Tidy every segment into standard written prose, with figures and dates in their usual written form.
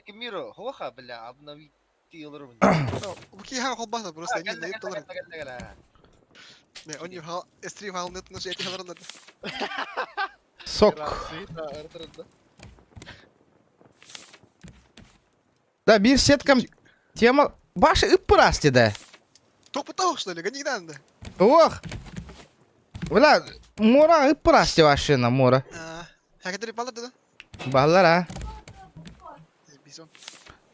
Миро, хоха, бля, обновить Бу холбаата просто не не доллар. Не, он не стрим хал нет на эти халар. Сок. Да, бир сеткам тема баш ыппырас да. Топытау, что ли? Гони надо. Ох. Бля, мора ыппырас машина, мора. Хакетери балар да? Баллар, а. Бизон.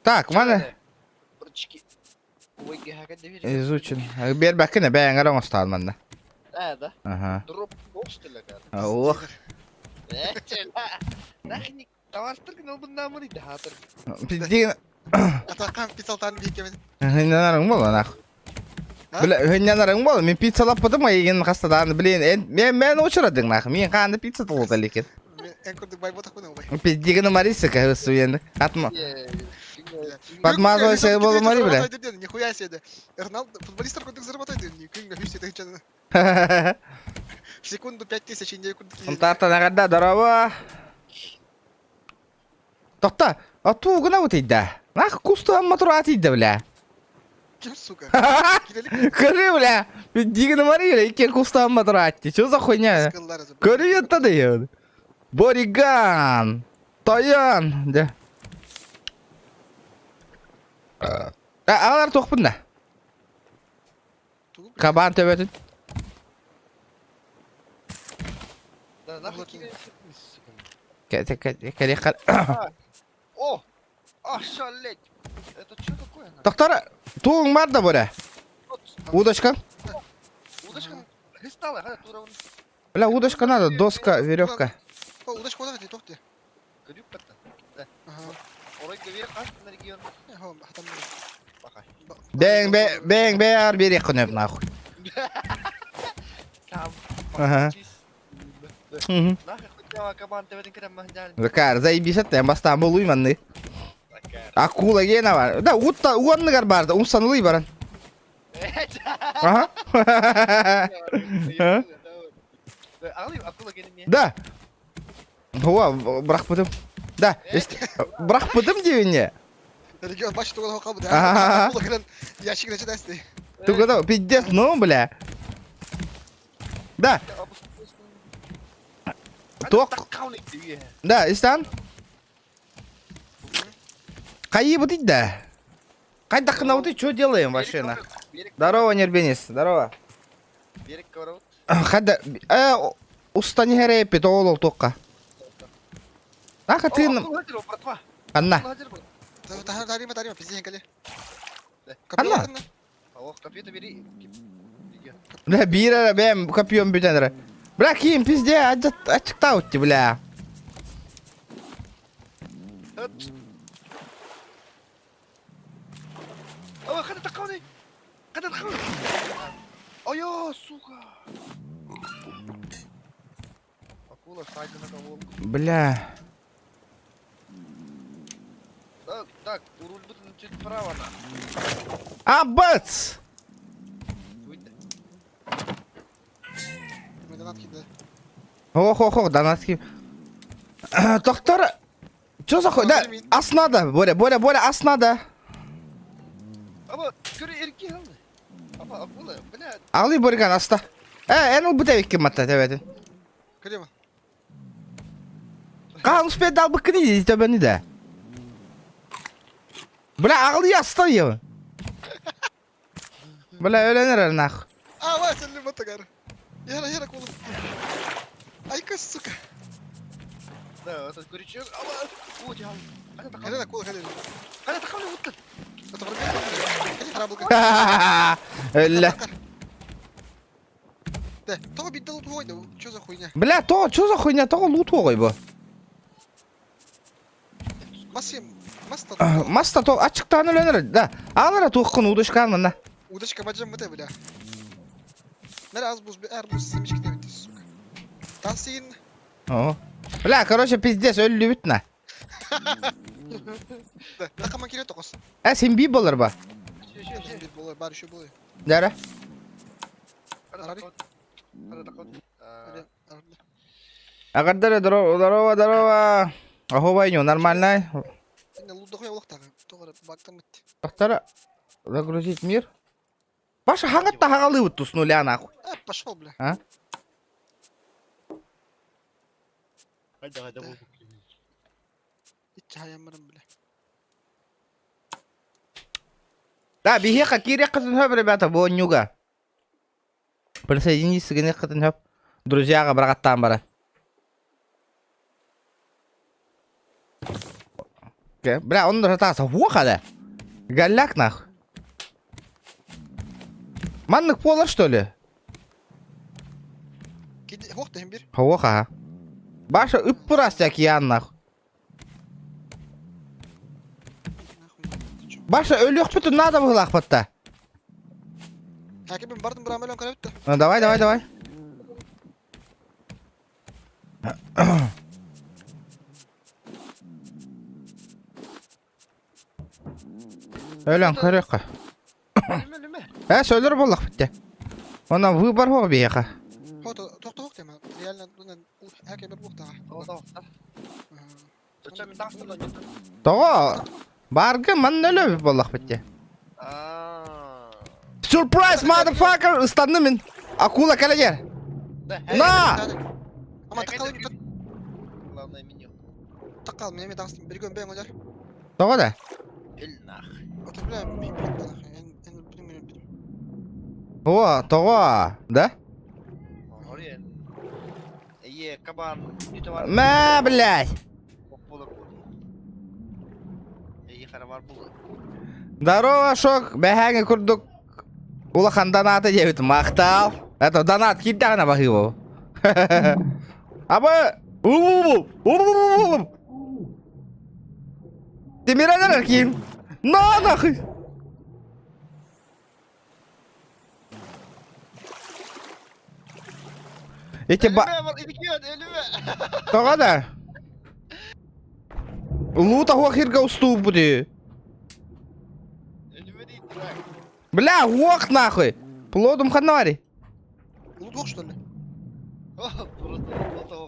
Так, маны изучен. Бер бәккене бәйәңәр оңостаан манна. Да, да. Ага. Дроп бокс Ох. Нахни тавастыр гына буннамын иде хатыр. Пиздин. Атакан пиццалтан бикемен. Хыннанарың бол анах. Бля, хыннанарың бол. Мен пицца лаппадым еген хастадан, блин, мен мен очурадың нах. Мен қанды пицца толды лекен. Эн курдук бай ботак буну бай. Пиздигini мариса кахысуен. Атма. Подмазывайся, болу мари, бля. Нихуя себе. Роналду, футболисттар курдук зарабатывает, күнгө хүс тыһынчаны. В секунду 5000 инде курдук. Ынтартан ағарда, здорово. Тоқта, а ту гына өтейді. Нах кустан мотор атыйды, бля. Ким, сука? Көрі, бля. Дигini мари, бля, икен кустан мотор атты. Что за хуйня? Көрі етті да Бориган. Таян. Да. Алар тоқпын да. Кабан төбөтүн. Да, нахуй О! Ошалеть! Это что такое? Доктор, туң бар да бөрө. Удочка. Удочка. Кристаллы, хада тура. Бля, удочка надо, доска, веревка. Удочка куда ты, тохты? Крюк Да. Орой гевер аш на регион. Бэң, бэң, бэр берек күнөп нахуй. Ага. Закар, заебись это, бастан болуй манны. Акула гена бар. Да, утта, уанныгар бар, умсанылый баран. Ага. Да. О, бырахпытым. Да, бырахпытым дебине. Регион баш туган хокал да. Акула кирен ящик начинается. Тугада, пиздец, ну, бля. Да. Ток. Да, истан. Кайы бутить да. Кайда ты что делаем вообще на? Здорово, Нербенис, здорово. Хада, устани херепи, тоол тоққа. Аха ты... Анна. Анна. Бля, бира, бэм, копьем бүтәнрі. Бля, киім, пизде, ачықта өтті, бля. Ой, сука. Акула Бля. Так, так, руль будет чуть вправо на. А, бац! Ох, ох, ох, донатки. Доктор, что за хуй? Да, ас надо, Боря, Боря, Боря, ас надо. Аба, көрі ерке алды. Аба, акула, бля. Алы Борган аста. Э, эн ол бүтәбик кем атта, тәбәтин. Көрема. Кан успел дал быкны, төбәне дә. Бля, ағылы аста ё. Бля, öленер нах. А, ва, сен лиматагар. Яра, яра, кулы. Айка, сука. Да, этот крючок. Аба, вот я. Хәле акула, хәле. Хәле тақауны уттын. Это враг. Хәле Өллә. Да, того бит лут хуйня, что за хуйня? Бля, то, что за хуйня? Того лут хуй бу. Масым, маста. Маста то ачыктан öленер. Да. Алара туққын удочкан мына. Удочка баджам мыты, бля. Нәре аз буз, әр буз семечки не битте, сука. Тасин. О. Бля, короче, пиздец, өллү бит на. Да, тақама келе тоқос. Ә, сен би болар ба? Болар, бар еще болар. Дәрі. Агардара, здорово, здорово, здорово. Ахо, войню, нормально? Тахтара загрузить мир. Паша хаҥатта хаҕалыыбыт тус нуля нахуй. Э, пошел, бля. А? Хайда хайда бу. Да, биһиэхэ киириэххитин сөп, ребята, буонньуга. Присоединиться гыныаххытын сөп. Друзьяҕа быраҕаттаан баран. Бля, он даже таса хуаха да. Голяк нах. Маннык буолар что ли? Хуаха. Баша ыппырас океан нах. Баша өлүөхпүтүн наада быһылаахпатта. Хакибин бардым брамелон көрөбүт Ну давай, давай, давай. Өлөн көрүөххэ. Өлүмэ өлүмэ. Э, сөйлөр буоллахпыт дии. Онон выбор хуох биһиэхэ. Хото тохтоох тема. Реально хакибер буохтаҕа. Зачем мен таҥастым да Тоҕо? Барга манна өлөбүт буоллахпыт дии. Surprise, motherfucker! Ыстанным мин. Акула кэлэ На! Ама такал Главное меню. такал мен эми таҥастым биргөн бэйэҥ олор. Тоҕо да? Эл нах. Ото бля мен билет эн эн билим билим. О, тоҕо? Да? Орен. Е, кабан, үтө бар. Мә, блядь! Болор Эйи хара бар бул. Здорово, Шок! Бэһээҥи курдук улахан донаты диэбит махтал. Это донат киирдэҕинэ баһыыбаб. Абы! Тимирэнэр киим. На нахуй! Эти ба... Тоҕо да? Лута хуахирга устуубути. Бля, уох нахуй! Плодум ханнари. Лут что ли?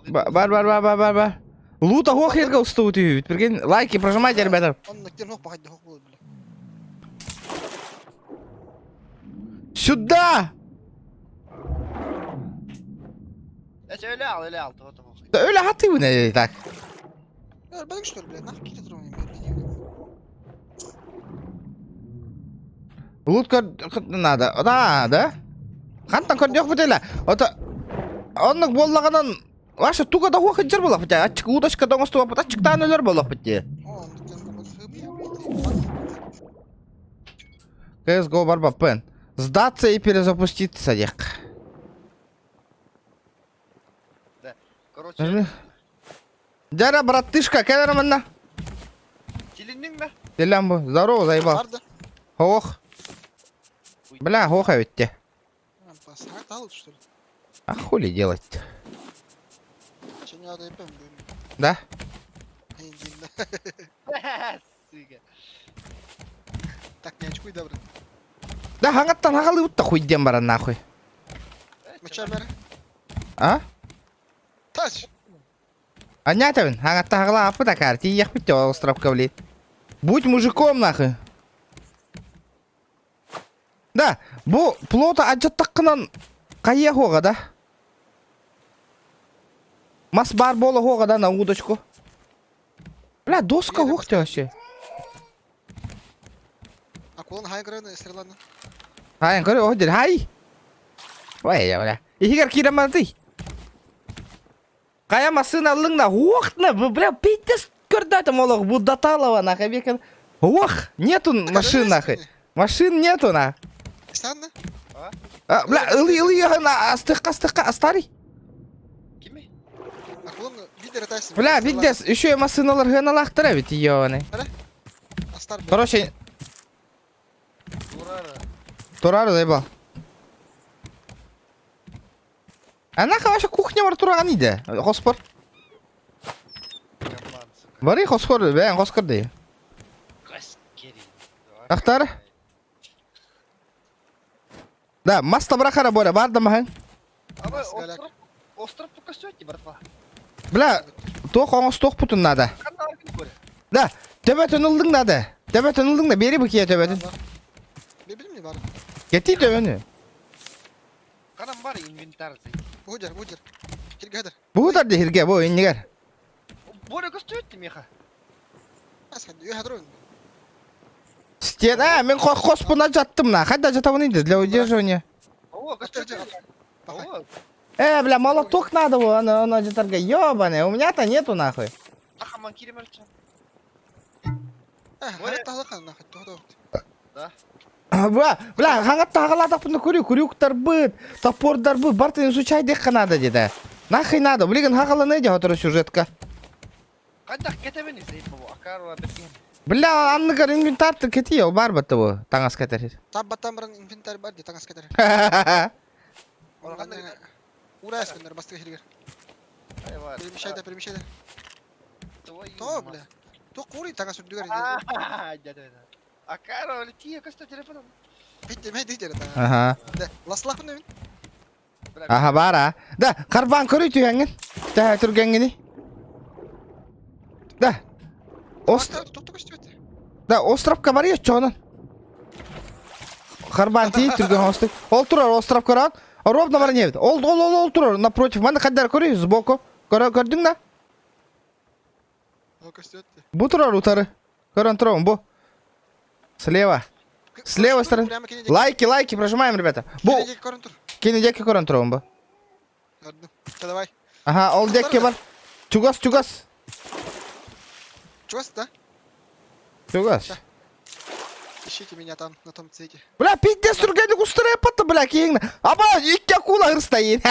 Бар бар бар бар бар бар. Лута хуахирга устуубути. Прикинь, лайки прожимайте, ребята. Сюда! Да өлө хатыбын так. Өлбөдүк что ли, блядь, нахуй кире турам Лут надо. Да, да? Хантан көрдөх бутела. Ото оннук буоллаҕынан Ваша туга да хуах иджер буолах бутэ. Аччык удочка доҥостуга аччыктаан өлөр буолах бутэ. CSGO барбаппын. Сдаться и перезапуститься диэх. Короче. Дяра, братышка, кэлэр манна. Тилинниҥ да? Тилэн бу. Здорово, заебал. Хоох. Бля, хоох эбитте. А хули делать? Да? Так, не очкуй, да, брат. Да, хаҥаттан хаҕалыыбыт да хуй диэн баран нахуй. А? Тач! Анятабын, хаҥатта хаҕалааппыт акаар, тиийиэхпит ол островка, блин. Будь мужиком нахуй. Да, бу плота адьаттаххынан хайыа хуоҕа да? Мас баар буола хуоҕа да на удочку? Бля, доска хуох вообще. Акулан хай көрөн стреланы. Хайын көрө о дир хай. Ой, я бля. Иһигэр киирэн барытый. Хайа массыына ыллыҥ да уох на бля пиздец көрдөөтүм олох бу даталова нахуй бекин. Уох, нету машин нахуй. Машин нету на. Странно. А, бля, ылый ылый на астыкка астыкка астарый. Кими? Акулан видер атайсың. Бля, пиздец, еще массыналар гыналахтара ведь ебаный. Астар. Короче, Турара. Турар заебал. Ана ваша кухня бар тураган иде. Хоспор. Бары хоспор, бән хоспор дей. Ахтар. Да, маста брахара боря, бар да махан. Абы, остров, остров только сегодня, братва. Бля, тох оңос тох путун надо. Да, төбөтүн ылдың да да. Төбөтүн ылдың да, бери быкия төбөтүн. Не билим не бар. Кети төбөнү. Канам бар инвентарь. Бу жер, бу жер. Кирге хадыр. Бу дар дехирге, бу иннигер. Боря көстүөттү меха. Стена, мен хоспуна жаттым на. Хайда жатабын инде для удерживания. Бля, молоток надо было, оно, оно жатарга. Ёбаный, у меня-то нету нахуй. Бля, бля, хаңатта хагалатақпын көрю, крюктар быт, топордар быт, бартын изучай дехка надо деді. Нахуй надо, блин, хагаланы де отыр сюжетка. Бля, анныгар инвентарь кети, бар батты бу, таңас кетер. Таббаттан баран инвентарь бар де таңас кетер. Ура эспеннер бастыга хиргер. Перемещай да, перемещай да. То, бля. То кури таңас үрдүгер. Ага. Ага, бар а. Да, карбан көрүй түйәңін. Да, түргәңгіні. Да. Ост... Да, островка бар я чонын. Харбан ти түргән остров. Ол турар остров көрөн. Ровно бар не Ол ол ол ол турар напротив. Маны кадар көрүй сбоку. Көрө көрдүң да? Бу турар утары. Көрөн турабын бу. Слева. С левой стороны. Лайки, лайки прожимаем, ребята. Бу кини деки көрөн турабын бу. Давай. Ага, ол декке бар. Чугас, чугас. Чугас, да? Чугас. Ищите меня там, на том цвете. Бля, пиздец, түргенdik устырай патты, бля, кейіңді. Аба, икки акула ырстайын.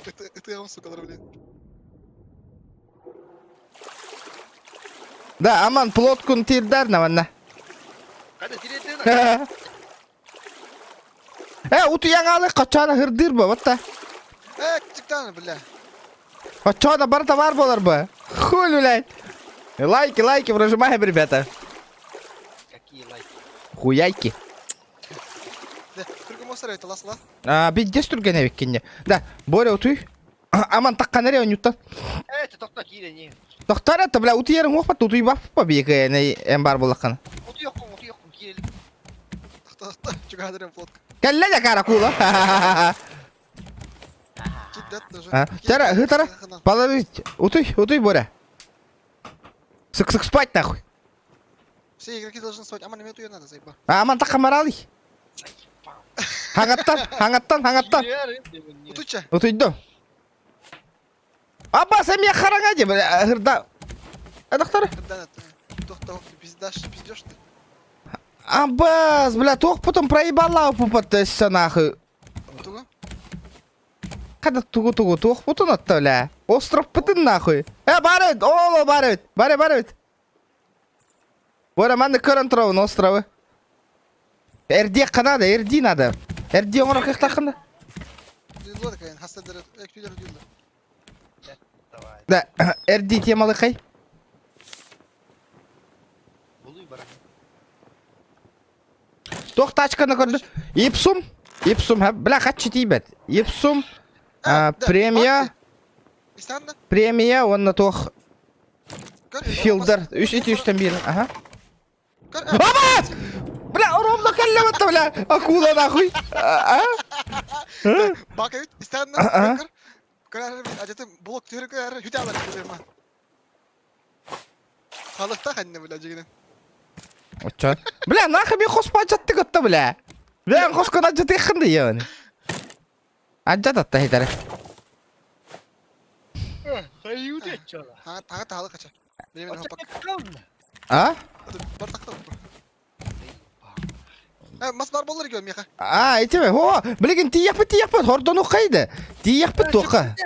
Это я вам, сука, блин. Да, аман, плоткун тирдар наванна. Утуяң алы качана хырдыр ба, ватта. Чиктан, бля. Качана бар товар болар ба. Хуй, блядь. Лайки, лайки прожимаем, ребята. Какие лайки? Хуяйки. А, пиздец түрген эбиккинне. Да, Боря утуй. Аман таккан эре онюттан. Это тохто кире не. Тохтар это, бля, утуерин уохпат, утуй баппа бийке, эм бар булаккан. Утуйоккун, утуйоккун кире. Кэллэ да кара кула. Тара, хытара. Положить. Утуй, утуй, Боря. Сык, сык, спать нахуй. Все игроки должны спать. Аман, мне утуя надо, заеба. Аман такка маралы. Хаңаттан, хаңаттан, хаңаттан. Утуйча. Утуйду. Абба, сен меня хараңа де, бля, хырда. Адақтары. Пиздашь, пиздешь ты. Аббас, бля, туох потом проебала пупаттайся нахуй. Тугу? Когда тугу-тугу туох потом атта, бля. Остров пытын нахуй. Барыт, оло барыт. Бары, барыт. Бора, манны көрін тұравын островы. Эрди надо, эрди надо. Эрди оңырақ қықтақында. Да, эрди темалы қай? Тоқ тачканы көрді. Ипсум. Ипсум, бля, хатчы тейбет. Ипсум, премия. Премия, онна тоқ филдер. Үш ити үштен бір. Ага. Аба! Бля, ровно каллематта, бля. Акула нахуй. А? Бак эбит, истанна. Көрөр ажатын блок төрү көрөр хүтэ алар ма. Халыкта ханны бля жигинен. Оча. Бля, нахуй мен хоспа жатты көтті, бля. Бля, хоскон ажаты хынды ебани. Ажат атта хитаре. А? Мас бар болар екен меха. А, этеме. О, билген тияпы тияпы хордону кайда. Тияпы тоқа.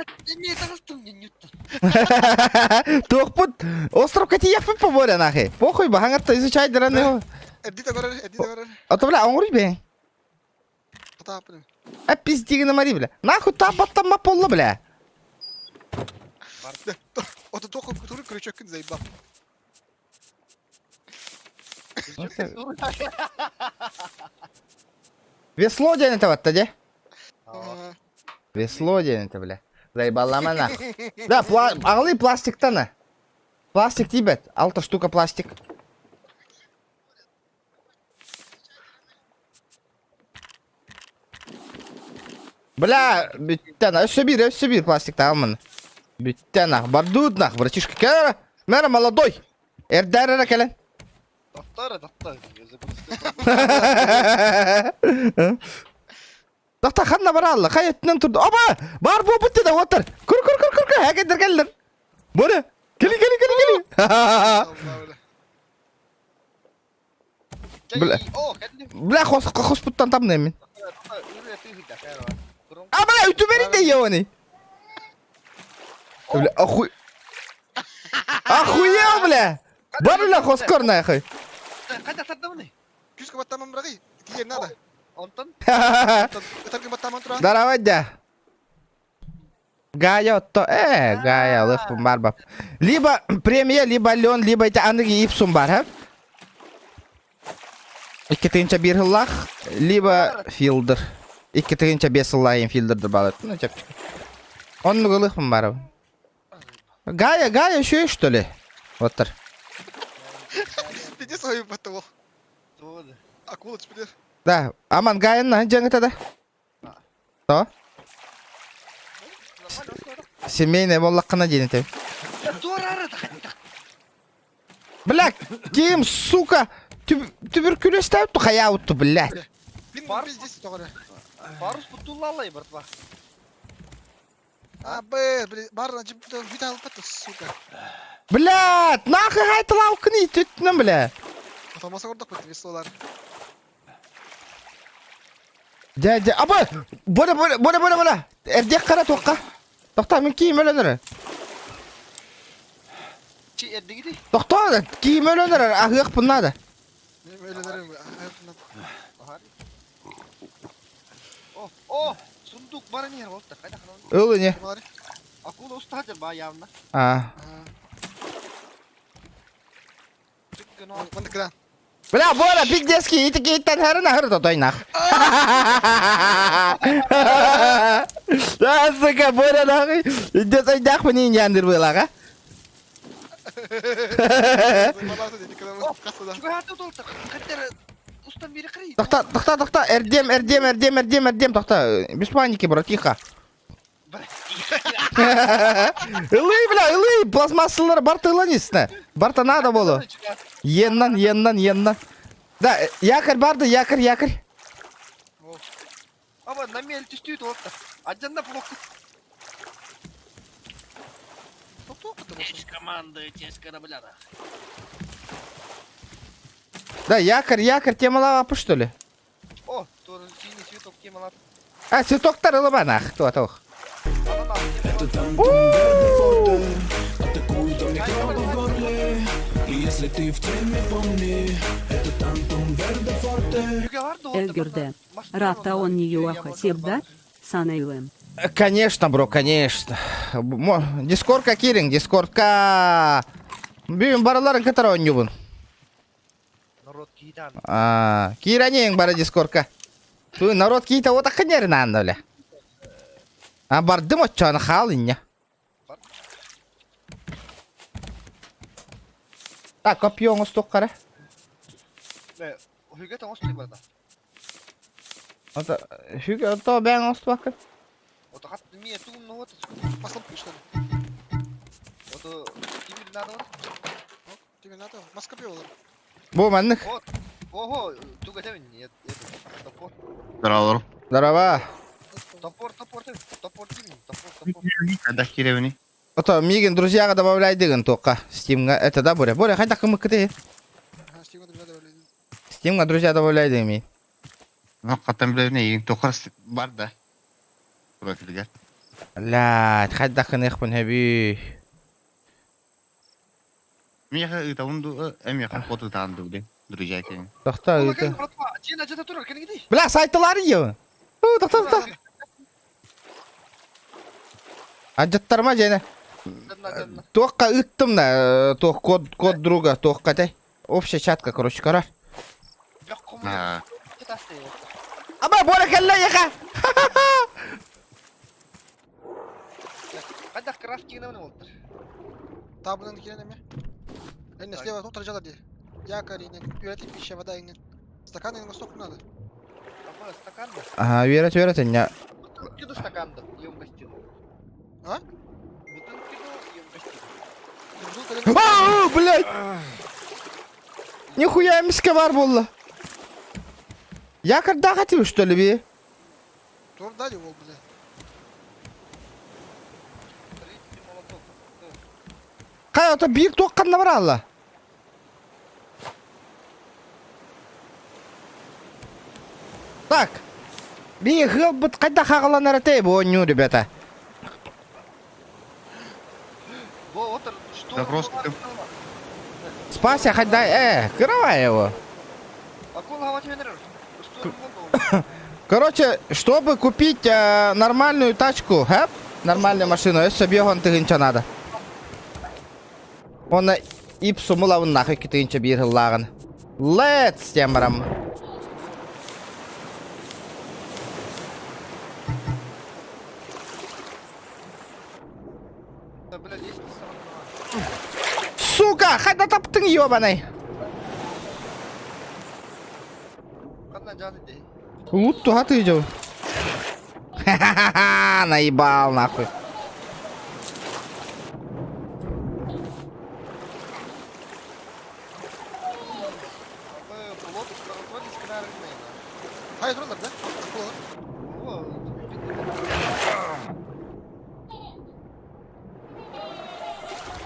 Тоқпут. Островка тияпы по боря нахи. Похуй ба хангатта изучай дыраны. Эдита көрөр, эдита көрөр. А то бля, оңруй бе. Тапын. А пиздигini мари бля. Нахуй табаттан ма полла бля. Ото тоқ туру крючок заебал. Весло ден это ватта де? Весло ден это бля. Заебалама нах. Да, пла... аҕалыы пластиктан а. Пластик тиийбэт. Алта штука пластик. Бля, бүттэн. Өссө биир, өссө биир пластиктааммын. Бүттэн ах. Бардуут нах, братишка. Кэлэр. Мэра молодой. Эрдээр эрэ кэлэн. Таптар, таптар. Тахта ханна баралла? Хай өттүнэн турду. Оба! Бар буолбут деді отыр. Көр көр көр көр көр. Хәкендер кэллер. Бу не? Кели кели кели кели. Бля. Бля хос хоспуттан тамнаймын мен. А бля үтүбери де ебаный. Бля охуй. Охуел, бля! Бар бля хоскор нахуй. Қайда тардамын? Күүскэ баттааман быраҕый. Тиийэр наада. Онтон Ытаргын баттааман туран. Здорово, дя. Гая отто, Гая, лыхпын бар бап. Либо премия, либо лен, либо эти аныгы ипсум бар, ха? Икки тыһыынча биир сыллаах, либо филдер. Икки тыһыынча биэс сыллаах филдердер баалар. Ну, чэпчэки. Оннук ылыхпын бар. Гая, Гая еще что ли? Вот тар. Пиздец соһуйбат ол. Акула түспүтэр. Да, Аман Гайын дьаҥыта да. То? Семейная буоллаххына диэн этэ. Бля, ким, сука, түбүркүлөстөөп хайаутtu, блядь. Мин пиздец тоҕо эрэ. Парус бутуллалай, братва. А, б, блин, бар, бүт алпат, сука. Блядь, нахуй хайтылаукыны түттүнэн, бля. Отомаса көрдөх бит веслолар. Дядя, аба, боля, боля, боля, боля, боля. Эрдиэх хара туохха. Тохтоо, мин киим өлөн Чи эрдигити? Тохтоо, киим өлөн эрэр, аһыахпын наада. Өлөнөрүм. О, о, сундук бар не болта. Қайда Ыл не? Акула устаһа ба явно. А. Маннык Бля, Боря, пиздецкий, ити кейттен хәрін ахыр тотой нах. Да, сука, Боря, нахуй. Идет айдах мне индиандыр была, а? Тохта, тохта, тохта, эрдем, эрдем, эрдем, эрдем, эрдем, тохта. Без паники, братиха. Ылый, бля, ылый, пластмассалар барта ыланисна. Барта надо было. Еннан, еннан, еннан. Да, якорь барды, якорь, якорь. Аба, на мель түстүйт олта. Аджанна плок. Команды, честь корабля. Да, якорь, якорь, темалава, что ли? О, тоже синий цветок темалап. А, цветоктар ылыбанах, туа тоох. Это там Верде Атакуют микробы в горле И если ты в теме, помни Это тантум Верде Форте Элгерде. Рафта он не юаха себда, санайлэм. Конечно, бро, конечно. Дискордка кириҥ, дискордка. Бүгүн барыларын кытары оонньуубун. Народ киитан. А, киирэнең бары дискордка. Ту народ киитэ вот акынерин аанда бля. А бардым оччону хаал инне. Так, копье оҥостуох хара. Хүгэ тоҥостуй барда. Ото хүгэ ото бэйэҥ оҥостубаккын. Ото хат мие тугум ну вот. Маслом что ли? Ото кимир надо вот. Тебе надо? Маска пиво. Бу маннык. Вот. Ого, туга тебин. Нет, топор. Здорово. Здорово. Топор, топор, топор, топор, топор. Когда киревни? Ото миигин друзьяга добавляй дигин туохха. Стимга это да Боря? Боря хайдах кымыккыты? Ага, Стимга друзья добавляй. Стимга друзья добавляй дигин Ну, хатан билевни, тохар бар да. Профилгер. Блядь, хайдах гыныахпын хөбүй. Миха ытаунду, эмиха кот ытаанду, блин. Друзья кирин. Тохтоо ыйыта. Бля, сайтылары еб. Тохтоо, тохтоо. Адьаттарма дьэне. Туохха ыттым да, туох код, код друга, туохха тэй. Общая чатка, короче, кара. Аба, Боря кэллэ яха. Хайдах крафтигынан буолтар. Табынан киирэн эмэ. Энне слева тут лежала дии. Якорь инен, үөрэтин пища, вода инен. Стакан инен сток надо. Апа стакан да. Ага, үөрет үөрет иння. Бутылки да стакан да, емкости. А? Бутылки да емкости. Аа, блядь! Нихуя эмискэ бар буолла. Якордаах этим что ли би? Тур дали ол, бля. Хай ото биир туох ханна бараалла? Так. Би ыалбыт хайдах хаҕаланар этэй бу оонньуу, ребята? Да просто ты- Спася хайда э, кырава его. Короче, чтобы купить э, нормальную тачку, хэп, нормальную машину, өссө биэһон тыһыынча надо. Онно ипсуму лабын нахуй тыһыынча биир сыллааҕын. Let's диэн барам. Сука, хайда таптың ебаный. Лут туха ты идёл. Ха-ха-ха, наебал нахуй. Хайа тураллар да?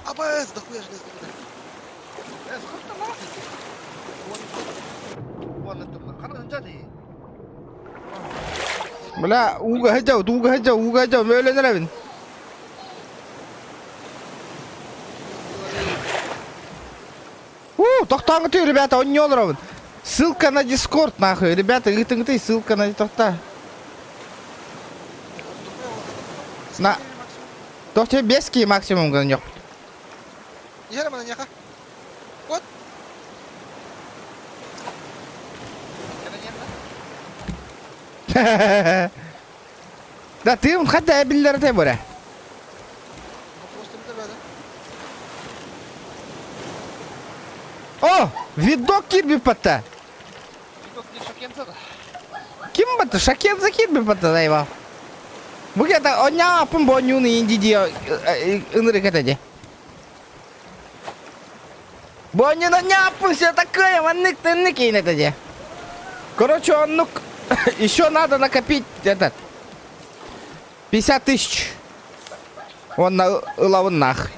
Абас, дохуя железный кидай. Бля, ууга сылдьабыт, ууга сылдьабыт, ууга сылдьабыт, өлөн эрэбин. У, тохтооҥҥутуй, ребята, онньуу олоробун. Ссылка на Дискорд, нахуй. Ребята, ыытыҥытый, ссылка на тохта. На. Тохте бески максимум гынньох. Иһэр маньяка. Вот. Да ты хата биллэр те бура. О, видок кирби патта. Ким батта? Шакенза кирби патта дайва. Бу кета оня апын бонюны инди ди ынырык этеде. Бонюна няпын все такое, маннык тыннык кейин этеде. Короче, оннук еще надо накопить этот 50 тысяч. Он на ылавын нах.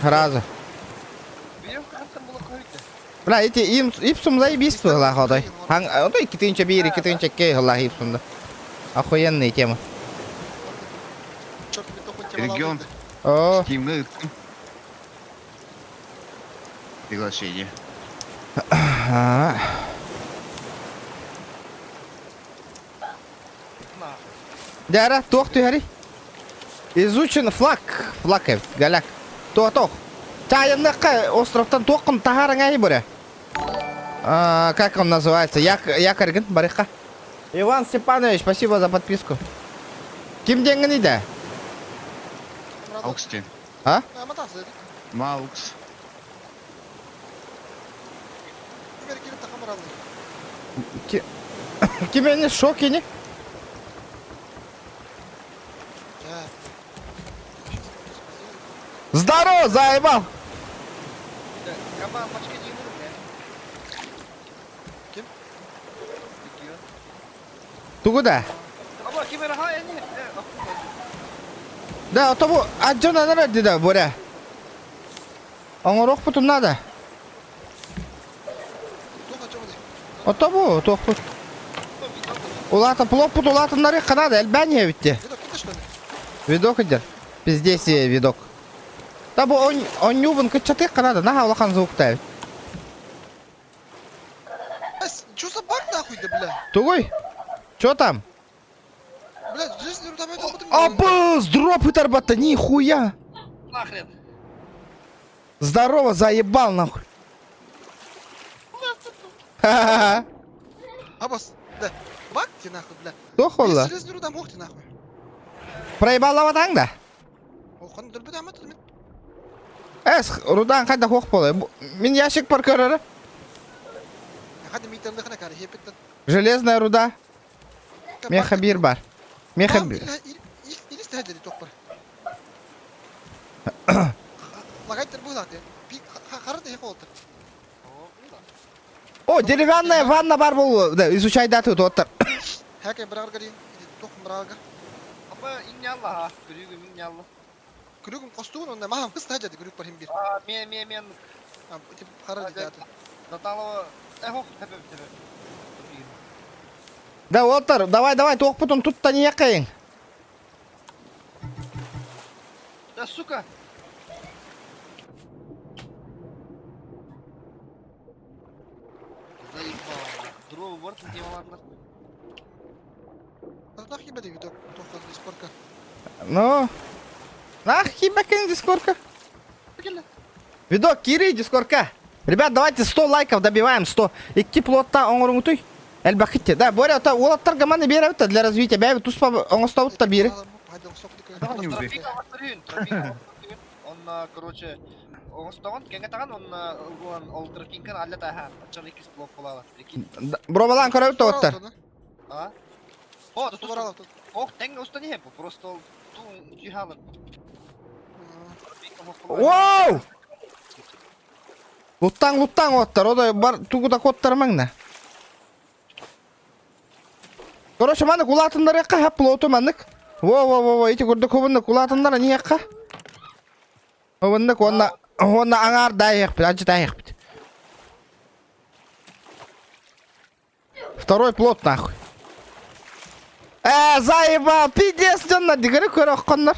Сразу. Бля, эти им ипсум заебись была ходай. Хан, отой 2-тыһыынча 1, 2-тыһыынча 2 хыллаах ипсумда. Охуенные темы. Регион. О, Steam'e ыттым. Приглашение. А. Дяра, туох түһэри. Изучен флаг. Флаг эбит, голяк. Туох. Чайынныкка островтан туоххун таһаарыҥай буре. А, как он называется? Як, якорьгын, барыха. Иван Степанович, спасибо за подписку. Ким диэҥҥиний да? Аукс диэн. А? Маукс. Ким эни шок ини? Здорово, заебал! Тугу да? Да, отобу адьон анара да, Боря. Оҥоруохпутун надо. Отобу, туохпут. Улаата, плоппут улаатыннарыахха надо, элбээн иһэбит Видок идер. Пиздец видок. Да бу онньуубун кыччатыахха надо, наһаа улахан звуктаабит. Чё за баг нахуй да, бля? Тугуй? Чё там? Бля, жизнь Абыз, дроп ытарбатта, нихуя! Нахрен! Здорово, заебал нахуй. Ха-ха-ха. Абас, да. Бак ти нахуй, бля. Туох буолла? Железный рудам ох ти нахуй. Проебаллабатаҥ да? Охон дөлбүт ама мин. Эс, рудан хайда хуох буолай. Мин ящик бар көрөрө. Хады митердыхына кары хепеттен. Железная руда. Меха бир бар. Меха бир. Илис тәһәдери тоқ бар. Лагайтыр бу заты. Хары да холтыр. О, деревянная ванна бар бул. Да, изучай дату тоттар. Хәкә бирарга дин. Тоқ бирарга. Апа иннялла, күрүгүм иннялла. Күрүгүм костугун онда махам кыз тәһәдери күрүк бар хим бир. А, мен мен мен Тип хары даты. Наталова, эхох, тэпэ тэпэ. Да, оттар, давай, давай, тоқпутун тут-то не якайын. Да, сука! Заебал. Дрова борт не ладно. Нах ебать видок, тоқ дискорка. Ну, нах ебакен дискорка. Видок, кири дискорка. Ребят, давайте 100 лайков добиваем, 100. Икки плотта оңоруңутуй. Элбахитте. Да, Боря, та уолаттар гаманы беребит для развития. Бәйби туспа оңостабыт та бири. Тропика ватырын, тропика ватырын. Он, короче, оңостогон, кеңе таган, он ол тропинкан алла тахан. Ачан икис блок болала. Прикинь. Бробалан көрөбүт оттар. А? О, тут Ох, тең уста не просто ту жихалы. Воу! Луттаң, луттаң оттар. Ода бар тугуда коттар маңна. Короче, маннык улаатыннар якка хап плоту маннык. Во, во, во, во, ити курдук хубуннук улаатыннар не якка. Хубуннук онна онна аңар дайык, ажы дайык. Второй плот нахуй. Э, заебал, пиздец, дьонно дигери көрө окконнор.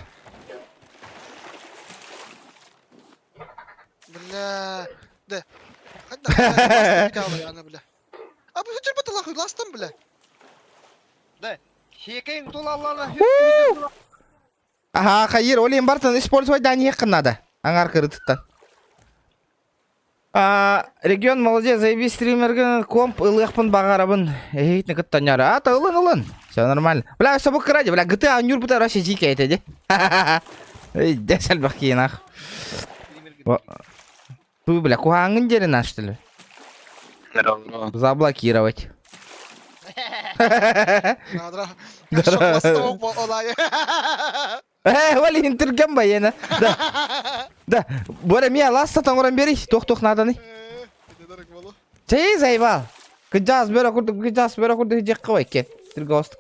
Бля. Да. Хадда. Бля. А бу сөтөр баталах ластан бля. Да. Хекең тулалланы. Ага, хайыр, олен бартын использовать да не надо. Аңар кырытыттан. А, регион молодец, заебись стримерген комп ылыахпын бағарабын. Эйт кыттаняра. А, та ылын ылын. Все нормально. Бля, все бу ради, бля, GTA нюр бута вообще дикая это, де. Эй, десәл бакин ах. Ту, бля, куаңын дерин что ли? Заблокировать. Э, вали интергем ба ена. Да. Да. Бора мия ласта таңоран бери, тох-тох наданы. Чей заебал. Кыжас бера курду, кыжас бера курду жек кой ке. Тиргост.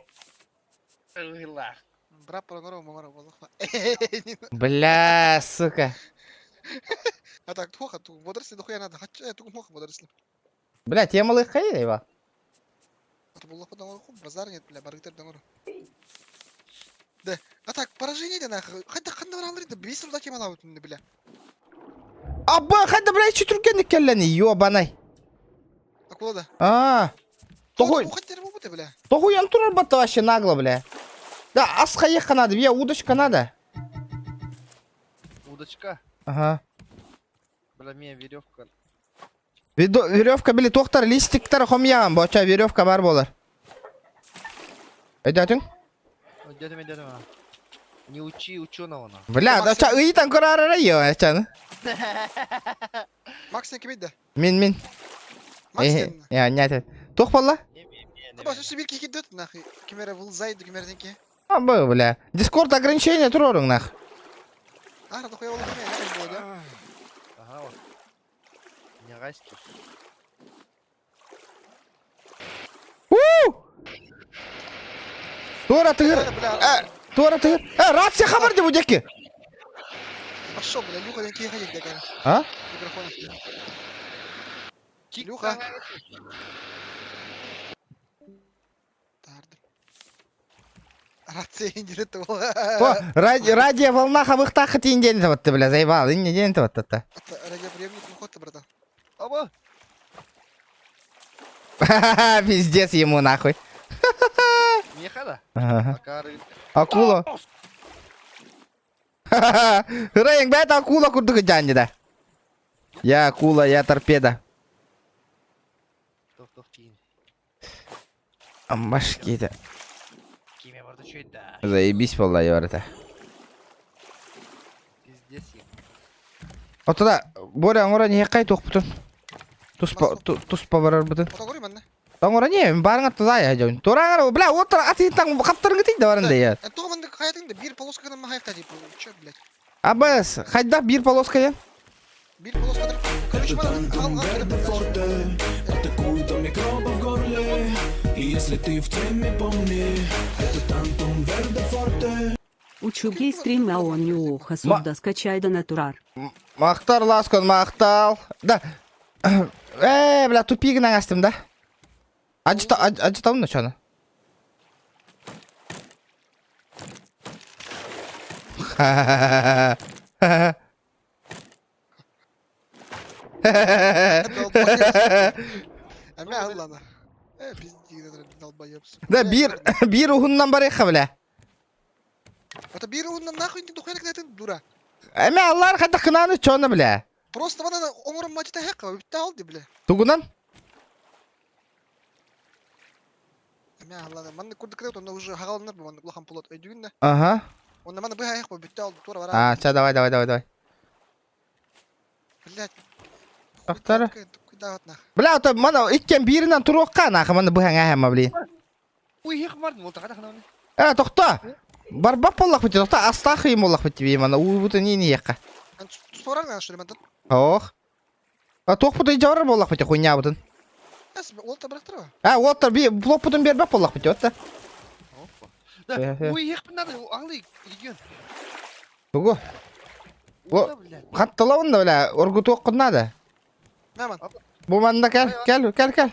Бля, сука. А так, туха, ту водоросли дохуя надо. Хочу, тугум хоха водоросли. Бля, тема лыхай, еба. Базар нет, бля, баргытер даңор. Да, а так, поражение да нахуй. Хотя ханда баралар да бес руда тема лабыт бля. Аба, ханда бля, чү түргенdik келлени, ёбанай. Акула да. А. Тохуй. Бля. Тохуй он турар батта вообще нагло, бля. Да, асқа ехка надо, я удочка надо. Удочка. Ага. Бля, мне веревка. Веревка били тохтар листиктер хомьян, боча веревка бар болар. Өйдөтүң? Дедим, дедим. Не учи ученого на. Бля, да ча ыйтан көрарара ё, ачаны. Макс сен ким edi? Мин мин. Макс сен. Я нет. Тох болла? Аба, сөсі бир кеки дөт нахуй. Кимере вул зайды кимерден ки. Аба, бля. Дискорд ограничение турорың нах. Ара дохуя болду киме, болду. Ага, вот. Не гайский. У! Тура тыгыр. Э, тура тыгыр. Э, рация хабар деп удеки. Пошел, бля, Люха ден ки хайек деген. А? Микрофон. Люха. Тарды. Рация индирет бол. О, радио волна хабыхта хатин ден вот бля, заебал. Инне ден вот это. Радиоприемник мухота, братан. Аба. Пиздец ему нахуй. Меха Ага. Акула. Рейнг, бәт акула курдук жанни да. Я акула, я торпеда. Амбаш киһитэ. Киме барда үчүгэй да. Заебись буолла барыта. Пиздец. Отуда Боря оҥорон иһиэххэй туохпутун. Туспа туспа барарбытын. Отогору манна. Оҥорон иһэ баарыҥ аттазаайа дьон. Тураҥар бля уоттар атыытан хаптарыҥы да баран да. Тоҕо манна хайатын да биир полоска гынан махайта типа. Чё, блядь? Абас, хайдах биир полоска я? Биир полоска Короче, мана форте Атакуют микробы в горле И если ты в теме, помни Это тантум верде форте Учугей стрим аонюха суда скачай да натурар. Махтар ласкон махтал. Да. Э, бля, тупигынан астым да. Ажыта ажытабын да чаны. Эмэ аллана. Э, пиздец, долбоеб. Да биир биир уһуннан барыахха бля. Это биир уһуннан нахуй не духуя княтын дура. Эмэ аллар хайдах кынааны чоно бля. Просто мана оҥорон мачта хэкка бүттэ алды бля. Тугунан? Эмэ аллана манны курдук кырат онно уже хагаланар бу манны улахан пулот өйдүгүн да. Ага. Онно маны быһа хэк бүттэ алды тура бара. А, ча давай давай давай давай. Блядь. Тахтара. Куда вот нах. Бля, ото мана иккен бииринэн туруохха нахы маны быһаҥ аһама блин. Уй хих бардым, ол тахата хананы. Э, тохто. Барбап боллах бит, тохто астаах ыйым боллах бит би мана уубута не не якка. Сорар что ли мантан. Ох. А тохпут жавар боллах бит хуйня бутун. Эс ол та бырахтыра. А, оттар би блокпутун бербеп боллах бит, отта. Опа. Да, уй хих надо, алы регион. Тугу. О, хатталауын да бля, оргутуок надо. Наман. Бу манна кел, кел, кел, кел.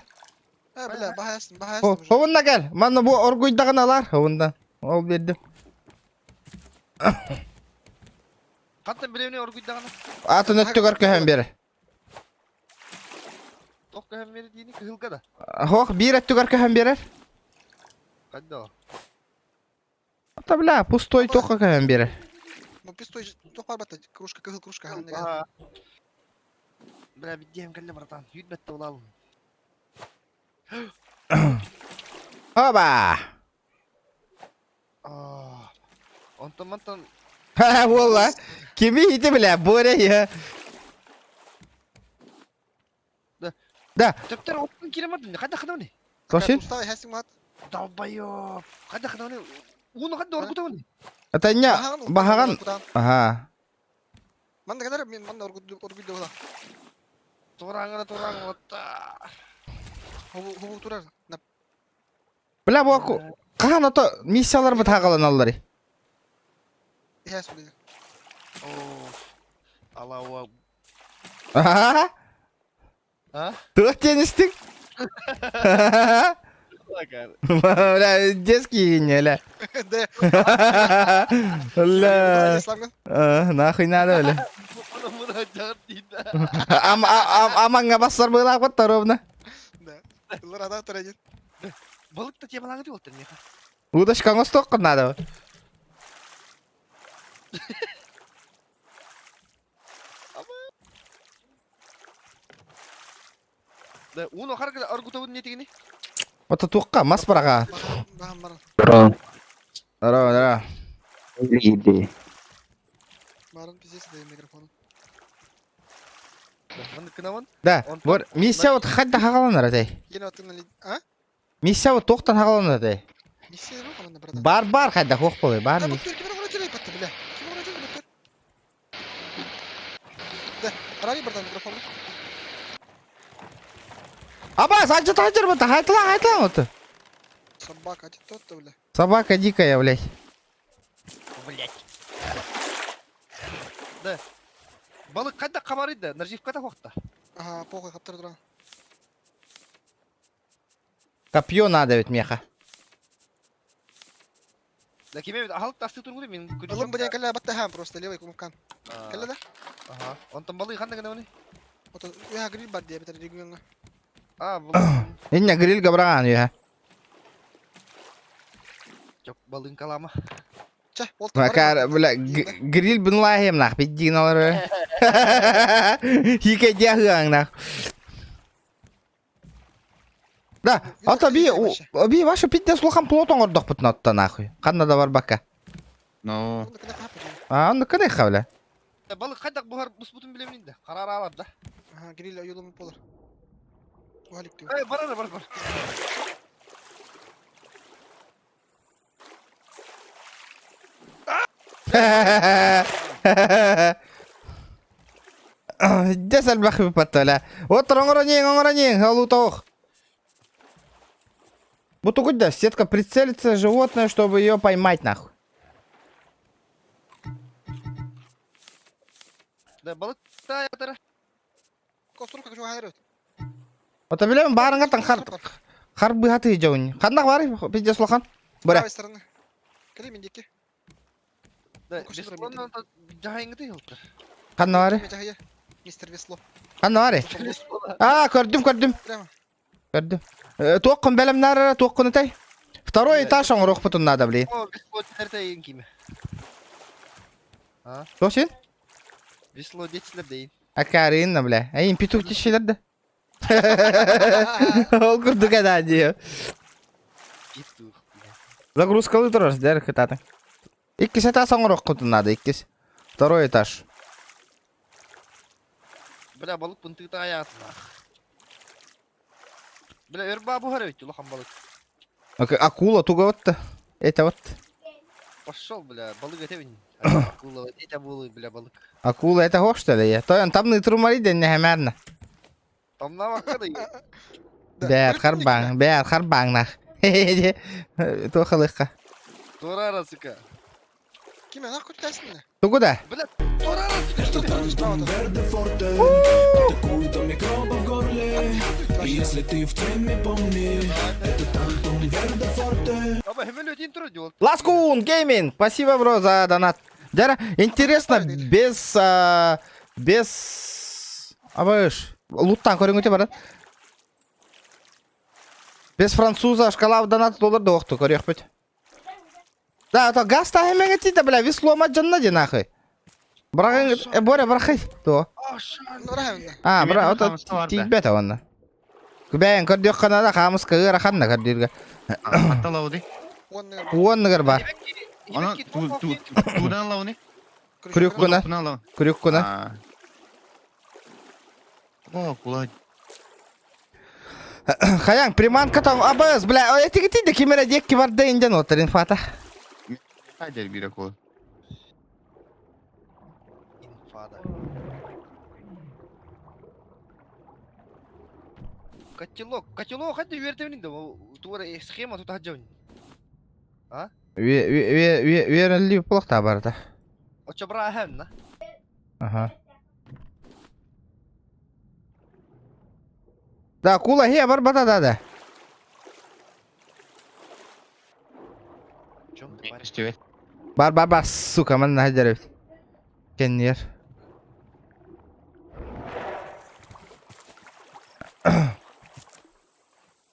А, бля, бахаясын, бахаясын. Ховунна кел. Манна бу оргуйдагын алар, ховунда. Ол берди. Хаттан билемне оргуйдагын. Атын өттүгөр көһөн бери. Тох көһөн бери дейini кыһылга да. Хох, бир өттүгөр көһөн берер. Кайда? Ата бля, пустой тоққа көһөн берер. Ну пустой тох бар бата, кружка, кыһыл кружка. Бля, биддиэм кэллэ братан. Үйт бэтте булалым. Оба! Онтон мантан Ха, буолла. Кими ити бля, Боря я. Да. Да. Төптөр оттун киремадын. Кайда ханауни? Тошин? Пустой хасин мат. Долбоёб. Кайда ханауни? Уну кайда оргутауни? Это не бахаган. Ага. Манна кадар мен манна оргуду оргуду була. Тураңына тураң отта. Хобу хобу турар. Бля, бу кахан ото миссиялар бу тагаланаллар. Ихас бля. О. Алауа. Ага. А? Туох тенистик? Бля, детский не, ля. Да. Ля. Нахуй надо, бля. Ам ам амаңга бассар была вот ровно. Да. Ларада турайын. Балык та темалаңы дип отыр меха. Удочка ngосток надо. Да, уну харгы аргутабын не дегени? Ото туққа мас бараға. Бахан баран. Бро, Здорово, здорово. иди. Баран пиздец да микрофон. Маны кынаван? Да, бор миссия вот хадда хагаланар этэй. Ене атын а? Миссия вот тоқтан хагаланар этэй. Миссия жоқ манна братан. Бар бар хадда хоқ болой, бар. Да, бу ким оргуду жүрөй батты бля. Ким оргуду жүрөй батты. Да, карай братан микрофон. Абас, ажы тажыр бата, хайтла, хайтла вот. Собака, ты тот бля. Собака дикая, блядь. Блять. Да. Балык кайда кабарыйды? Наживка да хокта. Ага, похуй каптыр туран. Копье надо ведь меха. Да кеме ахалык тасты тургу мен Ылым бля калла батта хам просто левый кумукан. Калла да? Ага. Онтон балык кандай гана Ото я гриль бар диye битер регионга. А, бул Инне гриль габраган я. жок балыгын калама. Чэ, ол Макар, бля, гриль бин лахем нах, биддин алар. Хике дяхыаң нах. Да, ото би би ваша пиздец улахан плот оҥордохпутун отто нахуй. Ханна да барбакка. Ну, А, оннук кынайха бля. Балык хайдах буһар буспутун билэмин да. Харар да. Ага, гриль ойулумут болар. Уалик диyor. Э, бар бар бар. Дьэ сэлбэх биппаттала. Вот оҥороньеҥ, оҥороньеҥ, олутоох. Бу тугуй да, сетка прицелится животное, чтобы ее поймать нахуй. Да балык та Костурка чугаһар Ото билэм баарыҥа таҥ хар хар быһатыы дьоун. Ханнах баарый пиздец улахан. Бара. Правой стороны. Кэлим индики. Да, бесплатно жаһайыңыты йылтыр. Ханна баарый? Мистер Весло. Ханна баарый? А, көрдүм, көрдүм. Прямо. Көрдүм. Туоххун бэлэмнээр туоххун этэй? Второй этаж оҥоруохпутун наада, блин. О, весло дэтер киме. Туох син? Весло детсилер дейин. Акаринна, бля. Эйин петух тишилер да. Ол курдук эда дии. Петух, бля. Загрузкалы турар, дэр кытаатыҥ. Иккис этаж оҥоруохпутун наада, иккис. Второй этаж. Бля, балык пынтыыта аятына. Бля, өрбаа буһар эбит улахан балык. Акула туга вот Это вот. Пошел, бля, балык этэбин. Акула, это было, бля, балык. Акула это хох, что ли? Тойон там трумари ден нехемерна. Тамна бакка да. Бэт харбаң, бэт харбаң нах. Туохалыхха. Турара, сука. Ким нахуй тәсин? Тугу да? Бля, турара, сука. Верде форте Атакуй до микробов в горле И если ты в теме, помни Это тантум верде форте Аба, хемел өтейін тұр, жол. Ласкун Гейминг, спасибо, бро, за донат. Дяра, интересно, без... А, без... Абыш, луттан көрүңүтэ бар. Без француза шкала донат доллар да оқту көрүөхпүт. Да, то газ та хемеңе тиде, бля, весло ма жанна ди нахуй. Брагын, Боря, брахай. То. А, бра, ото тиийбэт онно. Күбээн көрдүөх канада хаамыс кыыра ханна көрдүүргэ. Хатта лауди. Уонныгар бар. Оны тудан лауни. Крюк куна. Крюк куна. О, кула. Хаян, приманка там АБС, бля, эти тиде кимере декки бар да инден отыр инфата. Хайдер бира кула. Инфада. Котелок, котелок хадды үертемин да, туара схема тут хаджабын. А? Верли плохта барда. Очо бра хем на. Ага. Да, кула хе бар бата да да. Бар бар бар, сука, мен хаджарып. Кеннер.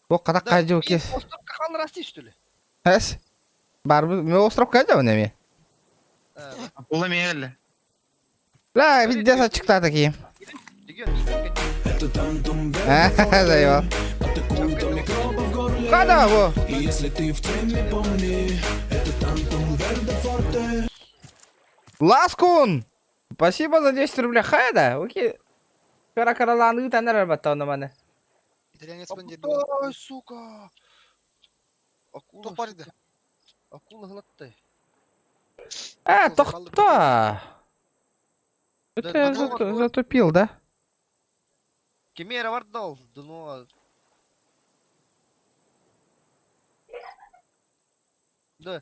Бу кадак кажы кес. Островка хал расти что ли? Эс. Бар бу, мен остров кажы неме. Кула мегелле. Ла, видео чыкта такие. Это тантум Заебал. Атакуй до микробов в горле Када бу? И если ты в теме, помни Это тантум верде форте Ласкун! Спасибо за 10 рублей. Хайда, окей. Кара караланы танар батта маны. Итальянец бен Ой, сука. Акула. Тоқ бар еді. Акула гладтай. А, тохта. Это затупил, да? Кемера бар дал, дно. Да.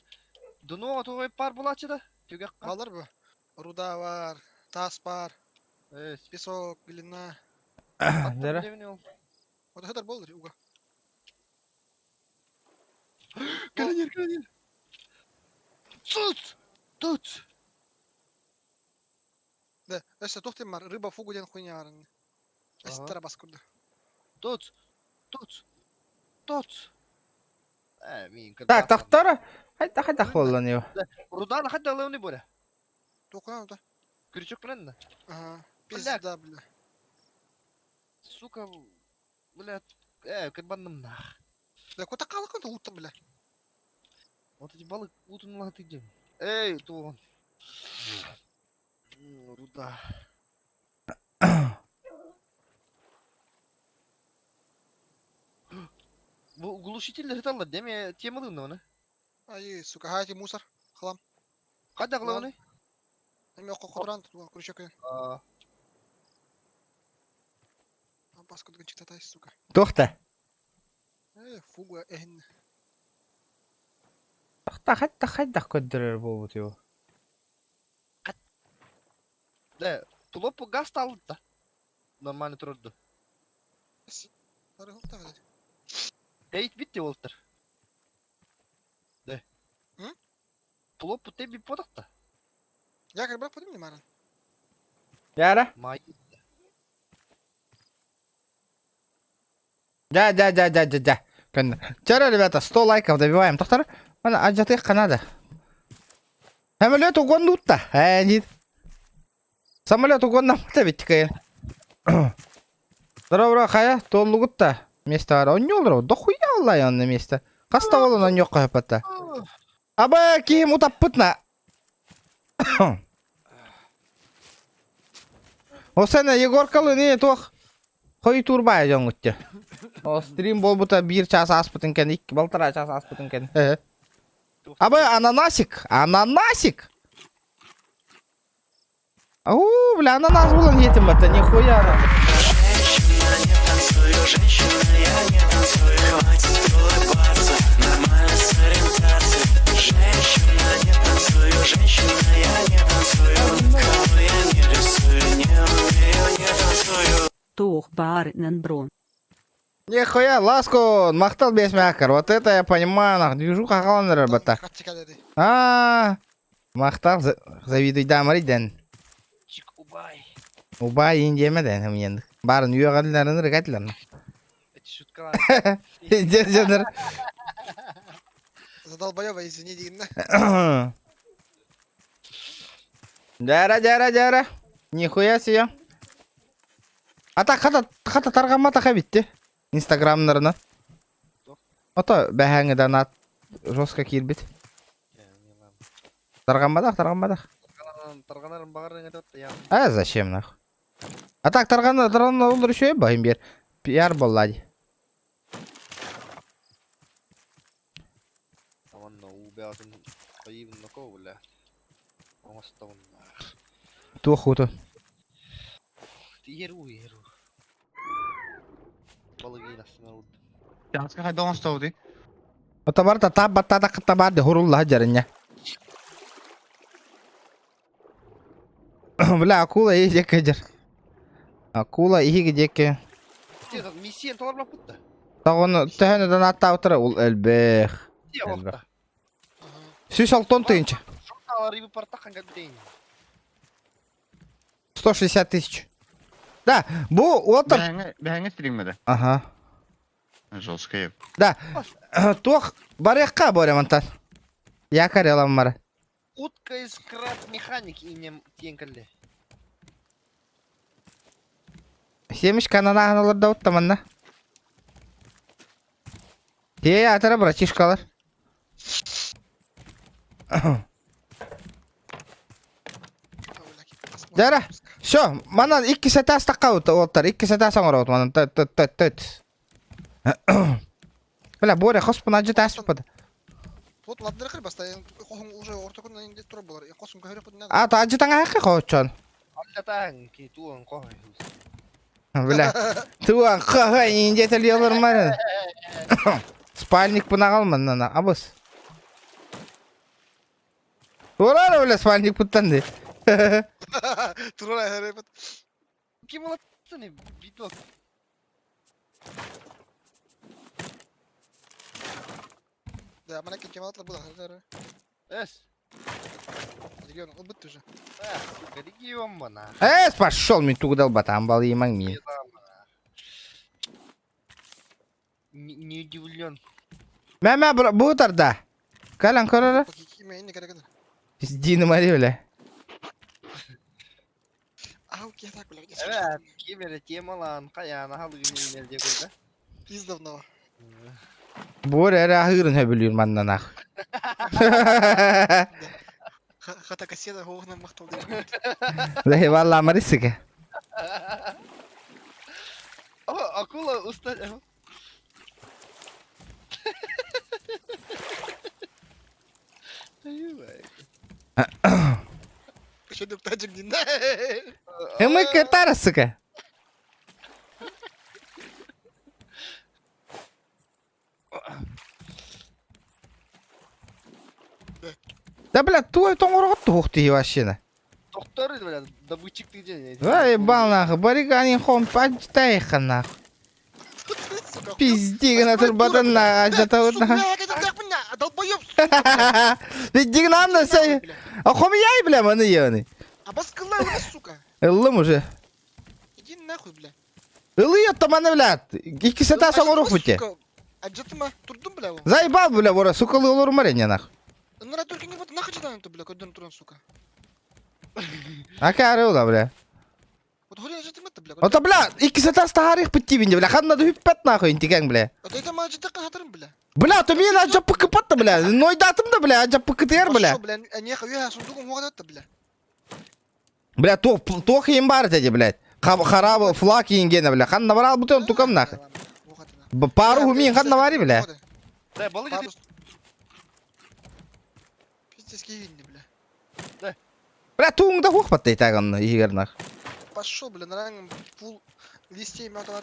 Дно тугай пар булачы да. Түгәк. Балар бу. Руда бар, тас бар, песок, глина. Вот это болдыр, уга. Кәләнер, кәләнер. Тут! Тут! Да, өссө тохтым бар, рыба фугу ден хуйня бар. Эстера бас курду. Тут! Тут! Тут! Э, мин Так, тохтора. Хайда хайда холлан его. Руданы хадда алыны боря. Тоқынан да. Крючок правильно? Ага. Пизда, бля. Сука, бля, Э, кырбаннымнаах. Да кута хаалыкын ууттан бля. Вот эти балык уутун улаатый дем. Эй, туон. Руда. Бу глушительдер ыталлар деме темалыын оны. Ай, сука, хати мусор, хлам. Кайда кылабыны? Эми кокотуран туган крючок. Баскы чыкта сука. Тохта. Э, фуга эһин. Тохта хатта хайдах көддөрөр буолбут его. Да, тулопу газ алды да. Нормально турду. Тейт битти болуптар. Да. Тулопу теби подакта. Я как бы подумай, Маран. Яра? Май. Да, да, да, да, да, да. Вчера, ребята, 100 лайков добиваем. Тохтар, ана ажатых Канада. Самолет угон дутта. Э, нет. Самолет угон нам ведь Здорово, хая, толлугутта. Место бар. Он не олор. Дохуя Аллах он на место. Хаста болон он yok хапата. Аба кихим утаппытна. Осена Егоркалы не тох. Хой турбай жоңгутте. О стрим болбута бир час аспытын кен, икки балтара час аспытын кен. Аба ананасик, ананасик. Ау, бля, ананас булан етим бата, нихуя. Женщина, не танцую, женщина, я не танцую, хватит улыбаться, нормально с ориентацией. Женщина, не танцую, женщина, я не танцую, кого я не рисую, не умею, не танцую. Туох баарынан бро. Нихуя, ласку, махтал без мякар. Вот это я понимаю, нах, движуха халаныр бата. А, махтал, завидуй дамари ден. Чик убай. Убай индеме ден, хым Барын үйе рыгатылар. Эти шуткалар. Дер Задолбоева, извини, дигинне. Жара, жара, жара. Нихуя себе. А так хата хата таргама таха битти. Инстаграмнарына. Ото бәһәңе донат жестко кирбит. Таргамадах, таргамадах. Тарганарын багарын этет я. А зачем нах? А так тарган тарган олдыр еще байым бер. Пиар боллади. Онно убятын кайыбын ноко бля. Оңостогун. Тух уту. Еру еру. Балыгын астына урду. Жанска хайда оңостоу Ото барта тап батта кытта бар хурулла жарыня. Бля, акула и жеке жар. Акула и жеке. Миссиян талап бутта. Тагоны төһөнө донат таутара ул элбэх. Элбэх. Сүс алтон тыынча. 160 тысяч. Да, бу отыр. Бәһәңе стриммеде. Ага. Жестко. Да. Туох барыякка боремантан. Я карелам мара. Утка из краб механик и не тенкале. Семечка ананаһын да уттаманна. Е, атара братишкалар. Жара. Все, манан икки сетас такка оттар, икки сетас оңорот манан төт төт төт төт. Бля, Боря, хоспун ажы таспады. Вот ладныр кыр баста, кохун уже орто күн инде тура болар. Косун көһөрө бут А, та ажы таңа хакы хочон. Аллатаң ки туан кой. Бля, туан хага инде телелер марын. Спальник пунагал манна, абыс. Урара, бля, спальник путтанды. Тура хөрө бут. Ким олатсыны биток. Да, мана ки кематлар бу хөрө. Эс. Регион ул бит уже. Э, сука, регион мана. Эс, пошел, мен тугдал батам бал емаң мин. Не удивлен. Мә, мә, бу тарда. Калан көрөрө. Киме инде керек. Дина Мария, бля. Ау, ки так бля. Evet, ким эле темалан каяна халыгын эмелде көрдө. Издавнова. Буор эрэ аһыырын сөбүлүүр манна нах. Хата кассета хоһунан махтал диэн. Лэһи валла марисыка. О, акула уста. Еще тачик не Ымык тарасыка. Да бля, туой тоҥорохот туһух вообще. Доктор, бля, добытчик ты где? Ай, бал нахуй, бариганин хом пачтайха нахуй. Пизди гына турбатын на ажатабыт нахуй. Долбоёб, Пизди гына сай. А хом яй, бля, маны ебаный. Обоскала, сука. Ыллым уже. Иди нахуй, бля. Ылы оттаманы, бля. Икки сата соңорух бите. Аджатыма турдум, бля. Заебал, бля, вора, сука, лолор мареня нах. Нара только не вот нахуй читаем то, бля, кодон туран, сука. Акары бля. Вот хули аджатыма то, бля. Ота, бля, икки сата стахарих битти бля. Ханна дүппет нахуй интиген, бля. Вот это ма аджатыка хатырым, бля. Бля, то мен ажаппы кыпатты, бля. Нойдатым да, бля, ажаппы кытыр, бля. Бля, не хаю сундугум хугадатты, бля. Бля, тох им бар эти, блядь. Харабы флаг ингене, бля. Ханна барал бутон тукам нахуй. Пару мин ханна бари, бля. Да, балык иди. Пиздец, кивинни, бля. Бля, туңда хух паттай тагын игер нах. Пошел, бля, на пул листей мёд бля.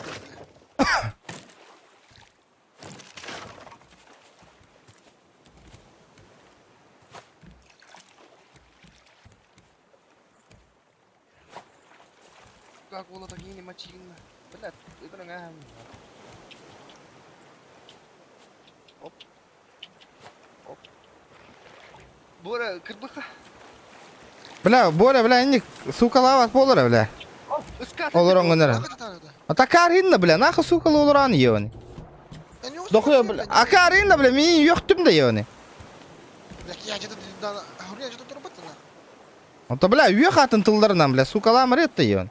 Акула такие мочина. Бля, это нога. Оп. Оп. Бора, кырбыха. Бля, Боря, бля, инник сукалават болора, бля. Олорон гынара. Атакар инна, бля, нахуй сукала олоран ебаный. Дохуя, бля. Акар инна, бля, мин ёктüm да ебаный. Бля, я где-то да, я где-то турбата на. Ото, бля, үйе хатын тылдарынан, бля, сукалам ретте ебаный.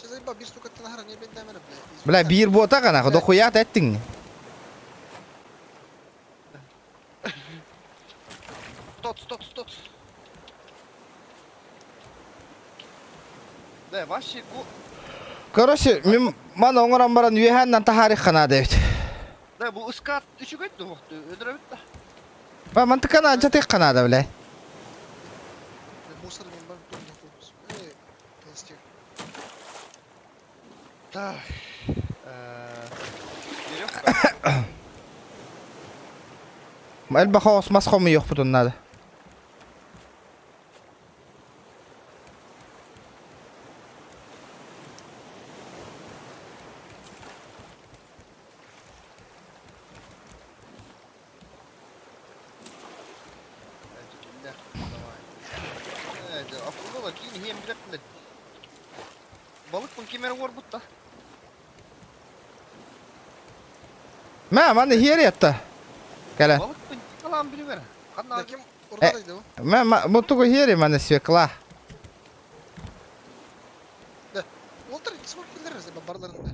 Че заебал, бир сука ты нахара не блядь, бля. Бля, бир бота нахуй, дохуя теттиң. Стоп, стоп, стоп. Да, вообще го... Короче, мен мана оңорон баран үйәһәннән тахарих хана дейт. Да, бу ыскат үчүгөйт дуохту, өдөрөбүт да. Ба мантыкана жатык хана бля. Мусор мен бар тут нахуй. Эй, пластик. Так. Веревка. Элбэ хоос мас хому yok бутун надо. Акула кийин хем билет билет. Балык бун кемер ор бутта. Мә, маны хер ятта. Кәлә. Балык бун калам билбер. Канна Ким урдады бу? Мә, бу тугу хери маны свекла. Олтар Дискорд килдер барларында.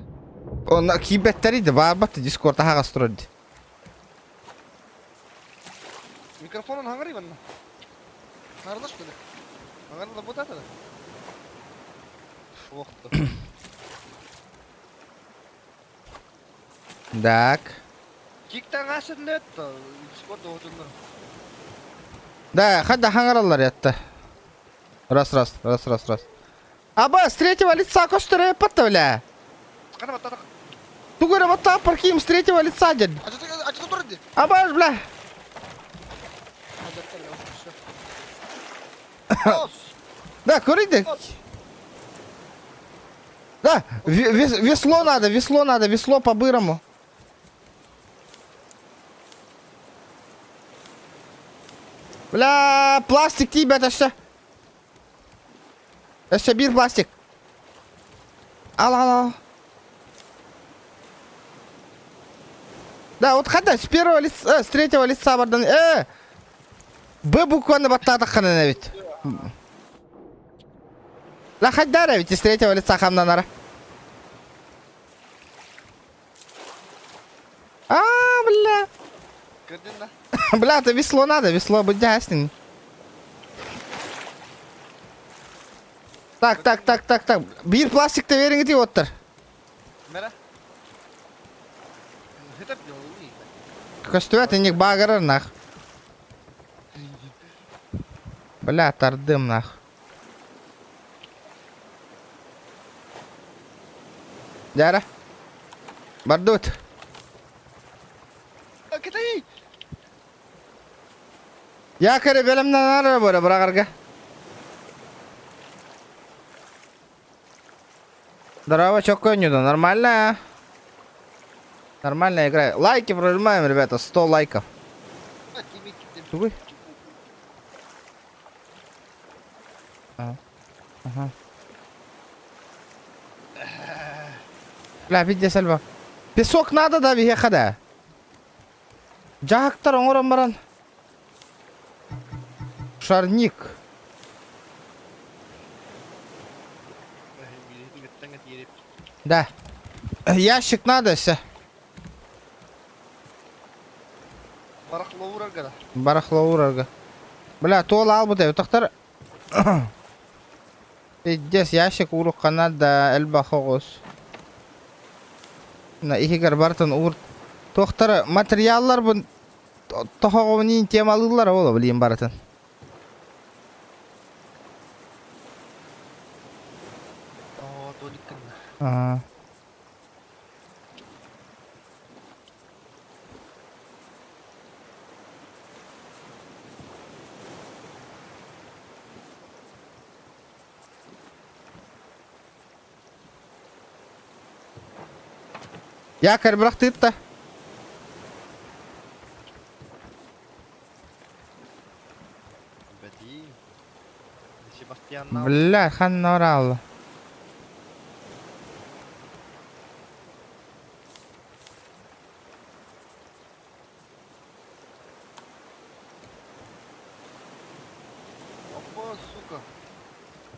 Она кибеттери де бар батты Дискордта хагас турды. Микрофонун хаңыр ибан. Нарлаш бля. Хаңыр да бутата да. Охты. Так. Киктен асын лет. Дискорд отунду. Да, хадда хаңаралар ятта. Раз, раз, раз, раз, раз. Аба, с третьего лица костыры патта, бля. Кана баттата. Тугура батта парким с третьего лица, дед. А что а что турды? Аба, бля. Да, курите. Да, весло надо, весло надо, весло по-бырому. Бля, пластик тебя, это все. Это все бир пластик. Ал, ал, ал. Да, вот хада, с первого лица, с третьего лица бардан. Б букваны баттадық қана ведь. Ла хаддара ведь с третьего лица хамнанара. Бля, это весло надо, весло быть яснен. Так, так, так, так, так. Биир пластикта вериҥ ити оттар. Мера. Көстүбэт инник баагарар нах. Бля, тардым нах. Дьара. Бардут. Якорь бэлэмнэнэр бара быраҕарга. Здорово, чё коню Нормально? Нормальная игра. Лайки прожимаем, ребята, 100 лайков. Тугуй? Ага. Бля, видите, Сальва. Песок надо, да, биһиэхэ да. Дьаһактар оҥорон баран. Шарник. Да. Ящик надо, все. Барахло уурарга да. Барахло уурарга. Бля, туол аалбыт эбит. Тохтор Пиздец, ящик уурукка да элбэх оҕус. На иһигэр барытын уур туохтара материалларбын тоһоҕобун темалыыллар ол билиим барытын. Оо, туолик гынна. Аа. Якорь бырахтыытта. Бэтии. Себастьян Бля, ханна оралла. Опа, сука.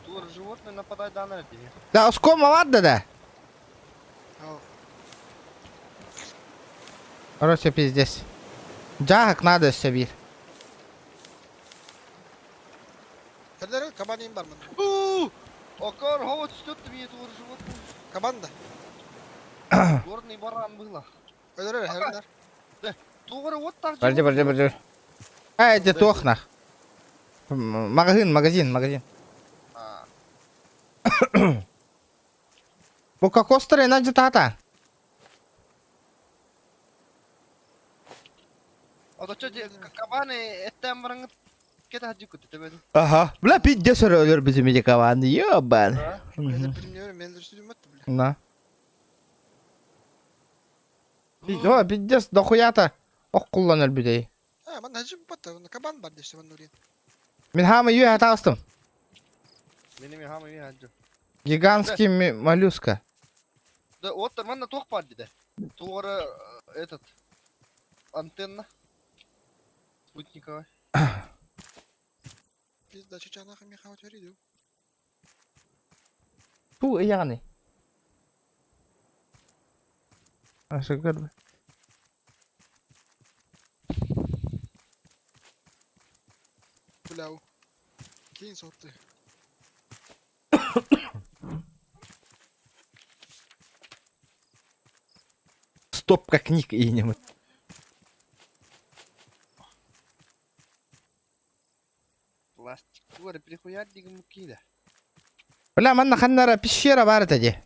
Тур животное нападает да на тебе. Да, оскома ладно да? Короче, пиздец. Дьаһак надо өссө биир. Кэллэр кабан бар мын. Окор, вот что ты мне тур животное. Кабан да. Горный баран было. Өлөрөр хернер. Тугары вот так Подожди, подожди, подожди. А, это тохнах. Магазин, магазин, магазин. Бу кокостары иначе тата. А то что, кабаны, это мранг кета хаджикут, тебе. Ага. Бля, пиздец өлөр бизимиде кабан. Ёбан. Bilmiyorum, мен сүрүм өттү бля. На. О, пиздец, дохуята. Ох, куллан өлбүдей. А, ман хажым батта, кабан бар дешти ман урин. Мин хама юя тастым. Мени хама юя хаджу. Гигантский моллюска. Да, вот манна туох бар диде. Тугары этот антенна спутниковая. Пизда чачанаха михау төридү. Ту ыйаҕыный? Ашыгыр. Бляу. Кейин сотты. Стопка книг иинемит. Пластик тугары прихуя дигин мукида. Бля, манна ханнара пещера бар этэ дии.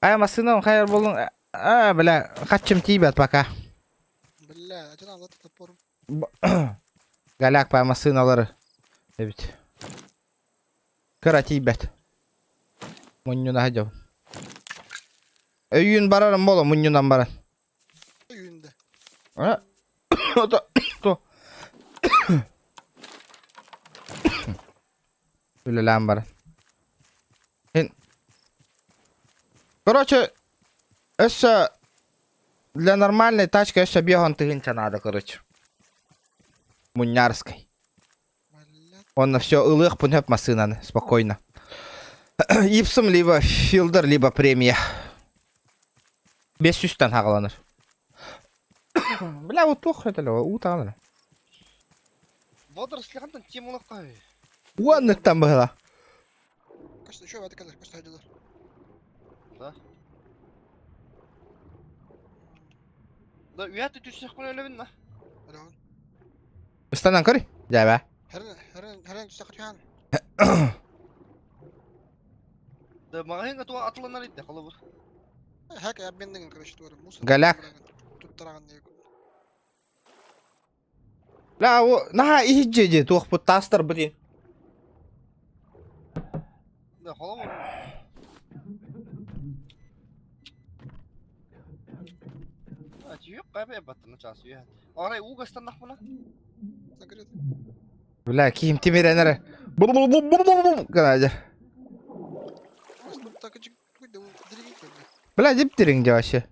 Ай, массыынам хайар буоллун. А, бля, хаччым тиийбэт пока. Бля, атын алат топорум. Голяк по массыыналары эбит. Кыра тиийбэт. Мунньуна сылдьабын. Өйүүн барарым буолуо мунньунан баран. Үйүндө. А? То. Үлэлээн баран. Короче, өссө для нормальной тачки өссө биэһон тыһыынча надо, короче. Муннярской. Бля. Онно все ылыахпын сөп массыынаны спокойно. Ипсом либо Филдер, либо премия. 500-тан хаҕаланар. Бля, вот туох это уу таҕалана. Водоросли хантан тем улахха. Уонныттан быһыла. Костя, еще это кэлэр, Костя дьылар. Да. Да, үйәті түссе қой өлебін на. Алло. Ыстанан көрүй. Дьэбэ. Хэрэн хэрэн хэрэн түссе қатыхан. Да, магазинга туа атыланар итте, холобур. Хак обмен короче, туары. Мусор. Голяк. Тут тараган не. Бля, о, наһаа иһитдьэ дии туохпут таастар бу дии. Да, холобур. А, түйек қайбай баттыны час үйәт. Арай угастаннах мына. Закрыт. Бля, киһим тимирэн эрэ. Бу-бу-бу-бу-бу-бу гына Костя, так и Бля, дип-дириҥ дьэ вообще.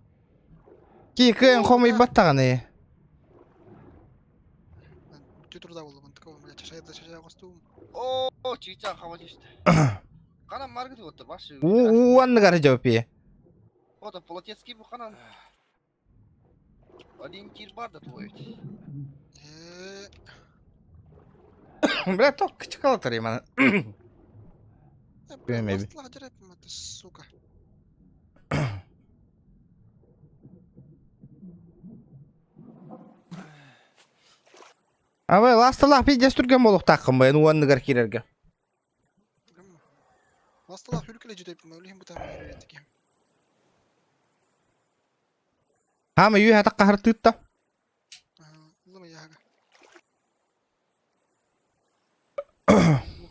Ки кыайан хомуйбаттаҕыный. Ты труда был, он такого, блядь, чашая чашая костюм. О, чича хаба түсті. Қана маргы отты, башы. Уу анныгар дьопи. Ота полотецкий бу қанан. Ориентир бар да твой. Э, Бля, ток кычыкалатар имана. Maybe. Сука. Абай, ласталах пиздец түрген болуқтаққын баян уанныгар кирерге. Ласталах үлкеле жүдеп, өлім бұта үйреттік. Хама үй хатақ қахыр тыытта. Лыма яга.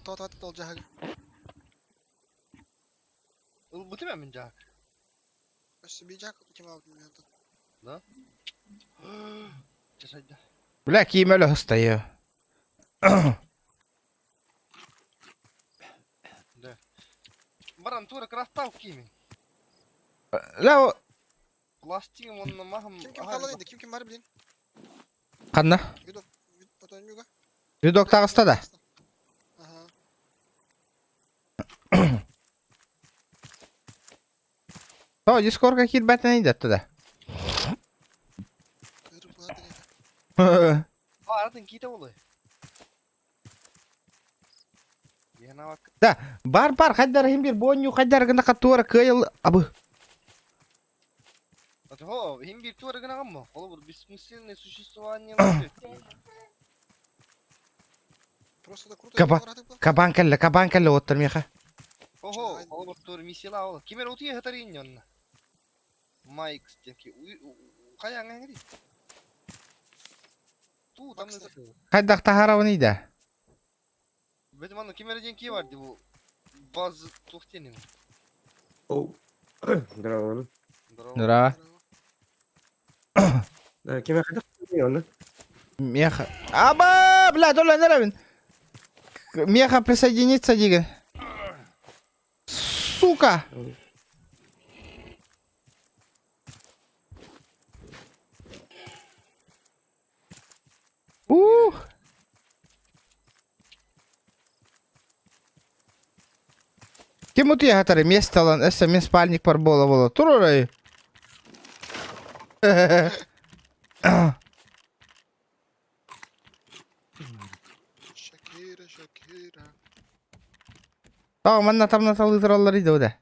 Тот тол жага. Ылбыты мен жак. Өссө бижак ким алды мен тут. Жасайды. Бля, киім өлі хыстайы. Да. Баран тура крафтау кимен. Ля, Пластигым онна махым. Ким ким қалады енді, ким ким бар білин. қанна? Видок, потом юга. Видок тағыста да. Ага. О, дискордка кирбәтін идетті да. Арын ките олы. Яна бак. Бар бар, хайдар хим бир боню хайдар гына катуара кыйыл абы. Хо, хим бир тура гына гамма. Холобур бессмысленное существование. Просто да круто. Кабан кэллэ, кабан кэллэ оттар меха. Охо, холобур тур миссия ол. Кимер утия хатарин онна. Майк стенки. Кая аңа Ту там Хайдах тахаравын ида. Бет маны кимер ден ки бар бу. Баз тухтенин. Оу. Здорово. Здорово. Здорово. Да, кем я хотел? Меха. Аба, бля, тола нравен. Меха присоединиться деген. Сука. Ух. Кем утуя хатары место лан, эссе мен спальник пар бола бола. Турурай. Шакира, Шакира. Tamam, манна тамна талыдыраллар иде ода.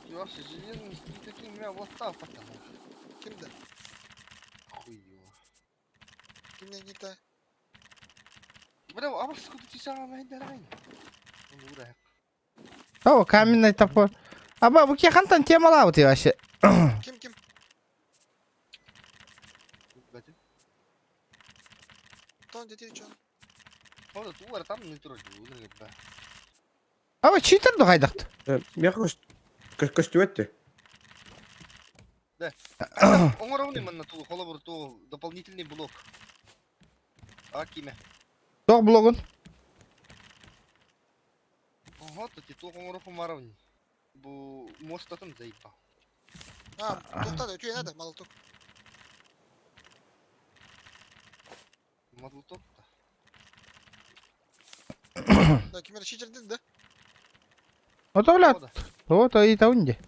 Вообще железный таким меня вот так потом. Кимде? Хуй его. Кимне никта? Бля, а вас куда ты сам айдарайн? О, каменный топор. Аба, бу хантан темала вот вообще. Ким ким? Тон дети чон. Там не трогай, да. Аба читер ду хайдакт. Я хочу костюметти. Да. Оңоровный манна ту холобур ту дополнительный блок. А киме? Тох блогун. Ого, то ти ту оңоров маровни. Бу мост там заебал. А, тоқтады, түйе надо, молоток. Молоток. Да, ким эрэ чичердин да? Ото блядь. Вот ыйтабын дии.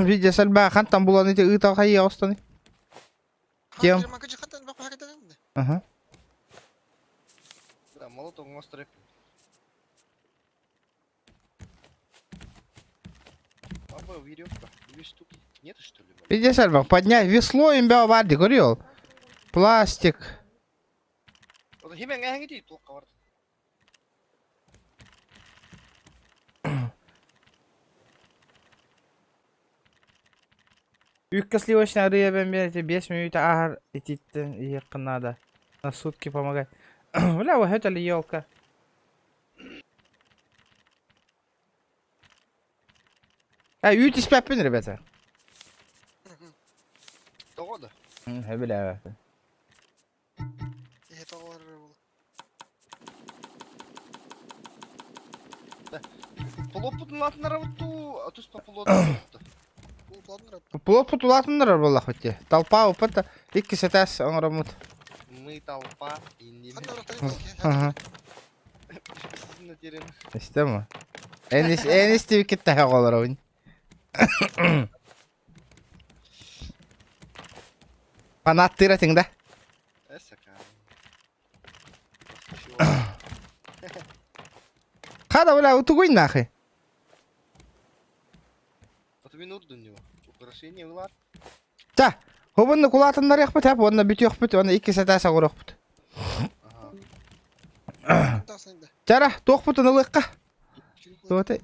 Видео сальба хантан булан ити ыыта хайыы оҕустаны. Тем. Ага. Да, молоток оҥостор Папа, веревка. Две штуки. Нет, что ли? Видео сальба, поднять весло им бя барды, говорил. Пластик. Химен эһэҥи туохха бар. Үүккэ сливочный арыы эбэн биэрти 5 мүнүүтэ ааһар итииттэн иһиэххин наада. На сутки помогай. Бля, вот это ли елка? А, үүт испэппин, ребята. Тоҕо да? Бля. Иһэ тоҕо барар Плоппутун улаатыннарабыт дуу, туспа плот Плоппут улаатыннарар буоллахпыт дии. Толпа уппат да иккис этээс оҥороммут. Мы толпа иннин. Ага. Истэм. Эн эн истибиккит таһа оҕолоробун. Фанаттыыр этиҥ да? Хада, бля, утугуй нахуй. Та, хобунну кулаатыннарыахпыт хап, уонна бүтүөхпүт, уонна иккис этээс оҥоруохпут. Чара, туохпутун ылыахха. Туота.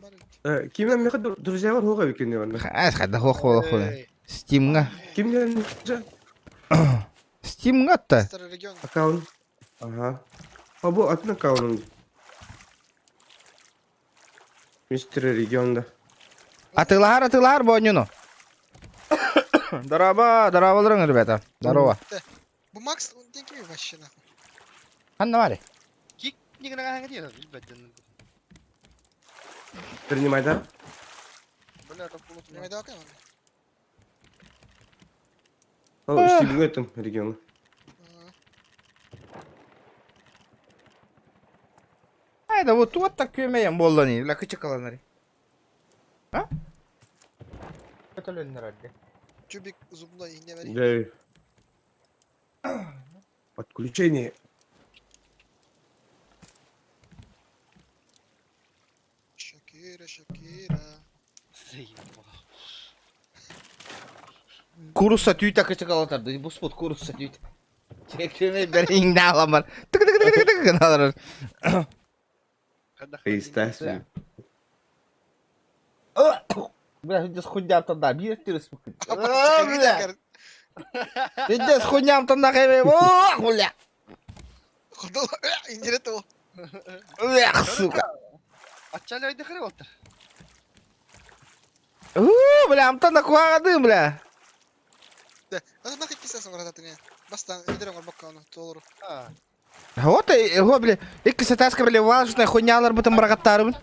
Ким меха друзья бар хуга викини онно. Ас хада хуох хуох хуох. Стимга. Ким Стимга та. Аккаунт. Ага. А бу атын аккаунт. Мистер регионда. Атыылаһар атыылаһар боонньуну. Дороба, дорооболоруҥ, ребята. Здорово. Бу Макс диэн кими вообще нахуй? Ханна баар? Кик билбэт Принимай, да? Бля, это Принимай да, О, Стивен этом регион. Айда вот вот так күөмэйэн буоллани, ла кычыкаланары. А? Көтөлөннөр Чубик зубной не вари. Да. Подключение. Шакира, Шакира. Курусса түүтэ кычыкалатар, буспут курусса түүтэ. Күөмэй бэриҥ даламар. Тык тык тык тык тык гыналар. Естественно. Бля, здесь хуйня танда, биир түрүс Бля. Здесь хуйня танда кайбе. О, бля. Ходол, индирет ол. Эх, сука. Аччали айда хары болтар. У, бля, амтан куагадым, бля. Да, а нахуй кисасың орататын Бастан, өйдөрөң орбокка оны толору. Вот, его, бля, икки сатаска, бля, важная хуйнялар бутын барагаттарыбын.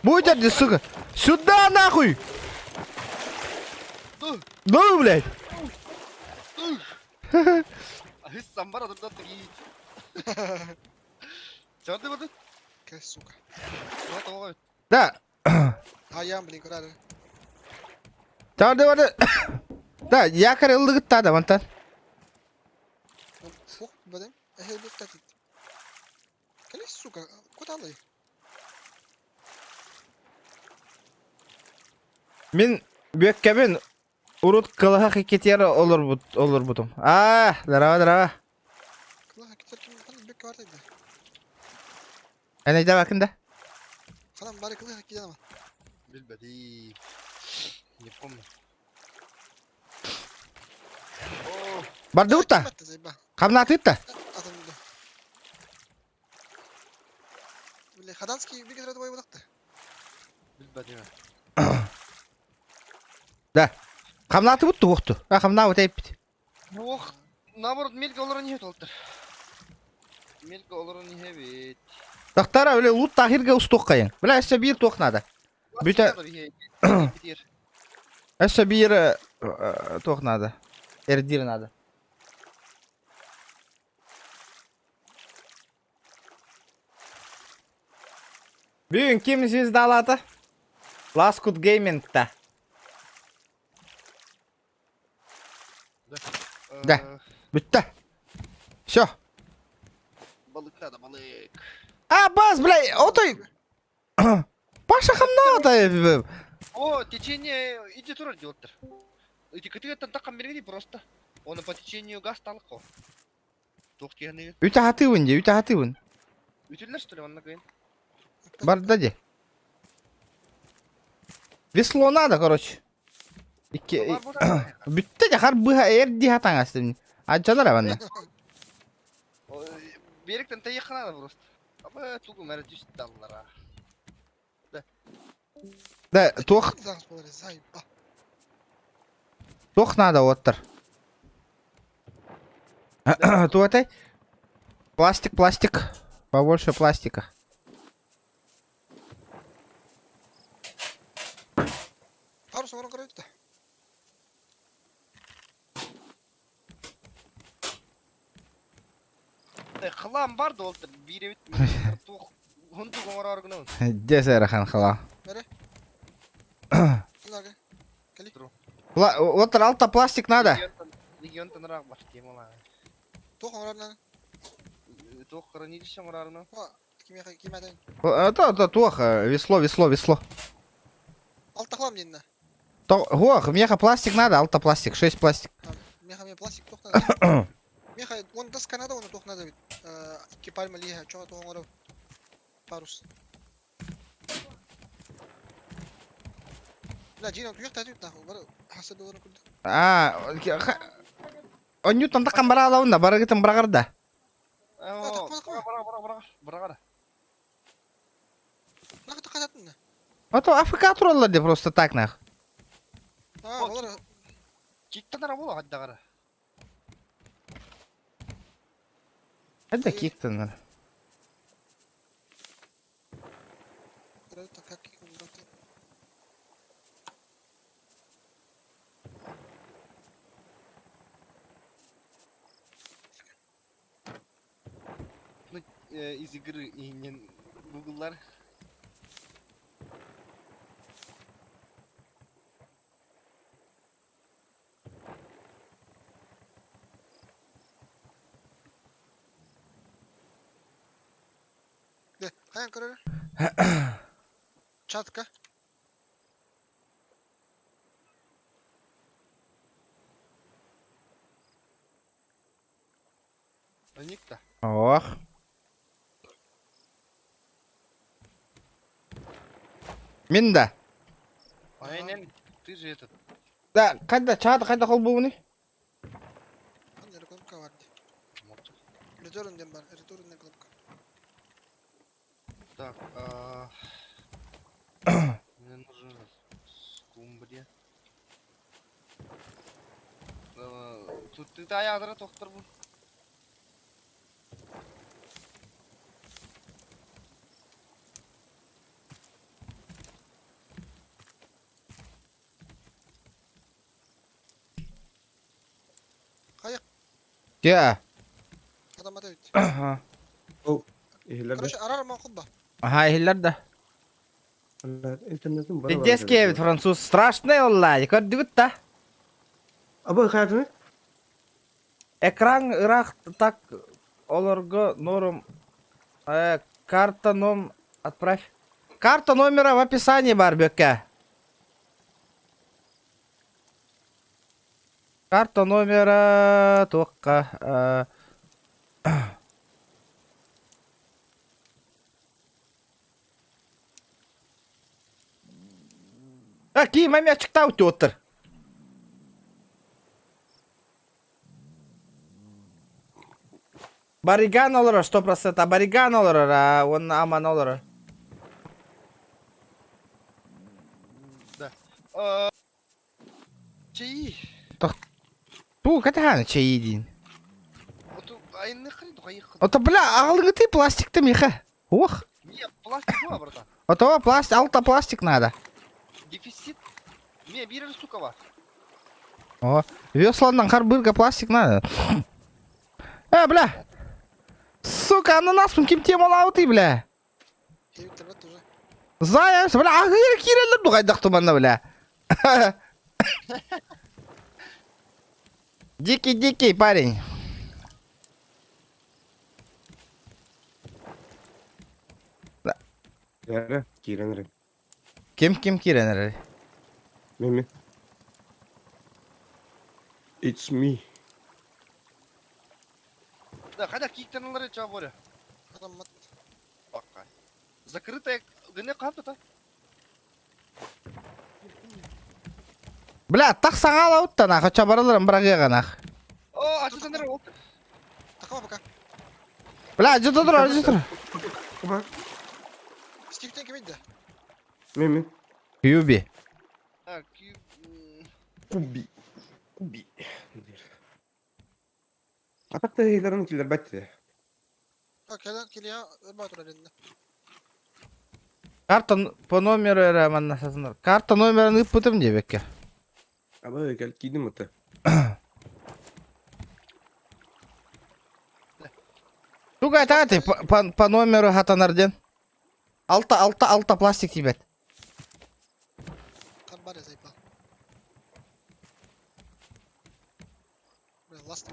Будь отди, сука. Сюда, нахуй! Ну, блядь. Самбар адырда тыги. Чарды барды. Кэ, сука. Да. Аям, блин, көрәрі. Чарды барды. Да, якорь ылдыгытта да, вантан. Фух, бадем. Эхе, бит так. Кэлэ, сука, куда алай? Мин бүөккэбин урут кылаһах иккитиэр олорбут олорбутум. Аа, здорово, здорово. Кылаһа китер ким хан бек бар да. Эн эйдэ бакын да? Ханам бары кылаһа киден Билбэди. Не помню. Бардыбыт да? Хамнаатыт да? Бile Хаданский бик рад бой булакты. Билбэди. Да. Хамнаатыбыт туохту. А хамнаабыт эппит. Ох, наоборот, мелко олорон иһэ толтар. Мелко олорон иһэ бит. Тахтара бile лут тахирга устуох кайын. Бля, өссө биир туох надо. Бүтэ өссө биир туох надо. Эрдир надо. Бүгүн ким звездалаата? Last Good Gaming-та. Да. Бүттэ. Все. Балык надо, балык. А, бас, бля, отой... Паша хамнаата. О, течение иди турар делаттар. Эти кытыгаттан таккан бергени просто. Он по течению газ талыкко. Туох тиһэни Үтэ хатыыбын дии, үтэ хатыыбын. Үтүллэр что ли манна кыйын? Барда дии. Весло надо, короче. Икки... Бүттэ дьэ харбыһа эр дии хатаҥастым. Адьалар манна. Беректен тайыхха надо просто. Аба тугу мәрі түсталлара. Да, туох туох надо оттар. Туотай. Пластик, пластик. Побольше пластика. Парус оҥорон көрөбүт да. Хлам бар да ол биир эбит туох хунтук оҥороор гынабын. Дьэ сэрэхэн хала. Бэрэ. Кыларга. Кэли. Вот алта пластик надо. Регионтан ыраах бар темалаа. Туох оҥорор надо? Туох хранилище оҥороор Кимиэхэ кимэдэн. То, то, туох, весло, весло, весло. Алта хлам диэннэ. То, ох, меха пластик надо, алта пластик, 6 пластик. Меха мне пластик туох надо. Меха, он доска надо, он туох надо ведь. Икки пальма лиha, чоҕо туох оҥорор. Парус. Бля, Джина, туйах татют нахуй. Бары хаса долларын курдук. А, онньутан такан бараалабын да, барыгытын быраҕар да. Быраҕар. А то АФК тураллар де просто так нах. Киктанара була хаддагара. Это киктанара. Ну, из игры и не гуглар. Де, хайан көрөр? Чатка. Никта. Ох. Мин да. Айнен, ты же этот. Да, когда чат, когда холбуны? Аны кнопка бар. Return диэн бар, return диэн кнопка. Так, мне нужен скумбрия. Тут ты ядра доктор бу. Хайа. Я. Адам ата бит. Ага. Иһиллэр да. Короче, арар ман хобба. Ага, иһиллэр да. Интернетим бар. Детский эбит француз страшный олла. Көрдүгүт да. Абы хаятыны? Экран ыраах так олорго норм карта ном отправь. Карта номера в описании бар бөккә. Карта номера туохха А, ким эмиэ ачыктаабыт уоттар. Бариган олорор, 100%. Бариган олорор, а уонна Аман олорор. Да. Чэйи. Туу кэтэһээн чэйи диин. Айынныххын тухайыххын. Ото бля, аҕалыгытый пластикты миха. Уох. Не, пластик була, братан. Ото пластик, алта пластик надо. Дефицит. Не, биир штука бар. О, весланнан харбырга пластик надо. Э, бля. Сука, ананаспын ким темалаабытый, бля. Интернет уже. Зая, бля, аһыыр киирэллэр дугайдах туманна, бля. Дикий-дикий парень. Эрэ, киирэн эрэ. Ким ким киирэн эрэр? Мими. It's me. Да, хотя кииктен ылары ча боря. Адаммат. Бакка. Закрытая гыны капта. Бля, так саҥа алауттан ах, чабараларым бырагыаганах. О, ачытаныр ол. Такама пока. Бля, жыта тур, жыта тур. Куба. Стиктен ким иде? Мими. Юби. А, ки... Куби. Куби. Атак та хейлерин киллер бәтте. Кэлэн килия ырбаа турар иннэ. Карта по номеру эрэ манна сатанар. Карта номерын ыыппытым диэбэккэ. Аба кэл киидим ыты. Туга этааты по, по номеру хатанар диэн. Алта, алта, алта пластик тиийбэт. Бар заебал.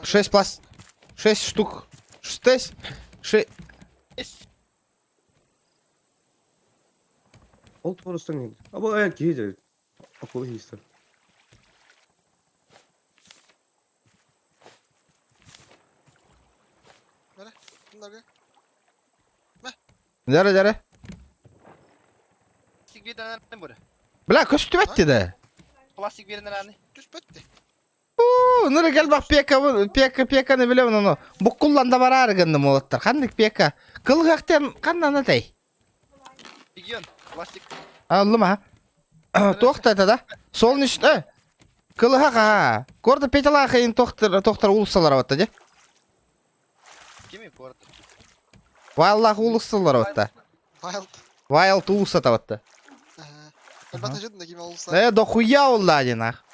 Шесть пласт... Шесть штук. Шесть... Шесть... Ол туорустан иһин. Аба аян киһи дьэ. Акула иһистэр. Дәрі, дәрі. Бля, көстүбэт да. Пластик беренер аны. Түспөттү. Ныры кэлбэх пека, пека, пеканы билэбин ону. Буккуллан да бараары гынным уолаттар. Ханнык пека? Кылгахтан ханнан этэй? Регион, пластик. Аллым а. Туох да это да? Солнечный. Кылыһах аа. Корда Петялаах ыйын тохтар тохтар уулуссалар батта дьэ. Кими город? Вайллаах уулуссалар батта. Wild. Вайлд уулуссата батта. Ага. Э, дохуя улла диэн ах.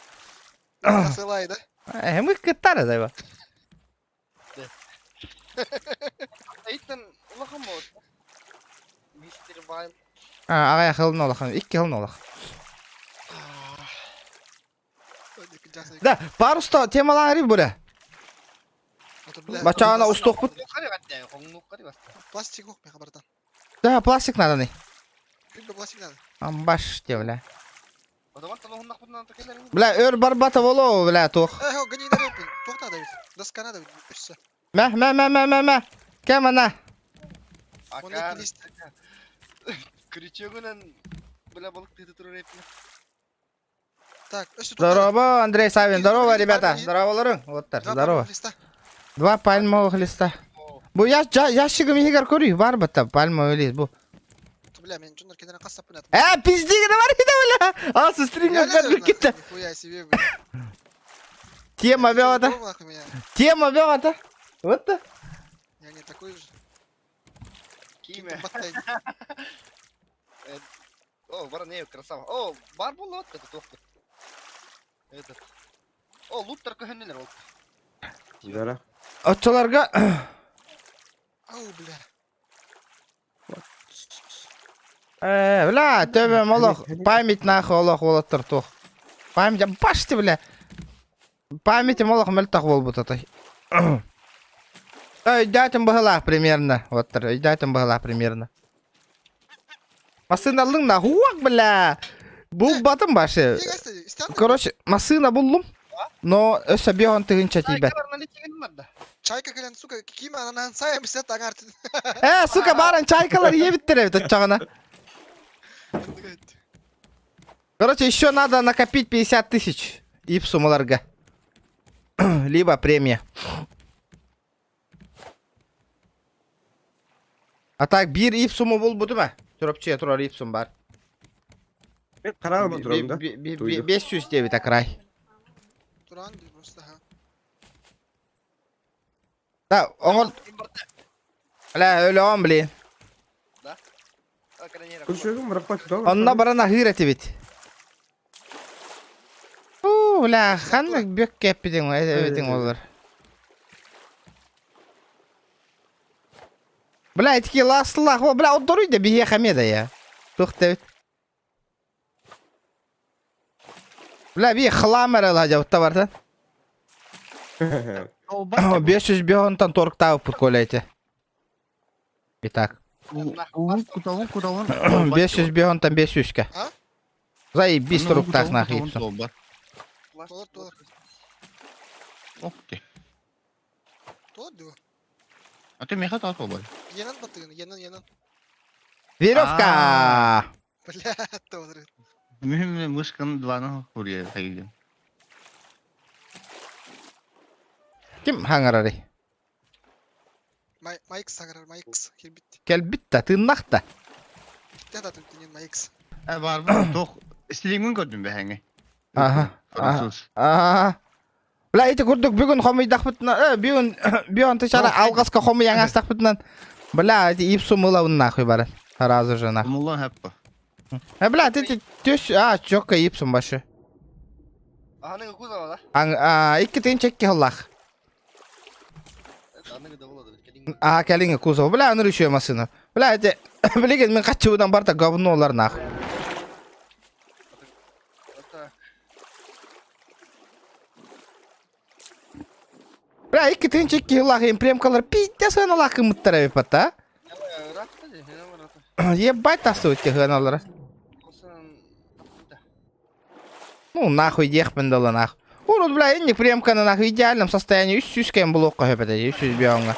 Насылай, да? Э, мы кыттар дайба. Эйтен улахан бо. Мистер Вайлд. А, аҕай хылын улахан, икки хылын улахан. Да, паруста темалаары бу Бачаана устуохпут. Пластик ох, братан. Да, пластик надо не. Пластик надо. Амбаш те, бля. Бля, өр барбата боло, бля, туох. Э, гони на репин. Туох надо ведь. Доска надо ведь. Мә, мә, мә, мә, мә, мә. Кем ана? Акар. Крючогунан бля балык тыты турар репин. Так, Здорово, Андрей Савин. Здорово, ребята. Здорово, Лорен. Вот так, здорово. Два пальмовых листа. Бу я ящигым иһигэр көрүй бар бата пальмовый лист бу. Бля, мен чундар кенен кассап бля. Э, пиздиги бар ida бля. А, со стримга көр кетті. Нихуя себе, бля. Тема беғата. Тема беғата. Вот та. Я не такой же. Киме. О, бар не, красава. О, бар болот это тохты. Этот. О, луттар көһөннелер ол. Жара. Отчоларга Ау, бля. Э, бля, төбөм олох память нахуй олох уолаттар туох. Память башты, бля. Памятим олох мөлтөх буолбут отой. Өйдөөтүм быһылаах примерно. Вот өйдөөтүм быһылаах примерно. Массыына ыллыҥ на хуак, бля. Булбатым башы. Короче, массыына буллум. Но өссө биоһон тыгынча тиийбэт. Чайка кэлэн, сука, ким анан сайым сет аңарт. Э, сука, баран чайкалар иебиттер эбит оччоҕуна. Короче, еще надо накопить 50 тысяч ипсумаларга. Либо премия. А так биир ипсуму булбутум э. Чурапчы турар ипсум бар. Мен караама турам да. 500 диэбит акрай. Туран диир просто, ха. Да, оҥор... Бля, өлөҕүн блин. Күршөгүм бырахпат Онно баран аһыыр этибит. Уу, бля, ханнык бүк кэппитиҥ эбитиҥ олор. Бля, итики ласлах, бля, отдоруй да биһиэхэ эмиэ да я. Туох да эбит. Бля, би хлам эрэ ылаадьабытта барда. 505 торгтаабыппыт Коля эти. Итак. Куталын куталын. 505 500-ка. А? Заебись туруктаах нахуй ипсун. Толор толор. Окей. Толор диво. А ты меха тал толбар. Янан баттыгын, янан янан. Веревка! Бля, толор. Мүһүм мышканы дваны хурья хайдым. Ким хаҥарарый? Майкс саҥарар, Майкс кирбит. Кэлбит да, тыыннах да. Киттэ да түнен Майкс. Э барбын тох стримин көрдүм бэһэҥи. Аха. Аха. Бля, ити курдук бүгүн хомуйдахпытына, э, бүгүн бүгүн тычара алгаска хомуйан астахпытынан, бля, эти ипсум ылабын нахуй баран. Сразу же нахуй. Мулла хаппа. Э, бля, ты түс, а, чокка ипсум башы. Аныгы кузова да? Аң, а, икки тыынча икки хыллах. Аа кэлиҥҥи кузов. Бля, аны үшүө массыына. Бля, эти билигин мин хаччыбынан барта говнолар нах. Бля, 2 тыһыынча 2 сыллаах импремкалар пиздец сыаналаах гыммыттар эбит бата. Ебать тахсыбыт сыаналара. Ну, нахуй диэхпин дылы нах. Урут, бля, инник премканы нахуй идеальном состоянии 300 кэм булуохха сөп этэ, 300 бионга.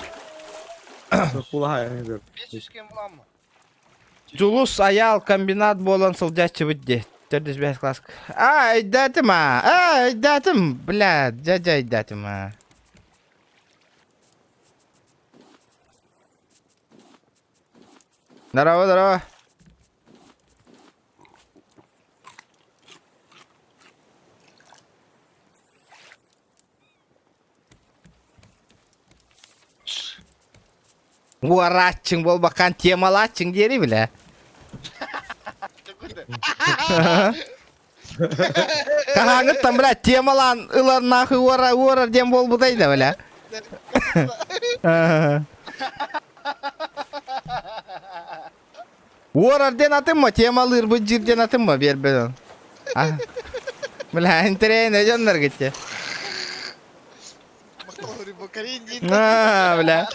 Дьулус Айаал комбинат буолан сылдьааччыбыт дии. Төрдүс бэс класс. А, өйдөөтүм аа. А, өйдөөтүм. Бля, дядя өйдөөтүм аа. Здорово, здорово. Уорааччыҥ буолбаккаан темалааччыҥ диэри билэ. Хаһааҥҥыттан бля темалаан ылар нахуй уора уорар диэн буолбутай да бля. Уорар диэн атымма, темалыырбыт дьиир диэн атымма биэрбэт. Бля, интэриэһинэй дьоннор гитте. А, бля.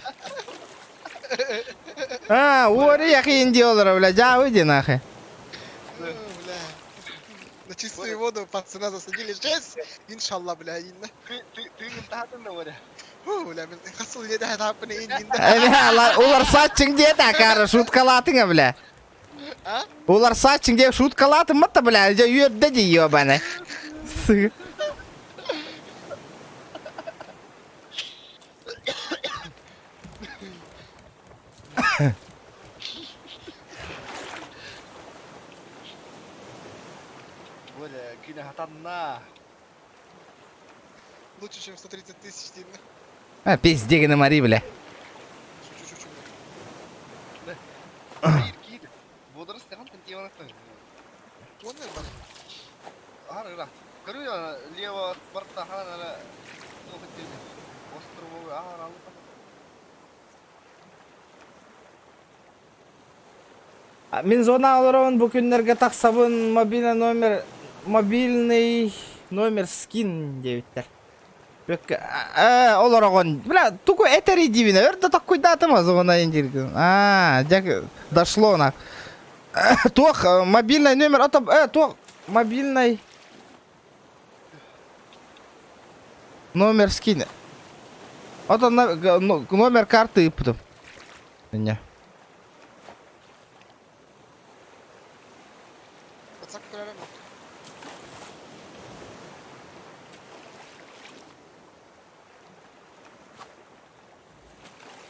А, уори якин диолора, бля, дьаабы ди нахуй. Бля. На чистую воду пацана засадили. Жесть! Иншалла, бля, инна. Ты, ты, ты не Бля, мен хасыл леде хатапын инда. Уларсааччыҥ диэтэ акаары шуткалаатыҥа, бля. А? Уларсааччыҥ диэ шуткалаатым матта, бля, дьэ үөрдэ дии ёбаны. Сыы. Бля, күнэ хатанна. Лучше, чем 130 тысяч, Дина. А, пиздегина Мари, бля. Шучу, шучу. Биир киир. Водорос тахантан тиэманаттан. Уонна бар. Аһар ыраах. Көрү лево барта хаан ара туох этиэни. Островой аһар алыта. Мин зона олоробун бу күннэргэ тахсабын мобильный номер мобильный номер скин диэбиттэр. Бөккө олороҕун бля тугу этэрий диибин өр да токкуйдаатым зона дииргин. Аа, дьэ дошло на. Туох мобильный номер ото туох мобильный номер скин. Ото номер карты ыыппытым. Инньэ. WhatsApp көрөрөм.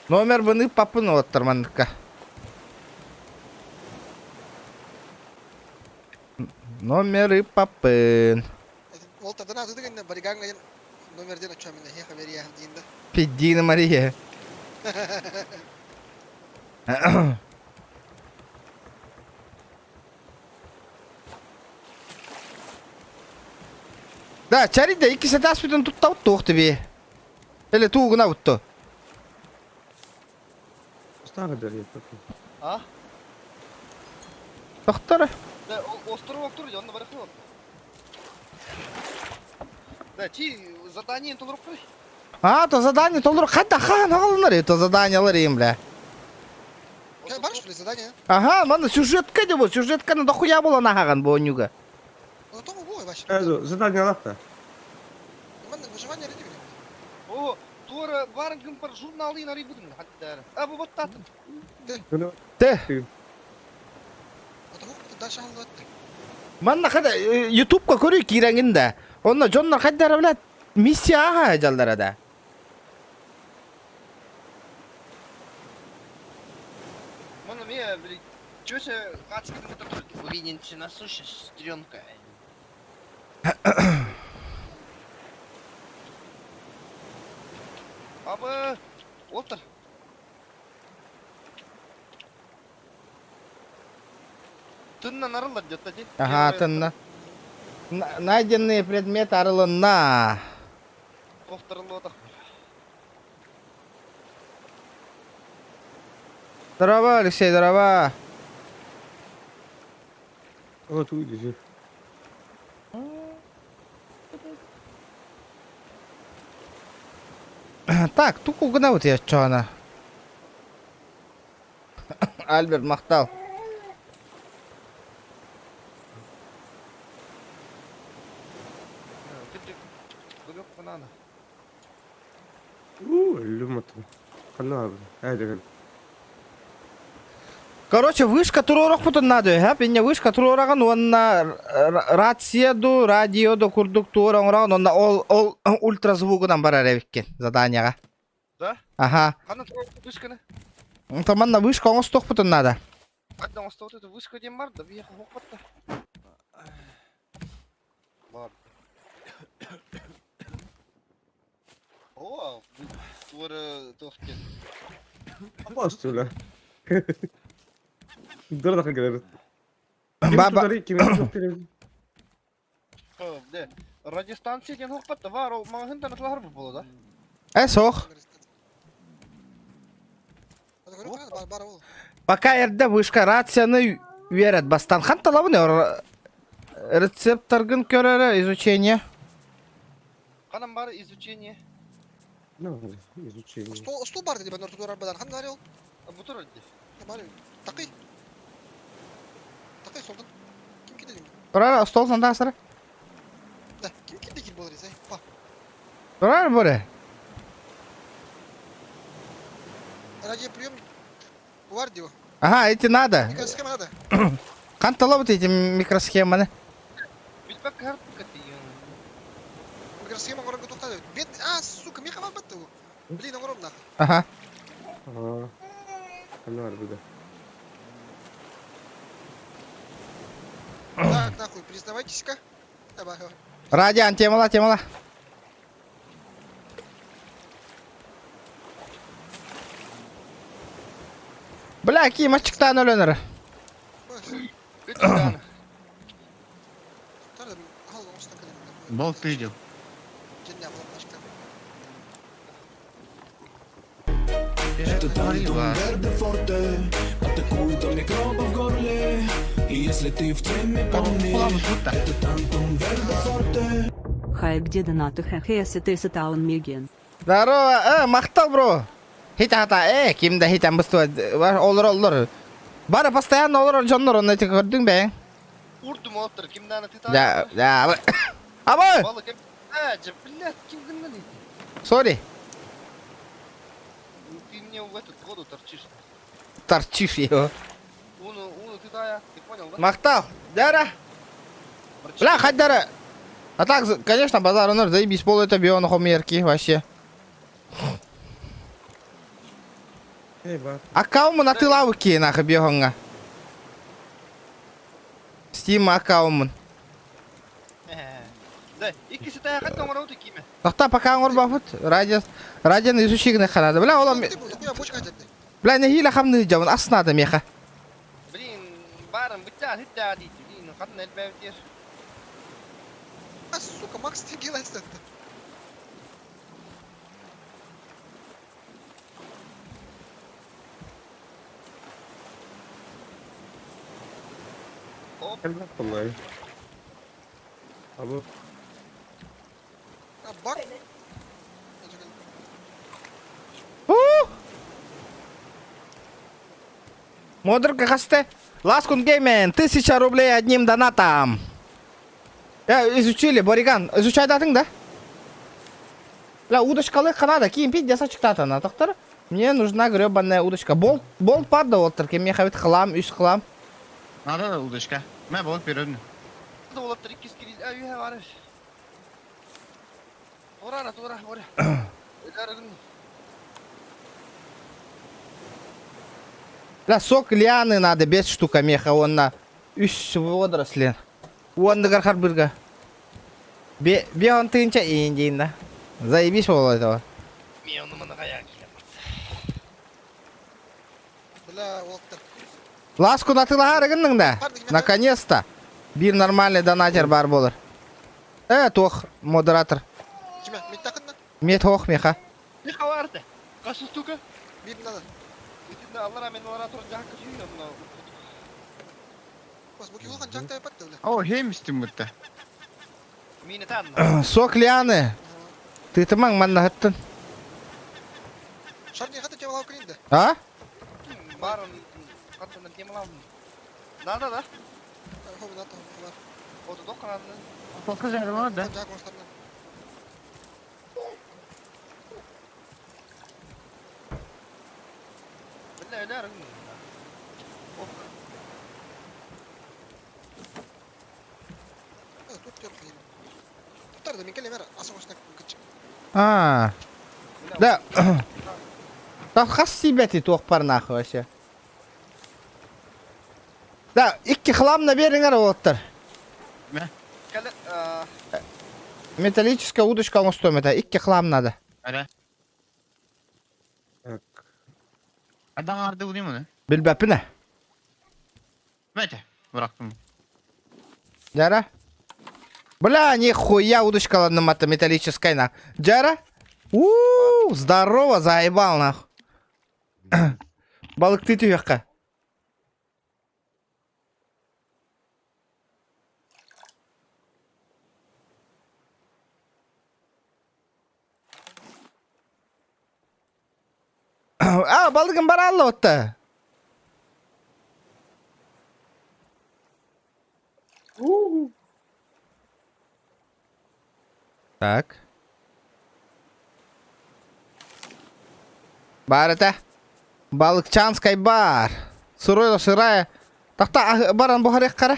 Номер быны папын оттар манныкка. Номеры папын. Ол тадан атыды гэннэ баригаҥ айан номерден оччоомин эһиэхэ бэрийээх диин да. Пиддина Мария. Да, чарида икки сатаспытын туттабыт туох тебе. Или туугуна бутту. А? Тохтор. Да, островок тур, онно барыхы. Да, чи задание толоруккуй. А, то задание толору хата хаан хаалынар это заданиялар им, бля. Бар что ли задание? Ага, мана сюжетка де бу, сюжетканы дохуя була нахаган бу онюга. Ну то бу вообще. Задание алакта. Манна выживание реди. О, туора барын кым бар журналы нари будун хаттар. А бу боттатын. Те. Дальше алып Манна хада ютубка көрүй киреңин да. Онна дьоннор хайдара блядь миссия аха жалдара да. Мана ме, блядь, чё се кацкын кытыр Увидимся на суше, сестренка. Абы, отыр. Тыннан арылар где-то. Ага, тынна. Найденные предметы арылынна. Повторылы Здорово, Алексей, здорово. Вот увидишь. Так, туку гына вот я чана. Альберт махтал. Короче, вышка туророх путун надо, ха, пенне вышка турораган, онна рация ду, радио ду, курдук туороган, онна ол, ол ультразвугунан барар эбиккен заданияга. Да? Ага. Хана вышканы? Таманна вышка оңостох путун надо. Хадда оңостох это вышка дем бар, да въехал хокпатта. Бар. О, туора тохкен. Апостула. Дурда кэлэр. Баба. Радиостанция ден хокпатта бар, ол маңын танытлар бу да. Э, сох. Пока эрде вышка рацияны верет бастан. Хан талабын рецепторгын көрөрө изучение. Канам бар изучение. Ну, изучение. Стол, стол бар деди, ben ortada arabadan. Ханна арел. Бу тур ди. Бар. Такый. Такый солдан. Ким киде дейм? Турар стол санда асыра. Да, ким киде кил болор ей. Па. Турар буре. Радиоприемник. Бар дио. Ага, эти надо. Микросхема надо. Хан талабыт эти микросхеманы. Билбек харпка ти. Микросхема горга токтады. Бет, а, сука, меха бар батты. Блин, оңором нахуй. Ага. Ага. Ханна арбыда. Так, нахуй, признавайтесь-ка. Давай, давай. Радиан темала, темала. Бля, ким ачыктан өлөнөр. Болт видел. Это Атакует у микробов в горле. И если ты в теме, помни, это Тантум Верде Форте. Хай где донаты хэ таун миген. Здорово, махтал, бро. Хит ата, кимде хит амбысту, олор олор. Бара постоянно олор жоннор, он эти көрдүң бе? Урдум оттыр, кимданы ты Да, да. Абы! Балык, а, блядь, ким гыннан Сори. Ты мне в этот воду торчишь. Торчишь его. Уну, уну, ты тая, ты понял, да? Махтал, дара. Бля, хоть дара. А так, конечно, базар онор, заебись, пол это бион хомерки вообще. Аккаунт на ты лавки нахуй бегонга. Steam аккаунт. Да, иккиси тая хат оңору киме. Тохта пока оңор бафыт. Радио, радио изучигне ханада. Бля, олам. Бля, не хила хамны жабын аснада меха. Блин, барым битта хитта дейт. Блин, хатын элбәб дер. А, сука, Макс, ты гелайсың. Оп. Абы. Бак. Мудрка хасты. Ласкун Геймен, 1000 рублей одним донатом. Э, изучили, Бориган, изучай датың да? Бля, удочкалы канада, киин пиздец ачыктатана, доктор. Мне нужна гребаная удочка. Болт, болт падда оттыр, кем мехавит хлам, үс хлам. Надо да удочка. Мэ болт берөдүн. Долаттар иккис кирил, а бар. Тура, тура, тура. Бля, сок лианы надо, без штука меха, он на үс водоросли. Уонныгар харбырга. Бе, бе он тынча индейна. Заебись ол этого. Бля, уолаттар. Ласку натылаһар гынның да. Наконец-то. Бир нормальный донатер бар болар. Э, тох, модератор. Киме, мин такынна? Мет хох меха. Меха барды. Касы штука? Бир надо. Аллара мен алара туран жакка сүйүн мына. Бас бу киулхан жакта япат бля. О, хем истим бутта. Мини тан. Сок лианы. Ты тымаң манна хаттын. Шарни хата темалау киринде. А? Барын каттан темалау. Надо да? Хо надо, бар. Ото докананы. Тоқыз жарым да. Жак оштарна. Бля, өлөр. Ох. Тут төр кийин. Туттар да мен келем ара, аса оштак кыч. А. Да. Так хас себя ты туох пар нахуй вообще. Да, икки хлам набереңер оттар. Металлическая удочка оҥостуом этэ. Икки хлам надо. Эрэ. Так. Адан арды улайым оны. Билбэппин ээ. Мэтэ. Бырахтым. Дьара. Бля, нихуя удочкаланным это металлическая на. Дьара. У, здорово, заебал нахуй. Балыктыы түһүөххэ. А, балыгым бар алла отта. Так. Бар это. Балыкчанскай бар. Сырой сырая. Тахта баран буһарыах кара.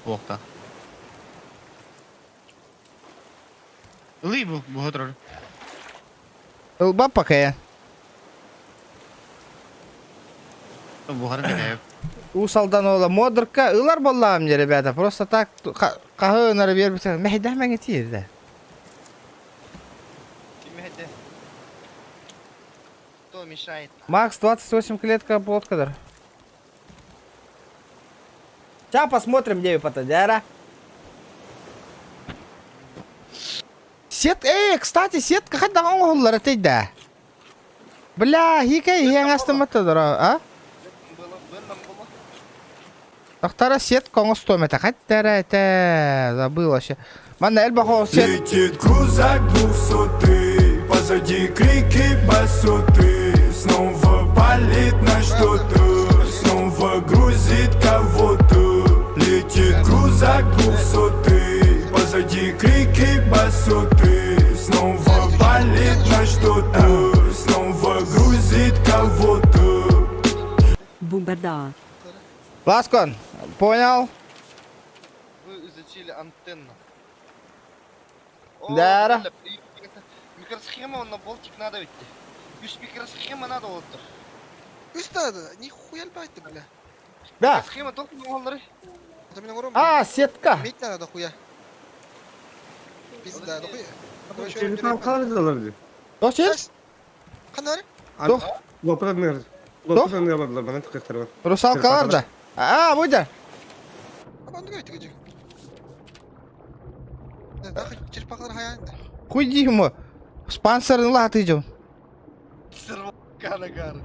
Буохта. Ылый бу бу отырор. Ылбап пока. Буһарын кэтэйэп. Уус Алдан уола модерка ылар буоллаҕым дии, ребята. Просто так хаһы ынары биэрбитэ. Мэһэйдээх тиийдэ. Ким Кто мешает? Макс 28 клетка плоткадар. Сейчас посмотрим, где Патадяра. Сет, эй, кстати, сетка хайдах оҥоһуллар этэй да. Бля, хикэй иһиэҥ астыммата а? Тахтара сетка оҥостуом этэ, хаттара этэ, забыл вообще. Манна элбэх сет... Летит крузак двухсотый, позади крики басоты. Снова палит на что-то, снова грузит кого-то. Летит крузак двухсотый, позади крики басоты. Снова палит на что-то, снова грузит кого-то. Бумбарда. Ласкон, понял? Вы изучили антенну. Да. Микросхема, он на болтик надо ведь. Үс микросхема надо вот. Үс надо, нихуя албайт, бля. Да. Микросхема только не Это меня урон. А, сетка. Медь надо дохуя. Пизда, дохуя. Телефон дии. Досир? Ханары? Тух. Лопатан Лопатан бардылар, манан тыкыктар бар. Русалкалар да. А, буйда. Абанды Черепахалар хаянда. Хуй ему. Спонсорын латы идем. Канагар.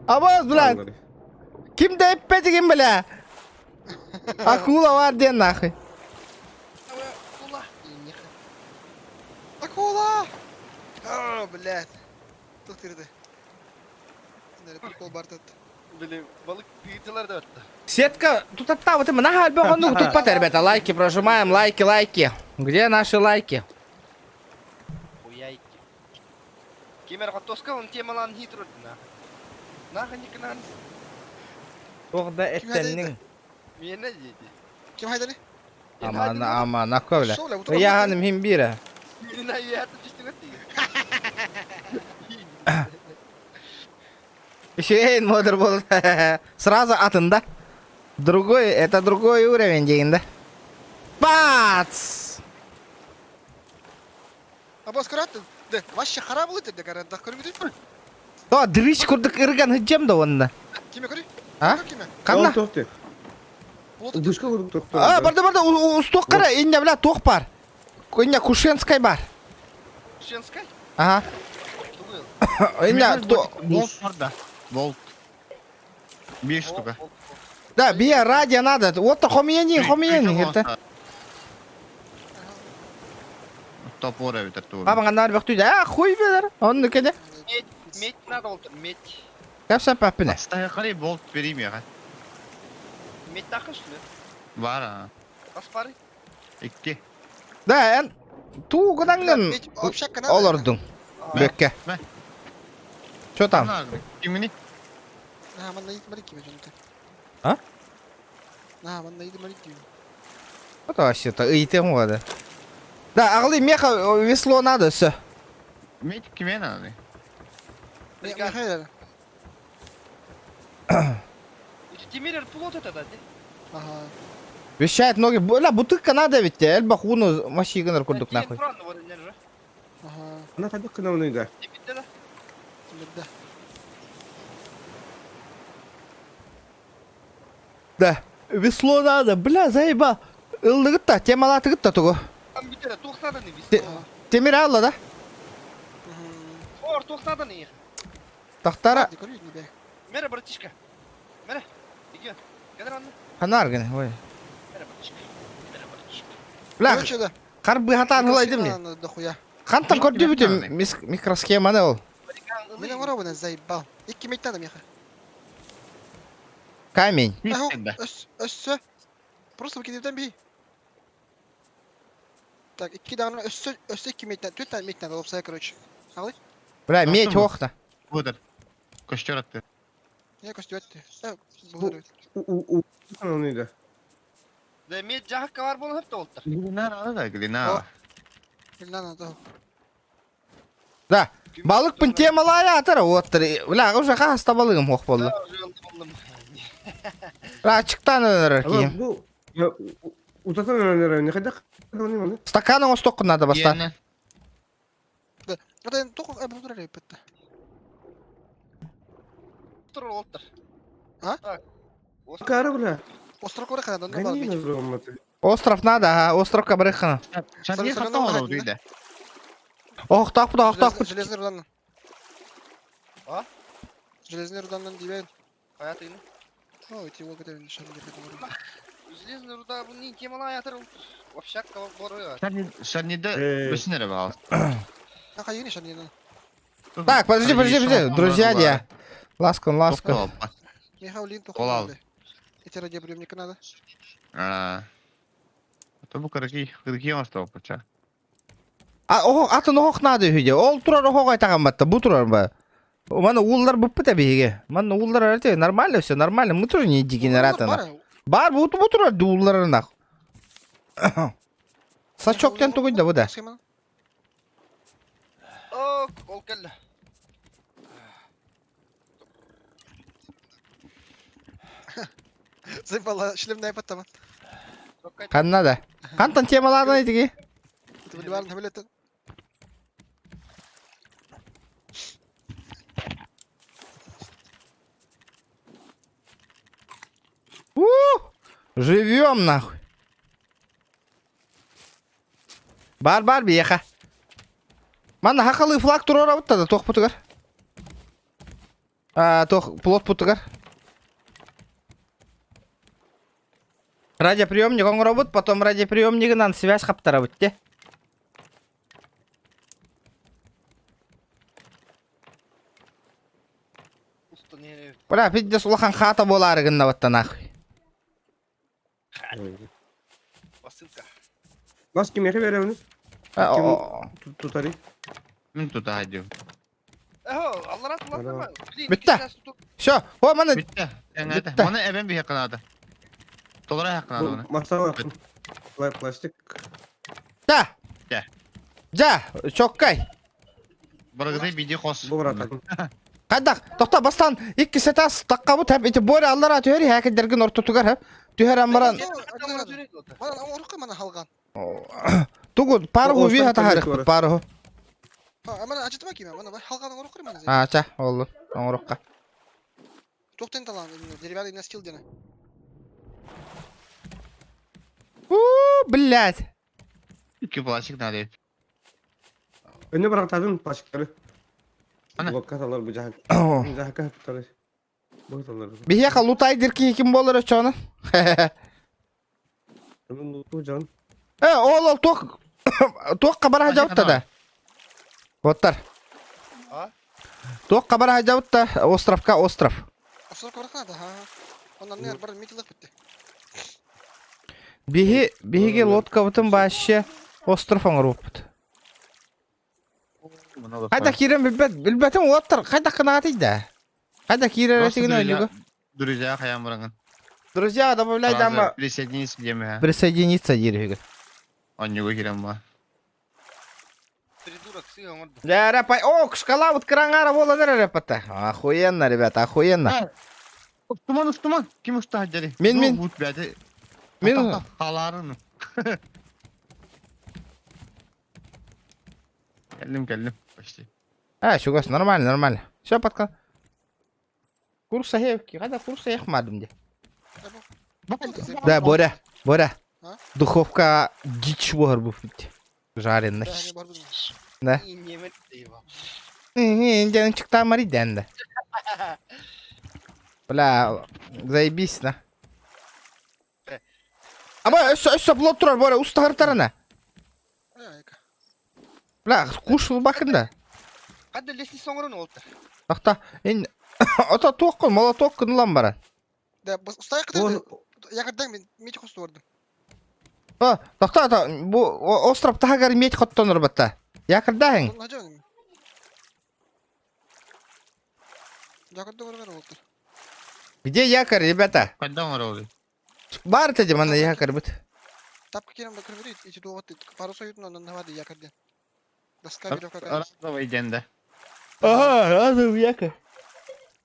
Абаз, блядь. Ким да эппетигин, бля. Акула бар диэн нахуй. Акула! О, блядь. Тух тирде. Нere прикол бар тат. Били балык тыытылар да өттө. Сетка тут оттава, ты на альбо ну тут пата, ребята, лайки прожимаем, лайки, лайки. Где наши лайки? Хуяйки. Кемер хотоска он темалан хитру на. Наха никнан. Тогда эттеннин. Мене дети. Ким хайдани? Аман, аман, аккавля. Шо, бля, утро Я ханым хим бира. Мене я тут түстүгөт. Шейн модер был. Сразу атында. Другой, это другой уровень дейін да. Бац! А бос көрөттүн. Де, вообще харап болот де гарантах көрбүдү. То дрищ курдук ырган хыджем да онна. Киме көрүй? А? Киме? Канна? Тоқты. Душка курдук тоқты. А, барды барды, усток кара, инне бля тох бар. Инне Кушенскай бар. Шенскай? Ага. Тугуйл. Инне то Болт бар да. Болт. Бир штука. Да, бия радио надо. Вот то хомиени, хомиени. Это. Топор эбитер тугу. Бабаң анар бакты. А, хуй белер. Онны кеде. Медь, медь надо болду. Медь. Капса папина. Астайы болт берейм яга. Медь тақын что ли? Бар а. Аспары. Икки. Да, эн туугунаңын олордуң. Бөкке. Мә. Чо там? Кимини? На, манна ит киме жонты. А? На, манна ит киме. Вот вообще-то ыйтым вода. Да, ағылы меха весло надо все. Медь киме надо? Михаил. Темир плот это да? Ага. Вещает ноги. Бля, бутылка надо ведь. Эльба хуну машигыныр курдук нахуй. Ага. Ана табак кына оны да. Да. Да. Весло надо. Бля, заебал. Ылдыгыт та, темалатыгыт та тугу. Темир алла да? Ор, тухнадан их. Тахтара. Мера, братишка. Мера, иди. Ханар гene, ой. Мера, братишка. Мера, братишка. Бля, карбы хатан хылайдым не? Хантан көрдү бүтүм микросхеманы ол. Мен оңоробун заебал. Икки мейттадым яха. Камень. Өссө. Просто выкидывдан би. Так, икки дагы өссө өссө икки мейттан, төрт мейттан алып сай, короче. Алы? Бля, медь охта. Будыр. Көстөр атты. Не көстөр атты. Булыр. У у оны да. Да медь жакка бар болуп хеп болуптур. Глина надо да, глина. Глина надо. Да. Балыкпын темалай атыр, оттыр. Бля, уже хаста балыгым ох болду. Бля, чыктан өнөр кийим. Бу утатан өнөр не кайда оны. Стаканын остокку надо бастан. Да. Это только э бу битте. Тур болуптур. А? Кары бля. Остров кора кана, Остров надо, ага, островка барыхана. Шарни хата олу дейди. Ох, так бу, ох, так бу. Железный руданнан. А? Железный руданнан дибен. Хаятыны. О, эти его готовили, шарни хата. Железный руда бу не темалай атыр. Общакка боры. Шарниде бешинере бал. А кайгы шарниден? Так, подожди, подожди, подожди, друзья, я. Ласкан, ласкан. Михаил тухал. Эти радиоприемника надо. А. То бу кыргы кыргы остров пача. А, ох, атын ох надо үйде. Ол турар ох айтаган батта, бу турар ба. Мана уллар буппы биге. Мана уллар арте нормально все, нормально. Мы тоже не дегенераты. Бар бу бу турар уллар нах. Сачоктен тугуй да бу да. Ок, ол келди. Заебала, шлем на iPad Канна да. Кантан темалардан айтыги. Живем нахуй. Бар бар бияха. Манна хакалы флаг турар абытта да тох путугар. А, тох плот путугар. Радиоприемник он робот, потом радиоприемнигынан связь хаптара бутте. Бля, пиздец улахан хаата буолаары гыннабаттан нахуй. Посылка. Бас кимиэхэ беребин? Ким тутарый? Мин тутаһа дием. Бүтте. Все, о маны Бүтте. Эңәтэ. Маны эбен биһе кынаада. Толора хак кынаада оны. Масала пластик. Да. Да. Да, чоккай. Барыгыты биди хос. Бу братан. Хайдах, тохто бастан икки сетас таққабыт хэп ити боря аллара түһэр хээкиддэргин ортотугар хэп түһэрэн баран Мана халган. Тугу пару ви хатахарыхпыт пару. Мана ачытыма киме, мана халган оҥороххор мана. Ача, оллу, оҥорохха. Туохтан талаан, деревянный настил диэн. У, блядь. Икки пластик надо. Önüne bıraktadın пластиктары. Ана. Блокка салар бу жаһак. Жаһакка тутары. Бу салар. Биһиэхэ лутайдыр киһи ким буолар очону? Бу жан. Э, ол ол туох туохха бара сылдьабыт да. Оттар. А? Туохха бара сылдьабыт да островка остров. Остров барахна да, ха. Онон нер бар митилах битте. Биһи биһиги лодкабытын вообще остров оҥорбуппут. Хайда киирэн билбэт билбэтим уоттар хайда кынаатый да. Хайда киирэр этигин ойнугу. Друзья хаям баранган. Друзья, добавляй дама. Присоединиться деме. Присоединиться диир Оннуга кирен ба. Придурок, сыга оҥордо. Да, пай. О, шкала вот крангара буолан эрэр пата. Охуенно, ребята, охуенно. Устуман, устуман. Ким уста хаджари? Мин, мин. Бут бәде. Мин Халарын. Келдим, келдим. Почти. А, чугас, нормально, нормально. Все, подка. Курса хевки, когда курса ехмадым де. Да, Боря, Боря. А? Духовка дичь буһар Жареный. Да. Не, не, чыктамари дэнде. Бля, заебись, на. Аба, өссө, өссө плот турар, Боря, устахар тарана. Бля, куш бакында. Қадда лестница оҥорон уолта. Ахта, ин ата туох молоток кынлан баран. Да, устай кытыр. Якырдан мен меч хосту бардым. А, тохто ата бу остров таһагар медь хоттонор батта. Якырдаһың. Где якорь, ребята? Когда он ролли? Бар теди манна якорь бит. Тапка кирем да кырбыри, ити дуот пару соютун онон навады якорь ден. Доска веревка. Разовый день, да. Ага, разовый якорь.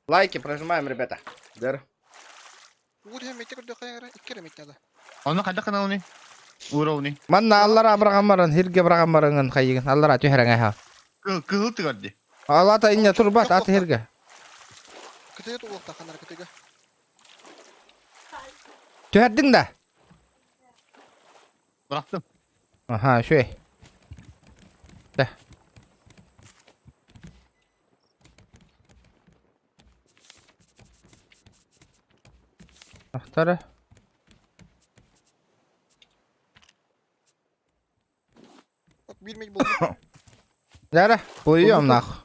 Лайки прожимаем, ребята. Дэр. Оны қайда қынауны? Уровни. Манна аллара абрагамаран, хирге абрагамаранган хайыгын. Аллара түһәрәңә ха. Кыһыл тыгарды. Алата инне турбат аты хирге. Кытыгы тулукта ханар кытыгы. Түһәрдиң да. Bıraktım. Аха, шөй. Да. Ахтара. Бир меч болду. Дара, плывем нахуй.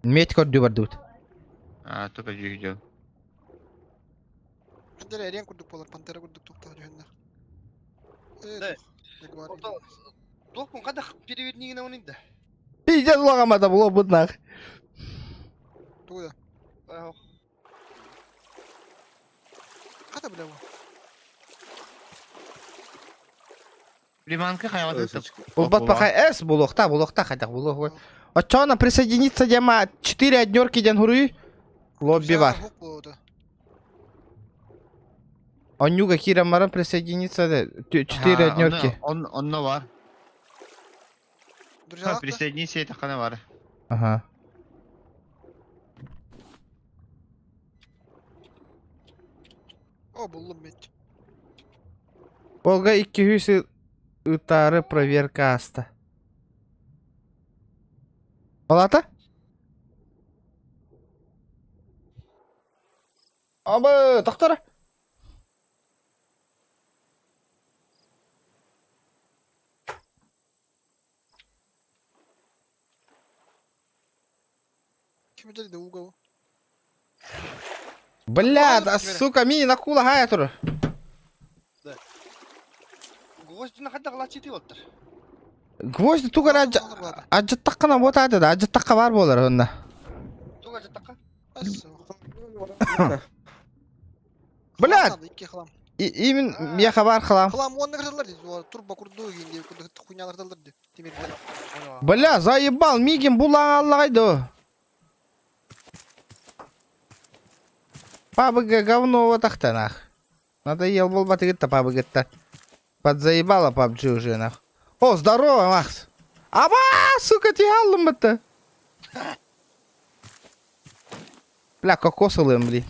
Медь көрдүү бардыбыт. А, только жүйдө. Пантера эрен курдук болар, пантера курдук туктаа жүһөннө. Да. Туох када переведнигин онында. Пиздец лагамада було бут нах. Тугуда. Ката биле Приманка хайваты. Булбат пахай эс булохта, булохта хотя булох. Очона присоединиться дема 4 однерки ден хуруй. Лобби бар. Онюга кира маран присоединиться 4 однерки. Он онно бар. Присоединиться это хана бар. Ага. О, буллум меч. Олга 200 ытары проверка аста. Палата? Абы, тоқтара. Ким да угол. Бля, да сука, мини акула хая тур. Гвоздь хайдах лачити оттар. Гвоздь тугар ажыттаққана вот ады да, ажыттаққа бар болар онна. Туга ажыттаққа? Бля, имин меха бар хлам. Хлам онны кырдылар дейді, турбо курду дегенде хуйнялар дейді. Бля, заебал, мигин булаң аллағайды. ПАБГ говно вот так-то нах. Надоел был батыгытта ПАБГ-то. Подзаебала PUBG уже нах. О, здорово, Макс. Аба, сука, тигалым бітті. Бля, кокосылым, блин.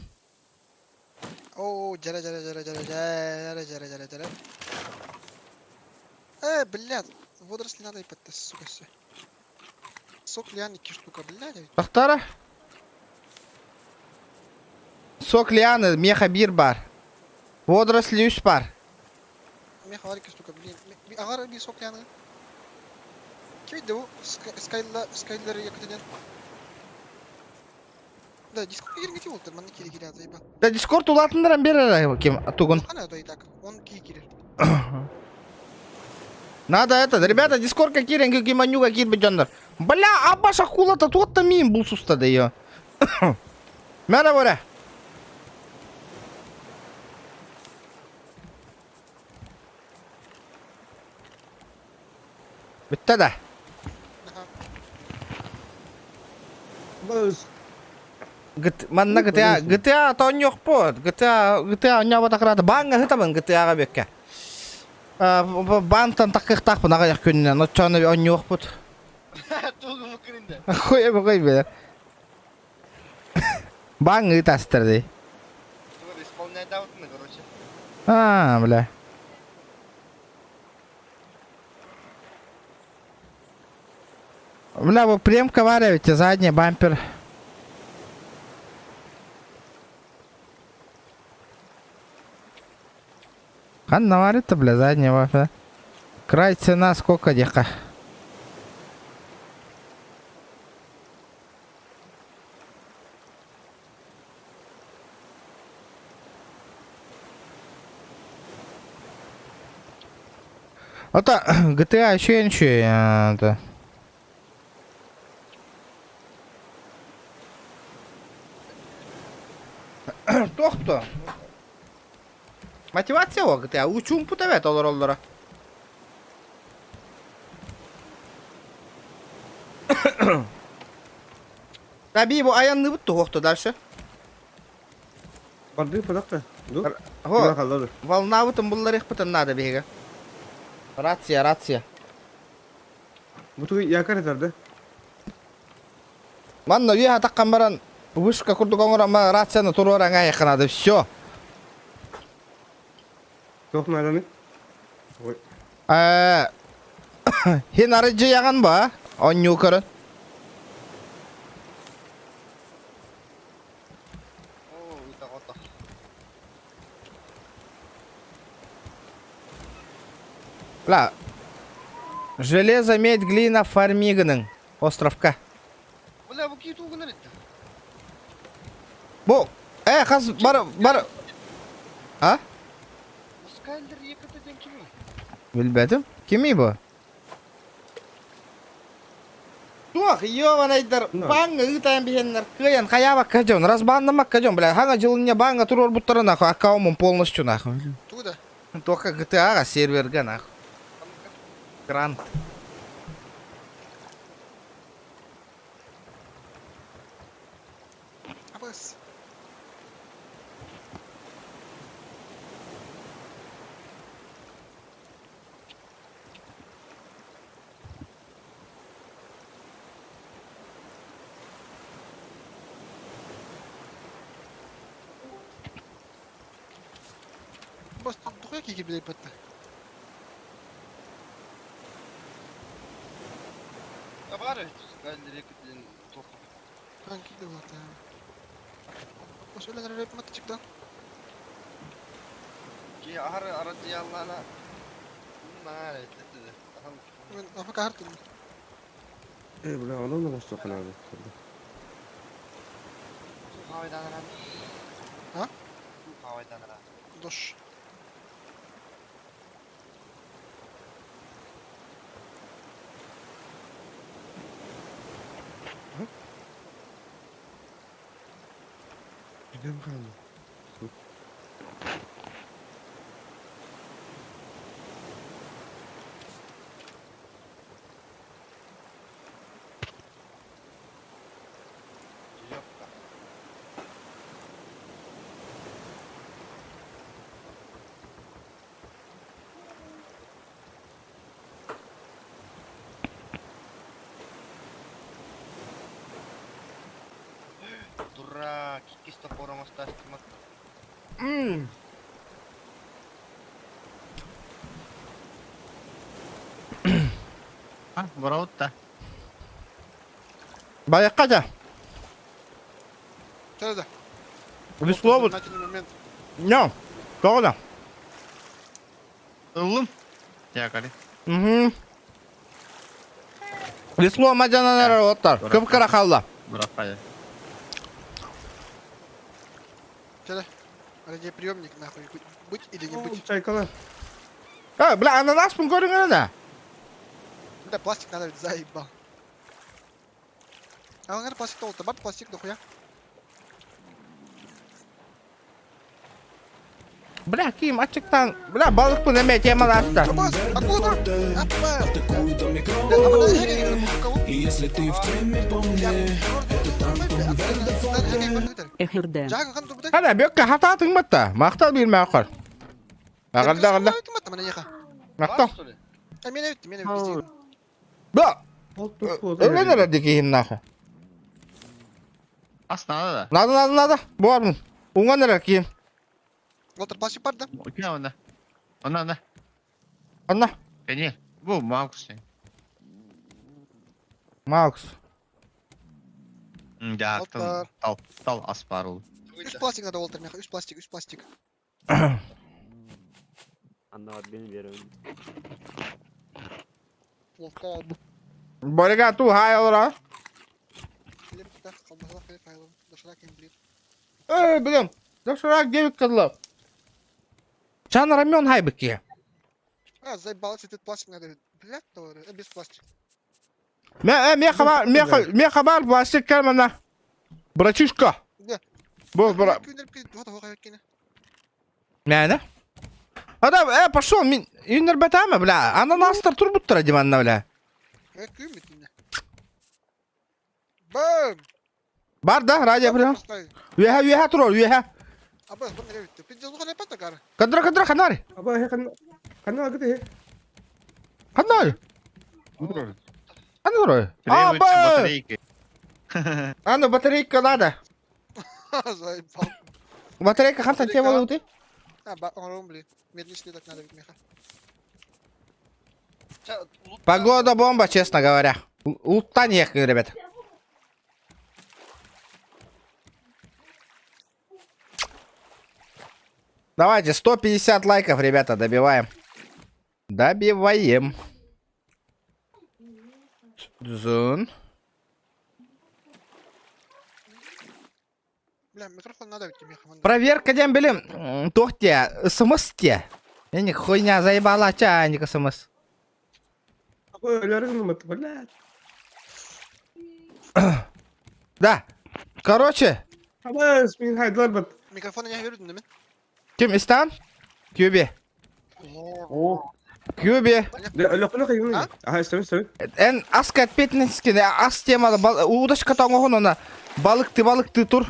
О, жара, жара, жара, жара, жара, жара, жара, жара. Блядь, водоросли надо и под сука, все. Сок лианики штука, блядь. Тохтара. Сок лианы, меха бир бар. Водоросли үс бар. Меха бар штука, блин. Агар би сок лианы. Ким иди бу? Скайлар, Скайлар якытынан. Да, Дискорд кирген болду, манна кире кире заебал. Да Дискорд улатындыран берер ким тугун. Ана да и так, он ки кирер. Надо это, ребята, Дискордка кирен, киманюга кирби дьоннор. Бля, абаш акулата туотта миин булсуста да ее. Мэра боря. Бүтті да. Манна GTA, GTA тон по. GTA, GTA оня батакрата банга хытабын GTA-га бекке. Бантан такыктак бу нага күннен, очоны оньох бут. Тугу мукринде. Хуй бу кой бе. Банг ытастырды. Тугу исполняй даутны, короче. А, бля. Бля, бу премка варя ведь задний бампер. Хан наварит-то, бля, задний бампер. Край цена сколько дека? Это GTA еще ничего, это. Тохто. Мотивация о GTA. Учум путавет олар оллара. Таби бу аянны бутты хохто дальше. Барды падакта. Ду. Хо, волна бутын буллар их бутын надо беге. Рация, рация. Буту якар этарды. Манна үйе атаққан баран вышка курдук оңора ма рацияны туруоран аяқынады. Все. Тох наданы. Ой. Хин арыжы яган ба? Онню көрін. О, уйта кото. Бля. Железо, медь, глина, фармигінің. Островка. Бля, бу ки тугу неритти. Бу, хас бар бар. А? Скайлер якытыден кими? Билбедим. Кими бу? Туох, ёванайдар, банга ытайын бихеннер, кыян хаяба кажон, разбаннамак кажон, бля, хага жылыня банга турор буттара нахуй, аккаунтум полностью нахуй. Туда. Только GTA серверга нахуй. Грант. Абас. Бас тухуя киги билей патта. Бар Скайлер якытыден тохто. Хан киди булат. Ос өлен рэп мат чыкты. Ки ахар арыжы яллана. На, этти. Мен афа картым. Э, бля, онон да босту канады. А? Дош. Билэн хаалла. Дурак, иккис топор оҥостоостумат. А, бороут да. Баяққа да. Чэ да. Весло вот. Знаменательный момент. Не. Тоҕо да. Ыллым. Якали. Угу. Весло мадьянанар оттар. Кып-кыра хаалла. Быраххайа. Чэ Радиоприемник нахуй. Быть или не быть. Чайкала. А, бля, ананаспын көрүҥ эрэ. Бля, пластик надо ведь заебал. А он пластик толто, бар пластик дохуя. Бля, ким ачыктан. Бля, балыкпын эмэ темаласта. Абас, акула Апа! Эхирде. Хана бөккө хатаатыҥ батта. Махтал биир мээхэр. Аҕалда аҕалда. Махтал. Бля, өлөн эрэ дикиһим нахуй. Ас надо да. Надо, надо, надо. Буармын. Уҥан эрэр киһим. Волтер, пластик бар да? Кина онна. Онна, онна. Онно. Кэни. Бу Маукс. Маукс. Да, Волтер. тал, тал ас бар ол. Үс пластик надо, Волтер, меха. Үс пластик, үс пластик. Волтер. Борига ту хай олора. Хлеб, да, колбаса, хлеб, файлом. Доширак, имбирь. Эй, блин. Доширак 9 кыдлы. Чан рамен хай быки. А, заебал, этот пластик надо. Блядь, то, без пластика. Меха меха меха бар пластик кармана. Братишка. Да. Бу бра. Мәне? Адам, пошел, мин юнер бәтәме, бля. Ананастар турбуттара диманна, бля. Бэм! Бар да, радио прям. Үөһэ, үөһэ турар, үөһэ. Абас, бу нервит. Пиздец, лухана пата гара. Кадра, кадра, ханари. Аба, хе, ханна. Ханна агыты, хе. Ханари. Ханна А, Требуется ба! батарейки. А, ну батарейка надо. Заебал. Батарейка хантан те болуты. А, ба, он блин. Медный слиток надо ведь, меха. Погода бомба, честно говоря. Луттан ехали, ребят. Давайте, 150 лайков, ребята, добиваем. Добиваем. Зун. Бля, микрофон надо ведь, меха. Проверка дем билим. Тохте, смс те. Я не хуйня заебала чайник смс. Аба, өлөрүн мат, блядь. Да. Короче, Аба, мин хайдлар бат. Микрофон я верю, да, ким истан? Кюби. О. Кюби. Да, өлөкөнө кыйын. Аха, истебин, истебин. Эн аска ответственности ас темада удашка тоңохон она балыкты балыкты тур.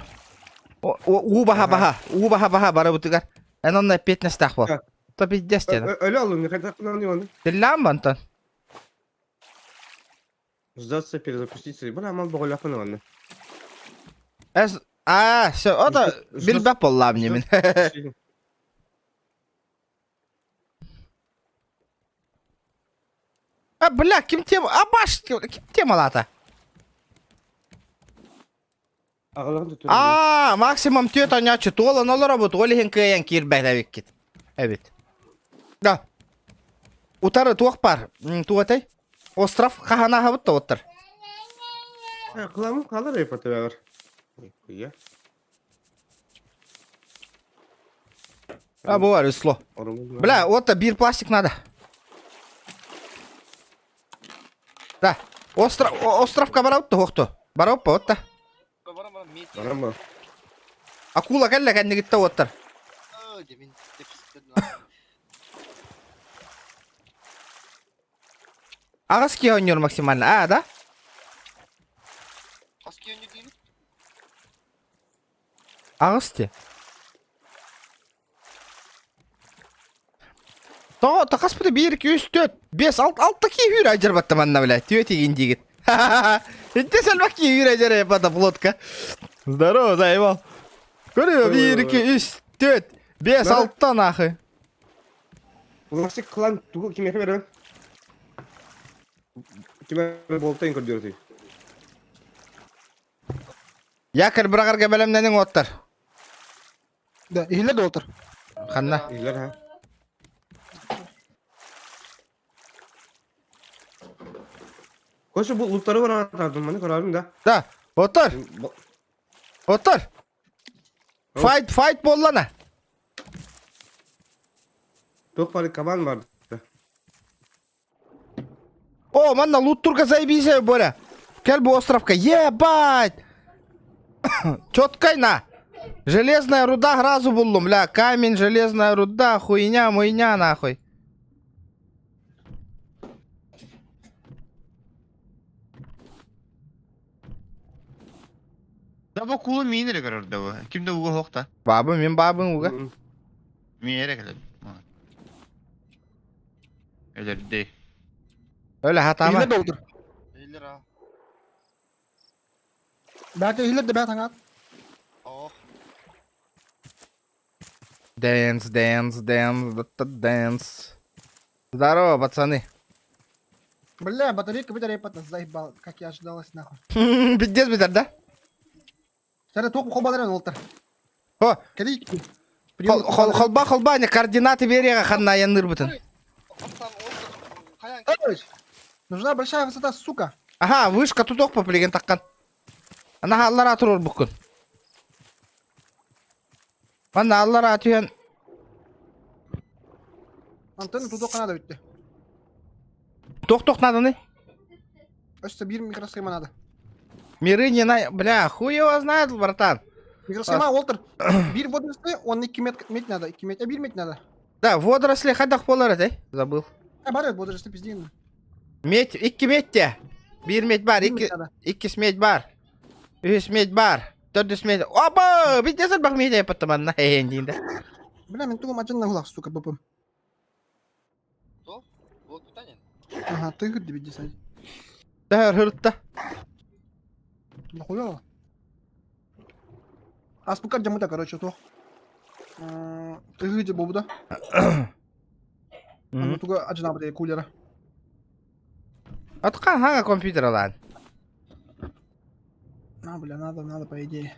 У баха баха, у баха баха бары бутыгар. Эн онна петнес тахва. То пиздец тена. Өлө алын, хайда кынан иван. Диллам бантан. Сдаться, перезапуститься. Бля, мал боголякын иван. Эс а, все, ота билбеп боллам немин. А, бля, ким тема? А, баш, ким темалата? А, максимум тет анячы туолан олор бут, ол иһин кыайан киирбэт эбиккит. Эбит. Да. Утары туох бар. Туатай. Остров хахана хабыт оттар. Кыламын калар эпа тебәгер. Хуя. А, бу бар, весло. Бля, вот бир пластик надо. Да. Остров, островка барабыт туохту. Барабыт вот та. Барама. Акула кэллэ кэннигиттэ уоттар. Аҕыс киһи оонньуур максимально. А, да? Аҕыс ти. Тоҕо тахаспыты биир, икки, үс, түөрт, биэс, алт, алта киһи үүрэ адьырбатта манна, блядь. Түөрт игин диигит. Инте сэлбэх киһи үүрэ адьырбата плотка. Здорово, заебал. Көрүө, биир, икки, үс, түөрт, биэс, алта нахуй. Пластик клан тугу кимиэхэ берем? Кимэ болтайын көрдөрөтүй. Якорь быраҕарга бэлэмнэниҥ уоттар. Да, иһиллэр да отыр. Ханна? Иһиллэр ha. Koşu bu lootları var atardım bana kararım da. Да, отыр, отыр. Fight, fight буоллана. Çok para kaban vardı. О, манна луттурга заебись, Боря. Кэл бу островка. Ебать! Четкай на! Железная руда сразу буллум, бля. Камень, железная руда, хуйня, муйня, нахуй. Да бу кулу миин эрэ көрөр да бу. Ким да уга хоқта. Бабы, мин бабын уга. Миин эрэ кэлэн. Өлөрдө. Өлө хатама. Иһиллэр да отыр. Бәке иһиллэр да бәт аңат. Dance, dance, dance, да dance. Здорово, пацаны. Бля, батарейка батарейка заебал, как я ожидалась нахуй. Пиздец битер, да? Сәрі тоқ қолбадарен олтыр. О, Кәли. хол холба холба не координаты берега ханна яныр бутын. Нужна большая высота, сука. Ага, вышка тут ох попилеген таккан. Ана аллара турur буккун. Манна аллара түһэн Антенна тут надо өтті. тох-тох надо Өсті бір микросхема надо. Миры не на... Бля, хуй его знает, братан. Микросхема олтыр. Бір водоросли, он 2 мет, медь надо, 2 медь, а бір медь надо. Да, водоросли хадах болар этэй. Забыл. А бар водоросли пиздин. Медь, икки медь те. Бир медь бар, Бір икки, медь надо. икки медь бар. Үс медь бар. Төрдүс медь. Оба! Биттесен бак медь айпаттым анна. Хейн да. Бля, мен тугум ажын нахулах, сука, бпм. Ага, ты гырды биддесай. Да, хыртта. Нахуя? Аспукар жамыта, короче, то. Ты гырды бобуда. Аны туга ажына бу кулера. Атка хага компьютер алан. А, бля, надо, надо, по идее.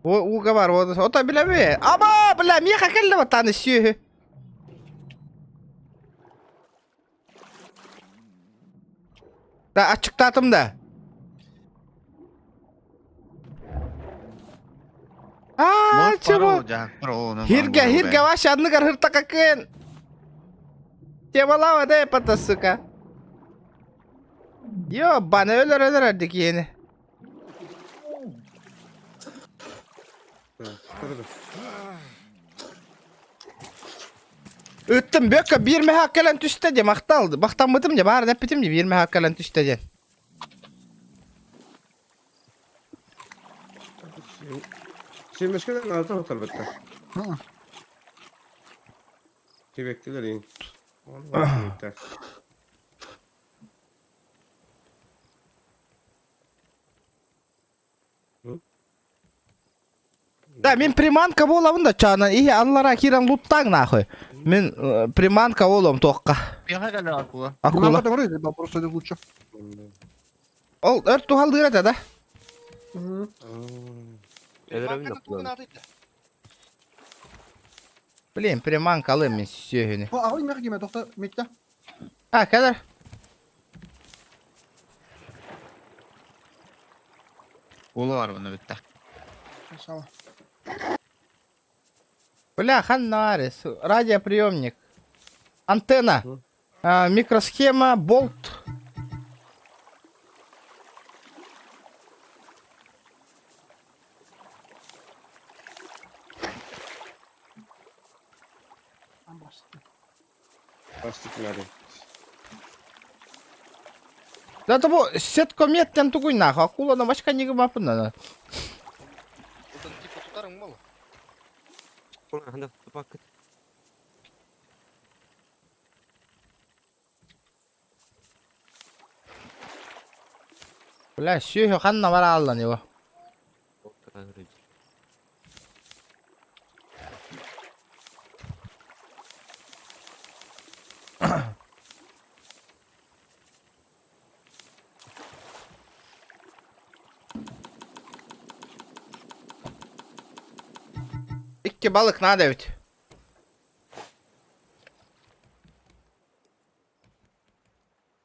Уга бар, вот. Ота билеби. Аба, бля, меха келле ватаны сүйе. Да, ачыктатым да. А, чего? Хирге, хирге, ваше одныгар хыртакакын. Темалава да пата, сука. Ёбаны өлөр өлөр эрдик иени. Ыттым бөккө бир меха кэлэн түстэ де макталды. Бактаммытым де баарын эппитим де бир меха кэлэн түстэ диэн. Семешкеден алты отар бітті. Тебектілер ең. Да, мин приманка буолабын да чаана иһи аллара киирэн луттаҥ нахуй. Мин приманка буолуом туохха. Акула. Акула. Просто лучше. Ол өр тухалдыыр этэ да. Блин, приманка алым мин сүөһүнү. О, аҕай мех киме тохта метте. А, кэлэр. Ула бар бұны бітті. Красава. Бля, ханнаарис, радиоприемник, антенна, а, микросхема, болт. Да того сеткометтен тугуй нахуй, акула на башка не гымапын. Отон типа тутарың бол. Бля, сүөһү ханна барааллан его. Икки балык надо ведь.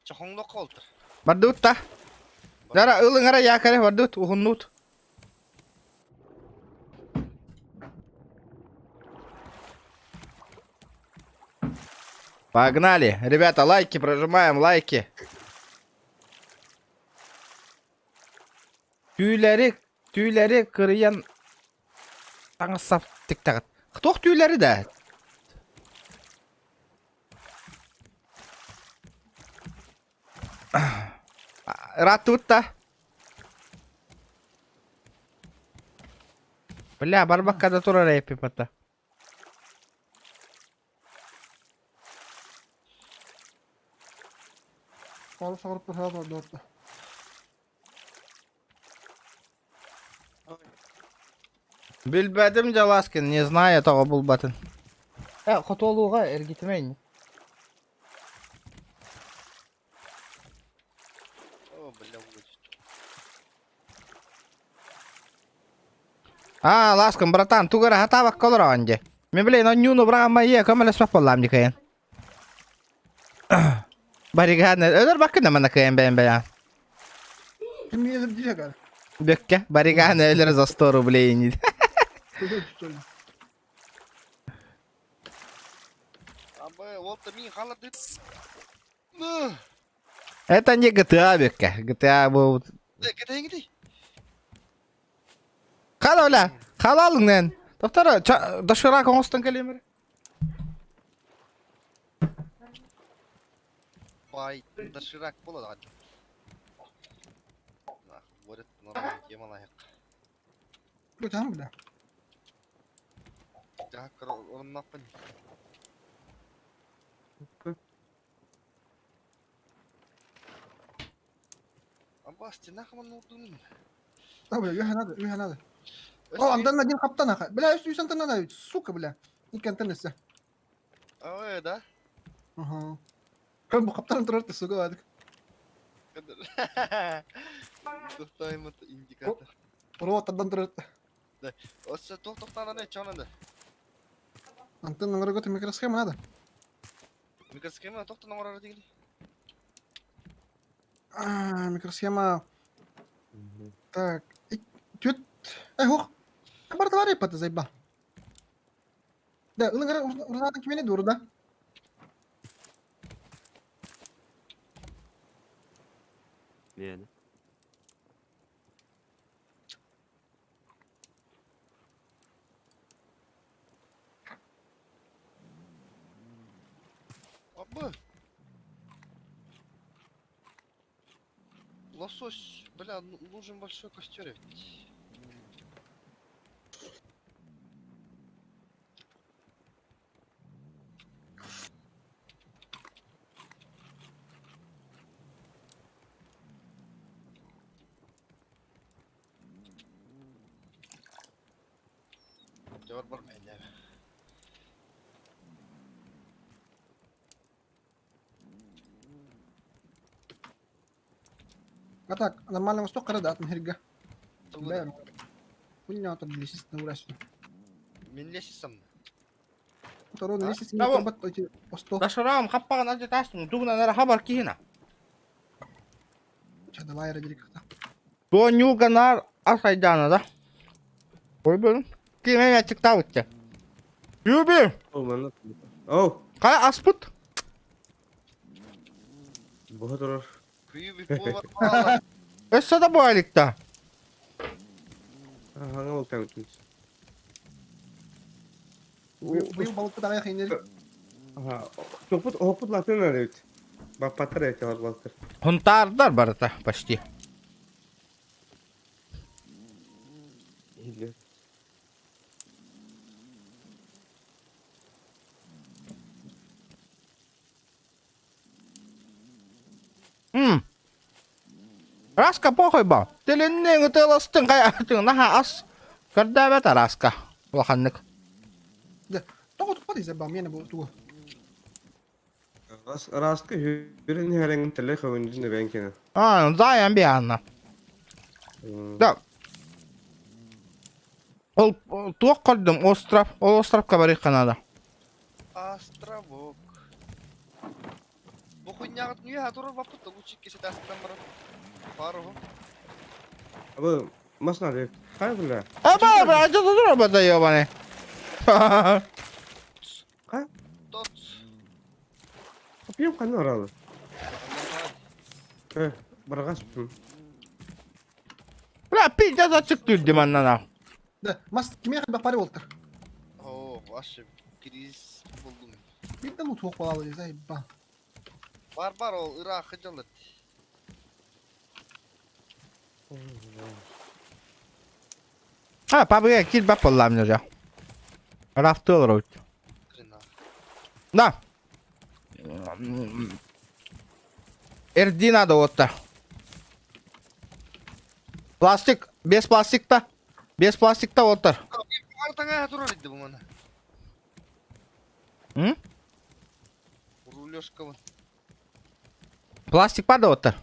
Чохоҥнох холтор. Бардыбыт да. Дара ылыҥара якорь бардыбыт уһуннуут. Погнали. Ребята, лайки прожимаем, лайки. Түүлэри, түүлэри кырыйан таҥас-сап тиктэҕит. Туох түүлэри да? Ырааттыбыт да? Бля, барбакка да турар эпипата. Билбэтим Дьаласкин, не знаю тоҕо булбатын. Э, хотуолууга эргитимэ ини. О, бля, будет. Аа, Ласкын, братан, тугу эрэ хатаабакка олороҕун дии. Мин блин, онньууну быраҕаммай ийэ көмөлөспөт буоллаам дии кыайан. Бариганы өлөр баккын да манна кыайан бэйэн бэйэн. Ким дии Бүккэ, бариганы өлөр за 100 рублей ини. Абы, ол та мин халарды. Это не GTA Бүккэ. GTA был... Кэтэҥити. Хала оля, халалың нэн. Доктор, доширак оҥостон кэлиэмэр. Бай, доширак буолар. Говорит, нормально тема лайк. Там, бля. Так, оруннаппын. Аба, стена хаман урдунун. Да, бля, үһэ надо, үһэ надо. О, антенна один хаптан аха. Бля, үс антенна надо, сука, бля. Икки антенна өссө. Ой, да? Ага. Көн бу хаптан турар сука бадык. Тохтоймут индикатор. Роботтан турар. Осы тохтохтананы чонаны. Антенна оҥорорго микросхема надо. Микросхема тохтон оҥорор дигили. А, микросхема. Так, түт. Эй, хух. Бар иппата заебал. Да, ылыңара урзаатын кимени дур да. Миэнэ. Абы. Лосось, бля, нужен большой костер ведь. Дьор бар мэннэ. А так, нормально восток кара да, мхерга. Тугу Да. Хуйня там лесис на урасу. Мин лесисам. Второй А? лесис не Того. тобат эти осто. Дашарам хаппаҕын адьа таастым, тугунан эрэ хабар киһина. Ча давай радирик. Туонньууга наар ас айдаана да. Ой, блин. Ким эмэ аччыктаабыт дьэ. Юби, Ол манна. Оу, хайа аспыт? буһа турар. Күйү повар буолла. Өссө да буһа илик да. Хаҥа болтан өтүс. Быйыл балыкпыт аҕыйах иҥнэр. Топпут оһоппут латын эбит. Баппаттар эбит балыктар. Хунтаардар барыта почти. Иһиллэр. М. Раска похуй ба. Телинниҥ ытыаластыҥ хайаатыҥ наһаа ас. Көрдөөбөт араска. Улаханнык. Дьэ, тоҕо туппат изэ ба миэнэ бу тугу. Рас раска хүрен herengin tele хөвүндүн эбэн кene. А, заян бианна. Да. Ол туох көрдүм остров. Ол островка барыахха наада. Островок. Бу хуйняҕыт үөһэ турар баппыт да лучше икки сэтээстэн баран. Пару. Абы мас надо. Хай бля. Аба, аба, это тут робота, ёбаный. Ха? Тот. Пьем ханна оралы. Э, баргас. Бля, пиздец ачык түрдү маннана. Да, мас кимиэхэ элбэх пары буолтар. Оо, вообще кризис булдум. Биирдэ лут суох буолаалы дии, заебал. Бар бар ол ыраах дьалат. А, пабыга киирбэт буоллаам уже. Рафты олоробут. Да. Эрди надо вот-то. Пластик, без пластикта. Без пластикта оттар. Артаңа турар иди бу мана. М? Рулежка вон. Пластик бар да оттар.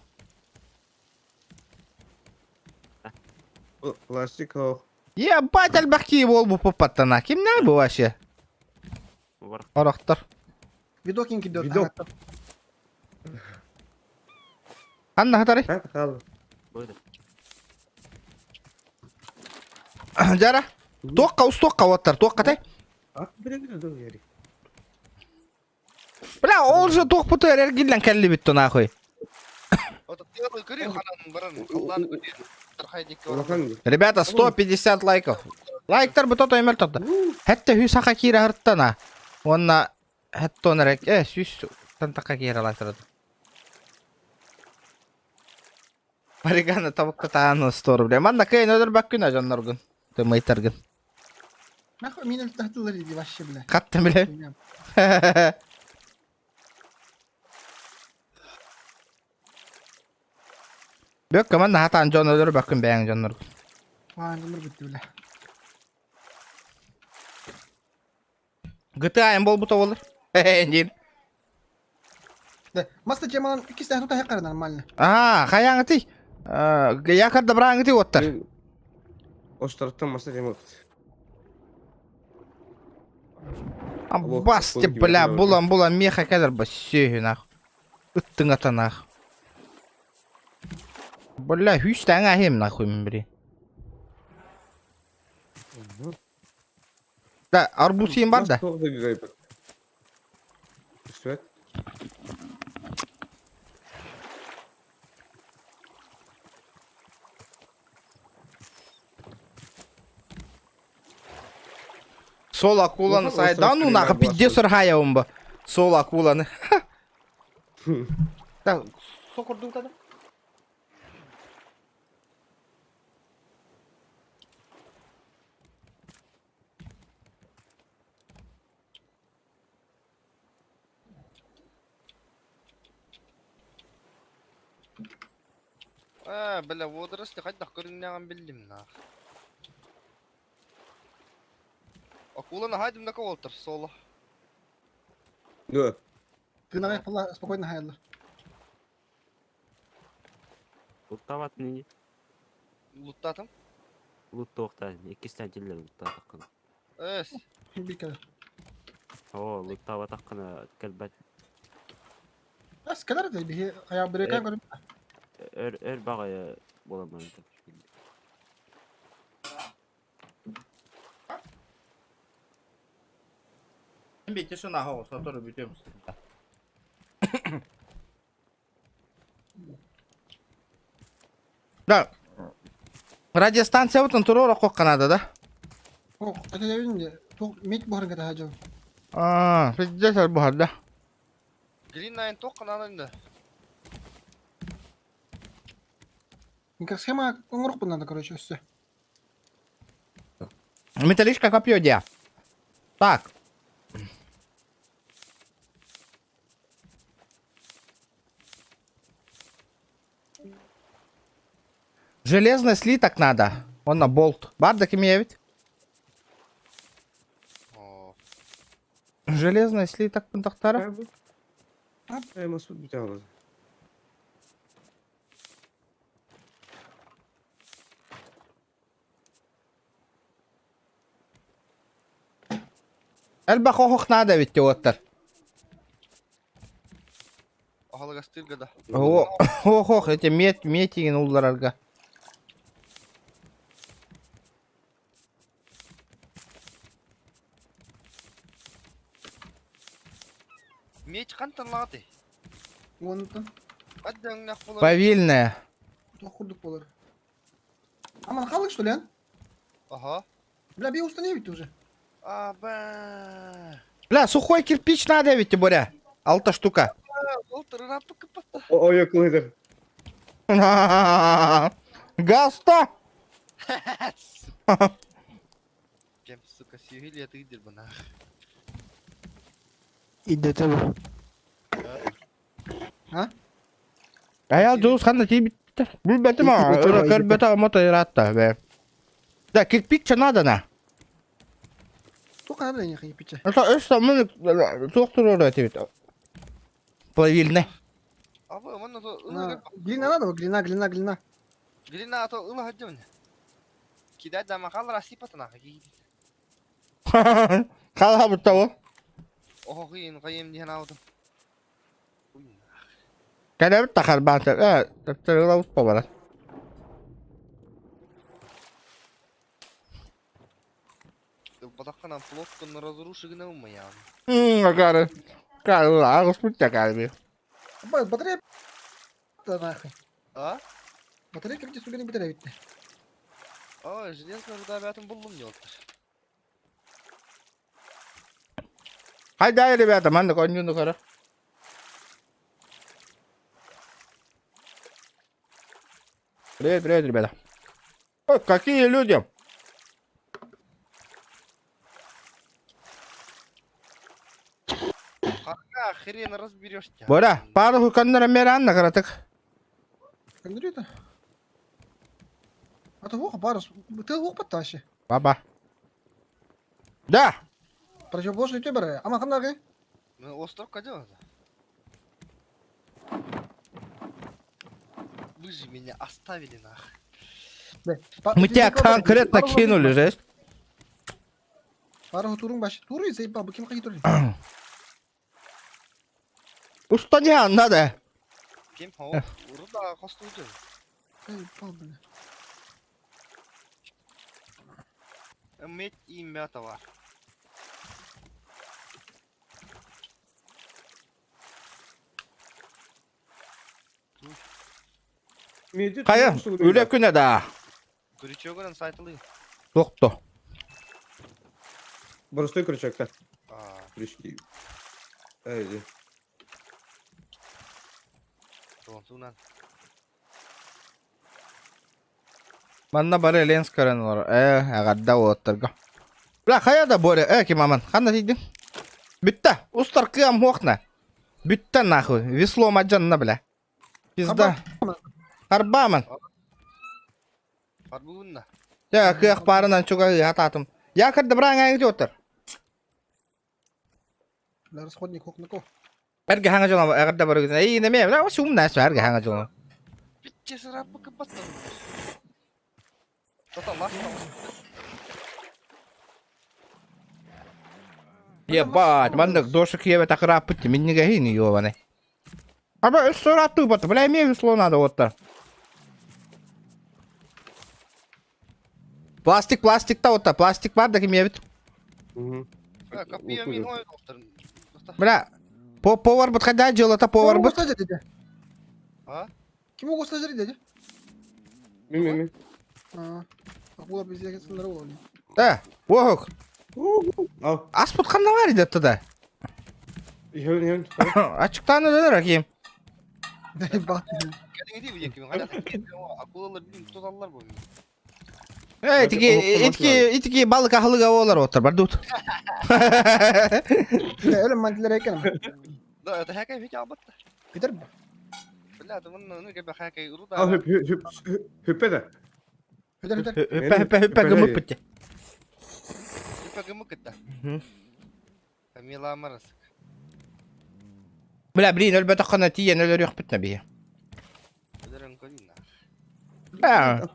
Пластик ох. Ебать, альбахки буолбуппуттана. Кимнээх бу вообще? Орохтор. Видок ким кидет. Видок. Анна хатары. Ха, хал. Жара. Туохха устуохха оттар. Туохха тай. Ат биле доо яри. Бля, ол же туохпутугар эргиллэн кэллибит нахуй. Улахан. Ребята, 150 лайков. Лайктар бу тото эмер тотто. Хэтте хүү саха киирэ хырттана. Уонна хэттон эрэ э сүүс тантака киирэ лайктар. Маригана табыкка тааны 100 рублей. Манна кыйын өлөрбөккүн дьонноргун. Тымайтаргын. Нахуй мин өлтөхтүлэр иди вообще, бля. Хаттым биле. Бөккө манна хатаан дьон өлөрбөккүн бэйэҥ дьонноргун. Ваа, номер бүттү, бля. GTA буолбута буолар. Диир. Да, маста темалан иккис тута хеккара нормально. Аа, хайаҥытый? Якорда бырааҥытый уоттар. Островтан маста темат. Басты, бля, булан булан меха кэлэр ба сүөһү нах. Ыттыҥата нах. Бля, хүс таңа хем нахуй бри. Да, арбуз сиэн бар да? Свет. Сол акуланы сай, да ну нахуй, пиздец ырхая ба. Сол акуланы. Да, сокурдуң када? Аа, бля, водоросли хайдах көрүҥнээҕин биллим нах. Акуланы хайдым да колтор соло. Да. Тынаҕай палла спокойно хайаллар. Луттабатын ини. Луттатым. Луттуохтаан. Иккистээн тиллэр луттаатаххына. Эс. Бикер. Оо, луттаабатаххына кэлбэт. Ас кэлэр да биһи хайа бүрекэ көрүм. Өр өр баҕайы буолан баран Бити сынаһа сотору бүтүөм. Да. Радиостанциябытын туруора хох надо, да? Ох, это мет буһарга таһа А, пиздец буһарда. Green Nine тоқ надо. Никак схема оҥоруохпун надо, короче, өссө. Металлическое копье где? Так. Железный слиток надо. Он на болт. Бардак имеет. Железный слиток пунтахтара. Элбэх оһох надо ведь уоттар. Аһалыгастыырга да. Ох, ох, эти мет, метигин улларарга. Меч хантан лааты. Уонтан. Хаддаңнах болар. Повильная. Туох курдук буолар. Аман халык, что ли, а? Ага. Бля, бей установить уже. А, ба. Бля, сухой кирпич надо ведь, Боря. Алта штука. Ой, кылыдыр. Гаста! Кем, сука, сүйгілі тыйдыр бына. Идете бу. А? Аял дьолус ханна тиийбиттэр. Билбэтим аа, өрө көрбөтө мото ыраатта бе. Да, кирпич надо на. Туох надо не кирпича. Это өссө мын туох туруора этибит. Плавильный. Абы, манна то Глина надо, глина, глина, глина. Глина то ыла хаджым. Кидай да махал расипатана. Халабыт того. Охин кайым диэн аудым. Кэлэбит тахарбаан э төптөрү побара. Батакканан плотканы разрушигіне умаян. Кары. Кары, агыс путя кары. Батарея нахуй. А? Батарейка где сука не батарея битте. Ой, железная руда бятын буллум не олтыр. Хайда, ребята, манна конюну кара. Привет, привет, ребята. Ой, какие люди! Какая хрен разберешься. Боря, пару каннара меранна каратык. Каннарita. А то вуха парус. Ты вух подтащи. Баба. Да. Противоположный тебе, Ама ханнаргы? Ну, остров кадет. Вы же меня оставили нах. Мы тебя конкретно кинули, жесть. Пару турун баш. Туру заебал, бу ким хаги туру. Устаня надо. Кем хо? Урда костуйду. Заебал, бля. Мет имя товар. Кая, үле күнә да. Крючогынан сайтылы. Тохто. Простой крючок, да. Крючки. Эй, Тонсунан. Манна бары Ленскарен олар. Э, агадда оттарга. Бля, хая да Боря, э, кимаман. Ханна тидин. Бүтті. Устар кыам хохна. Бүтті нахуй. Весло маджанна, бля. Пизда. Харбаман. Харбуунна. Я кыах парынан чуга хататым. Я кырды браң аңы оттар. Бля, расходник хохнако. Эрге хаңа жолам, агадда бары. Эй, неме, бля, сумна, эрге хаңа жолам. Битче сырап капаттым. Тота ласта. Ебать, маннык дошик ебе такыра пытты, минниге хини ёбаны. Аба өссөр аттыы бат, бля, эме весло надо оттар. Пластик, пластик та отта, пластик бар да ким ебит. Бля, по поварбыт хайда дьыалата поварбыт? А? Ким угостажыр дядя? Мин мин мин. А, акула бизге сынлары болар. Да, ох. Ал. Аспыт ханна бар иде туда. Иһэн иһэн. Ачыктан өлөр аким. Акулалар билин туталлар бу. Э, итики, итики, итики балык ахылыга олар оттар бар дут. Өлüm мантилер экен. Да, это хакай бит албатта. Битер бу. Бля, это ну кебе хакай уруда. Ал хөп хөп хөппе да. Битер битер. Хөппе хөппе хөппе гымык битте. Хөппе гымык кытта. Камила Марас. Бля, блин, өлбөтө хана тиен өлөр yok битне бие. Өлөрөн көрүн. А.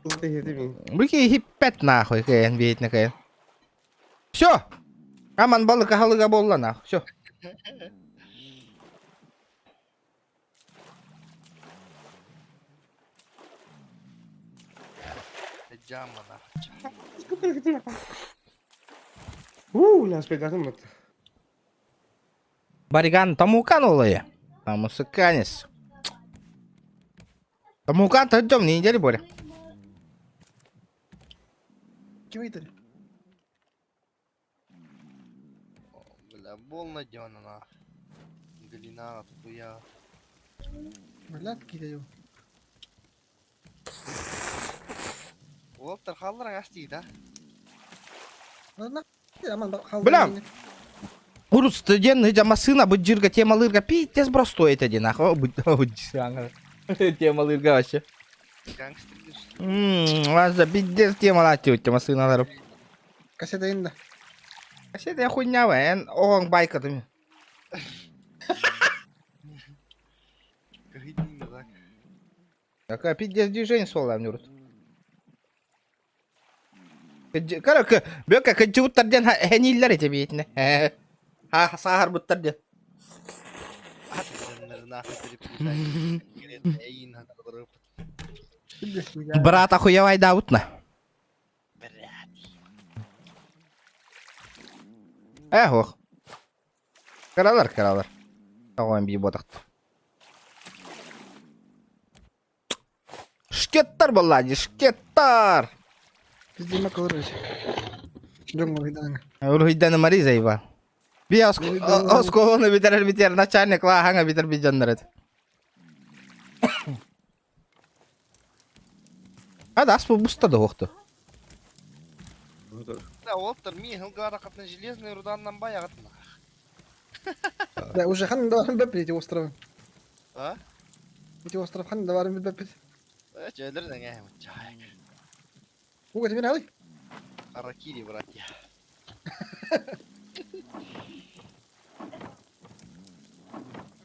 Бики хиппет нахуй кэн битне кэн. Все. Аман балык ахалыга болла нах. Все. Жама нах. Уу, ляспедатым бат. Бариган тамукан олая. Тамусыканис. Тамукан тадем не недели боря. Ким итер? Бля, болна дёна нах. Галина, хуя. Бля, киде Оптар халлар астии да. Бля. Урус студент машина быджирга темалырга пиздец простой это один нахуй. Темалырга вообще. Ммм, пиздец темалати машиналар. Кассета инде. Кассета хуйня, эн оң байка ты. Какая пиздец движение солам нюрут. Короче, бөкө кыджыбыттар диэн хэниллэр эти биитинэ. Ха сааһарбыттар диэн. Брат охуевай даутна. Эх, ох. Кыралар, кыралар. Оҕон бии ботахт. Шкеттар буолла дии, шкеттар! Биздеме кылыр Дьон уруйдаҥа. Уруйданы Мариза Ива. Би осколону битер битер начальник лааһаҥа битер би дьоннор эт. Ада ас буста да уохту. Да, оттар ми хылгаара катын железный руданнан баягытна. Да, уже хан да барым беппит эти островы. А? Эти остров хан да барым беппит. Э, чөйлөр деңе, чай. Уга тебе надо? Харакири, братья.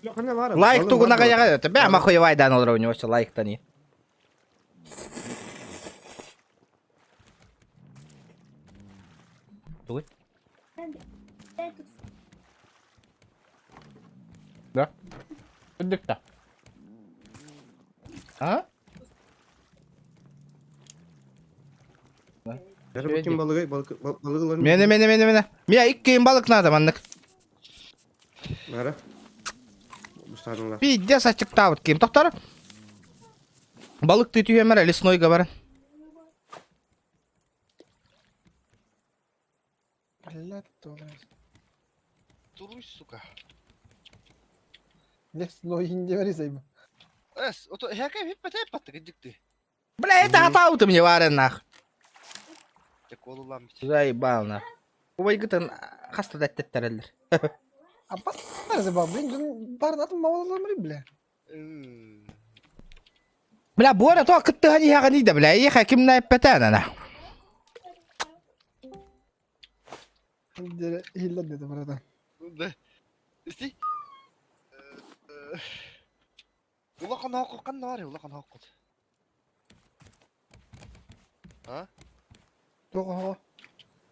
Лайк тугунаға яға өтө. Бә махуевайдан олар у него лайк-то не. Тугуй. Да. Үрдүк А? Балыгы, балыгы Мене, мене, мене, мене. Мия икки балык надо, маннык. Нара. Бустадыңлар. Пиздец ачыктаабыт ким. Тоқтар. Балык ты түйемер лесной говор. Блядь, то, Туруй, сука. Лесной инде баризайбы. Эс, ото хәкә хиппә тәппәтте гидикти. Бля, это хатау ты мне варен нах. Тек олулам бит. Заебал нах. Убайгытын хаста дәттеттерелер. Апа, баризайба, блин, бар атын мавалалар бля. Бля, буора то кыттыһан иһэҕин да бля, иһэ кимнэ эппэтэн ана. Хиллер деди братан. Да. Исти. Улахан хоққу қанна бар улахан хоққу. А? Тоға хоға.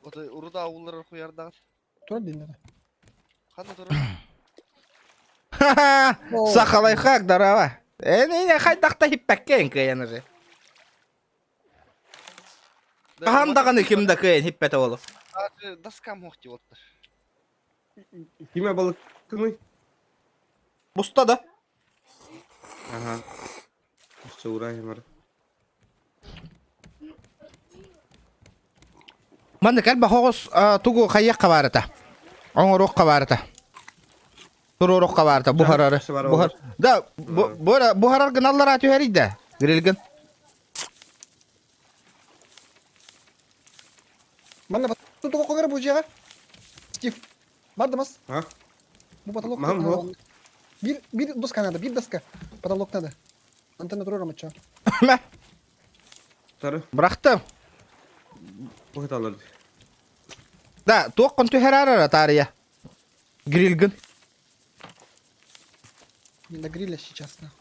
Ото уруда улар хуярдагы. Тура динде. Қанна тура. Ха-ха! Сахалай хак, здорово. Э, не, хайдахта хиппәккен кыйын уже. Хаһан даҕаны ким да кыайан хиппэтэ олох. Доскам хохти оттар. Киме балыккыный? Буста да. Ага. Чуурай бар. Маннык элбэх оҕус тугу хайыахха баарыта. Оҥоруохха баарыта. Туруоруохха баарыта буһарары. Буһар. Да, буһарар гыналлара түһэрий да. Грилгин. Манна тугу көмөр бу дьиэҕэ? Стив, бардымас. А? Бу потолок. Мам, вот. Бир, бир доска надо, бир доска. Потолок надо. Антенна турар мачча. Мэ. Тары. Бырахтым. Быһыталар. Да, туох түһэрэр таарыйа. Грилгин. Не до гриля сейчас, нахуй.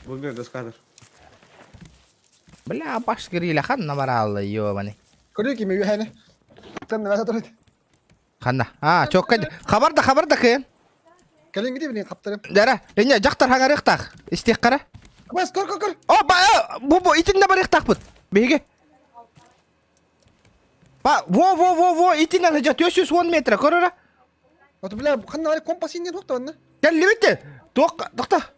Бу бир доскадыр. Бля, баш гриля ханна бараалла, ёбаный. Көрүө кими үһэни. Тэн нэ турар. Ханна. А, чокка. Хабар да хабар да кыйын. Кэлин гиди билин хаптарым. Дара, эне жактар хаңарыктах. Истиэх кара. Бас көр көр көр. О, ба, бу бу итинне барыктахпыт. Биһиги. Ба, во во во во итиннен хыжа 410 метр көрөрө. Вот бля, ханна бар компас инне туох табанна. Кэллибит. Туох, тохта.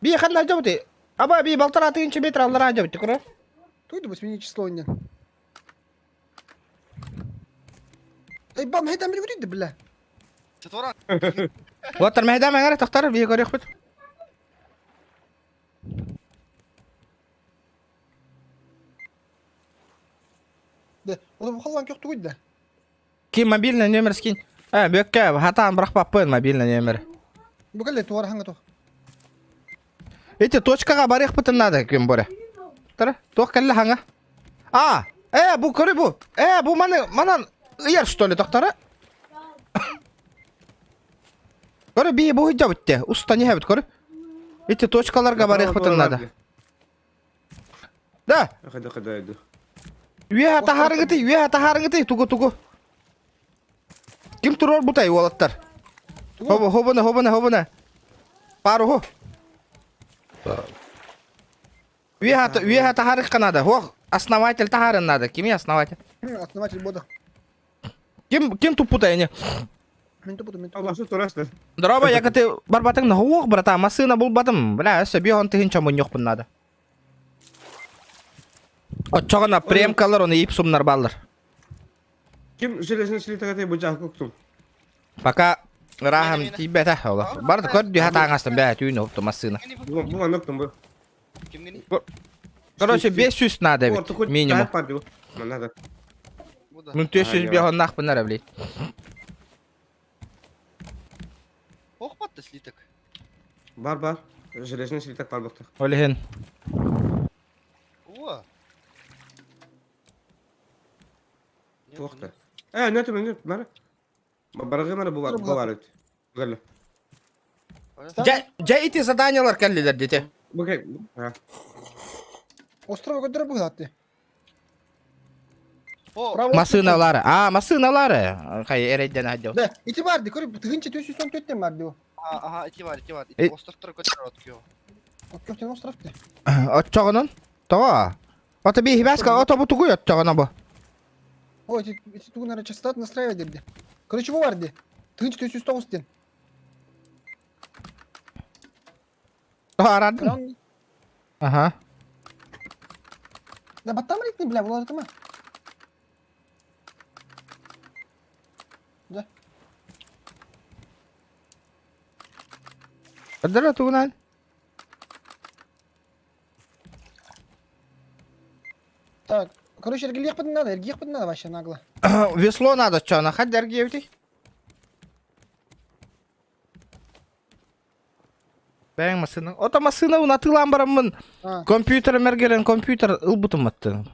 Би ханна жабыты. Аба би балтара тыгынчы метр аллара жабыты көрө. Туйду бу смени число инне. Эй, бам, хейден бир күрүйдү, бля. Четвора. Уоттар мэһдэ мэҥэр тохтар биһи көрүөхпүт. Да, ол бу халлан көх тугуйда. Ким мобильный номер скинь. Э, бөккэ, хатаан бырахпаппын мобильный номер. Бу кэлле туар хаңа туох. Эти точкаға барыахпытын надо ким боре. Тара, туох кэллэ хаҥа. А, э, бу көрү бу. Э, бу маны манан ыйар что ли тохтара? Көрү би бу хыдьабытте. Уста не хэбит көрү. Эти точкаларга барыахпытын надо. Да. Хада хада иду. Үөһэ таһаарыҥытый, үөһэ таһаарыҥытый, тугу тугу. Ким турар бутай уолаттар? Хобу, хобуна, хобуна, хобуна. Паруху. Үөһэ үөһэ таһаарыхха надо. Хох, основатель таһаарын надо. Кими основатель? Основатель бода. Ким ким туппутай не? Мен туппутум, мен туппутум. Аллашы турасты. Дороба, я ты барбатың на хуох, брата, массына булбатым. Бля, өссө бион тыһын чомуньохпун надо. Оччоҕуна премкалар оны ипсумнар баллар. Ким железный слиток бу жаак көктүм. Пока рахам тиийбэтэ олох. Бар көр дьүһэ таҥастым бээ түүн опту массыына. Бу бу аныктым бу. Короче, 500 надо ведь, минимум. Надо. Ну 400 бегоннах бынара, блядь. Ох, батты слиток. Бар бар. Железный слиток бар бакта. Олехин. О. Туохта. Э, нет, нет, мара. Баргы мара бу бар, бу бар. Гәле. Жа, жа ити заданиялар кэллилер дете. Бу кэ. А. Острова көтөрө быһаатты. Массыналары. А, массыналары. Хай эрейден хаддё. Да, ити бар ди, көрүп тыгынча 414 бар ди. Ага, ити бар, ити бар. Ити островтар көтөр откё. Откётен остров ди. Отчоҕунун? Тоҕо? Ото би хибаска ото бу тугуй отчоҕуна бу. О, ити ити тугунара частота настраивать дирди. Короче, бу бар ди. Тыгынча 409 ден. Тоҕо арадын? Ага. Да баттам ритми, бля, булар тыма. Да. Öldürü тугунан. Так, короче, эргилиэхпитин надо, эргиэхпитин надо вообще нагло. Весло надо, чё, на хат эргиэбитий? Бэйэҥ массыына. Ото массыына унатыылаан бараммын. Компьютер мэргелен компьютер ылбытым аттын.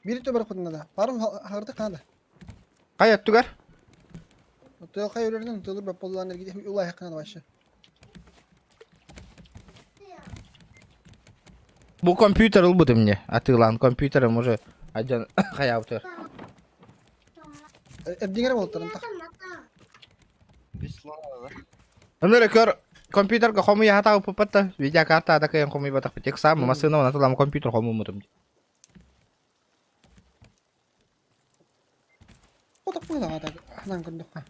Бири төбөр надо. Пару хардык надо. Кай өттүгэр? Тыл кай өрөрдөн тылыр бап боллан эрги улай надо вообще. Бу компьютер ылбытым мне. Атыылаан компьютерым уже адьан хаябытыр. Эбдиңер болтарын так. Весло надо. Өнөр көр компьютерга хомуя хатаа уппатта. Видеокарта да кыйын хомуй батах бит. Сам массыына унатылам компьютер хомумутум. Отак бу да так. Анан көрдүк.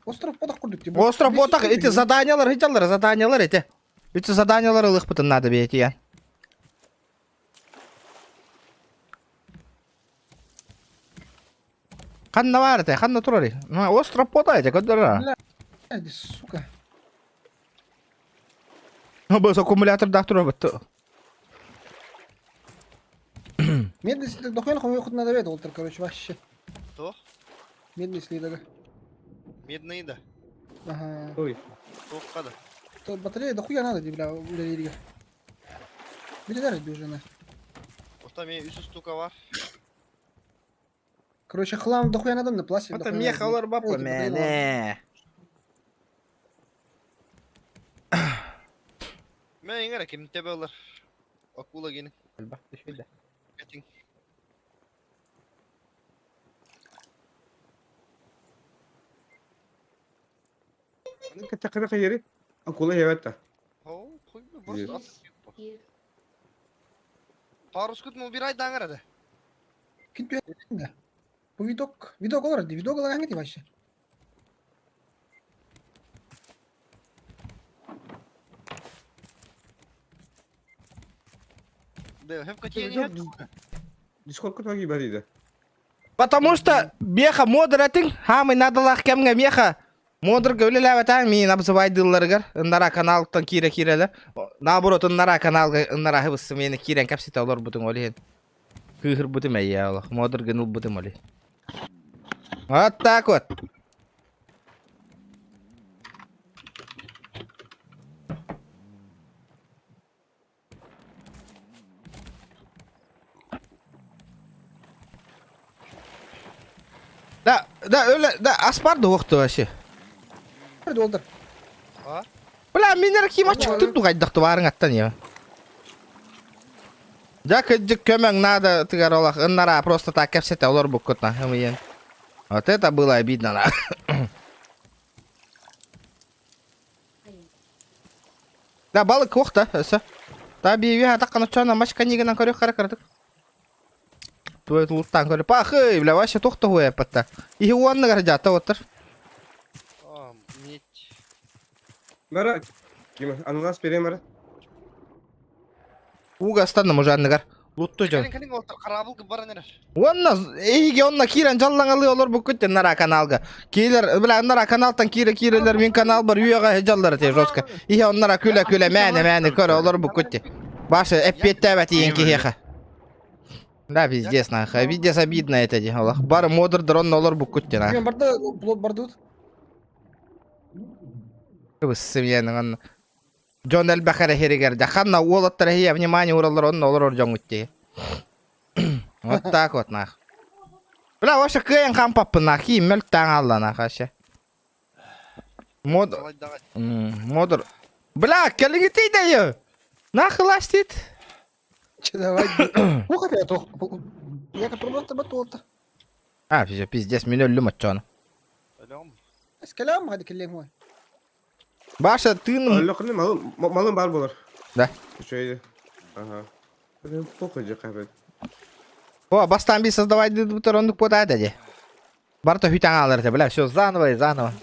Остров потах курдук. Остров Ботах эти заданиялар ыйталлар, заданиялар эти. Эти заданиялар ылыхпытын надо бэйэтиэн. Ханна баар этэ, ханна турарый? Остров Бота эти, көрдөрөр. Бля, сука. Бу аккумулятордаах турар бытты. Медный слиток дохуя нахуй хоть надо ведь, Олтер, короче, вообще. Кто? Медный слиток. Медный да. Ага. Ой. Тоққа да. То батарея дохуя надо, бля, үлелерге. Билер уже на. Ота мен үс штука бар. Короче, хлам дохуя надо на пластик. Это мехалар бапа мене. Мен иңер ким тебелер. Акула гени. Этин. Кытта кайери. Акула хебетта. Хо, хуй просто Парус күт убирай даңарады. Кин да. Бу видок, видок олар, видок олар аңгы вообще. Да, хеп катия не Дискорд кытта бар иде. Потому что меха модер этин, хамы надалах кемге меха. Модер гөлеләбәтәң мин обзывайдыларгар, ындара каналтан кире кирелер. Наоборот, ындара каналга ындара хыбысы мени кирен капсите олар бутун олин. Кыхыр бутум әйе Аллах, модер гыныл бутум оли. Вот так вот. Да, да, öyle, да, аспар да оқты вообще. Олтер. Бля, минер кима чыктыр дугайдакты барың аттан я. Да, кыджык көмөң надо тыгар олах, ыннара просто так кепсете олар буккутна, хымыен. Вот это было обидно, на. Да, балык охта, өсө. Та би атаққан учана машка нигенан көрөк қара кардык. Тует луттан көрө. Пахы, бля, вообще тохта хуя патта. И уанны гаржата оттыр. А, медь. Мара. Ким ананас берем мара. Уга станна мужанныгар. Лутту жон. Калин калин олтар карабыл бар нерер. Онна эйге онна кирен жаллаңалы олор бу күттен нара каналга. Килер, бля, нара каналтан кире кирелер мин канал бар үйега жаллар те жестко. Ihe оннара күле күле мәне мәне көрө олор бу күтте. Башы эппеттәбәт иен кихеха. Да, пиздец, нахуй. Пиздец обидно это де. Аллах. Бар модер дрон олор бу күтте на. Мен барда блок бардут. Семьяның анна. Джон Эльбахара херигер. Ханна уолаттар хия внимание уралар онна олор жон күтте. Вот так вот нах. Бля, вообще кыйын кампаппын нах. Кийим мөлт таң алла нах вообще. Мод... Модер. Бля, келиги тейде Нах ластит. Че давай. Ух, опять ох. Я как просто батолта. А, все, пиздец, мен өлдүм отчону. Эскалам, hadi келлең ой. Баша, тыным. Лохны малым малым бар болар. Да. Шөйде. Ага. Похуй же кабет. О, бастан би создавать бутер ондук потайды де. Барта хүтәң алыр те, бля, все заново и заново.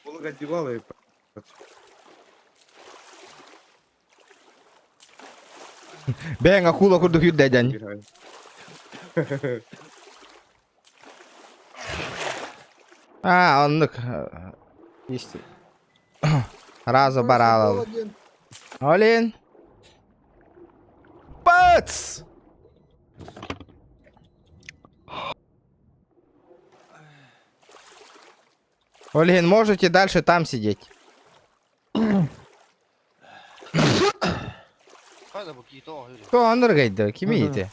Олга дивалы. Бәң акула курдук юдда дән. А, оннук. Исти. Разу баралал. Олин. Бац! Олин, можете дальше там сидеть. Қайда бұл киіті о, өре. Кто аныр гайды, кимейте.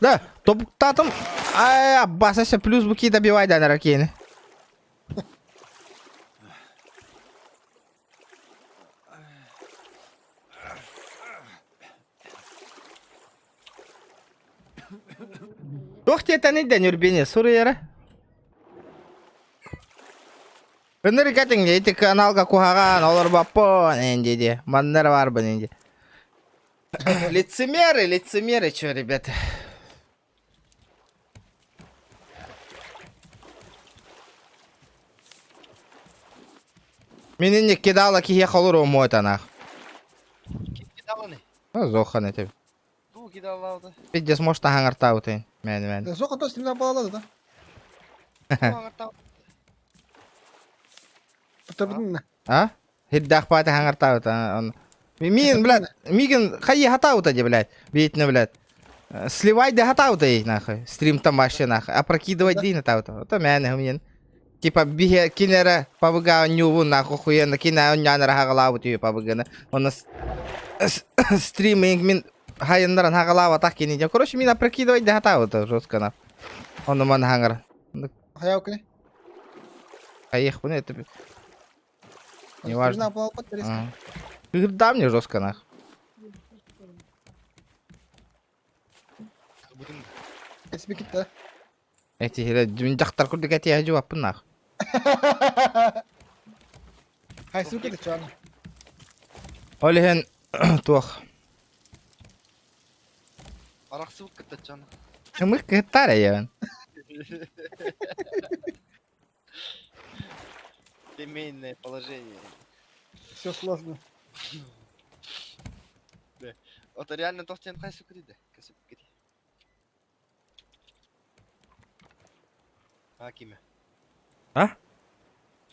Да, топтатым. Ай, аббас, плюс буки добивай да на ракены. Туох тиэтэн идэн үрбине суруйара. Ыныр кэтиң эти каналга куһаҕан олор баппон энди ди. Маннар барбын энди. Лицемеры, лицемеры, чё, ребята. Мин инник кидала киһиэхэ олоруом этанах. Кидаланы. Зохан этим. Туу кидаллаабыта. Пиздец, может, аһаҥартаабытын. Мэн, мэн. Зохан то стримна балалады да. А? Хирдаах паата хаҥартаабыта. Мин, блядь, мигин хайы хатаабыта де, блядь. Бейтіне, блядь. Сливай да хатаабыта ей, нахуй. Стрим там вообще, нахуй. Опрокидывать дин хатаабыта. Это мэн, мин. Типа, бихе кинера пабыга нюву, нахуй, хуена, кина оннянара хагалаабыт үй пабыганы. Оны стриминг мин хайыннаран хагалаабатах кини. Короче, мин опрокидывать да хатаабыта жестко, нахуй. Оны ман хаңар. Хайа окей. Поехал, это не важно. Да, мне жестко нах. Эти дьахтар курдук эти жуаппын нах. Хай сука ты чё? Ол иһин туох. Арахсыбыт кытта чан. Хымык кыттар эйэбин. Семейное положение. Все сложно. Да. Это реально то, что я сука да. А киме? А?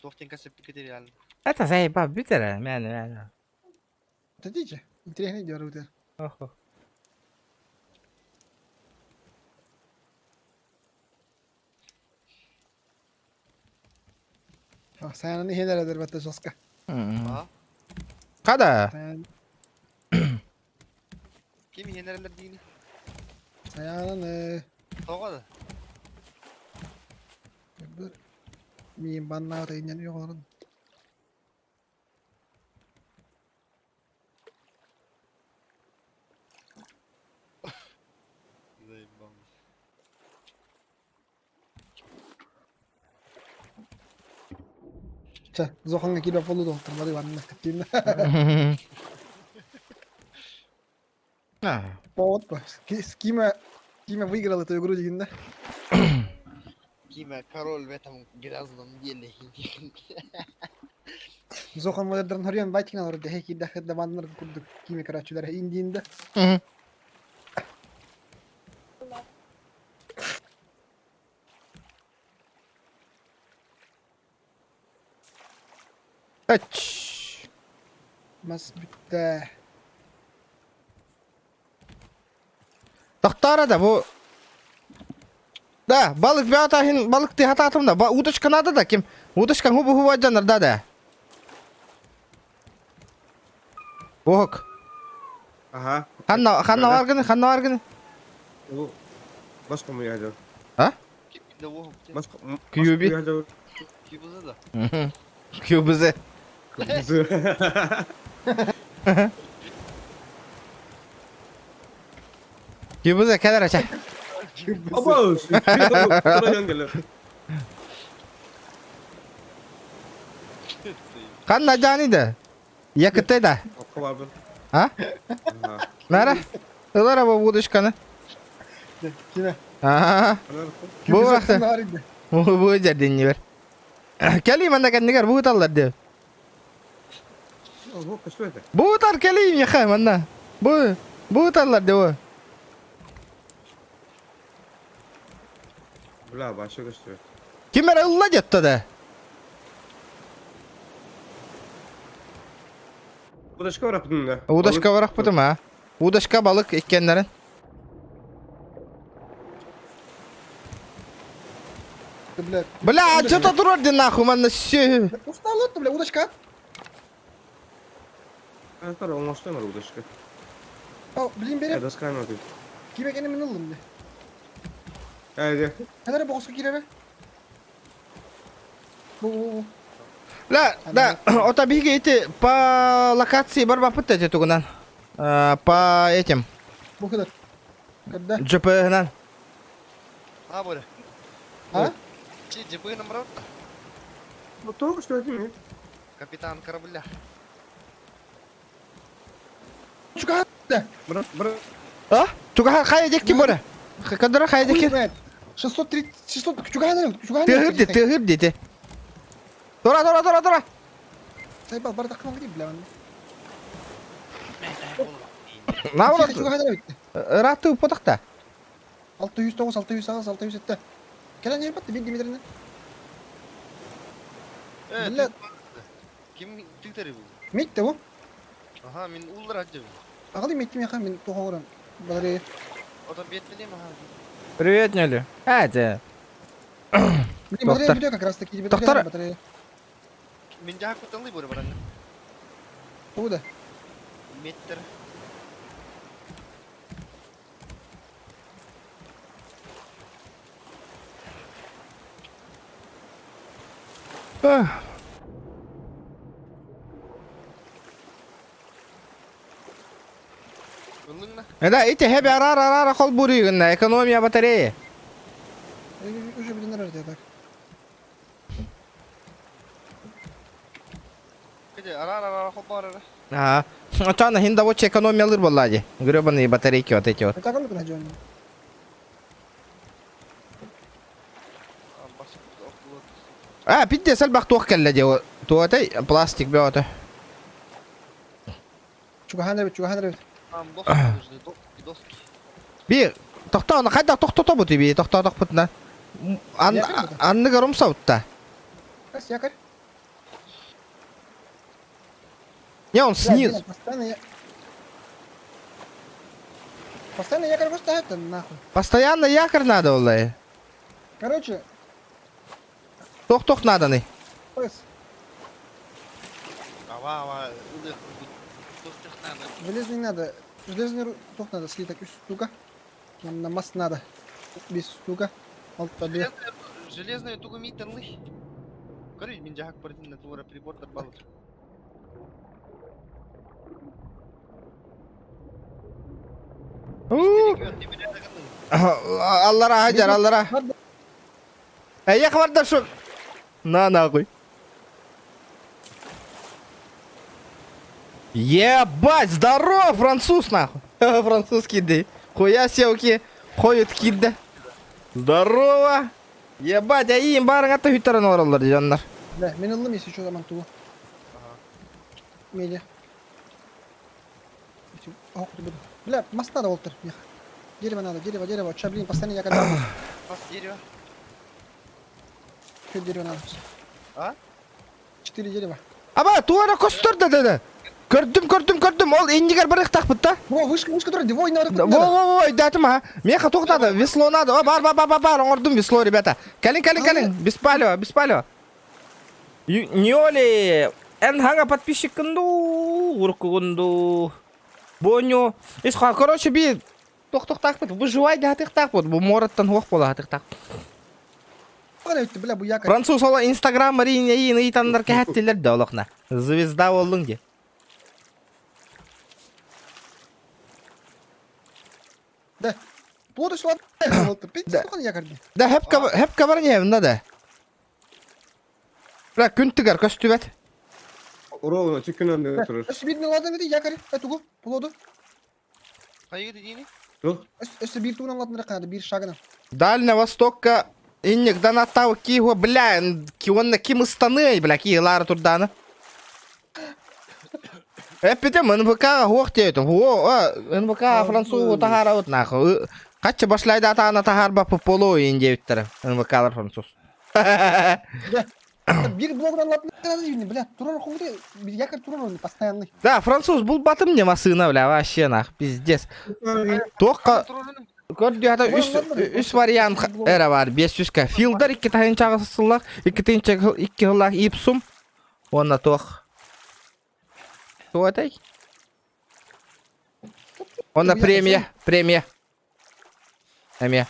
Тохтен касып реально. Это заебал бүтэр, мэн, мэн. Это Интересный дёргут. Охо. Сайананы хенередер бетте жестко. Када? Ким хенерелер дейini? Сайананы. Тоҕо да? Миин баннаата иннен йоҕолорун. Заебал. Чэ, зоханга киирэ болу доктор, бары барна каттыын. Повод по. С кем Кима выиграл эту игру деген да? Кима король в этом грязном деле. Зохан модердерин хорьян байтин алар де хеки дахы да баннар курдук Киме короче индиинде. Ач. Мас бүттэ. Тохтара да бу Да, балык бята хин балык ты хататым да. Ба удочка надо да ким? Удочка губу губа жанар да да. Ок. Ага. Ханна ханна варгын, ханна варгын. Басқа мы А? Басқа. Кюби. Кюбызы да. Кюбызы. Кюбызы кэлэр ача. Аба, Ханна жани да. Якыты да. А? Нара? Ылара бу удочканы. Киме? Аа. Бу вакыт. Бу бу жерден бер. Кэлии манна кэннигэр бу таллар деп. Бу тар кэлии миэхэ манна. Бу бу таллар деп. Бля, башы көстүбөт. Ким эрэ ылла диэтте да. Удочка бараппытын да. Удочка барахпытым а. Удочка балык иккеннерин. Бля. Бля, а что-то турар дин нахуй манна все. Устал бля, удочка. Атар оңостоң удочка. О, блин, берем. Доска надо. Киме кене мен ылдым бля. Айде. Ханара боғысқа кирере. Бу бу бу. Бля, да, ота биги эти по локации барбапыт эти тугунан. По этим. Бу кыдар. Когда? ЖП-нан. А, Боря. А? Чи, ДП нам брат? Ну только что это нет. Капитан корабля. Чука! Да. Быр быр. А? Чугаһа хайа диэки бара? Кадара хайа Хуй диэки? знает. 630, 600, чугаһа чугаһа Тыаһыр дии, тыаһыр дии. Тора, тора, тора, тора. Сайбал бар таххан гри, бля. Наоборот, Чугаһа битти. ыраатты уппатахта. 609, 608, 607. Кэлэн иһэрбэт бир Дмитрийна. Э, Бля. Ким тыктары бу? Митте бу. Аха, мин уллар хаджыбын. Аҕалы митти меха мин туха оҥорон. Батарея. Отон биэтпилим аха. Привет, Нелли. А, это... Блин, батарея Доктор. бүтэ как раз таки. Доктор. Батарея. Мин жаһак кутанлый бура баран. Туда. Меттер. Ыллыҥна. Да, эти хэби арара арара хол бурыгынна, экономия батареи. Уже блин нравится так. Кеде арар арар хоп бар ара. А, Чана хинда вот экономия лыр была Гребаные батарейки вот эти вот. Это как на Джонни? Басып окулот. А, пидде сәл бақ туақ кәлі де. Туатай пластик бе Чугаһа бит, чугаһа бит. Там доски нужны, доски, доски. Би, тоқта, аны қайда тоқтата бұты би, тоқтадық бұтына. Анны гарум саутта. Раз якорь. Не, он снизу. Постоянно я... Постоянно якорь просто это нахуй. Постоянно якорь надо, олай. Короче, Тох-тох надо, не. пес, Ава, ава, ылых. Тох надо. железный надо. Железный тох надо, слиток үс штука. Нам на мост надо. Без штука. Алта две. Железную тугу митенлый. Көрүй, мин жаһак бардин тура прибордар балыр. Аллара хаджар, аллара. Әйе хабарда шу. На нахуй. Ебать, здоров, француз нахуй. Французский да. Хуя селки, ходит кидда. Здорово. Ебать, а им барың ата хүтәрін оралар жаннар. Бля, мен ыллым если что заман тугу. Медиа. Ох, ты буду. Бля, мост надо, Волтер. Меха. Дерево надо, дерево, дерево. Ча, блин, постоянно якорь. Бас дерево. Что дерево надо? А? Четыре дерева. Аба, туара костер да да. Көрдүм, көрдүм, көрдүм. Ол индигер бір тақпыт та. Во, вышка, вышка, которая, во, надо. Во, во, во, датым, а. Меха тух надо, весло надо. О, бар, бар, бар, бар, бар, оңордум весло, ребята. Калин, калин, калин, без палева, без палева. Ньоли, эн ханга подписчик кынду, уркунду. Боню. Исха, короче, би тох тох так выживай да тых так вот, бу мораттан хуах бола тых так. Бля, бу якорь. Француз ола Инстаграм рине ин итандар кәһәттилер да олохна. Звезда болдуң ди. Да. Плоды шла, Волтер. Пить, Да. сука, якорь. Да хеп хеп кабар не да. Бля, күн тыгар көстүбәт. Ровно чүкүн анны турur. Өссө бир ладан бити якорь, этугу, плоду. Кайга дедини? Тух. Өссө бир тугунан ладан ракада, бир шагына. Дальний Востокка инник данаттау киго, бля, кионна ким ыстаны, бля, киелар турданы. Эппитем НВК хуох тейтим. О, НВК француз тахара вот нахуй. Качча башлайды атаана тахар ба полу индевиттер. НВКлар француз. Бир блогдан ладан ракада, бля, турар хуй, якорь турар постоянный. Да, француз был батым не масына, бля, вообще нах, пиздец. Тоққа Көрдү ата үс үс вариант эра бар, 500 ка. Филдер 2 тайын чагысыллах, 2 тайын 2 хыллах ипсум. Онна тох. Туатай. Онна премия, премия. Эме.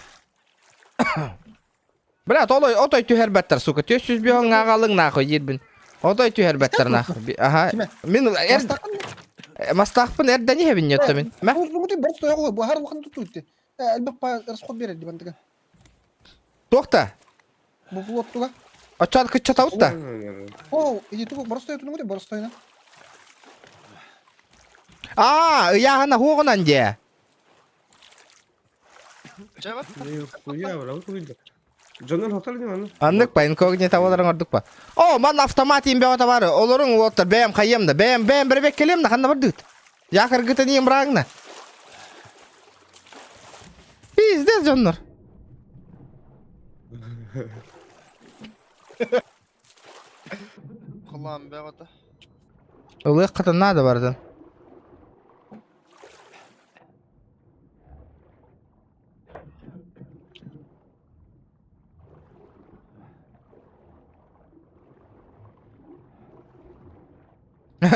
Бля, толой отой түһэр баттар, сука. 400 бион агалың нахуй дирбин. Отой түһэр баттар нахуй. Аха. Мин эр мастахпын эрдени хебин нетто мин. Мә? Бу бу просто я бу хар вакыт туту. Элбек па расход берер дибан. Тохта. Бу плот туга. Ачат кыччата утта. О, иди тугу просто я тунугу просто на. Аа, ыйааһына хуоҕунан дии. Хуя, бра, вот Дьоннор хотор дии маны. Аннык па, инкогнито олорон ордук па. О, ман автомат имбэҕэ табары, олоруҥ уолаттар, бэйэм хайыам да, бэйэм, бэйэм бэрэбэккэлиэм да, ханна бардыгыт? Якоргытын ием быраагна. Пиздец дьоннор. Кылаан бэҕэтэ. Ылыаххытын наада барытын.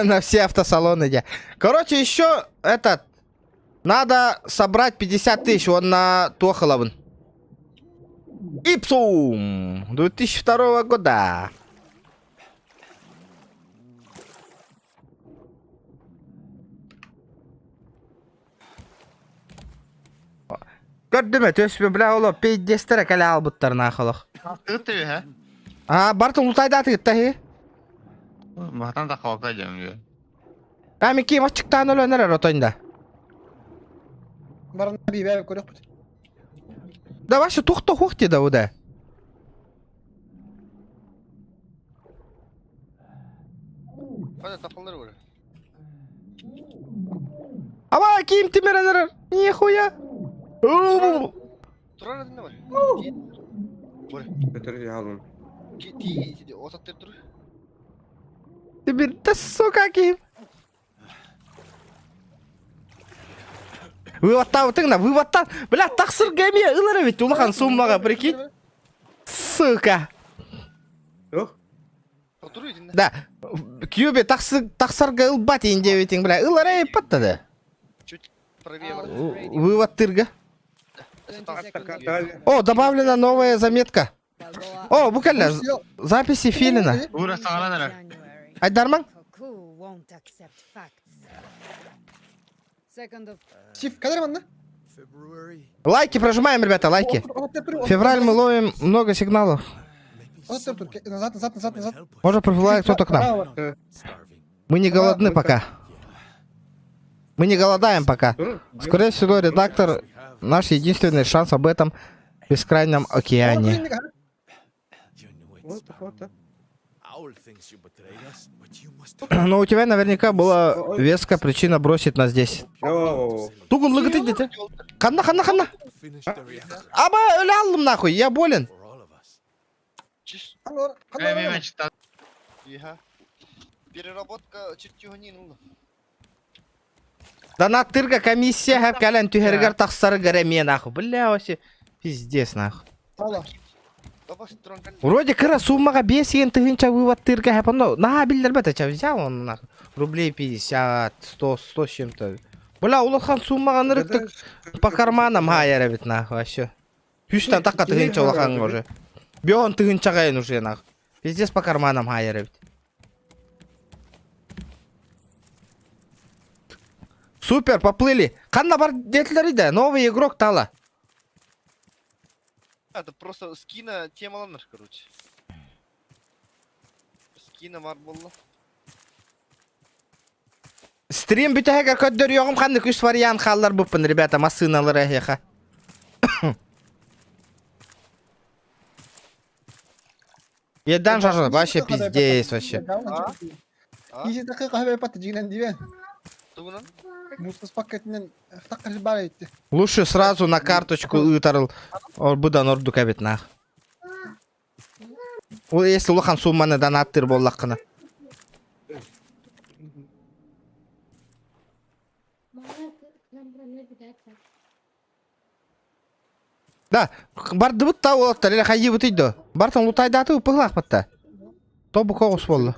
На все автосалоны где. Короче, еще этот... Надо собрать 50 тысяч, он на Тохоловын. Ипсум! 2002 года. Көрдүм өтөспү бля оло пиздестер кэлэ албыттар нахолох. Тыт үһэ. А бартын лутайдаатыгытта хи. Махтан да халка дьэм. А мики маччыктаан өлөнөр эрэ отойда. Баран бибэ көрөхпүт. Да вообще тухта хухти да уда. Хана тақылдар бар. Аба ким тимиренер? Нихуя. Турар эдинне бар. Бар. Көтөр ялын. Ти ти отаттыр тур. Тимир, да сука ким. Выводтаабытыҥ да, выводтан, бля, тахсыр гэмиэ ылар эбит улахан суммаҕа, прикинь. Сука. Да, Кьюби тахсарга ылбат иин диэбитиҥ, бля, ылара эппат да. Чуть правее Выводтырга. О, добавлена новая заметка. О, бу кэллэ, записи Филина. Ура саҥаран эрэр. Айдармаҥ? Стив, кадр манна? Лайки прожимаем, ребята, лайки. Февраль мы ловим много сигналов. Назад, назад, назад, назад. Может, профилактик кто-то к нам. Мы не голодны пока. Мы не голодаем пока. Скорее всего, редактор наш единственный шанс об этом бескрайнем океане. Но у тебя наверняка была веская причина бросить нас здесь. Тугун лыгыты дете. Ханна, ханна, ханна. Аба, өлө аллым нахуй, я болен. Переработка чертюгнин. Донат тырга комиссия хэп кэлэн түһэригэр тахсарыгар эмиэ нахуй. Бля, вообще пиздец нахуй. Вроде кыра суммаҕа биэс иэн тыһыынча выводтыырга хэп онно наһаа биллэрбэт эчэ взял он нахуй. Рублей 50, 100, 100 с чем-то. Бля, улахан суммаҕа ынырыктык по карманам хаайар эбит нахуй вообще. Үстэн такка тыһыынча улахаҥҥа уже. Бион тыһыынчаҕа уже нахуй. Пиздец по карманам хаайар эбит. Супер, поплыли. Ханна бар диэтилэр да, новый игрок тала. Это просто скина темаланар, короче. Скина бар болла. Стрим бүтэһигэр көрдөрүөҕүм ханнык үс вариант хаалларбыппын, ребята, массыыналары эһиэхэ. Едан жажа, вообще пиздец вообще. Изи дакыйка хөбөй дьиҥинэн диибэн. Муус пакетинэн тахха баар эбит. Лучше сразу на карточку ыытарыл быдан ордук эбит нах. Ол если улахан сумманы донаттыр буоллаххына. Да, бардыбыт та уолаттар или хайыыбытый до. Бартан лутайдааты ыппыһылаахпатта. Тобу коҕус буолла.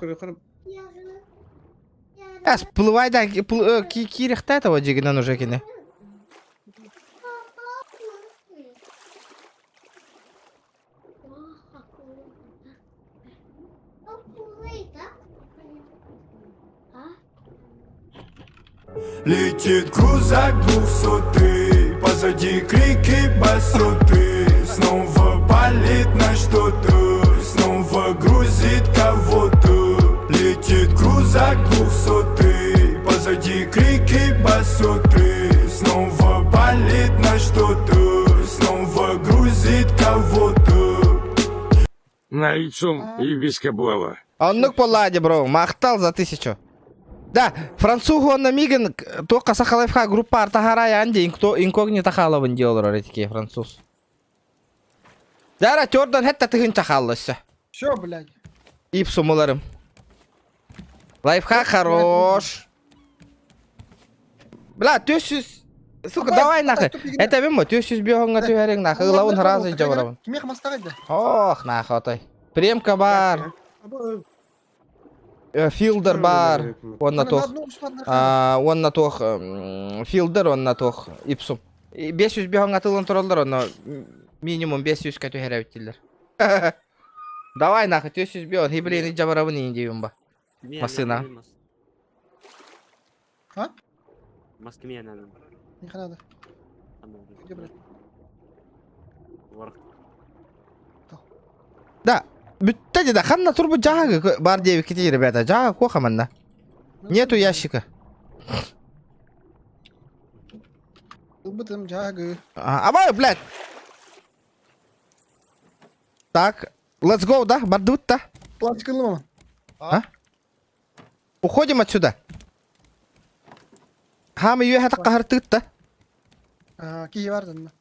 Эс, плывайда киирихтээ того дьигинэн уже кини. Летит крузак двухсотый, позади крики басоты. Снова палит на что-то, снова грузит кого-то. Летит крузак двухсотый, позади крики. на что-то Снова грузит кого-то Найцум и Вискоблава. Оннук буоллаа бро, махтал за тысячу. Да, француз уонна мигин туохха сахалайфха группа артахарай анди инкогнито хаалабын дии олорор этики француз. Дара төрдөн хетта тыһынча хаалла өссө. Все, блядь. Ипсумуларым. Лайфхак хорош. Бля, 400... Сука, давай нахуй. Это бим, 400 бьёңга түһэриҥ нахуй. Ылабын разы жабырабын. Кимиэх мастаҕай да? Ох, нахуй отой. Премка бар, филдер бар, уонна туох, уонна туох, филдер, уонна туох, ипсум. 500 бьёңга тылын тураллар, онно минимум 500-ка түһэрэбит дииллэр. Давай нахуй, 400 бьён, хибрини жабырабын иин диибин ба. Массыына. А? Маски меня надо. Не надо. Где, блядь? Да, бүттэ да, ханна турбу жааҕы бар диэбиккитий, ребята, жааҕы куоха манна. Нету ящика. Ылбытым жаагы. Абай, блядь. Так, let's go, да? Бардыбыт да? Пластик ыллым А? Уходим отсюда. Хаамы үөһэ таххаһартыыт да. ама. Киһи бар данна.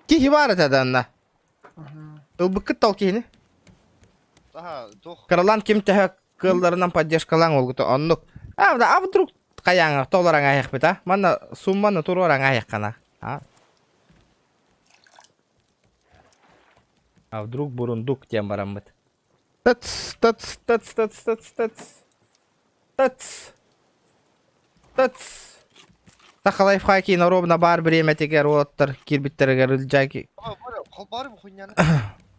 Киһи бар этэ данна. Ылбыккыт тал киһини. Туох. Кыралаан ким төһө кыалларынан поддержкалаан олгута оннук. А, да, а вдруг хайаҥа толоран аһыахпыт а? Манна сумманы туруоран аһыаххана. А? А вдруг бурундук диэн бараммыт. Тыц, тыц, тыц, тыц, тыц, тыц. Тыц. Тыц. Саха лайфхаки ровно баар бириэмэтигэр уолаттар киирбиттэригэр Ылдьаки Холбоору хуйняны.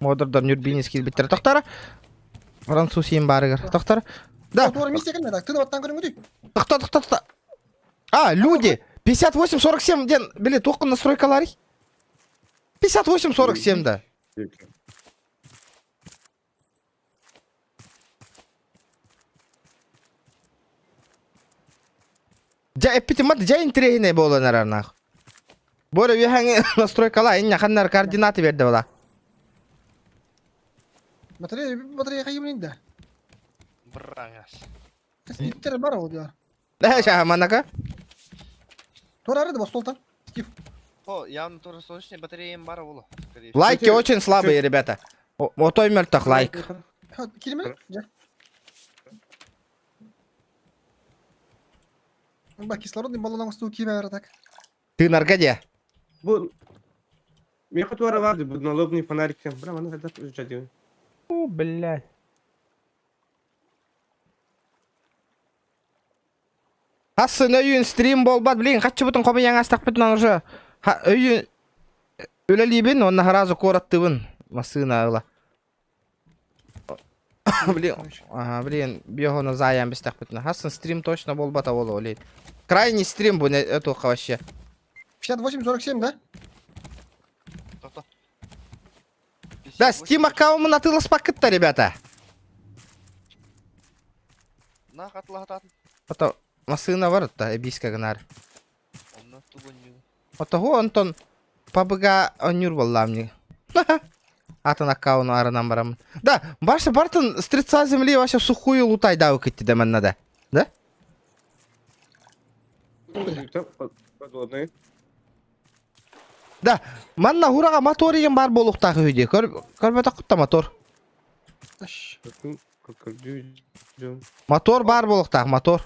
Модордор Нюрбинис киирбиттэрэ. Тохтара. Француз иин баарыгар. Тохтара. Да. Туора миссия кэлмэ так. Тыны баттан көрүҥүтүй. Тохто, тохто, тохто. А, люди! 58-47 диэн, били, туоххун настройкаларый? 58-47 да. Дьэ эппитим мат дьэ интэриэһинэй буолан эрэр нах. Бу эрэ үөһээҥи настройкалаа инньэ ханнар координаты биэрдэ була. Батарея батарея хайымын да. Быраңас. Иттер бар ол дия. Э, ща манака. Туора арыды бостолтан. Стив. О, явно тоже солнечная батарея бар ол. Скорее всего. Лайки очень слабые, ребята. Отой мөлтөх лайк. Килиме? Дьэ. Ба кислородный баллон оҥостуу киибэ так. Тыынарга диэ. Бу Миэхэ туора баар бу налобный фонарик. Бра, маны хайдах изучать О, блядь. Хассын өйүн стрим буолбат, блин, хаччыбытын хомуйан астахпытынан уже өйүн үлэлиибин, уонна сразу куораттыыбын массыына ыла. Блин, ага, блин, биохону заайан бистэхпитинэ. Хассын стрим точно буолбата буолуо, блин. Крайний стрим бу этуха вообще. 58-47, да? Тохто. Да, Steam аккаунтун атыыласпаккыт ребята. На хатылаһатаатын. Ото массыына бар да эбиискэ гынаар. Онно тугунньу. Отоһу онтон пабыга онньуур буоллаам дии. Атын аккауну арынан бараммын. Да, баша бартын стреца земли вообще сухую лутайдаабы кытты да манна да. Да? Подводный. Да, манна хураҕа мотор деген баар буолуохтаах үһү дии. Көр көрбөтөххүт да мотор. Мотор баар буолуохтаах, мотор.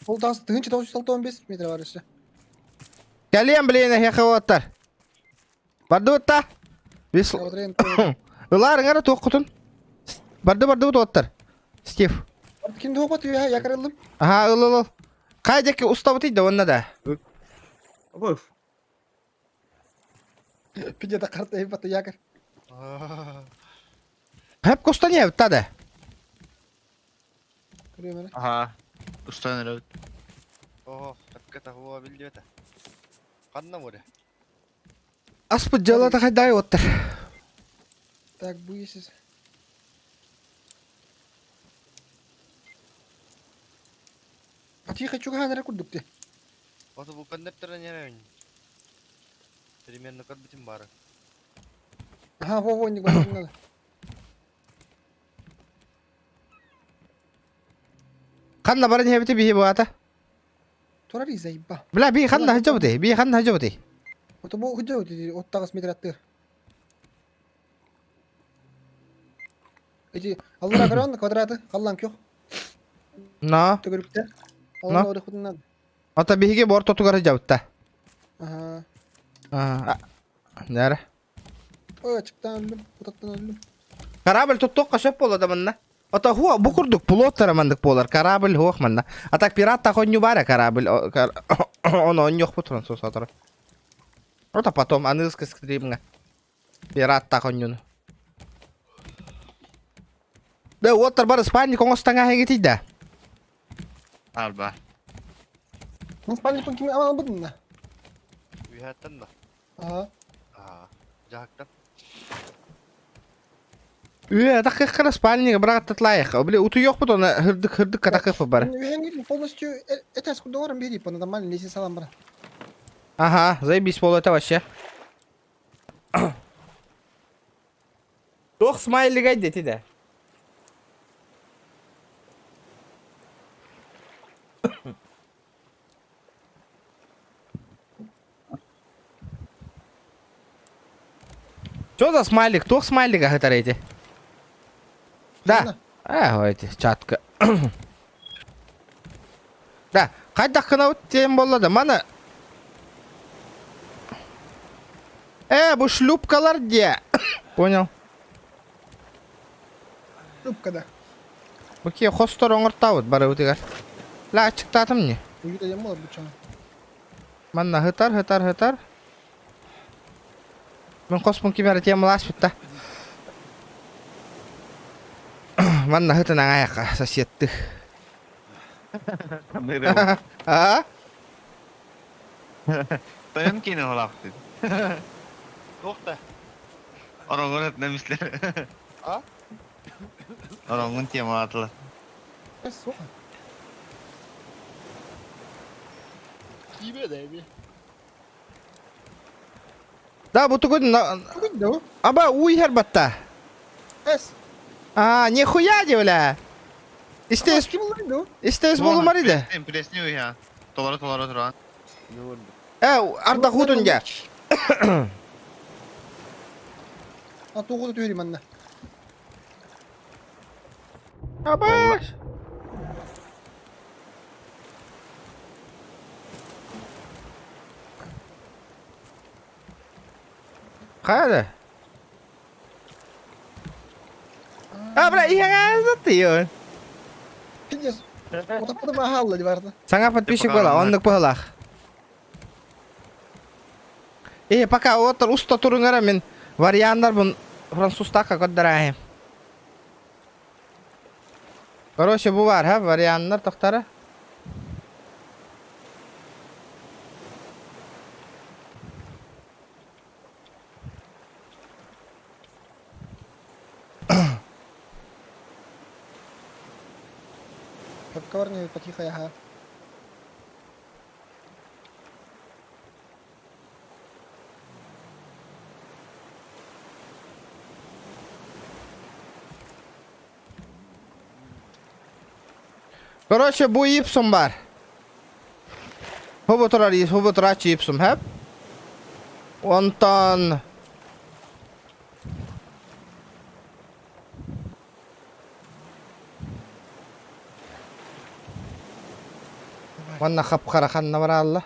Ол таас 1965 метр бар өссө. Кэлиэм блин эһиэхэ уоттар. Бардыбыт да? Бис Ылаар ыҥара туоххутун. Барды бардыбыт уоттар. Стив. Ким туохпат үөһэ якарыллым. Аха ыл ыл ыл. Хай дьэки устабытый да уонна да. Обоев. Пиде да карта ебата якорь. Хэп кустан да. Аха. Устан эрэ. Оо, такка хуа биллибэтэ. Ханна море? Аспыт дьыалата хайдай уоттар. Так, бу есіз. Тихо чугаһаан эрэ курдук дии. Осы бу коннекторы не Примерно көрбүтүм бары. Ага, во-во, не надо. Ханна баран иһэбити биһи баата? Турар заебал. Бля, би ханна хажабыты, би ханна хажабыты. Вот бу худя оттагыс метр аттыр. Эти аллара көрөн квадраты халлан көх. Но. Төгүрүктэ. Аллара оры худунан. Ата биһиги бортотугар хажабытта. Ага. Аа. Нара. Ой, ачыктан өлдүм, утаттан өлдүм. Корабль туттуохха сөп буолла да манна. Ото хуа бу курдук плоттара маннык буолар. Корабль хуох манна. А так пират хонню бара корабль. Ону онньуохпут француз отора. Ото потом аныыска стримҥа. Пират хонньуну. Да уоттар бар спальник оҥостаҥа хэгитий да. Арба. Ну, спальник ким албытын да? Үһәттен да. Ага. Аа, жаһактан. Үө, такыхкара спальник бырагаттатлайых. Били утуйуохпут оны хырдык хырдык катакыхпы бар. Үһән полностью это скудором бери, по нормально лезет салам бар. Ага, заебись пол это вообще. Туох смайлигай дети да. Что за смайлик? Туох смайлик ахытар эти? Да. А, эти, чатка. Да, хайдах гынабыт диэн буолла да, маны... Э, бу шлюпкалар диэ. Понял. Шлюпка да. Бу киһи хостор оҥортообут барыбытыгар. Ла аччыктаатым не. Уйута диэн буолар буччаҕа. Манна хытар, хытар, хытар. Мин хоспун ким эрэ темалааспыт да. Манна хытын аҥаайахха соседтыы. А? Тойон киинэ олаахтын. Туох да. Ороҥун этнэмислэр. А? Ороҥун темалаатылар. Сука. Киибэ да эби. Да, бу тугун Аба уйхер батта. Эс. А, нихуя де, бля. Истес, истес болумар иде. Пресни уйха. Толары толары туран. Э, арда худун я. А тугу түһүрүм манна. Аба. Хайда? А, бля, иһэҥэ Пиздец. Утаппытым аһаалла дии барда. Саҥа подписчик буола, оннук быһылаах. Э, пока оттор уста туруҥара мин варианнарбын французтаахха көрдөрөөһүм. Короче, бу бар, ха, варианнар тохтара. Попкорн потихо, ага. Короче, бу Ипсум бар. Хобо турар, хобо турааччы Ипсум, хэп. Онтон... Манна хап-хара ханна бараалла.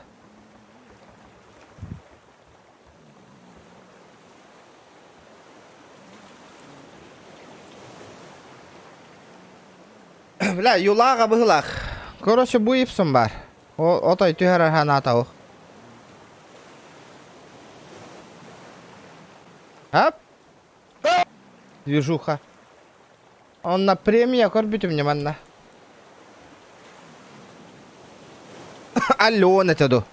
Бля, юлаага быһылаах. Короче, бу Ипсум бар. Отой түһэрэр ханаата ол. Ап! Движуха. Онно премия көрбүтүм не манна. Алло, это ду.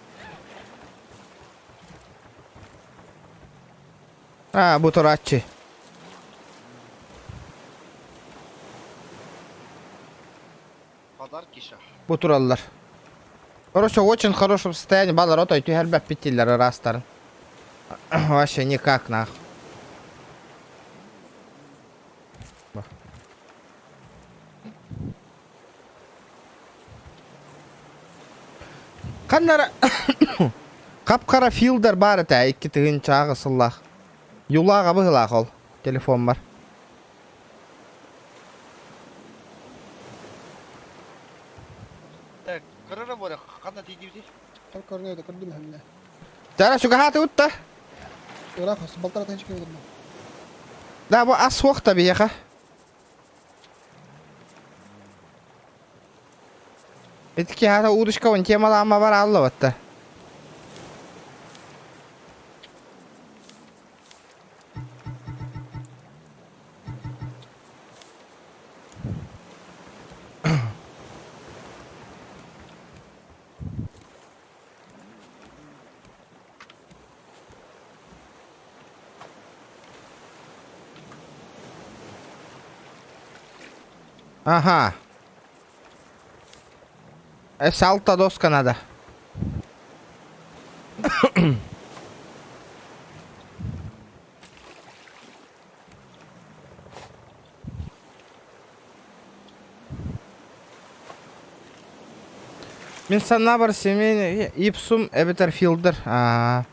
А, бу турааччы. Подарки ша. Бу тураллар. Короче, очень хорошем состоянии балар отой түһэрбэппит дииллэр ыраастарын. Вообще никак нах. Ханнара хап-хара филдер баар этэ 2000 сыллаах. Юлааҕа быһылаах ол телефоммар. Так, көрөрө буолар, ханна тиийдибитий? Хал көрнө да көрдүм хэмнэ. Тара чугаһаатыбыт да? Ыраах балтара тыһыынча километр. Да, бу ас суох да биһиэхэ. Ити киһата удочка вон темалаама бар аллабатта. Ага. Салта доска надо. Мин санаабар семейный ипсум эбэтэр филдер. Аа.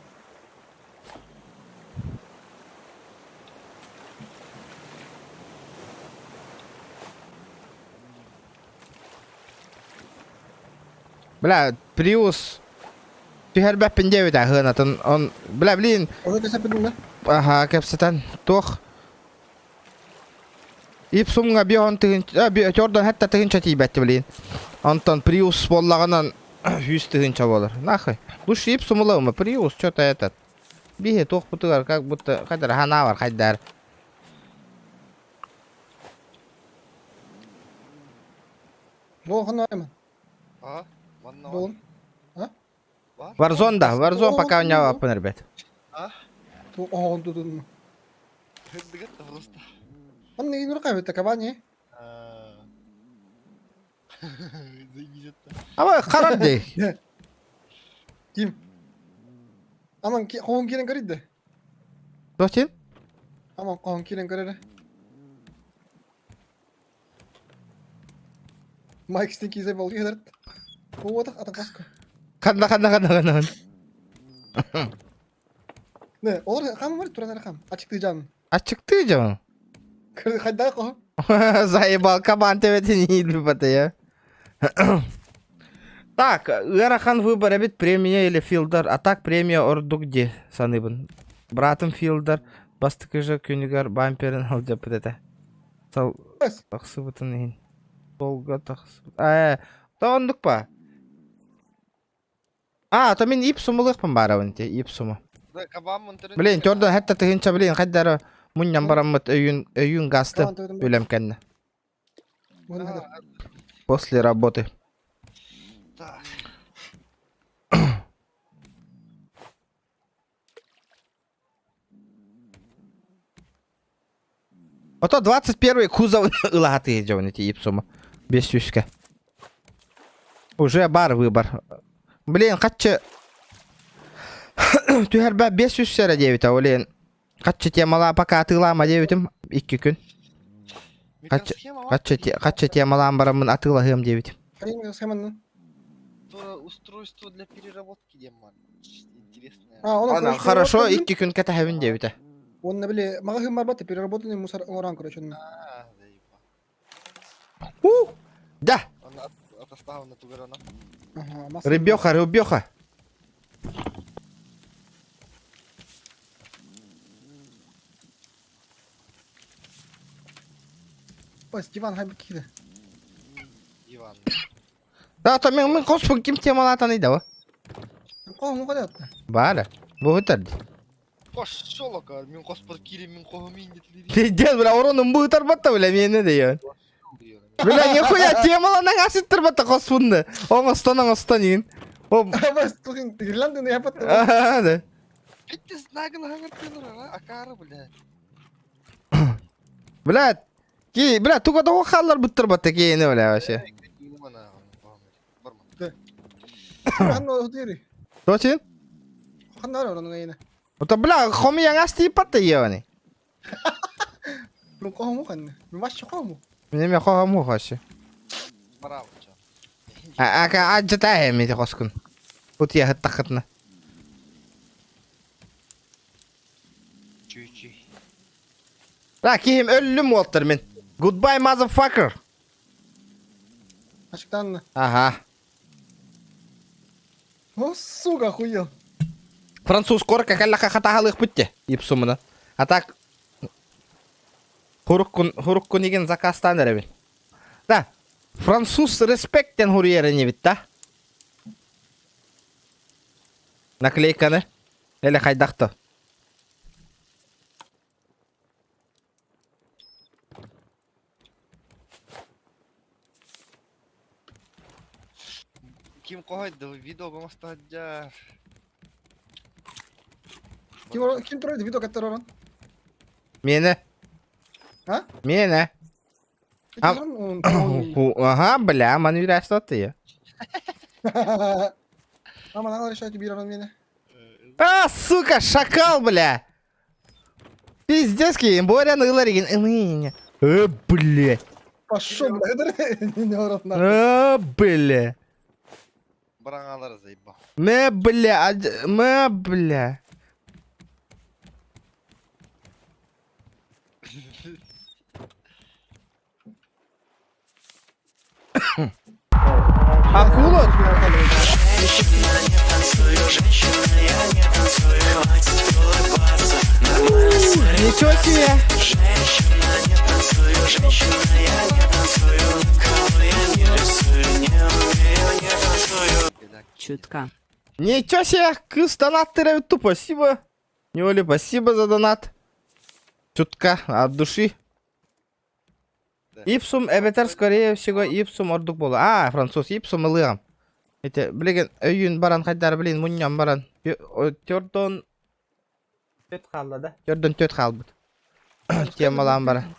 Бля, Приус түһэрбэппин диэбитэ аһыанатын. Он, бля, блин. Оны кэсэппин да? Аха, кэпсэтэн. Туох Ипсумҥа бион тыһыынча, төрдөн хэтта тыһыынча тиийбэтти блин. Онтон Приус буоллаҕынан 100 тыһыынча буолар. Нахуй. Лучше Ипсум ылабыма, Приус что-то этот. Биһи туохпутугар как будто хайдар ханаабар хайдар. Бу ханаймын. А, манна Болун. А? Warzone да, Warzone пока у него ребят. А? Ту оон тутун. Хындыгат просто. Он не нурка бит кабани. Ама харар дей. Ким? Аман хоон кирен көрүдү. Дохтин? Аман хоон кирен көрөрө. Майк Стинки изэ болду хедерт. Куотах атак баска. Ханна ханна ханна ханна. Не, олар хам бар туран хам. Ачыктыы жан. Ачыктыы жан. Хайда ко. Заебал кабан тебе не любит я. Так, ыарахан выбор эбит премия или филдер, а так премия ордук ди саныыбын. Братым филдер бастакы же күнүгэр бамперин алдьаппыт этэ. Сал тахсыбытын иһин. Долго тахсыбыт. Ээ, то оннук па. А, то мин ипсумулыахпын баарабын ити, ипсуму. Блин, төрдөн хэтта тыһынча блин, хайдары мунньан бараммыт өйүн өйүн гасты үлэм кэннэ. После работы. Ото 21 кузов ылаһаты дьон ити ипсума. Без сүүскэ. Уже бар выбор. Блин, хаччы түһэрбэ 500 сэрэ диэбитэ, блин. Хаччы темала пока атыылаама диэбитим икки күн. Хаччы хаччы хаччы темалаан бараммын атыылаһыам диэбитим. Устройство для переработки диэн баар. Интересное. А, хорошо, икки күн кэтэһэбин диэбитэ. Уонна били маҕаһыын барбат переработанный мусор оҥорон короче онно. У! Да! Рыбеха, рыбеха. Ой, диван хайбыт киирэ. Диван. Да, то мен мен хоспун ким темалаатан ида Хоһун кадатта. Баара. Бу ытар ди. Пошел, мин хоспор киирин мин хоһум индетилири. Пиздец, бля, уронун бу ытарбатта, бля, миэнэ да Бля, нихуя темаланан асыттырбатта хоспунны. Оҥостон оҥостон иин. Бас, тухин Ирландияны япатта. Да. Битте знагын хаҥыртыылар, акары, бля. Бля, ки, бля, туга того халлар буттырбатта киини, бля, вообще. Ханна отури? Точин? Ханна ора ону Ото бля, хомуйаҥас тииппат да иэвани. Ну кому ханна? Ну ваще кому? Неме хохому хоще. Браво, чо. Ака аджата эми хоскун. Утия хаттахытна. Чүчү. Ра кихим өллүм уолтар мин. Goodbye motherfucker. Ачыктанна. Ага. О, сука, охуел. Француз корка каллаха хатаһалыах бүтте. Ипсумuna. А так Хуруккун хуруккун igen заказтан эрэбин. Да. Француз респектен хуруйер бит да. Наклейканы. Эле хайдахты. Ким кохойду видео оҥостоһдьар. Ким ким турар видео каттар Мені. А? Мені. Ага, бля, маны үйрәстатты. Ама надо решать бир мені. А, сука, шакал, бля. Пиздец, кийин, Боря нылар еген. Э, бля. Пошел, бля, не орот нахуй. Э, бля. Бараҥалар заебал. Мэ, бля, мэ, бля. Акула? Женщина, не танцую, женщина, я не танцую, хватит улыбаться, нормально Ничего себе. Женщина, не танцую, женщина, я не танцую, никого я не рисую, не умею, не танцую. Чутка. Ничего себе, кыз донат тупо, спасибо. Неоли, спасибо за донат. Чутка от души. Ипсум эбэтэр, скорее всего, ипсум ордук буолуо. А, француз, ипсум ылыам. Ити, билигин өйүүн баран хайдар, блин, мунньан баран. Төрдөн төт хаалла да? Төрдөн төт хаалбыт. Темалаан баран.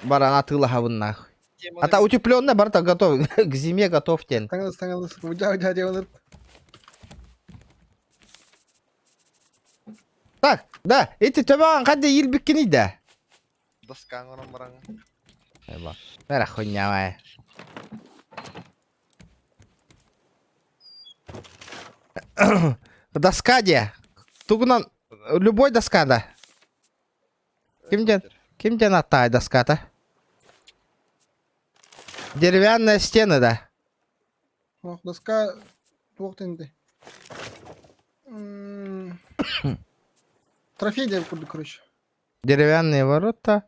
Баран атыылаһабын нахуй. А та утепленная барта готов. К зиме готов тен. Таңылыс, таңылыс. Удя, удя, деланыр. Так, да, эти төбөҕүн хадда иилбиккиний да? Доскаң онон бараҥ. Эба. Бәрә хуйня вай. Доска де. Тугунан любой доска да. Кимден? Кимден аттай доската? Деревянная стены да. Ох, доска туох тенди. Трофей деп курдук, короче. Деревянные ворота.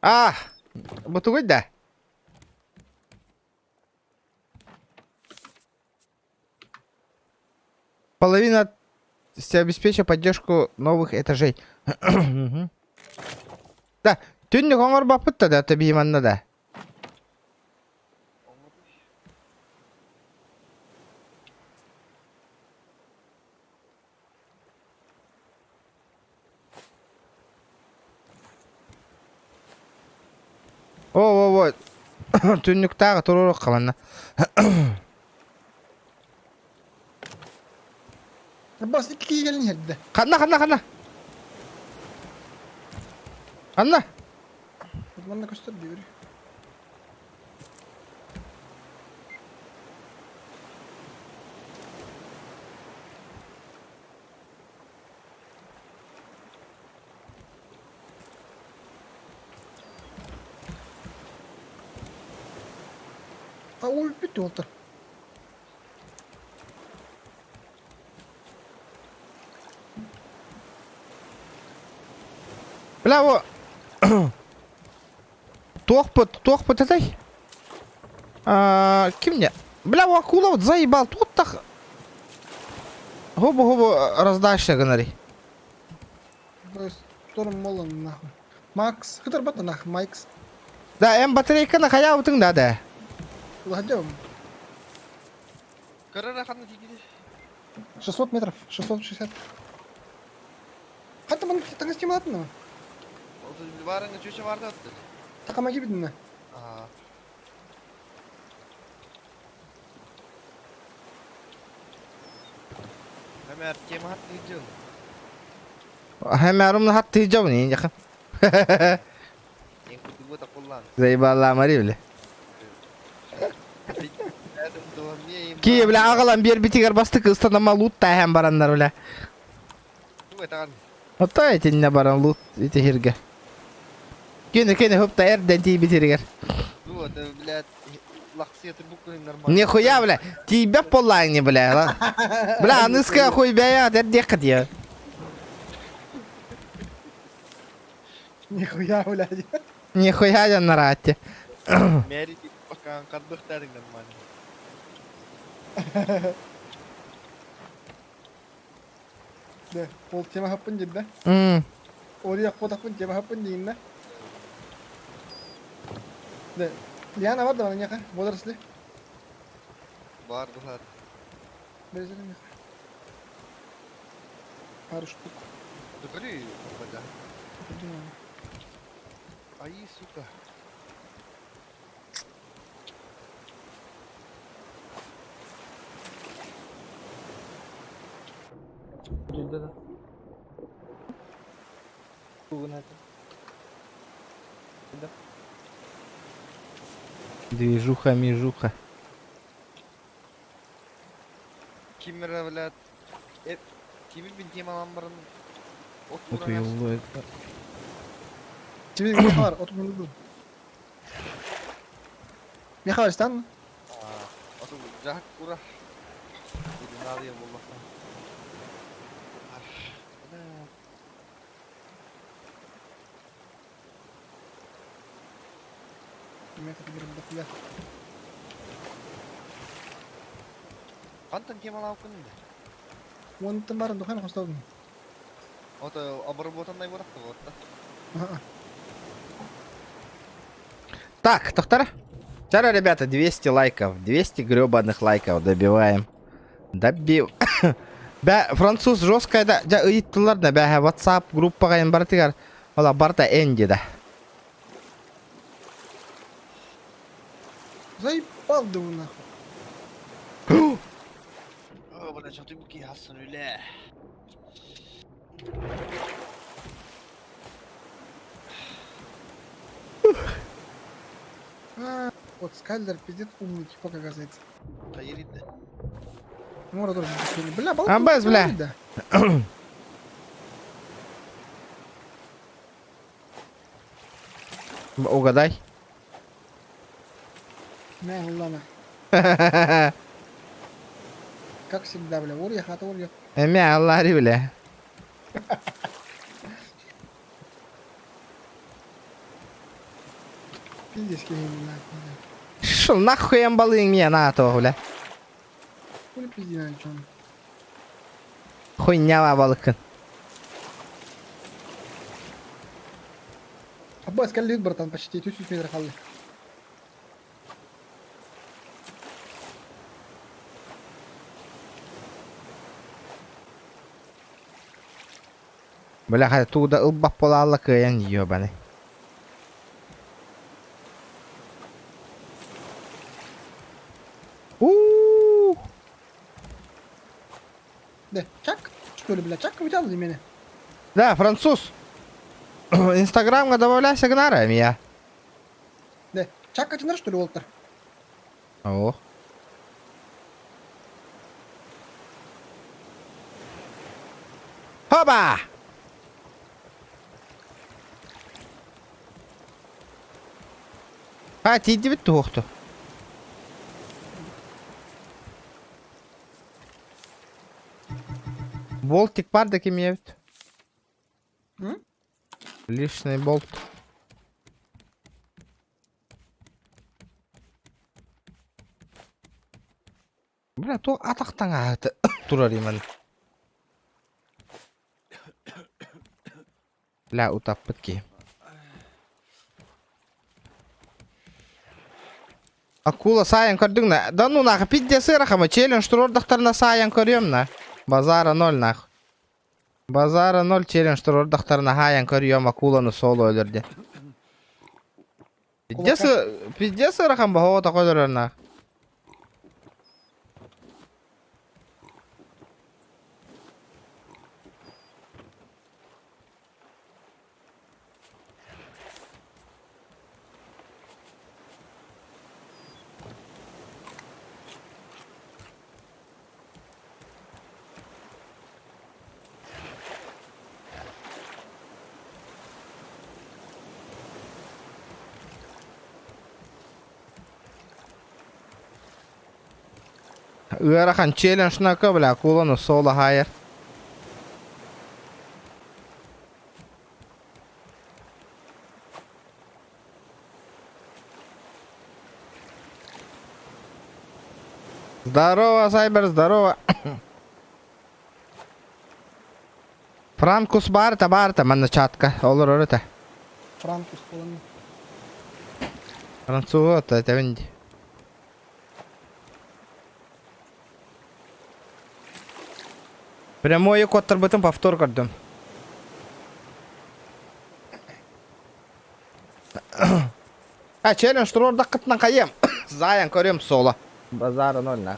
А, бутугуй да. Половина обеспечит поддержку новых этажей. Да, түннүк оҥорбоппут да, тэбииманна да. О, о, о. Түннүктээҕи туруоруохха манна. Бас икки киһи кэлин иһэрдэ. Ханна, ханна, ханна? Ханна? Манна көстөр диир. А ой, бүттү уолтар. Бля, о. Туохпут, туохпут этэй? А, ким не? Бля, о, акула вот заебал. Тут так. Гобу-гобу раздашься, гынари. Шторм молон нахуй. Макс, хытар бата нах, Майкс. Да, эм батарейка на хаявутың да, да. Ладем. Көрөр ханна тиийдилэр? 600 метров, 660. Ханта маны таҥас тималатын Барыңа чүчө барды атты. Такама кибидинна. Аа. Хэмэр тема хат тиийдил. Хэмэрум хат тыйжабын ин жақын. Ең кутубу тақуллан. Заебала мари бля. Ки бля агалан бер битигер бастык ыстанама лут тайхан бараннар бля. Ота этинне баран лут итихирге. Кene кene хопта эрден ти битиргер. Нихуя, бля, тебя полайне, бля. Бля, аныска хуй бя, дердек я. Нихуя, блядь. Нихуя я на рате. Мэри пока кадбыхтарың нормально. Да, ол тема хаппын деді да. М. Ория қотақпын тема хаппын дейін да. Да, Лиана бар да бана няқа, водоросли. Бар бұлар. Березер няқа. Пару штук. Докори, да. Ай, сука. Движуха, межуха. Кимера, блядь. Кими бин темалан барын. Вот уеллу. Тебе не бар, от мені. Михаил, стан? Оту жак кура. Надо болла. Қантан темалау күнінде? Онтын барын духан қостаудың. Ото обработанный бурақты вот. Так, доктора. Вчера, ребята, 200 лайков. 200 гребаных лайков добиваем. Добив. Бә, француз жесткая да, жа ыйыттылар да, бә, WhatsApp группаға ен бартыгар. Ола барта энди да. Заебал да нахуй. О, бля, что ты буки хасан үле. А, вот Скайлер пиздец умный типа, оказывается. Таерит. Мора тоже не Бля, балкон. Амбас, бля. Да. Угадай. Мә, ладно. Как всегда, бля. Ор хата, ор Мә, Аллари, бля. Пиздец, бля. Шел нахуй амбалың меня на то, бля. Хули пизди на чем. Хуйня балыкын. Аббас, калит, братан, почти 1000 метров қалды. Бля, хай туда ылбап бола кыян ёбаный. У-у-у. Да, чак, что ли, бля, чак вытянул для меня. Да, француз. Инстаграмга добавляйся гнара меня. Да, чак один что ли, Уолтер? О. Хоба! А, тиди бит туохту. Болтик бар да ким ебит. М? Лишний болт. Бля, то атақтан аты турар иман. Бля, утаппыт ки. Акула саайан көрдүҥ на? Да ну нахуй, пиздец сырахама, челлендж турордахтарына саайан көрүөм на. Базара ноль нахуй. Базара ноль челлендж турордахтарына хаайан көрүөм акуланы соло өлөр диэн. Пиздец, пиздец ыарахан баһоо такой өлөрөр нах. Ыарахан челлендж нака бля куланы соло хайар. Здорово, Сайбер, здорово. Франкус баарта баарта манна чатка олорор этэ. Франкус буолан. Француз этэбин дии. Прямой куоттарбытын повтор көрдүм. А, челлендж туруордаххытынан хайыам. Заян көрүөм соло. Базара ноль нах.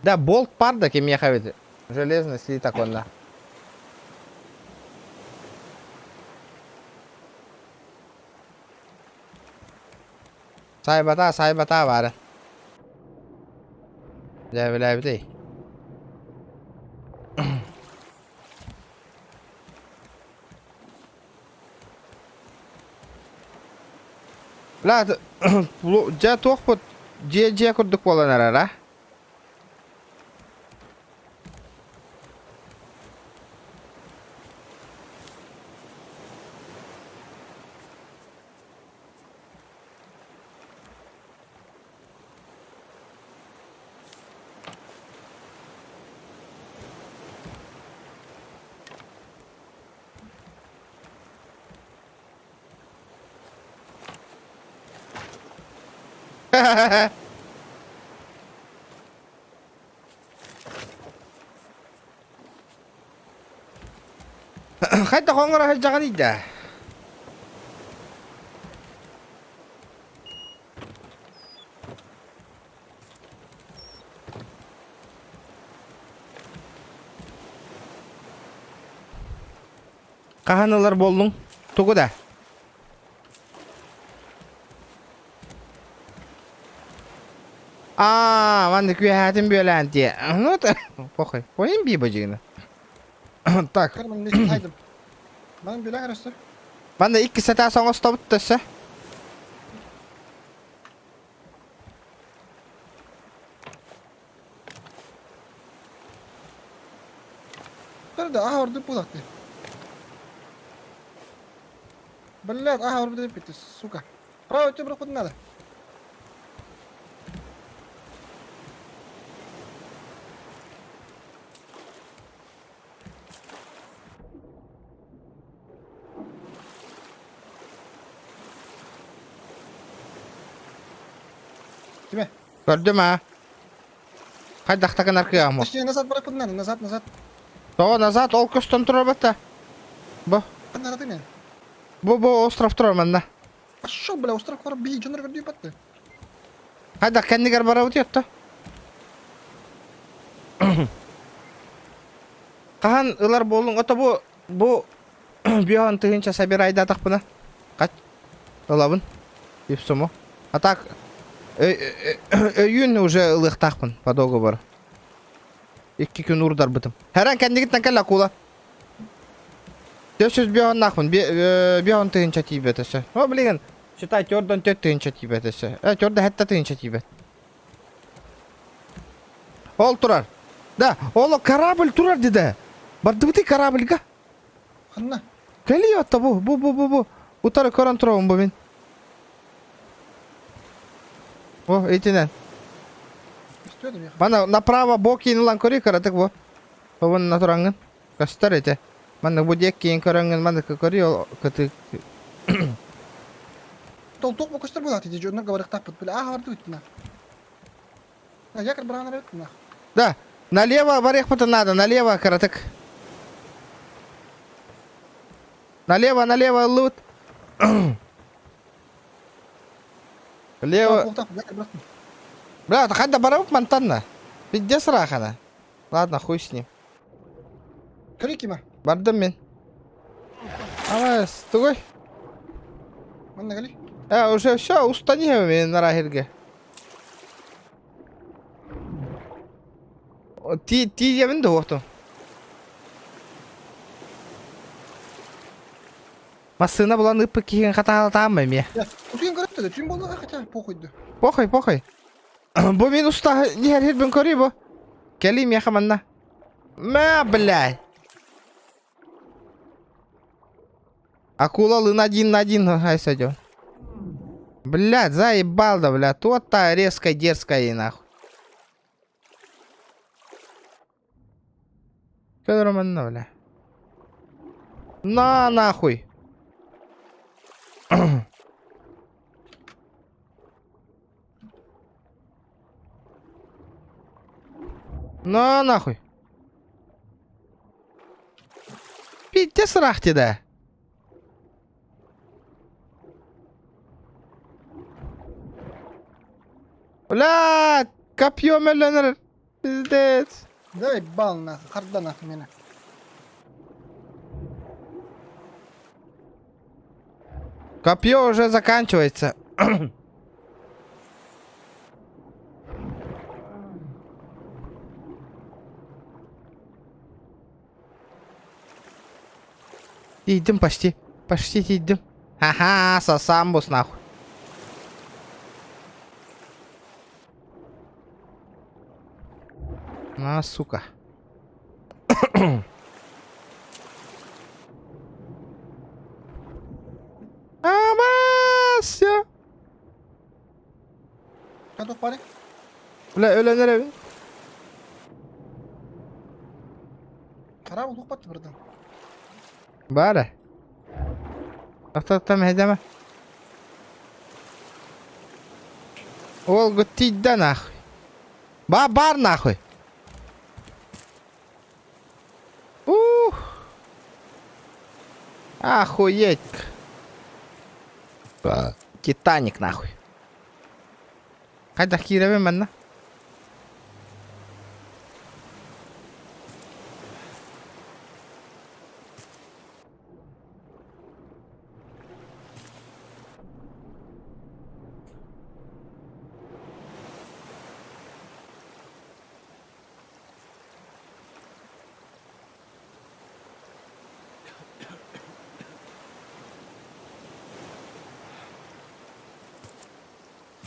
Да, болт пар да кимиэхэ эбит. Железный слиток онно. Сайбата, сайбата баара. Дьэ, билээбитий. Бля, дьэ туохпут дьиэ-дьиэ курдук буолан эрэр, а? Хайдах оҥоро сылдьаҕыный да? Хаһан ылар буоллуҥ? Тугу да? Аа, манна күөһээтин бүөлээн тиэ. Ну, похуй. Поим би божигина. Так. Ман билэ көрөстөр. Манна икки сэтээ соҥостобут төссө. Да, аха ордук буолахты. Блядь, аха ордук бит, сука. Право тебе проход надо. Тебе. Көрдүм аа. Хайдах гынар кыаҕым Точнее, назад барыппыт надо, назад, назад. Тоҕо назад ол көстөн турар батта. Бу. Надо ты Бу бу остров турар манна. Пошел, бля, остров бар бии дьонор көрдүү батты. Хайдах кэннигэр барабыт ятта. Хаһан ылар буолуҥ ото бу бу биоһон тыһыынча собирайдаатахпына хат ылабын ипсому. А так өйүүн уже ылыахтаахпын по договору. Икки күн уурдарбытым. Хэрэн кэннигиттэн кэллэ акула. Төс биоһоннаахпын биоһон тыһыынча тиийбэт өссө. О, билигин считай төрдөн төрт тыһыынча тиийбэт өссө. Э, төрдө хэтте тыһыынча тиийбэт. Ол турар. Да, ол корабль турар деді. Бардыбыты корабльга. Ханна. Кэлиэ отто бу, бу, бу, бу, бу. Утары көрөн турабын бу мин. О, итинэн. Мана направо бокин ылан көрүй кыратык бу. Тобун натураңын. Көстөр ити. Манна бу диэккиин көрөҥҥүн маннык көрүө кытык. Толтук бу көстөр буолаат ити дьоннор барыктаахпыт. Бile ааха бардыбыт мына. Якорь баран эрэ мына. Да, налево барыахпытын надо, налево кыратык. Налево, налево ыллыбыт. Лево. Бля, ханна барабыт мантанна? Пиздец рахана. Ладно, хуй с ним. Көрейік Бардым мин. Ама, тугуй? Манна кали. Э, уже все, устани мен нарахирге. Ти ти явын да уохту. Массыына булан ыппыт киһин хатаалатаам эмиэ. Утуйан көрөттө да, түүн болла хотя похуй да. Похуй, похуй. Бу мин уста иһэр хирбин көрүй бу. Кэлии миэхэ манна. Мэ, блядь. Акула лын один на один айсадё. Блядь, заебал да, блядь. То-то резкая, дерзкая и нахуй. Федор манна, бля. На нахуй. На нахуй. Пиздец рахти да. Бля, копье мөлөнөр. Пиздец. Дай бал нахуй, харда нахуй меня. Копье уже заканчивается. Идем почти. Почти идем. Ага, сосамбус нахуй. На, сука. Амася! Кадок бары. Бля, өлөнөр эбин. Кара улук батты бирден. Бары. Тоқтаттам хэдема. Ол гыттийда нахуй. Ба бар нахуй. Ух. Охуеть. Титаник нахуй. Хайда кииребин манна.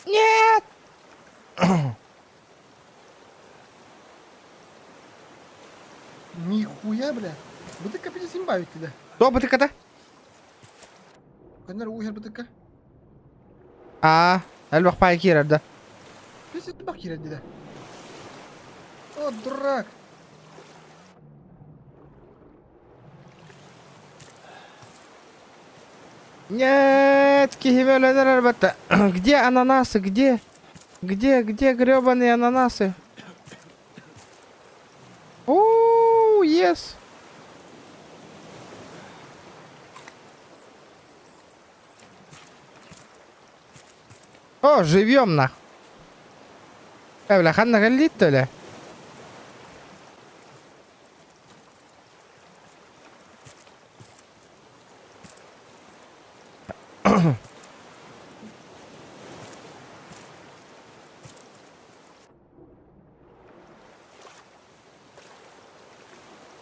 Нет! Нихуя, бля. Бытыкка пиздец имба ведь да. Кто бытыката? Көннөр уһер бытыкка. А, элбэх пай киирэр да. Пиздец бак киирэр да. О, дурак. Нет, киһи ребята. Где ананасы? Где? Где, где гребаные ананасы? Оу, yes. О, живьем нах. Э, бля, ханна галлит, то ли?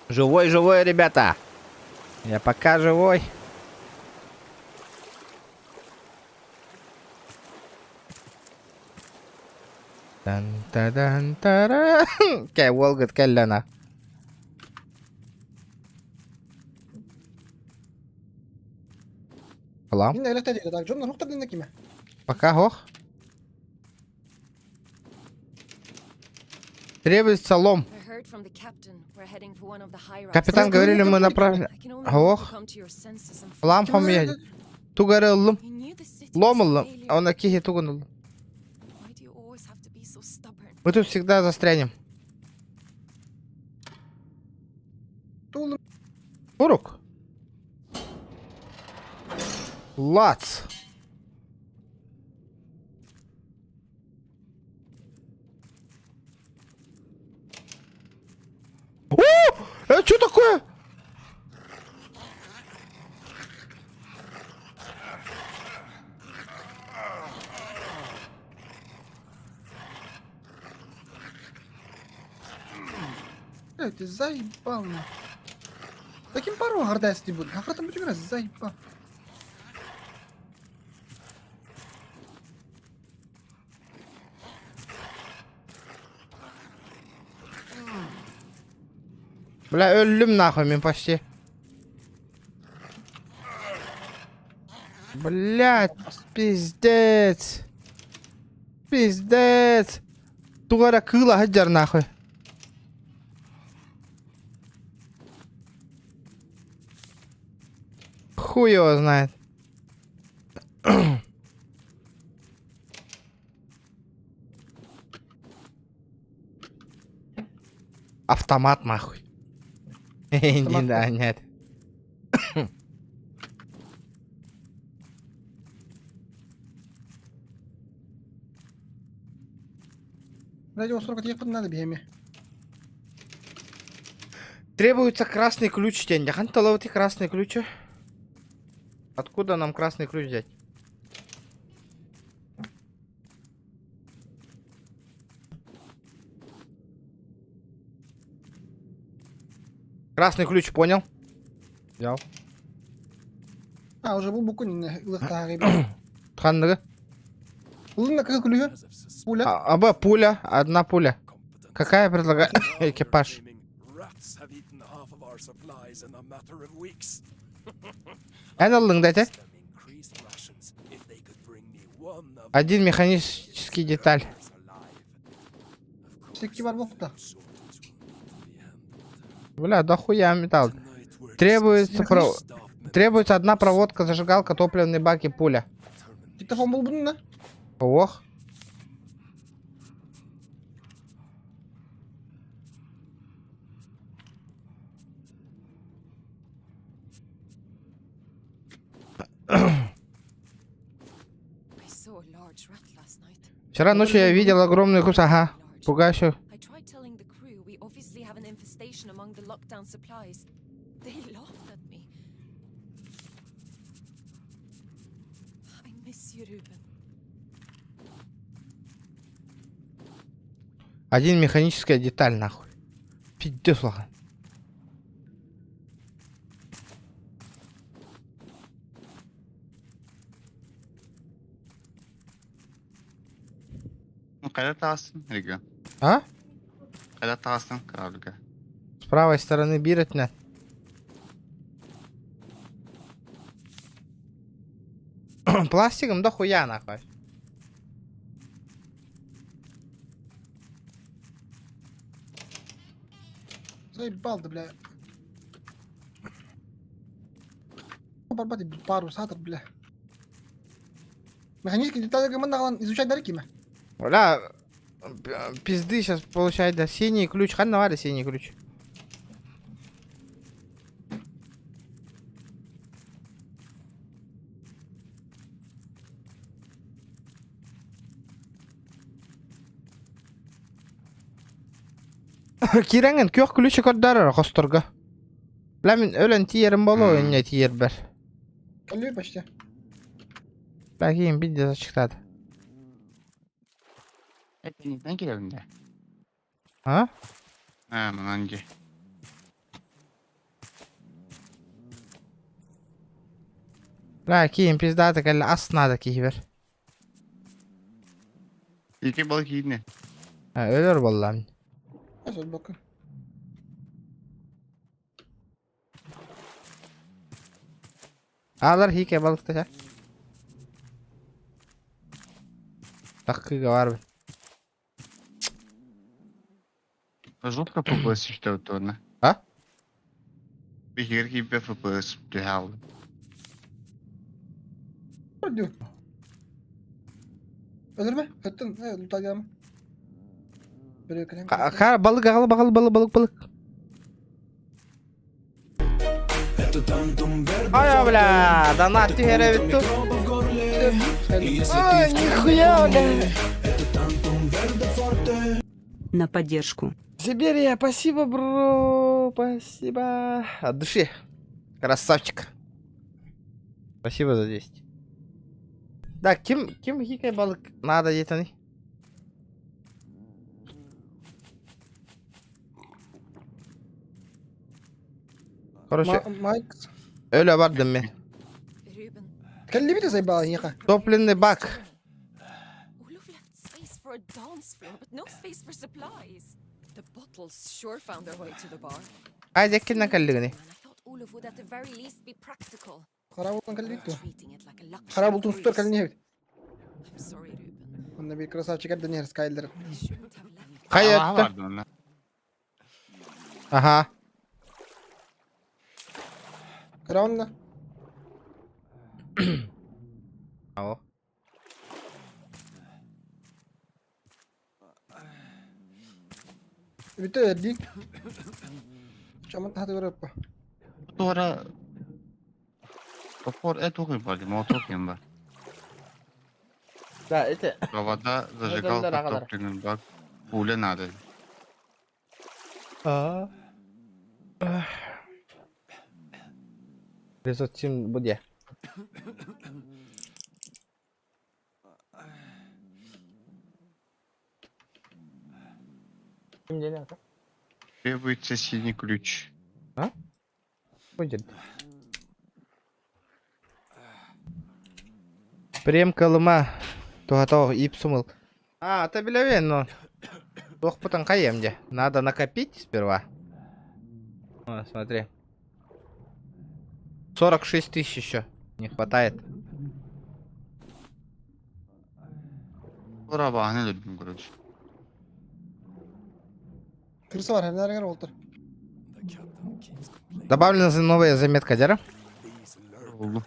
Живой, живой, ребята. Я пока живой. Тан та дан тара. Кэ волгат кэллена. Алам. Мин электер так, дьоннор хуктар динна киме. Пока хох. Требуется лом. Капитан, говорили, мы направили... Ох. Лам хомуйа. Тугу эрэ ыллым. Лом ыллым. Онно киһи тугун ыллым. Мы тут всегда застрянем. Урук. Лац. О! Это что такое? Блядь, ты заебал нахуй. Таким пару гордайся не буду. Хахратом будем раз заебал. Бля, өллүм нахуй мен почти. Блядь, пиздец. Пиздец. Туга эрэ кыыла сылдьар нахуй. Хуй его знает. Автомат нахуй. Да, нет. Блядь, его 40 ехать надо биями. Требуется красный ключ, тень. Ханталовый красный ключ. Откуда нам красный ключ взять? Красный ключ, понял? Взял. А, уже был букун лыхтары. Ханныгы. Лына кызыл күлүгө. Пуля. А, аба пуля, одна пуля. Какая предлагает экипаж? Эн ыллыҥ да этэ? Один механический деталь. Секки бар болупту. Бля, дохуя металл. Требуется, про... Требуется одна проводка, зажигалка, топливный бак и пуля. Диктофон болбун да? Ох. Вчера ночью я видел огромный кус, ага, пугающий. Один механическая деталь, нахуй. Пиздец, лахан. Ну, когда таҕыстыҥ, регион? А? Когда таҕыстыҥ, корабльга? С правой стороны биротня. Пластиком да хуя нахуй. Заебал да, бля. Барбати пару сатыр, бля. Механические детали манна изучать дарики ме. Бля, пизды сейчас получает, да, синий ключ. Хан навали синий ключ. Кирэҥҥин күөх ключ көрдөөр хосторго. Бля мин өлөн тиийэрим буолуо инньэ тиийэрбэр. Кэллибит почти. Бля киин биирдэ аччыктаата. Этинитен кирэбин да? А? А, манан дии. Бля киин пиздаата кэллэ ас наада киһибэр. Ити бал киинэ. Өлөр буоллаҕым. Бокка. Аалар хиикэ балыкта Таккыга бар. Жутко пугался, что это. А? Биһигэр киирбэ FPS түһэ хаалла. Өлөрмө, өттүн, лутагам. Хара балык аҕал балык балык балык балык. Ай, бля, донат түһэрэбит ту. Ай, нихуя, бля. На поддержку. Сибирия, спасибо, бро, спасибо. От души. Красавчик. Спасибо за 10. Да, ким, ким хикай балык надо диэтени? Короче, Майк. өлө бардым мен. Кэллибит сайбаа эйиэхэ. Топливный бак. Ай, деккиннен кэллигини? Хара бултан кэллибит дуо? Хара бултун сутар кэллини эбит. Онно биир красавчик эрдэн иһэр Скайлер. Хайа Алаһа өттө? бардым онно. Аха. Кыра онно. О. Бүтэ эрдиин. Чаман тахаты көрөппө. Туора топор э туох бар, молоток бар. Да, это... Провода, зажигалка, топливный бак, пуля надо. А. Резотин буде. Требуется синий ключ. А? Будет. Прем Колыма. Тугатоо ип сумыл. А, это билевен, но... Туох потом где. Надо накопить сперва. О, смотри. 46 тысяч еще не хватает. Туора бааны өлдүм, короче. Крыса бар, нэригэр олтор. Добавлена новая заметка, Дера. Oldu.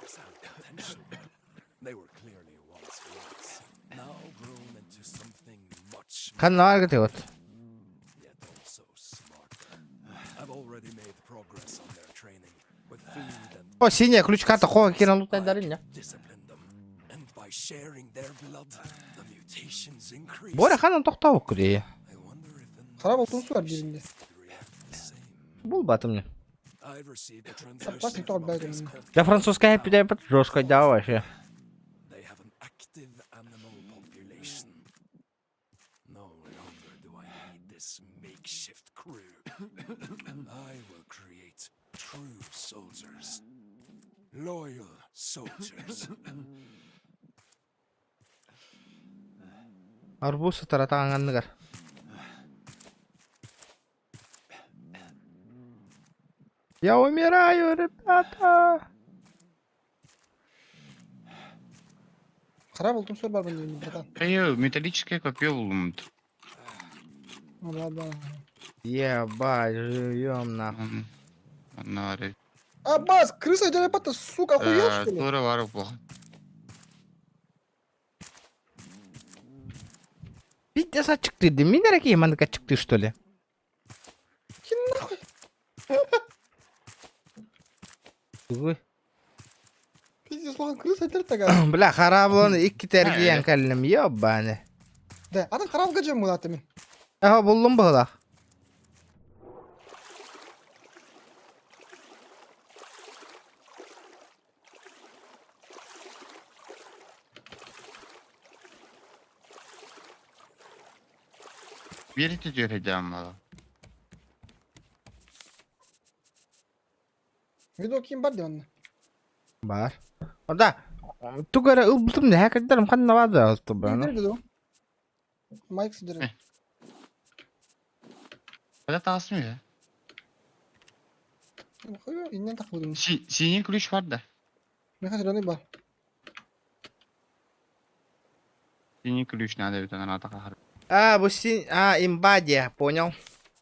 Ханна вот. О, синяя ключ-карта, хо, киран лутай дарили. Боря ханан тохтау курее. Хара бултун су бар бииринде. Был батым мне. Саппас тоҕо бэйдин. Да французская пидай жестко да вообще. Арбуз таратааңанныгар. Я умираю, ребята. Хара бултун сур бар бу братан. Эй, металлическое копье булдум. Ладно. Ебать, живем нахуй. Онно Аббас, крыса дерепата, сука, охуел что ли? Туора бар плохо. Пиздец ачык ты, мен әрәке мандык ачык что ли? Ким нахуй? Тугуй. Пиздец, улахан крыса дертага. Бля, харабланы икки тергиен каллым, ёбаны. Да, атын харабга жем мулаты мен. Аха, буллум бұғылақ. Верите дердям мала. Видео ким бар диэн. Бар. Ода, тугара ылбытым не хакырдарым ханна бады алты баны. Ким Майк сидер. Когда тасмы ya? Иннен тахбудум. Синий ключ бар да. Мен хазыр бар. Синий ключ надо это на атака. А, бу син, а, имба де, понял.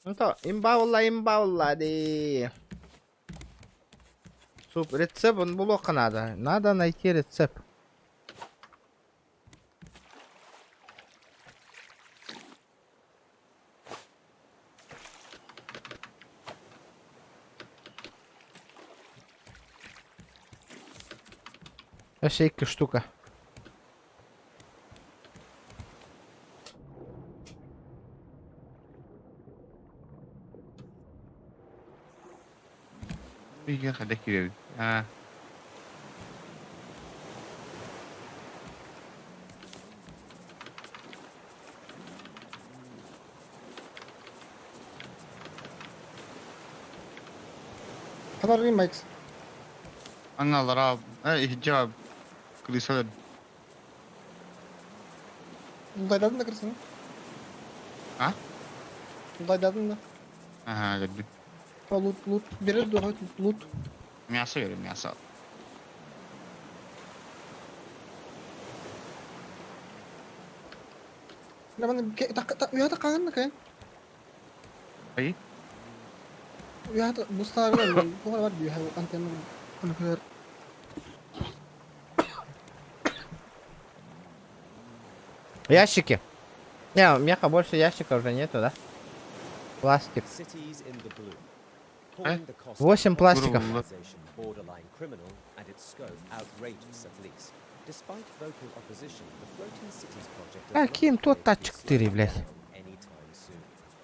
Ну то, имба улла, имба улла де. Суп, рецепт он булуохха надо. Надо найти рецепт. Өссө икки штука. Бигэ хада кирэбит. Аа. Ханарый Майкс. Аналара иһдьа крысалар Улдайдадын да кырсыны. А? Улдайдадын да. Ага, көрдүм. Лут, лут. Берер дуо, лут. Мясо берем, мясо. Уята каганна кайын. Ай? Уята бустаагы тугар бар бүйэ антенна. Аны Ящики. Не, у меня больше ящика уже нету, да? Пластик. 8 пластиков. Каким тот А4, блядь?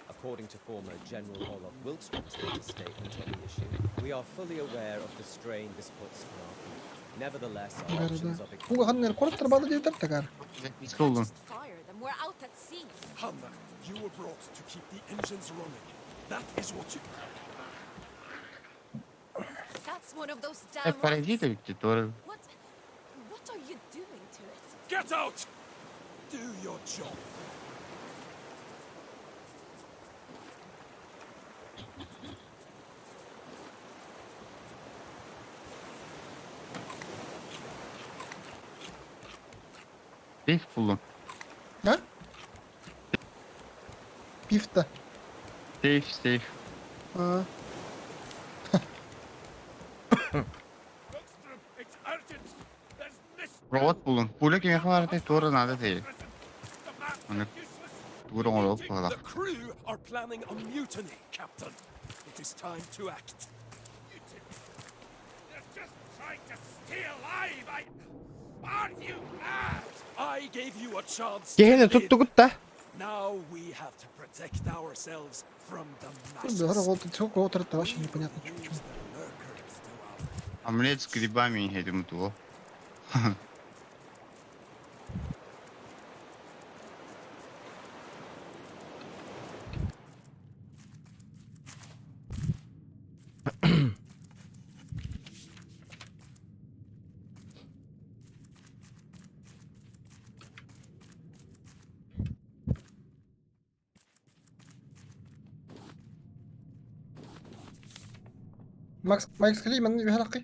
According to former General Olaf Wilkstrom's latest statement on the issue, we are fully aware of the strain this puts on our people. Nevertheless, our options are Уга ханнер корттар бады диэтер тагар. Сколдун. Hanna, you were brought to keep the engines running. That is what you... Паразиты ведь тоже. Get out! Do your job. Сейф булдум. А? Пифта. Сейф, сейф. А. Робот булдум. Пуля кимиэхэ баарытай туора надо тей. Аны тугур оҥоруох The баҕалаах. crew are planning a mutiny, Captain. It is time to act. They're just trying to stay alive. I... Are you mad? I gave you a chance. to Киһини live. туттугут да. Now we have to protect ourselves from the masses. Да, вот сколько отыр вообще непонятно чё. Омлет с грибами иһэтим туо. Макс, Макс кали мен үһәракы.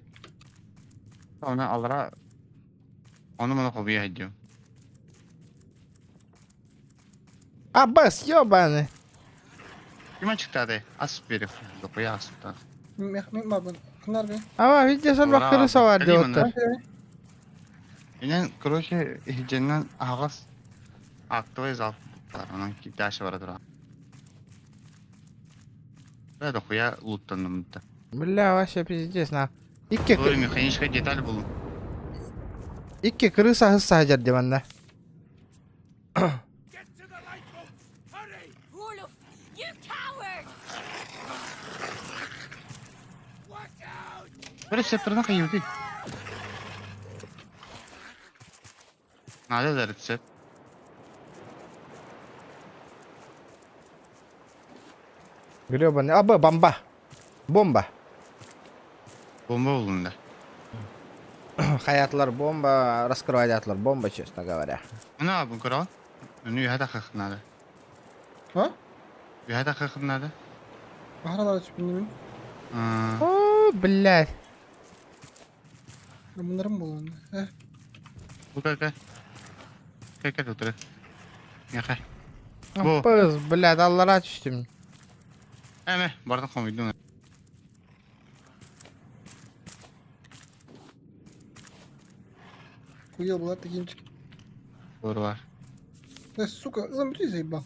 Оны алара Оны мына хобуя иһдим. Аббас, ёбаный. Ким ачыктады? Ас берип. Докуя асыптан. Мех мен мабын. Ханар бе. Ама видео сон Алара крыса бар кали диоттар. мына. Инен, короче, иһдьэннэн аҕас актовый зал бар. Онон киташа бара тура. Да, дохуя луттанным да. Бля, вообще пиздец, на. Икки, Тоже механическая деталь был. икки крыса хысса хадьар диванна. Рецепторна кайюты. Надо за рецепт. Гребаный. Аба, бомба. Бомба. Бомба булдум да. Хаятлар бомба, раскрывать бомба, честно говоря. Мына бун көрө. Нү хата хых надо. А? Хата хых надо. Бахаралар түпүнүм. О, блядь. Мунарым болон. Э. Бу кака. Кака тутры. Яха. Бу. Пыз, блядь, аллара түштүм. Эме, бардын комуйдун. Охуел была такинчик. Тур бар. Да, сука, замри заебал.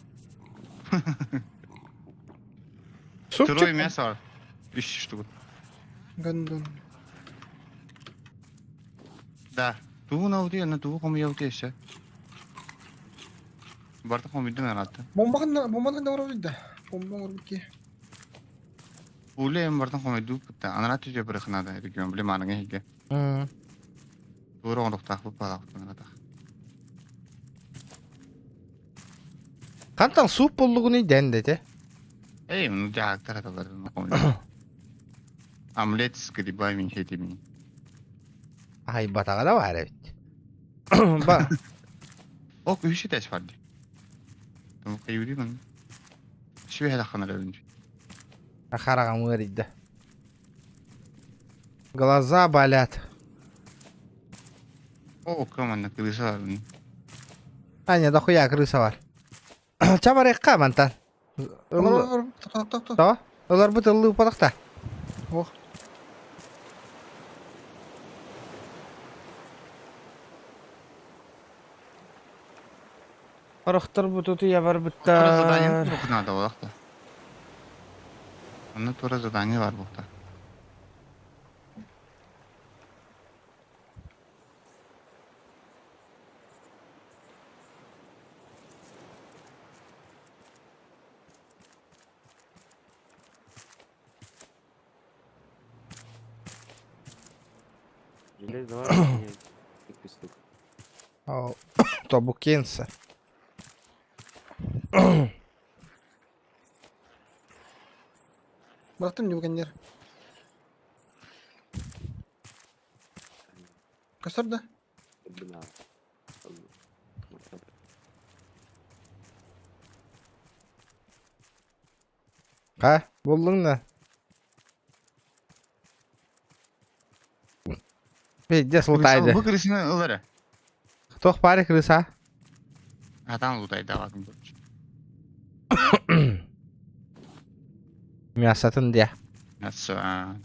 Сырой Супчик. мясо бар. Үс штук. Гандон. Да. Тугу наути, ана тугу хомуйа ути эссе. Барта хомуйдум аратта. Бомбаҕын бомбаны да барар да. Бомба оҥорбут киһи. Уле эм бартан хомуйду бутта. Анара түжө бір ханада регион биле маныңа хиге. Тура оңдуктаах бу балаактан аратах. Хантан суп боллугуну ден дете. Эй, ну жаактар аталар хомуйду. Омлет с грибами этими. Ай батаға да бар эбит. Ба. Ок, үш этаж бар. Тому кайюри ман. Шүе ханара өнчү. Хараҕам ыарыйда. Глаза болят. О, команда крыса. А, не, дохуя крыса бар. Чабарекка мантан. Тоқ, Ылар бут ыллы упадақта. Ох. Орохтор бутуту я бар Тура задание бутта. тура надо олақта. Онна тура задание бар бухта. Железо бар, икки штук. Тобукинса. Бырахтым не кеннер. Көстөр да? Бина. Ха, болдуң да. Пиздец лутайды. Бу крысаны ылары. Тох пари крыса. Атан лутайды алатын. Мясатын дия. Мясо.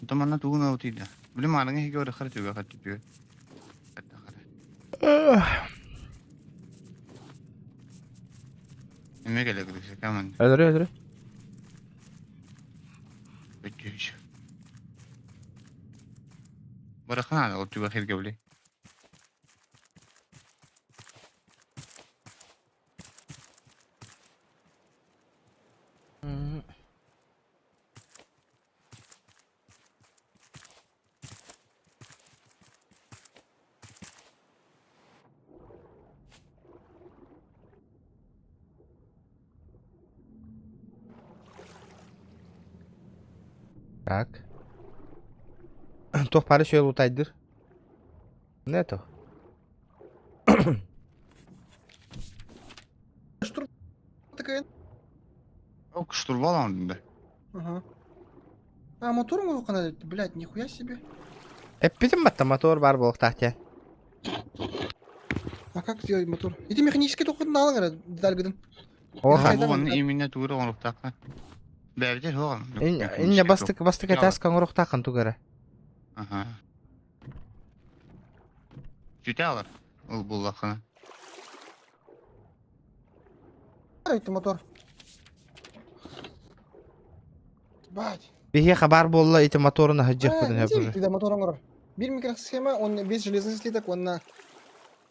Томанна тугуна утида. Биле маныңа хиге ора хар түгө хар түгө. Эме келе крыса каман. Өлөрү өлөрү. Бөтүш. Барахана ол түгө хирге биле. Так. Тох пари шөй лутайдыр. Не то? Штурм такая. Ок штурвал онда. Ага. А, мотор оҥоруохха блядь, нихуя себе. Эппитим батта мотор бар болуктаах А как сделать мотор? Эти механический только на деталь гыдын. Оха. Бу именно тугура оңруктака. Бәбитер хоған. Инне бастык бастык этаска оҥоруохтааххын тугара. Ага. Сүтә алар. Ул буллахына. Это мотор. Бать. Биһиэхэ хабар буолла ити моторун аһыдьыахпытын А, хөп уже. Когда мотор оҥорор. Бир микросхема, он весь железный слиток, он на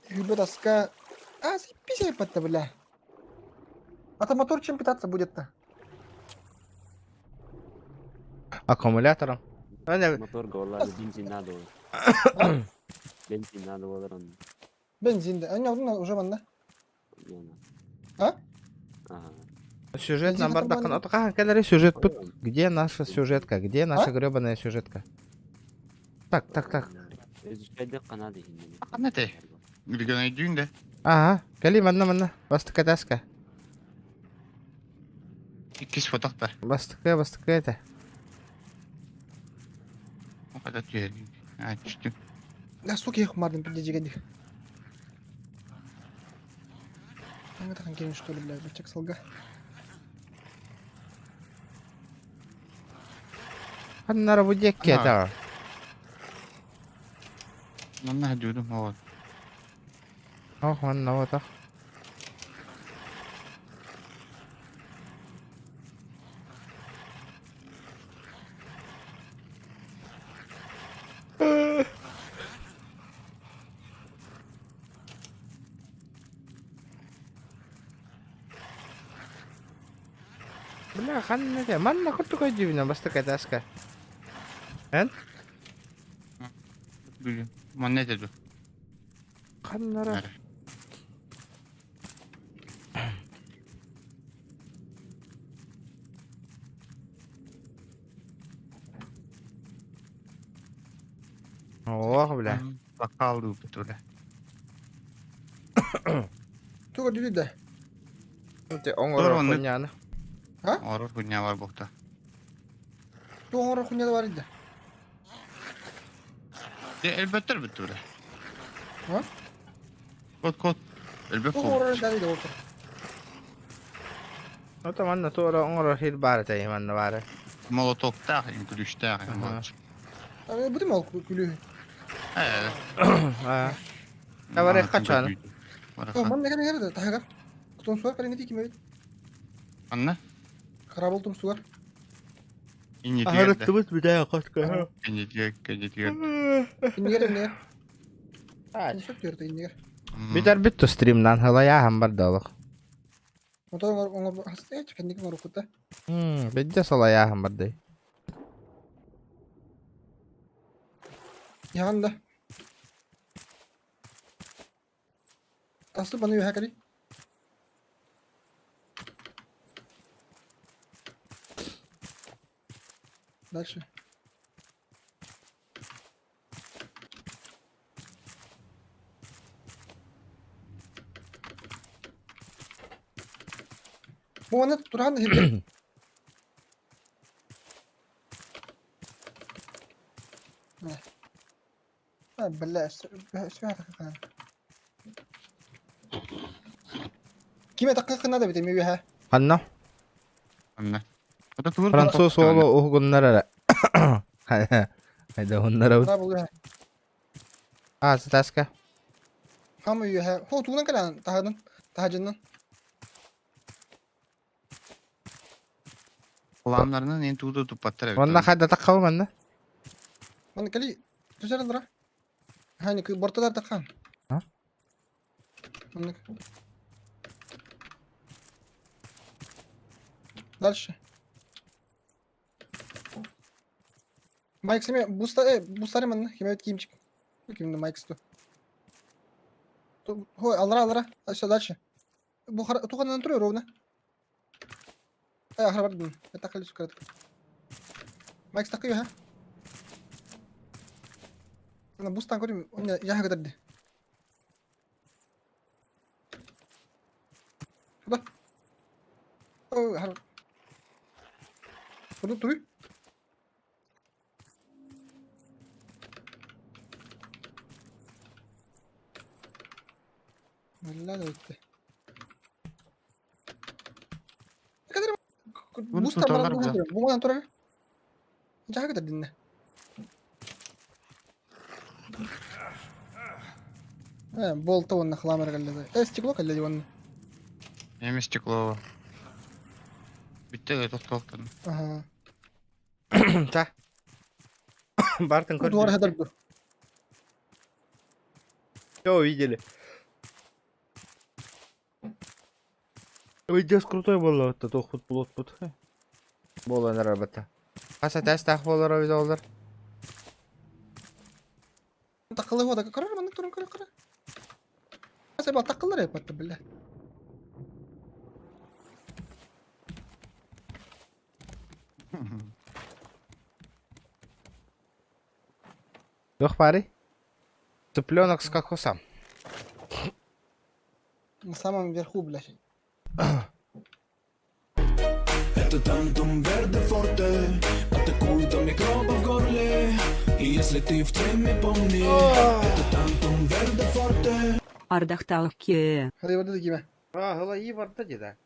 любая доска. А, заебись айпад-то, бля. А то мотор чем питаться будет-то? Аккумулятором. Мотор голлар, бензин надо. Бензин надо болар он. Бензин, да. А, не, уже ванна. А? Ага. Сюжет Бензин нам бардакын. нормально. Отахан кэлэри сюжет пут. Где наша сюжетка? Где наша гребаная сюжетка? Так, так, так. Изучайды канады хинде. Анате. Билген дүйүндө. Ага, кэли манна манна. Бастык этаска. Иккис фотокта. Бастыкы, бастыкы это. Када түйер. А, түштү. Да, сука, я хумардым, пиздец, жигадих. Таҥа что ли, блядь, бачак салга. Ханнара будекке Ага. это. Манна дьудум оҕот. Ох, манна отах. Бля, ханна те? Манна курдук өйдүүбүнэ бастакы этааска. Эн? Билим. Манна этэ ду. Ханнара? Ох, бля. Бакал дууппут бля. Туга дүдү да. Те оҥорор хуйняны. Оҥорор хуйня бар буолта. Ту оҥорор хуйня бар иде. Де элбэттэр бүттү бля. А? Кот кот. Элбэк Ту оҥорор да иде болта. Ото манна туора оҥорор хир баар этэ манна баара. Молотоктаах, күлүстээх. Бу мол күлүү. Ээ. Аа. Табары качан. Манна кene кere таһыгар. Кутун суар калини ким эбит. Анна? Харабыл тумсугар. Аһарыттыбыт бүтэ котка. Кеннитигэр, кеннитигэр. Иннигер иннигер. Тумсук төртө иннигер. Бүтэр бүттү стримнан халаяһан бар олох. Мотор оҥор оҥор хастыы кэнники оҥоруккута. Бидде салаяһан барды. Яхан да. Асты баны үһэ кэли. Дальше. Бу аны туран хирге. Бля, сүһэ Киме таккы надо бит эми үһэ. Анна. Анна. Француз уолу уһугуннар эрэ. Хайда уһуннарабыт. Бул үһэ. А, сытаска. Хам үһэ. Хо тугунан кэлэн таһадан. Таһажыннан. Куламнарынан эн тууду туппаттар эбит. Манна хайда таккабы манна? Манна кели түсэр алра. Хани кы борталар таккан. А? Манна. Дальше. Майк семе буста бустары манна кимет кимчик. Кимде Майк сто. Хой алра алра. Все дальше. Бу туханан туру ровно. Ахар бардым. Это кали сукрат. Майк такы ха. Ана бустан көрүм. Оня я хагдарды. Куда? О, хар. Куда туру? Валла да өтті. Бустан баран бу турар. Жага дедин. Болта онна хламер каллы. Стекло каллы онна. Эми стекло. Бүтте тоқтолықтан. Ага. Та. Бартын көрдү. Дуар хадар ду. Все увидели. Ой, крутой был вот это хут плот пут. Болан работа. Аса тест болар обид олар. Такылы хода карар маны турun карар карар. Аса ба такылар япатты биле. Дух пари. Цыпленок с кокосом. На самом верху, блядь. Это тантум верде форте Атакует до микробов в горле И если ты в теме, помни Это тантум верде форте Ардахтаах ке. Hadi барда киме. А, голои барда деда.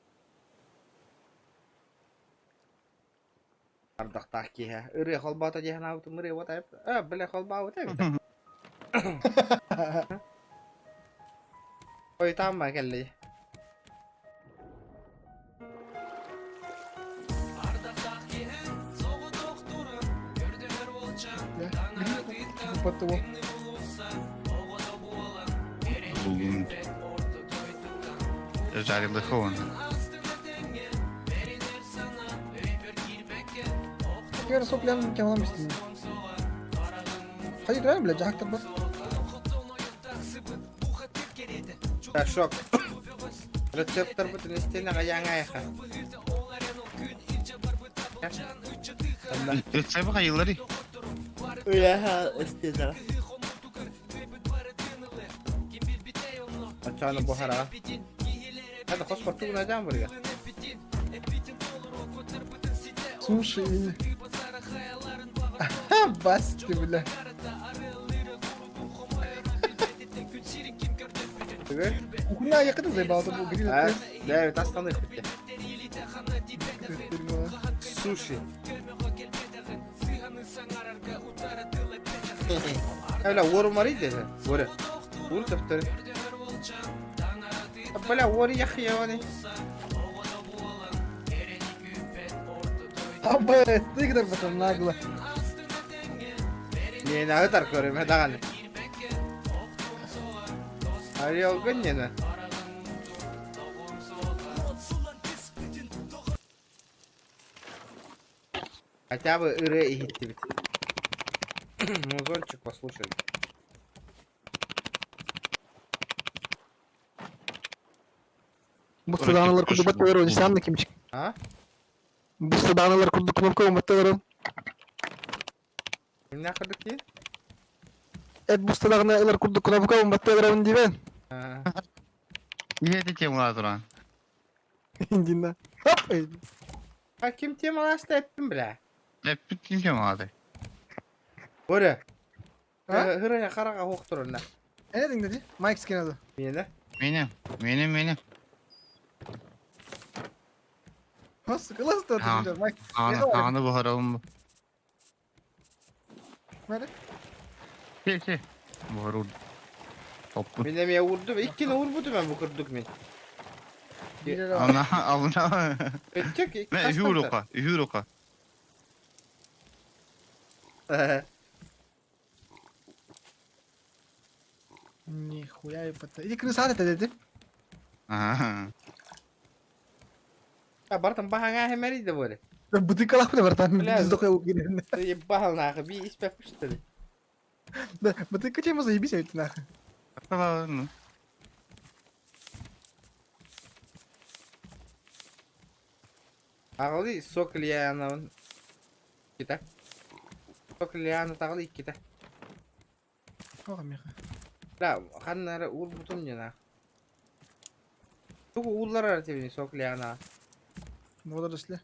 Ардахтаах киһэ. Ырыа холбаата диэһэн аабытым ырыа вот А, бля, холбаабыт эбит. Хойутаан ба кэллэ. Булгун. Жарилыха он. Кер соплям кемалам истин. Хайы туран бля жахтар бар. Шок. Рецептор бутун истине каяңа айха. Рецепт хайылары. Уяха истине. Ачаны бухара. Это хос порту на жам бурга. Слушай меня. Бас ты, бля. Кухня якын заебал, это был гриль. А, да, это основных хоть. Суши. Бля, уору мари деді. Уору. Уору төптөрү. Бля, уору яхьявани. Абы, ты потом нагло. Не, на это көрөм, даганы. Орел гоннена. Хотя бы ыры иһиттибит. Музончик послушали. Бустаданалар курдук баттылар, сам кимчик. А? Бустаданалар курдук кнопка баттылар. Эмне кырдык ки? Эт бустаданалар курдук кнопка баттылар дибен. Ийе тема туран. Индина. Хоп. А ким темалашты эппин бля? Эппит ким темалады? Боря. Хырая карага хоктурунна. Эне диңдеди? Майк скинады. Мени? Мени, мени, мени. Хос, класс то Майк. Аны, аны бухаралым. Мәрі? Ке, ке. Бухару. Топпут. Мен эме урдум, иккини урбутум мен бу курдук мен. Ана, ана. Өттөк, Мен үһү урука, үһү урука. Нихуя епата. Иди крыса это деди. Ага. А бартан бахаңа хемери де боре. Бутылка лахпы братан. Бля, Пиздохуя угирен. Ебал нахуй, би испе пуштали. Да, бутылка тема заебись ведь нахуй. Ну. Ағалы сок лиана. Кита. Сок лиана тағалы кита. Ох, меха. Да, ханнары ур бутум не нах. Тугу уллар ар тебини сок лиана. Водоросли.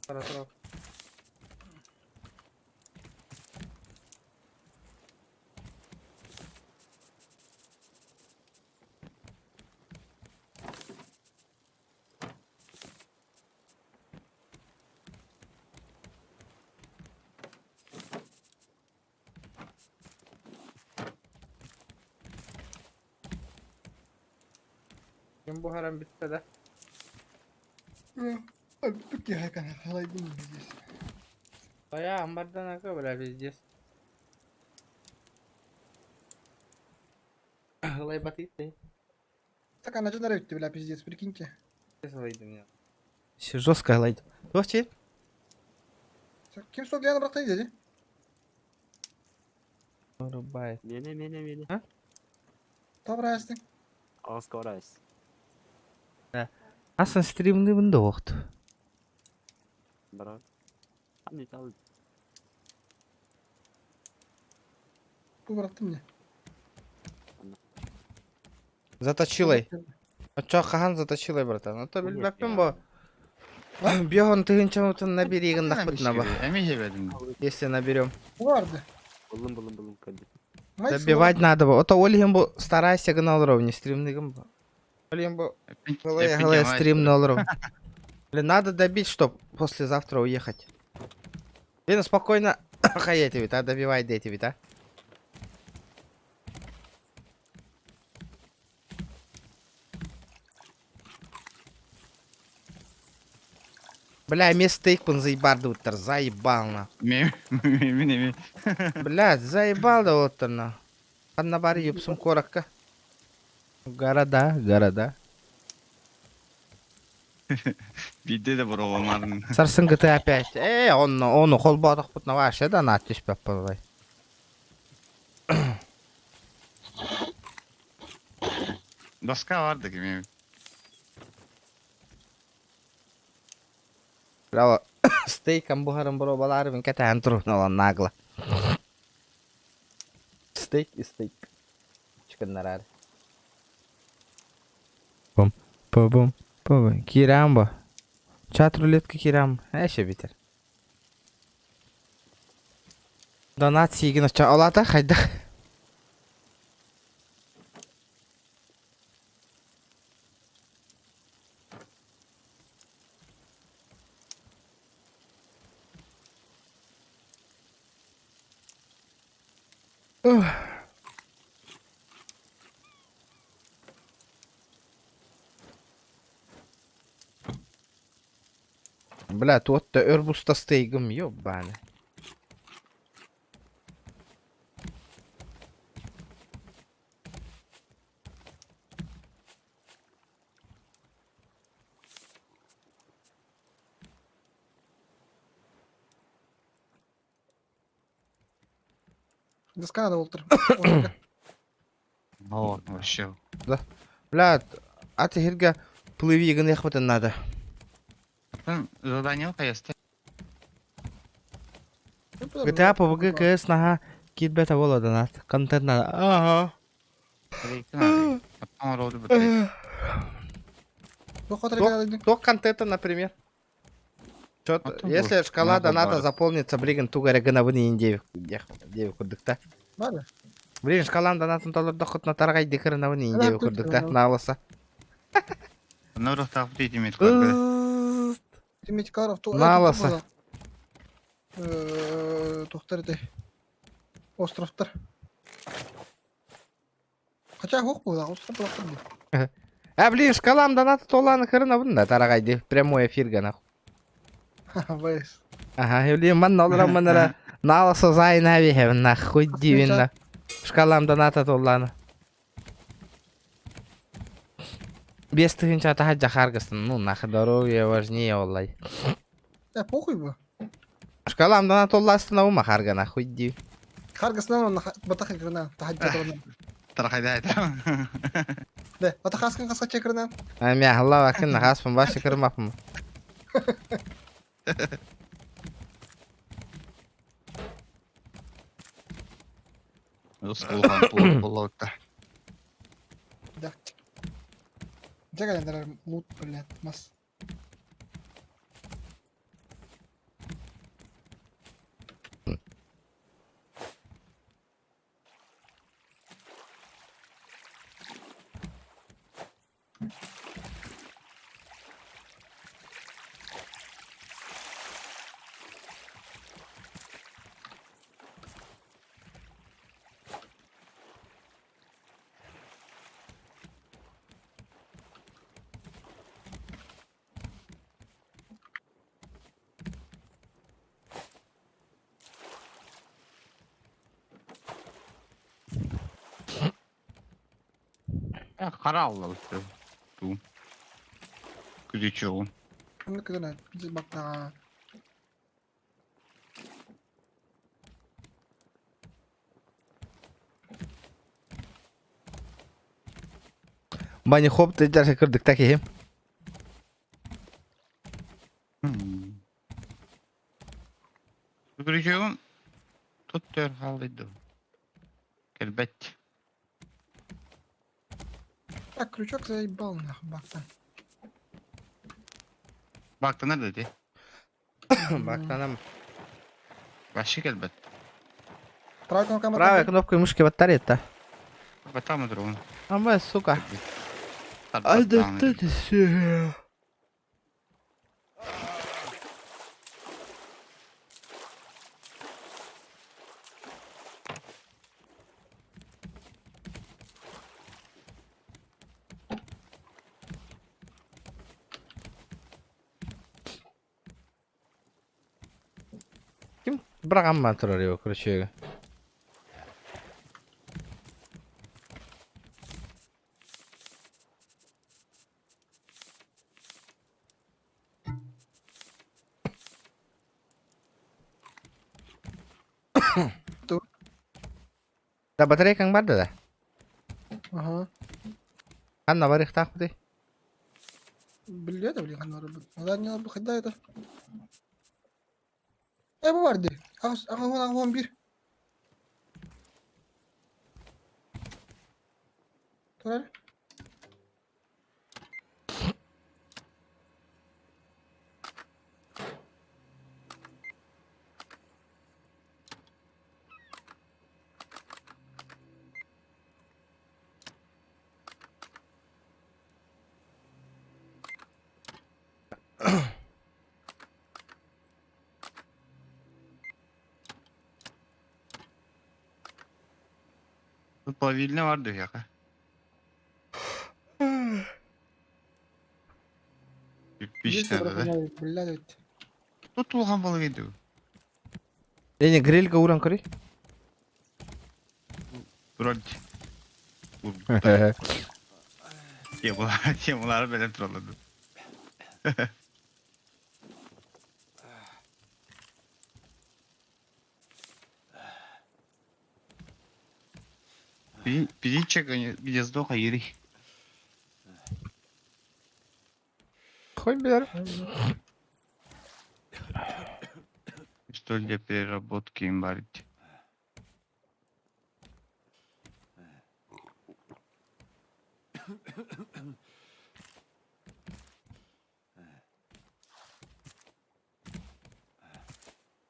Тара тара. Ким бу харам битте да? Бүкке хайкан халайдым здесь. Бая амбардан ака бля пиздец. Лай батыт. Так она же нарывит бля пиздец, прикиньте. Все жестко лайд. Вообще? Ким сок лиана брактан деди? Вырубает. Мене, мене, мене. А? Добра ястың. Ағыз корайс. Асан стримни бunda оқты. Брат. Аны тал. Бу бырактым мне. Заточилай. А чо хахан заточилай, братан? А то билбеппин бу. Биохон тыгынча набери нахпыт наба. Эми жебедим. Если наберем. Барды. Булым, булым, булым көлдү. Добивать надо было. Ото Олигин бу старайся гнал ровне стримныгым бу. Олигин бу голая голая стрим нол Блин, надо добить, чтоб послезавтра уехать. Лена, спокойно хаете ведь, а добивай дети ведь, а? Бля, эмиэ стейкпын заебардыбыттар, заебал на. Мен мен Бля, заебал да олоттор на. Ханна бары юпсум куоракка. Города, города. Биирдэ да боруобалаабын. Сарсын GTA опять. Э, онно, ону холбоотохпутуна вообще да наат түспэппин Доска бар да кими. Браво. Стейкам буһарын боруобалаарыбын кэтэһэн турун олон нагло. Стейк и стейк. Чыкыннараар. Бум, бум, бум. Киирээм бо. Чат рулетка киирээм. Эше битер. Донат сиигин оччо олата хайдах. Бля, туот да өр буста стейгым, ёбаный. Доска надо болтыр. О, вообще. Да. Бля, а ты хирга плыви гынехватын надо. Задание хайаста. GTA PUBG CS наха киирбэтэ буолла донат. Контент надо. Ага. Туох контента, например? Если шкала доната заполнится, блин, тугара гынабын иин диэбит курдук Бары. Блин, шкалам донатын толордоххутуна тарҕай дикырынабын иин диэбит курдук да, нааласа. Нааласа. Туохтар этэй? Островтар. Хотя хуох буолла, остров буоллахтар дии. А, блин, шкалам доната толлааны кырынабын да тарагай ди. Прямой эфирга нахуй. Байс. Ага, блин, манна олорон манара нааласа зайна биһэбин нахуй дивин Шкалам доната толлааны. 5000 таһа жахаргастын, ну нахуй здоровье важнее оллай. Э, похуй бы. Шкалам доната толластын аума харга нахуй ди. Харгасынан батах кырына, тахаджа турна. Тарахайда Да, батахаскын хаска чекырына. Ами алла бакын хаспын башы кырмапын. Да. Дьэ лут, блядь, мас. Хара алла Ту. Күдүчү. Ну кыдана, бакта. Бани хоп ты даже кырдык так ем. Күдүчү. Тут төр халыйды. Келбет. Так, крючок заебал нахуй бакта. Бакта nerede? Бактанам. Вообще келбет. Правая кнопка Правая кнопка мышки батарея-то. Батамы другу. Амбай, сука. Ай да ты все. Быраҕан турар его, короче. Да батарейкаҥ бар да? Ага. Ханна барыахтаахпытый? Билбэт да, блин, ханна барбыт. Задание бу хайда это? Э, бу бар дии. Аҕыс 81. Турар. Тут плавильня бар дыһыаха. Биир Пища да. Блядь. Тут улахан балык иду. Не, грильга ууран көрүй. Турар. Темалар, темалар белем туралады. Птичек гнездо хайри. Хуй билэр. Что для переработки им варить?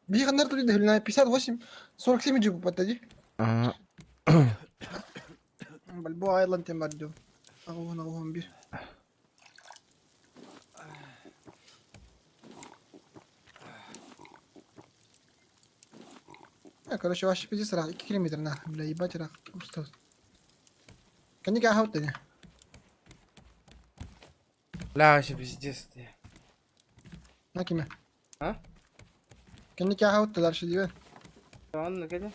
Биир ханнар тури да 58 47 джип подойди. Ага. Бальбоа Айланд тем бар дию. 81. Я, короче, вообще пиздец рах, 2 километр нахуй, бля, ебать рах, устал. Коньяк ахаут ты. Бля, вообще пиздец. ты. На киме. А? Коньяк ахаут ты дальше диви. Онно кэлэ.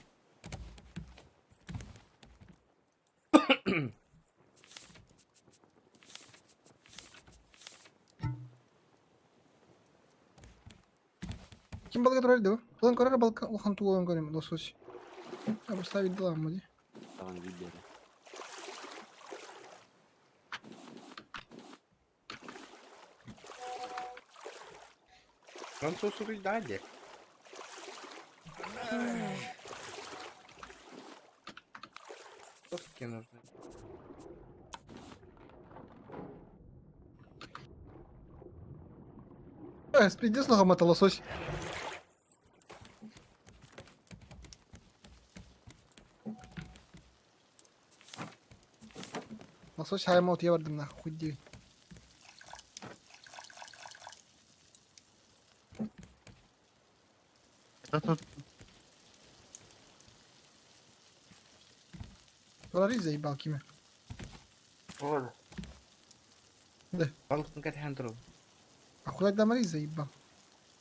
Ким балга турар дию? Улан көрөр балка улахан тугу көрөм лосось. Я поставить дела моди. Даҕаны билбэт. Француз суруйда дии. Доски нужны. Э, пиздец нахуй это лосось. Лосось хаймаут я бардым нахуй хуй дии. Это тут Турар заебал киме. Вот. Да. Балыктын кэтэһэн турабын. А куда дамари заебал?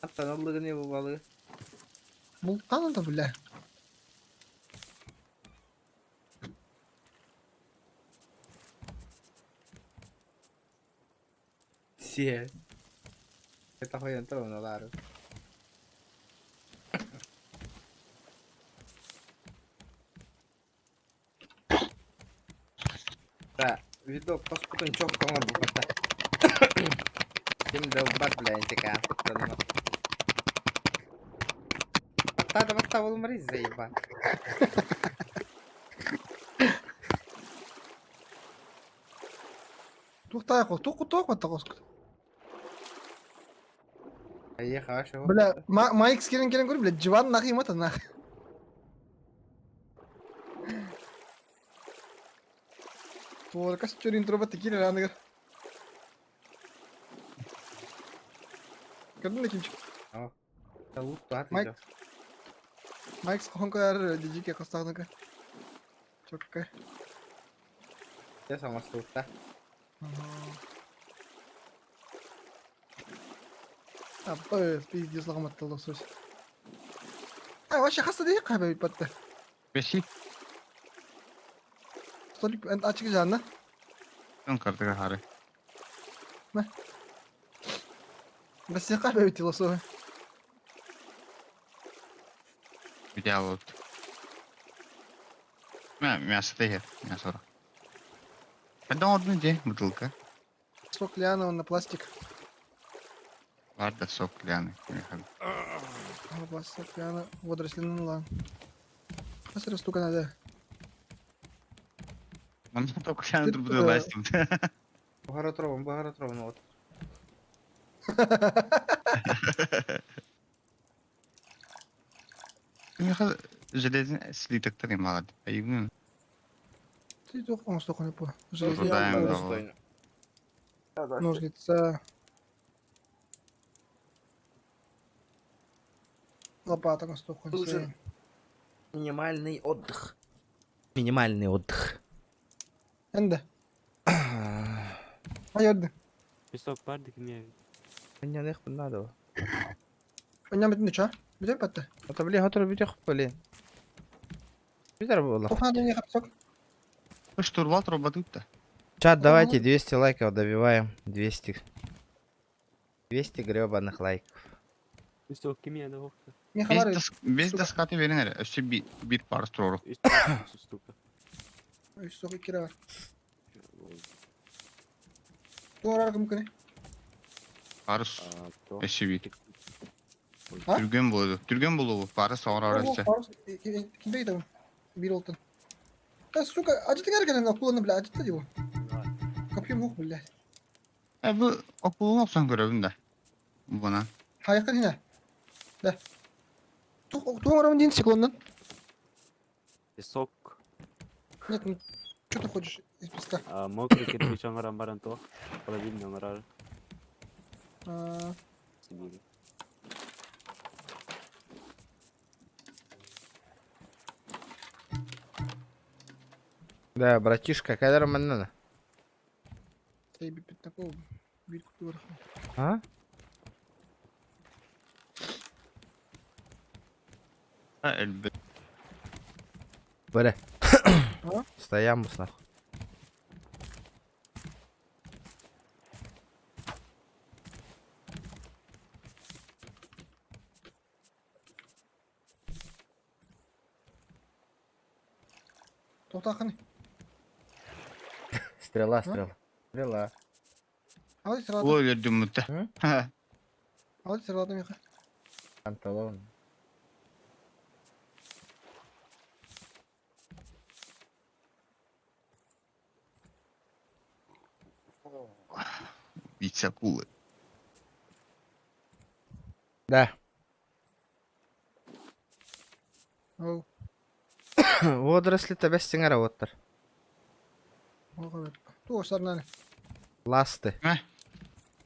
Аттан ыллыгын бу балыгы. Бултан это бля. Сиэ. Это хуйан турабын олары. Да, видок паспутун чок коңор буката. Ким да убат бля интика. Батта да батта болмари заеба. Тух тайхо, тух тух вот такой. Поехал, а что? Бля, Майк скелен келен көрүп, бля, жибан нахуй мата нах. Туор кас чөрин турба текиле раныгар. Көрдүң да кимчик? Майк. Майк сконкар дижике костагыныкы. Чокка. Я сама слухта. Аппы, пиздец лагаматтал лосось. А, вообще хаста дии хабай батта. Беси. Столик ачык жанна. Ön картыга хары. Бес хабай бити лосо. Видео вот. Мә, мясо тегер, мясо. Когда ордын де бутылка. Сок лиана он на пластик. Бар да сок лианы. Сок лиана, водоросли ла. Хас штука надо. Ман только лианы турбуду ластим. Бахара тровым, бахара тровым, вот. Миха железный слиток малад. Айгын. Ты только он столько не по. Железный. Ножница. Лопата на столько. Нужен минимальный отдых. Минимальный отдых. Энде. Айырды. Песок барды кимия. Меня нехуй надо. Меня бит ничего. Битер патта. Это бли хотор битер блин. Битер было. Тухна не песок. Штурвал троба тут-то. Чат, давайте 200 лайков добиваем. 200. 200 гребаных лайков. Песок кимия да вохта. Без доска ты верен эре. Өссө бир пар строру. Штука. Үс кира. Туарар кым көне? Парус. Өссө бир. Түрген болду. Түрген болду. Парус оңор өссө. Парус кимде кетем? Бир олтон. Да, сука, ажыты керек акуланы, бля, ажыты его. Копьем мог, блядь. Э, бу акуланы оксан көрөбүн да. Буна. Хайкын хина. Да. Туарам дин циклоннан. Песок. Нет, ну что ты хочешь из песка? А, мокрый кирпич оңорон баран то. Половина оңорор. Сибири. Да, братишка, когда надо? А? Элбет. Бля. Стоямус нахуй. Тоқтақын. Стрела, стрела. Стрела. Алай стрела. Ой, өлдүм мутта. Алай стрела меха. Панталон. Бить акулы. Да. Оу. Водоросли тебя стенгара оттар. Ту сарнаны. Ласты.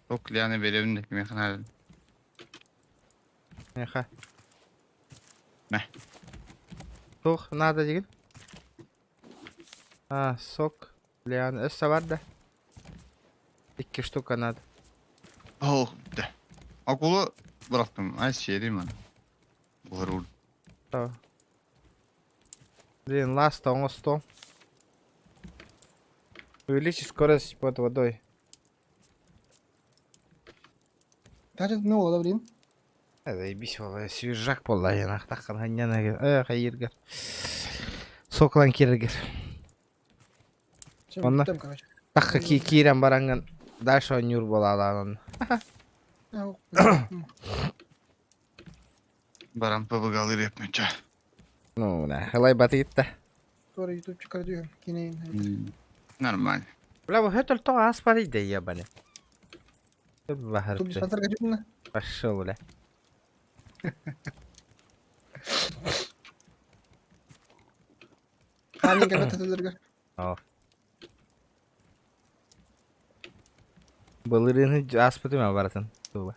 Сок лианы беребин де механа. Меха. Мә. Тух, надо деген. А, сок, лиан, өссө бар да. Икки штука надо. Ох, да. Акулы бырактым. Ай, серим аны. Булар Tamam. Блин, ласта, он 100. Увеличить скорость под водой. Даже ну, да, блин. Заебись, вала, свежак болла, я нахтаққан ханьяна, э, хайыргар. Соклан киргер. Онна. Таққа ки кирен баранган дальше ойнур бола аланын. Баран ПВГ репмече. Ну, да, халай батыйтта. Тора ютубчик радио, кинейн. Нормально. Бля, bu хөтөл тоға аспады да ебали. Тут диспансер гадюна. Пошел, бля. Ханин кабет төдөргө. О. Былырыны аспады ма баратын. Туба.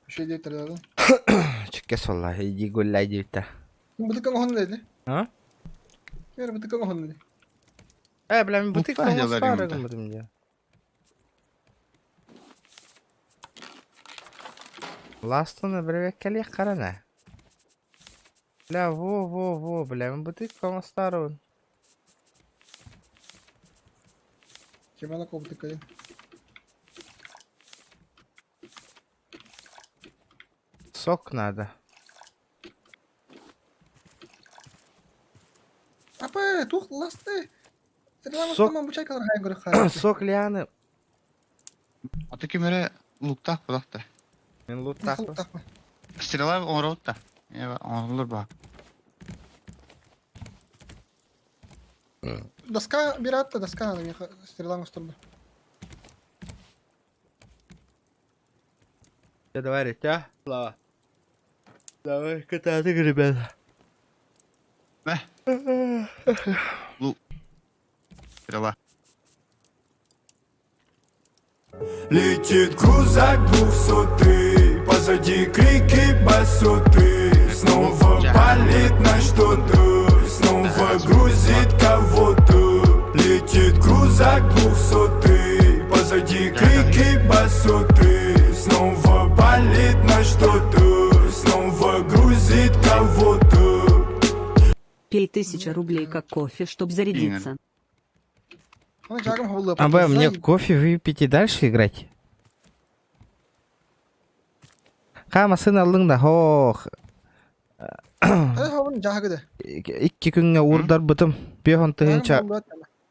Şey дип торды. Чүкке солла, иди гулляй дип Бутыкка гон деди. А? Бер бутыкка гон деди. Э, бля, мен бутык Муфта жалар гыммытым дия. Ластаны бэрэбиэркэлиэх харана. Бля, во-во-во, бля, мин бытык оҥостаарыбын. Кимана кобутыккайын. Сок надо. Апа, туох ласты. Сок, Сок. Бучайкалар хайын көрөх хаалла. сок лианы. Аты ким эрэ луктаах булахта. Мин луттаахпын. Стрела оҥоробут да. Оҥороллор баа. Доска биратта, доска надо, меха стрела оҥосторбу. Дьэ, давай, Ритя. Слава. Давай, кытаатык, ребята. Мэ. Лук. Стрела. Летит крузак двухсотый, позади крики басоты. Снова палит на что-то, снова грузит кого-то. Летит крузак двухсотый, позади крики басоты. Снова палит на что-то, снова грузит кого-то. Пей 1000 рублей как кофе, чтоб зарядиться. А б, мне кофе выпить и дальше играть? Хама сын аллың да, хох. Икки күҥҥэ уурдарбытым. Биэс тыһыынча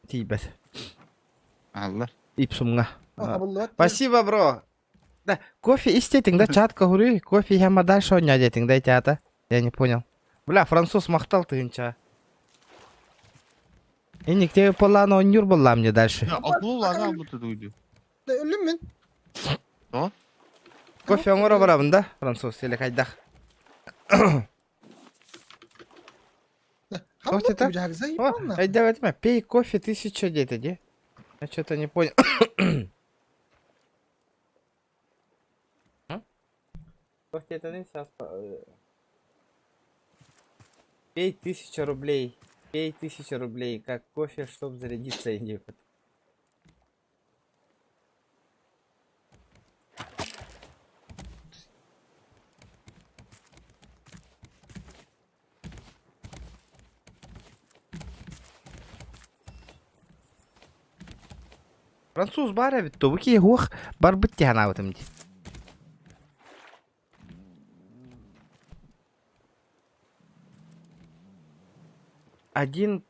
тиийбэт. Аллар. Ипсумҥа. Спасибо, бро. Да, кофе истетиҥ да, чатка хуруй. Кофе яма дальше оонньоо диэтиҥ да, теата. Я не понял. Бля, француз махтал тыһыынча. Инник тебе поллаан оонньуур буоллаа мне дальше. Акул ага буту дуйду. Өлүм мин. То? Кофе оҥоро барабын да, француз, или хайдах? Кофе это? О, ай, давай, пей кофе 1000 где-то, где? Я что-то не понял. Кофе это не сейчас. Пей 1000 рублей. Пей 1000 рублей, как кофе, чтобы зарядиться, иди. Француз баар эбит дуо, бу киһи уох барбыт дии санаабытым дии. Один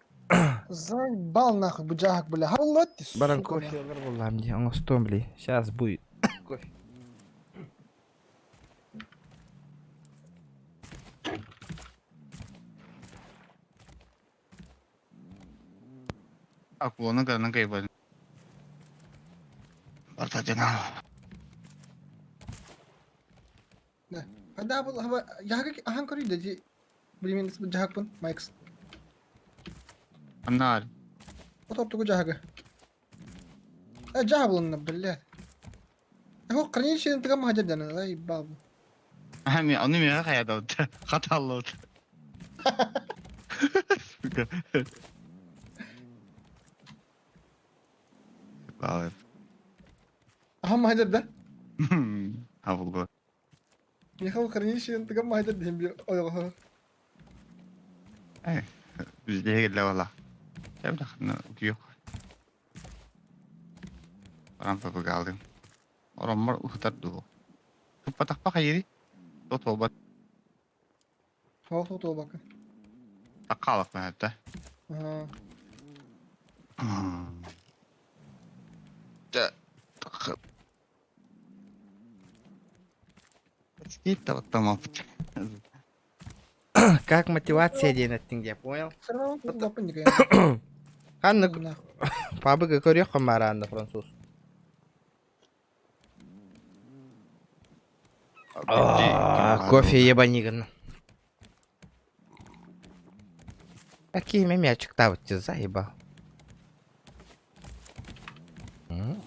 Заебал нахуй, быдьаак, бля. Халлат, баран сука, кофе ылар буоллаҕым дии, оҥостуом били. Сейчас будет кофе. Акуланы гранын кайбан. Артадина. Хада был яхак ахан көрүй да Блин, жахакпын, Майкс. Аннар. Отоптугу жахага. Э, жаха блядь. Хо хранилище тыга махажа дана, заебал. Ами, аны мега каяда Хаталлы. Сука. Балып. Ахан махажа да? Хабылгы. Михаил хранилище тыга махажа дем би ойго. Э, бизде келе бала. Жабда хны yok. Рампа быгалдым. Ороммор ухтар ду. Туппатахпа хайри. Тот Хоо тото бака. Такалак мәхәттә. Ага. Да. Скейт там. Как мотивация диэн эттиҥ я понял? Все Ханнык пабыга көрүөх мараанда француз. А, кофе ебаниган. Какие мячик вот тебе заебал. М?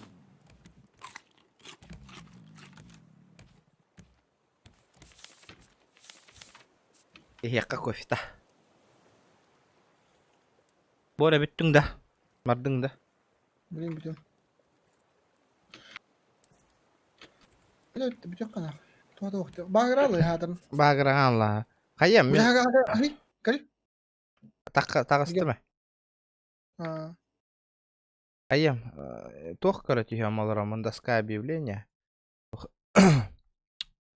Иһиэххэ кофе-та. Бора бүттүҥ да. Бардыҥ да. Блин, бүтүн. Бүтүк кана. Туох Багралы хатан. Баграганла. Хайа мен Бля, кали. Тагыстым. А. Хайа, туох көрө түһүөм олоромун доска объявления.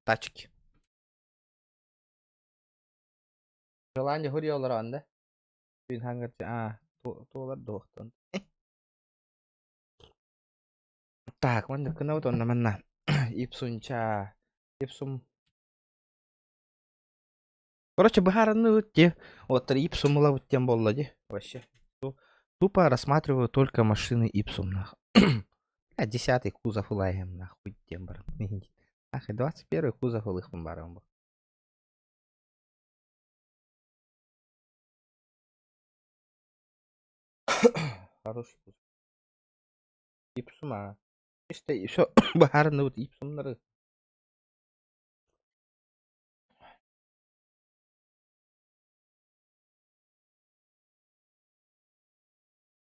Тачки. Желание хури олорон да. Күн хангар а туолар дуохтон. Так, манна кына онна манна. Ипсунча. Ипсум. Короче, быһаарынны те. Вот Ипсум ылабыт тем болла ди. Вообще. Тупо рассматриваю только машины Ипсум нах. А 10-й кузов ылайым нахуй тем бар. Ах, 21-й кузов ылыхпын барым. Хороший кузов. Ипсум а. İşte şu быһаарынны вот Ипсумнары.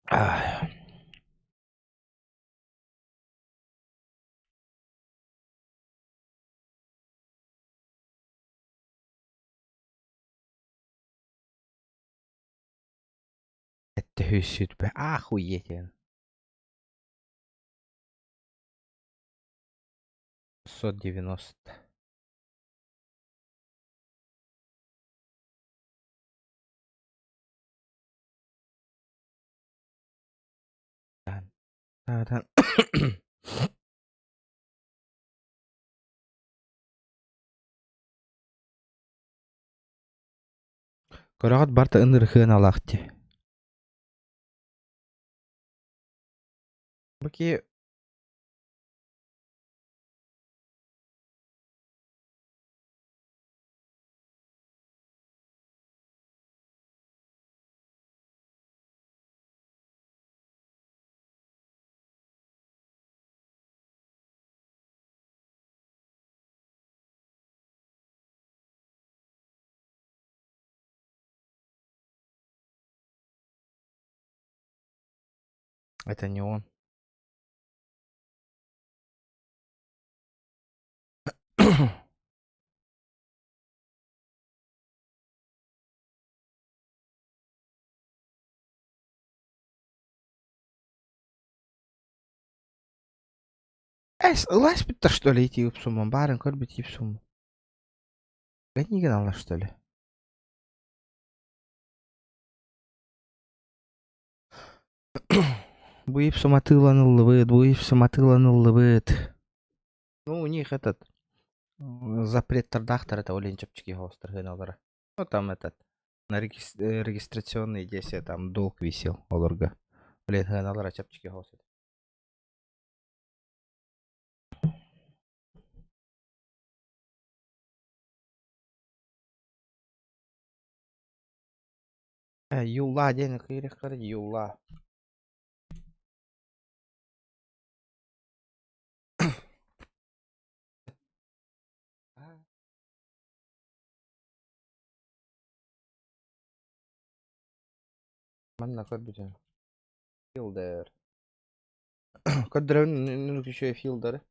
Ай. Это хүсүт бе. Охуеть. 690. Да. Көрөҕүт барта ынырыхыан алаахти. Бу ки Это не он. Эс, ыласпыттар что ли ити ипсумун, баарын көрбүт ипсум. Гани алла что ли? Бу ипсум атыыланыллыбыт, бу ипсум атыыланыллыбыт. Ну, у них этот запрет тардахтар это олень чапчики хостер хыналара. Ну, там этот на регистрационные действия там долг висел олорго. Блин, хыналара чапчики хостер. Юла ден кыйрыхтар юла. Манна көрбүтүн. Филдер. Көрдөрөн еще филдер.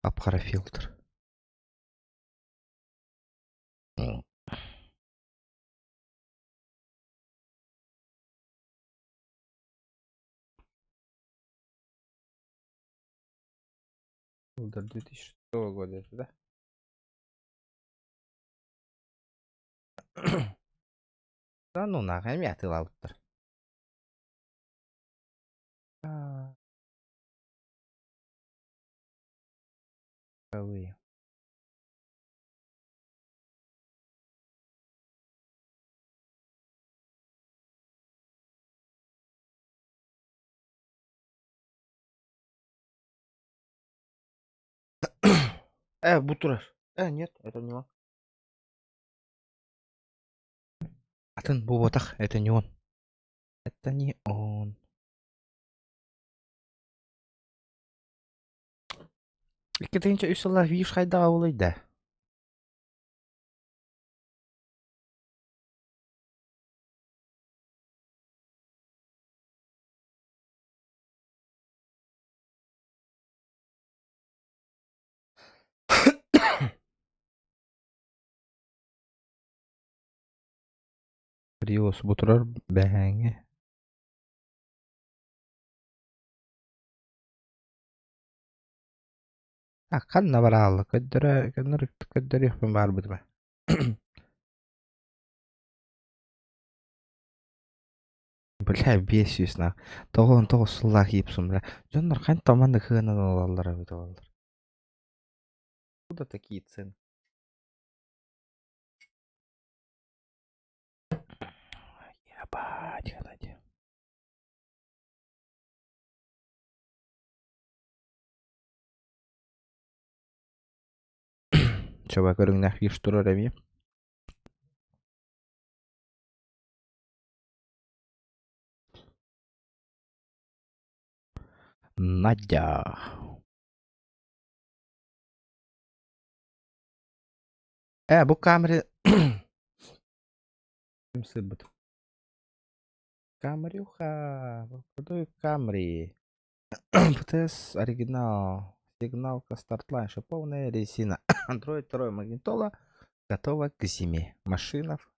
Апкара фильтр. Фильтр 2006 года, это, да? Да ну нахуй, эмиэ атыылаабыттар. Каковые? Бу турар. Нет, это не он. Атын буолбатах, это не он. Это не он. 2 тыһыынча 3 сыллаах Виш хайдаҕа буолуой да? Приус бу турар бэһээҥҥи А ханна бараалла көрдөрө көннөрү көрдөрүөхпүн баарбытыма Бля, 500 нах. 99 сыллаах ипсум, бля. Дьоннор хантан маннык сыанан ылаллар эбит буоллар. Откуда такие цены? Ебать, гнать. Чаба көрүҥнээх виш турар эмиэ. Надя. Э, бу камеры сырбыт. Камрюха, продаю Камри. ПТС оригинал. Сигналка стартлайн, шиповная резина. Android 2 магнитола готова к зиме. Машина в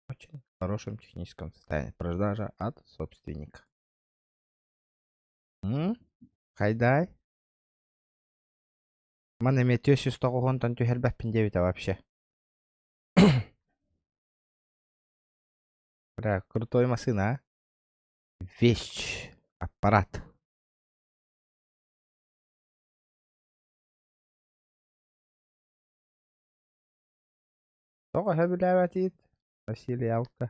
очень хорошем техническом состоянии. Продажа от собственника. М? Хайдай. Маны эмиэ 490-тан түһэрбэппин диэбитэ вообще. Бля, крутой машина, а? Вещь. Аппарат. Тоҕо сөбүлээбэтиит? Василий Алка.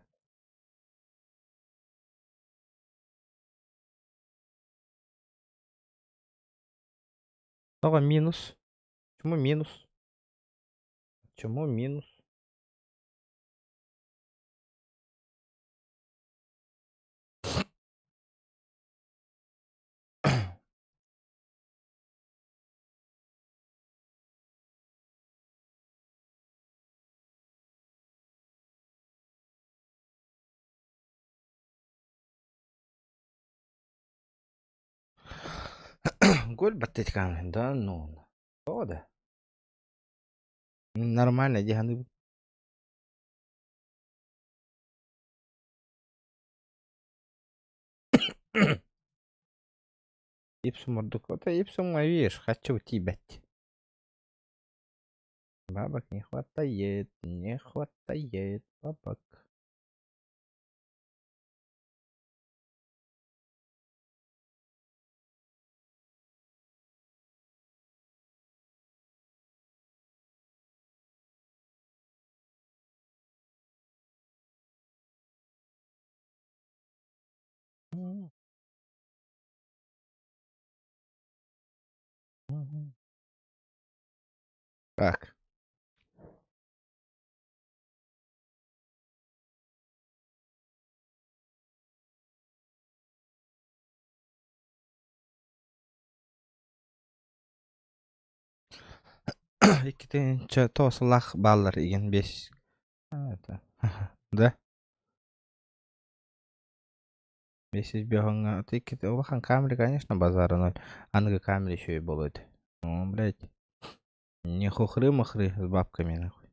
Тоҕо минус? Почему минус? Почему минус? Голь баттетикаан да ну тоҕо да нормально дии саныыбын. Ипсум ордук это ипсум видишь хочу тиийбэт. Бабок не хватает, не хватает бабок. Так. Иккитинче тоосулах бааллар игин бес это да Бесис бөҕөҥҥө иккит улахан камера, конечно, базара ноль. Аныгы камера еще и буолуо этэ. О, блядь. Не хухры-махры с бабками нахуй.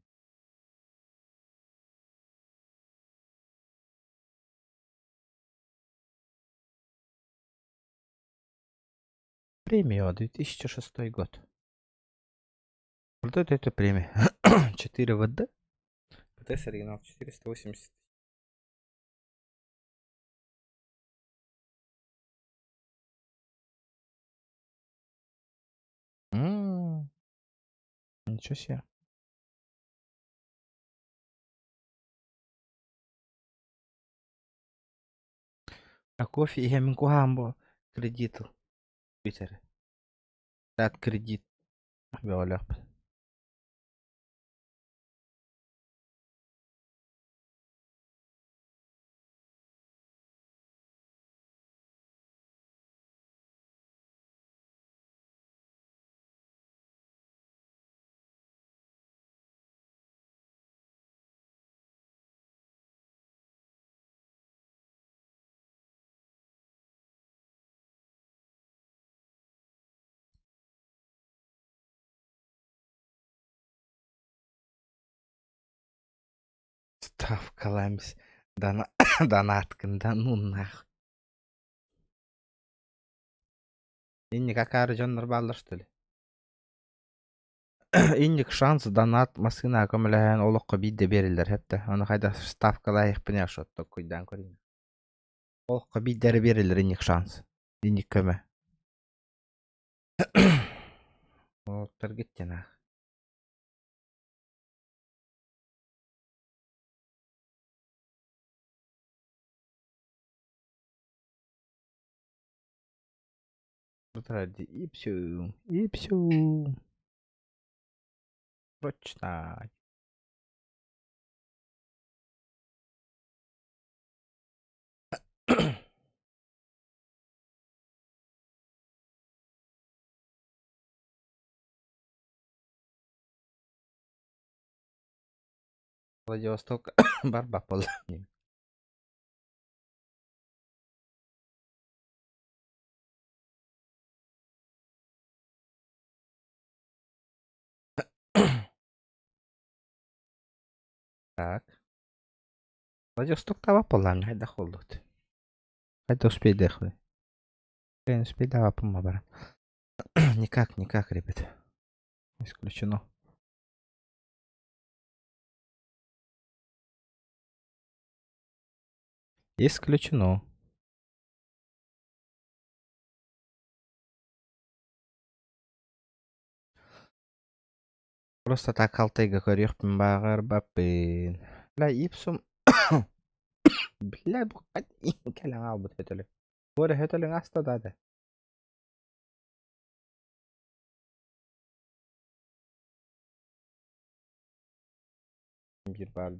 Премио, 2006 год. Вот это это премия. 4 ВД. ПТС оригинал 480. М, Ничего себе. А кофе иһэмин куһаҕан буо кредит бүтэр. Дат кредит бөҕөлөөхпүн. Ставка ламис. Дона... Донаткын да ну нахуй. Инник акаары дьоннор бааллар что ли? Инник шанс донат массыына көмөлөһөн олоххо биирдэ биэрэллэр хэптэ. Ону хайдах ставкалаайахпын ашотто куйдаан көрейін. Олоххо биирдэ эрэ биэрэллэр инник шанс. Инник көмө. Уолаттаргыт диэн аах. И все, и все. Срочно. Владивосток Барбапол. Так. Владивосток таба поллаан хайдах буоллут? Хайда успейдехли? Я не успейдава бара. Никак, никак, ребят. Исключено. Исключено. Просто так халтайга көрүөхпүн баҕарбаппын. Бля, ипсум... Бля, бу кэлэн хаалбыт хөтөлү. Бу эрэ хөтөлүҥ аста да да. Биир баар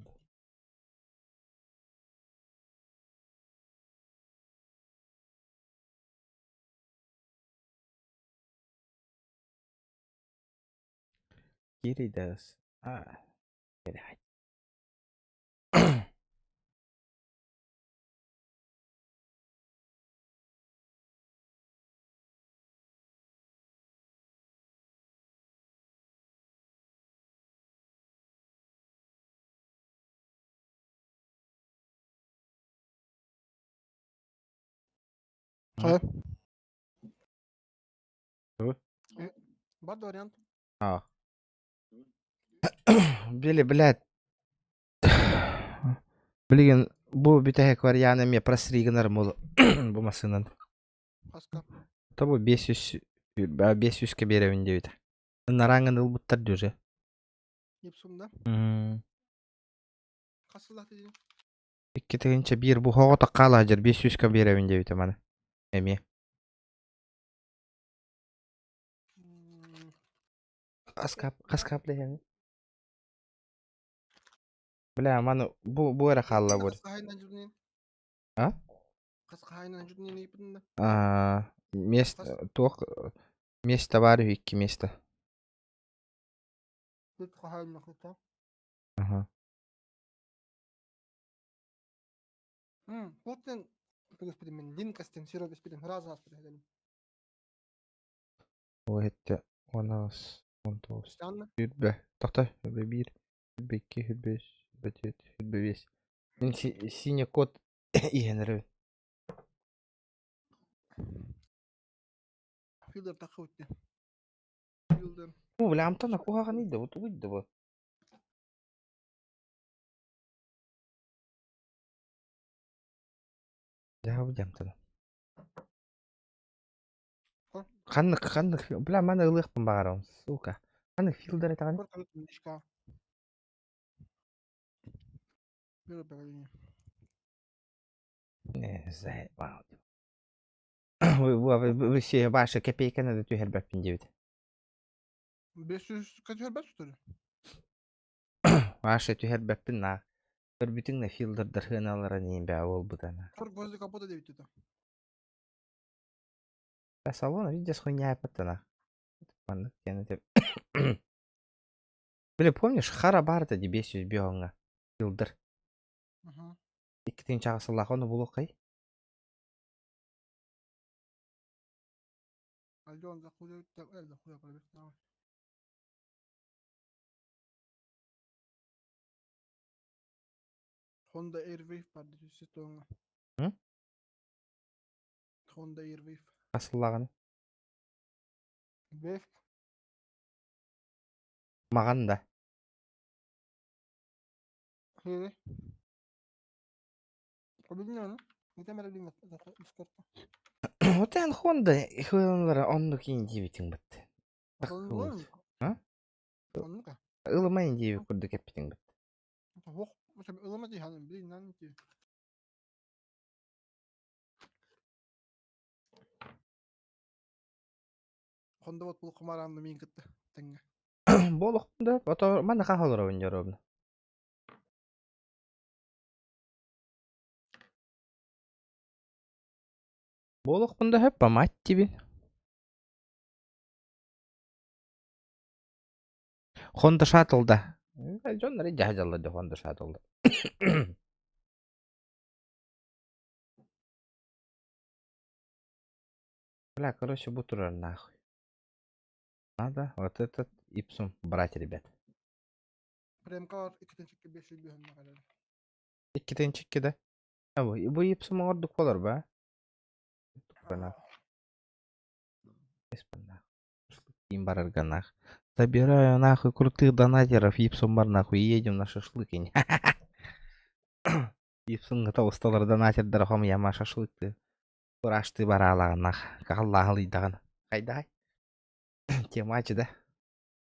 Киридас. А, блядь. Хайа. Тугу? Бар да вариант. А. Били, блядь. Билигин бу бүтэһик вариант эмиэ просри гынар бу бу массыынан. Хаска. То бу 500 500-кэ биэрэбин диэбитэ. Нараҥын ылбыттар дии уже. Ипсум да. Хас сыллаах диэн? 2 тыһыынча 1 бу хоҕо хаала сылдьар 500-кэ биэрэбин диэбитэ маны. Эмиэ. Хас капля иһэҥий? Бля, маны бу бу эрэ хаалла бу. Хас хаһайынан дьүрүнэн? А? Хас хаһайынан дьүрүнэн ыйыппытын да? А, место туох место бар үһү икки место. Тут хаһайынан кытта. Ага. Плотен, господи, мен линкастен, сиро господин, раз господи. Ой, это у нас он тоҕус. Странно. Сүүрбэ. Тохто, 21, 22, 23, 24, 25. Мин синий код иһэн эрэбин. Филдер тахы өтте. Филдер. Бу бля, амтана куһаҕан иийдэ, бу тугуй да бу? Дьэ, бу амтана. Ханнык, ханнык, бля, маны ылыахпын баҕарабын, сука. Ханнык филдер этэҕин? Мишка. Первое поколение. Не знаю, вау. Вы, вы все ваши копейканы да түһэрбэппин диэбит. 500 көтөр что ли? Ваша түһэрбэппин на. Көрбүтүҥ на филдердар хыналара диэн бээ буолбутана. Торг возле капота 9 это. Да салон видишь хуйня паттана. Маннык диэн этэ. Били помнишь хара баарта ди 500 бөҕөҥө филдер. Ага. 2008 сыллаах ону булуоххай. Ален, захуя, захуя, пробег, давай. Honda Airwave бар дии тоҥа. Honda Airwave. Асыллаҕын. Wave. Маҕан да. Хири. Обидно, Вот эн Honda хыыланлара оннук иин диэбитиҥ бытты. А? Ылымайын диэбит курдук эппитиҥ бытты. Honda вот бұл құмаранны мен кытта тэҥҥэ. Буолуохпун да, ото манна хаһа олоробун дьоруобуна. Буолуохпун да сөп, мать тебе. Honda Shuttle да. Дьоннор дьаһдьаллар да Honda Shuttle да. Бля, короче, бу турар нахуй. Надо вот этот ипсум брать, ребят. Премка иккитинчикке бес жүз кэлэр. Иккитинчикке да? А бу, бу ипсум оҥордук буолар ба? Им барарга нах. Забираю нахуй крутых донатеров, ипсум бар нахуй, едем на шашлык. Ипсум усталар донатердара хом яма шашлыкты. Курашты бараалаҕынах, кахаллааһылыйдаҕын. Хайдаай? Темачы да.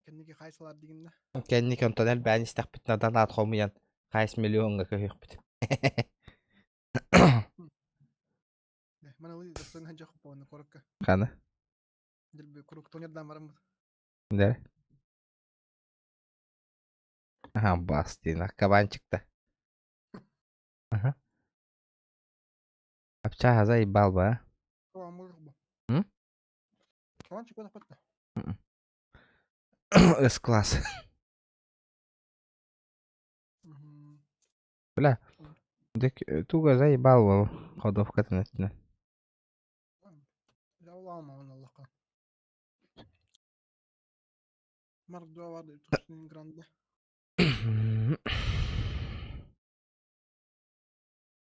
Кэнники хайсалар дигиннэ. Кэнники онтон элбээн истэхпитинэ донат хомуйан хайс миллионга көһүөхпүт. Маналы дастан ханжа хоппону корокка. Хана? Дилби курук тонердан бараммыт. Да. Ага, бастина, кабанчик-то. Ага. Общага заебал бы, а? М? Кабанчик вот С-класс. Бля, дек туга заебал был ходовка тенетне.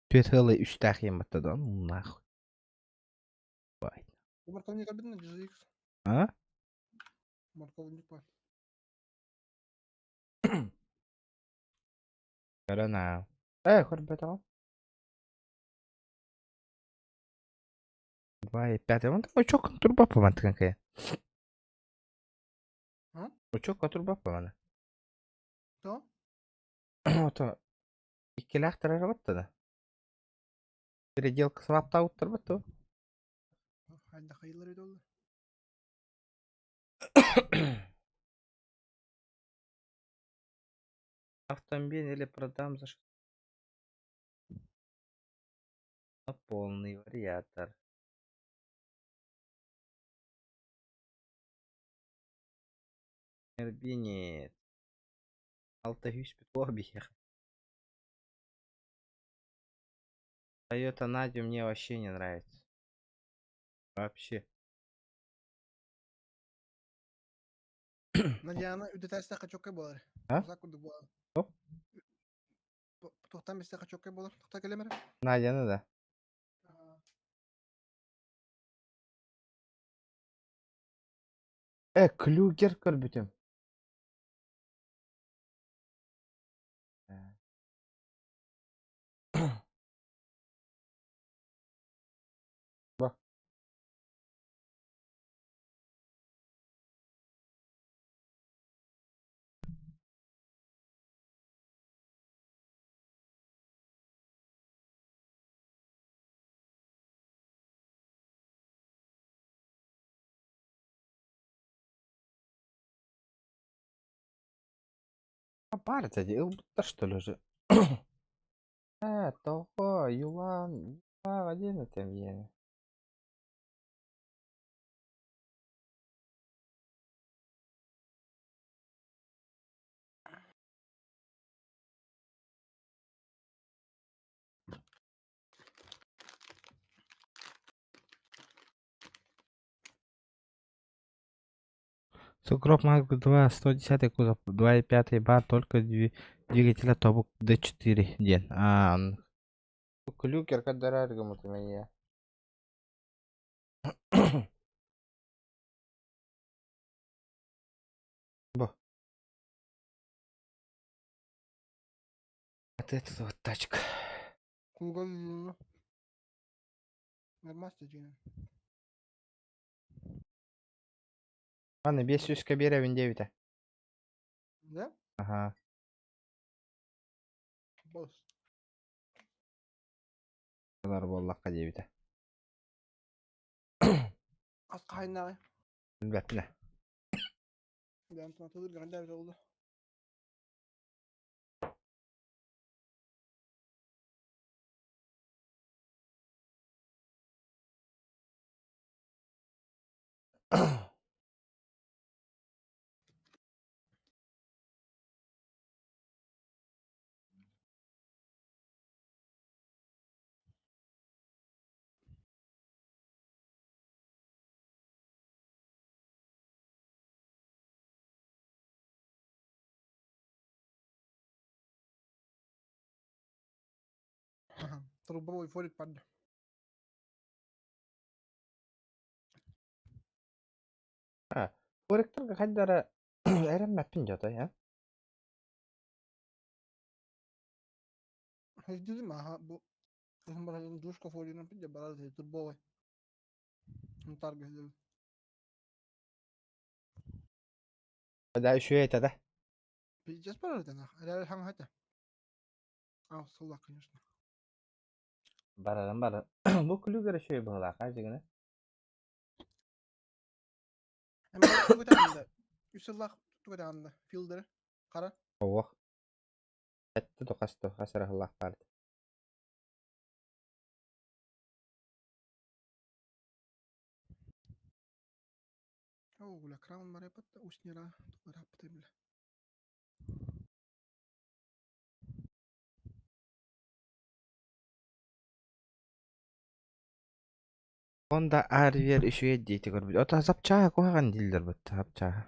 Түөрт ыалы үстээх ийэм баттадан нахуй. Бай. Морковник обидно, GX. А? Морковник бар. Көрөн аа. Э, көрбөтөҕүм. 2,5. Онтон очок турбаппа мантыган кайа. Очокка турбаппа маны. То? Ото иккилээх тарарабатта да. Переделка сылаптаабыттар то. Хайда хайылар өйдөллөр. Автомобиль или продам за на полный вариатор. Эрбинет. Алта үс биһиэхэ. Тойота Надю мне вообще не нравится. Вообще. Надяна үдэтээстэххэ чоккай буолар. А? Кусак курдук буолар. Топ? Туохтан бистэххэ чоккай буолар. Тухта кэлэмэрэ. Надяны да. Э, Клюгер көрбүтүм. Ба. Баар этэ дии, ылбыттар что ли уже? Э, тоҕо, Юлан, один этим диэни. Сугроб Марк 2, 110 кузов, 2,5 бар, только Двигателя тобук D4 диэн. Аа, оннук. Клюкер каддараар гыммытым эйиэ. Бу. Вот это вот тачка. Кугал. Нормально дьиҥэ. Аны 500 биэрэбин диэбитэ. Да? Аха. Босс. Ылар буоллахха диэбитэ. Хас хаһайынааҕый? Билбэппин ээ. Бэйэм атыылыыр грандаабыт буолла. Трубовой форик падла. А, фориктарга хайдара эрэммэппин дьотой, а? Дедим, аха, бу душка форина пидде барар турбовой. Тарга дедим. Да, үчүгэй этэ да. Пиздец барар этэ, нах. Эрэ хаҥ хата. А, сыллах, конечно. Барарым барар. Бу күлүгэр үчүгэй быһыылаах, а, дьигинэ. Эми үс сыллах тугутаанда филдеры хара. Ох. Этте тохас тохас эрэ баар. О, бля, краун марепат уснера рапты, бля. Honda RVR үчүгэй диэти көрбүт. Ото запчаһа куһаҕан дииллэр бытта запчаһа.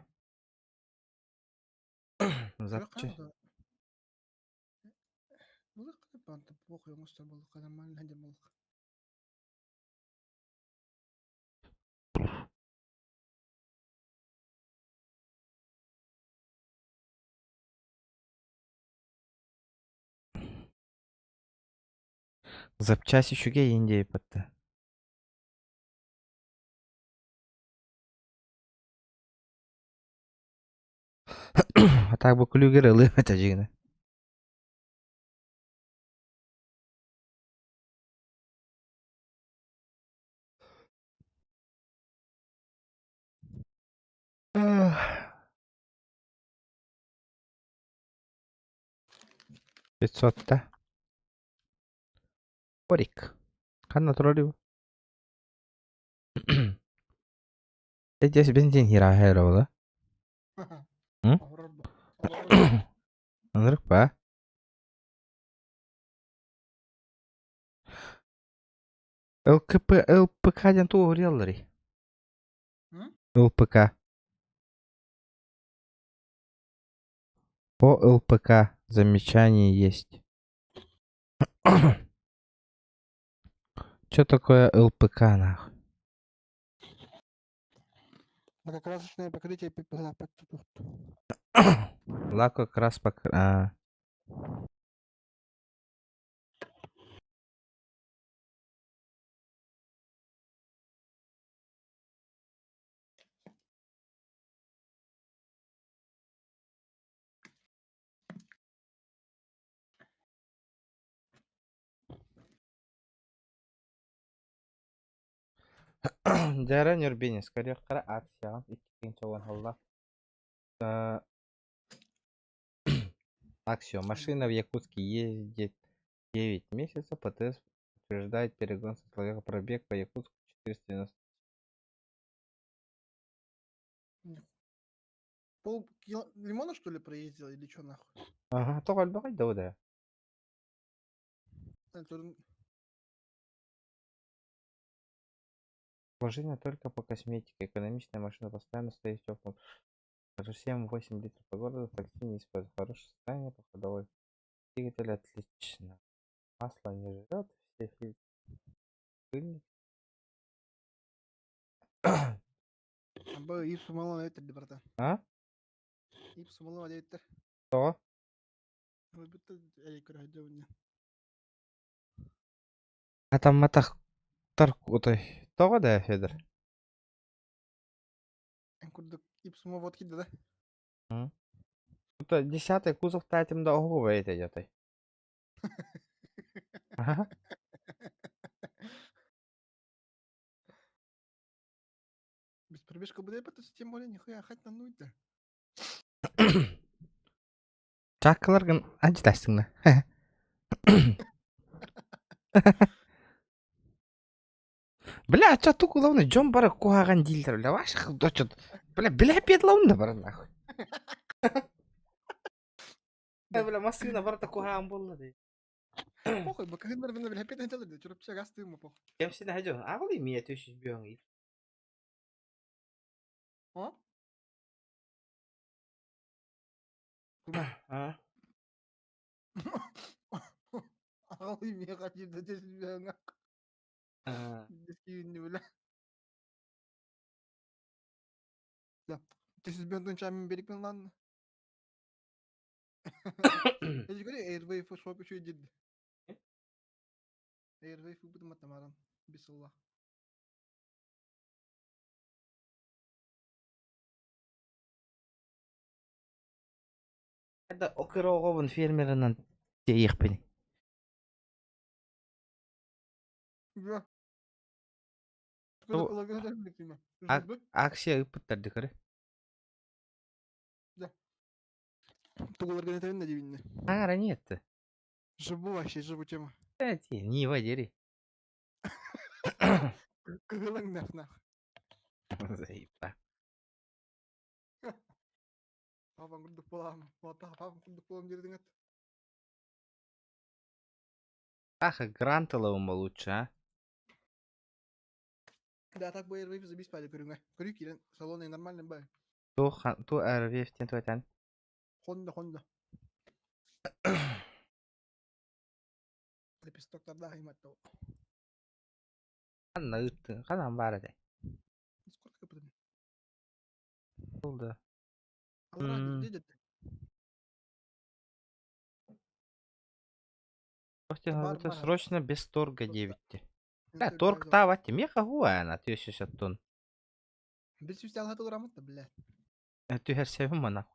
Запча. Запчасть үчүгэй иин диэбиппит. А так бу күлүгэр ылыам этэ дьигинэ. 500 да. Форик. Ханна турар бу? Здесь бензин хира була. М? Ынырык ба? ЛКП, ЛПК диэн тугу уруйалларый? ЛПК. По ЛПК замечание есть. Что такое ЛПК нахуй? Лакокрасочное покрытие. Лакокрас покр... А. Дьара Нюрбинис, көрүөххэ акцияҕа иккинчи уон сыллаах Аксио. Машина в Якутске ездит 9 месяцев. ПТС подтверждает перегон со человека пробег по Якутску 490. Пол лимона, что ли, проездил или что нахуй? Ага, тоҕо элбэҕий да да. Положение только по косметике. Экономичная машина постоянно стоит в теплом. 7,8 литров по городу, такси не используют. Хорошее состояние по ходовой. Двигатель отлично. Масло не жрет, все фильтры. Пыльник. Бу Ипсум алан эбиттер брата. А? Ипсум алан эбиттер. Что? Бүттэ эй көрөйдө. Атамматах таркутой. Тоҕо да, Федор? Эн курдук Ипсума вот кидде да. Это десятый кузов татим да ого эти дятай. Ага. Без пробежка буде это тем более нихуя хать на нуйта. Чаккаларгын ажытастыңна. Бля, а чё главное, Джон бара кухаган дилдер, бля, ваших дочет. Бля, бля, петлаун бара нахуй. Бля, машина барата кухаган болла дей. Похуй, бакахындар бина бля петен чалыр, чурупча гасты ему похуй. Кем сен хажо, агли мия төшүз бүйөң. А? А? Ағалы меға жерде төшүз Дескиюнни бля. Да. Төшүз бүйөң чамин берикпин лан. Эжи көрө Airwave шоп үчү дид. Airwave бутум атамаран. Бисалла. Это окырогобун фермеринен тейихпин. Да. Акция ыппыттар дикары. Тугуларга не дивинне. Ара нет. Живу вообще, живу тема. Эти, не водери. Кыгылың нах нах. Заебта. Папам курдук болам. Папам курдук болам дердиң ат. Ах, грант лучше, а? Да, так бы Airwave забись пали көрүңө. Көрүү кирен салоны нормальный бай. Ту ту Airwave тен туатан. Honda Honda. Лепестоктарда айматта. Ханна ыттын, канан бар эде. Сколько капытын? Болду. Алра деди. Срочно без торга 9. Да, торг тавать, меха гуана, 360 тонн. Бир сүз алга турамат да, бля. Түһэр себим мана.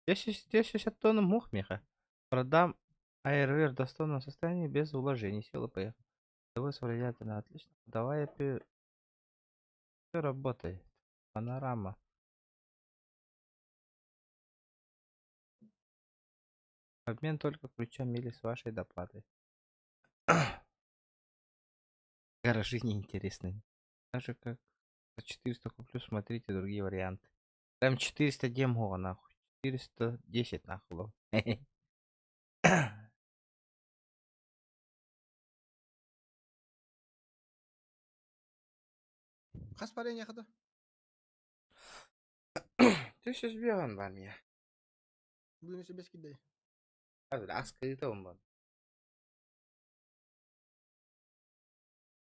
260 тонн мух меха. Продам АРВ в достойном состоянии без вложений. Села поехал. Давай на отлично. Давай я пи... Все работает. Панорама. Обмен только ключом или с вашей доплатой. Гаражи неинтересны. Даже как за 400 куплю, смотрите другие варианты. Там 400 демго нахуй. 410 нахуй. Хас парень яхада. Ты сейчас беган бар меня. Бүгүн өсө бес кидей. Аскы он бар.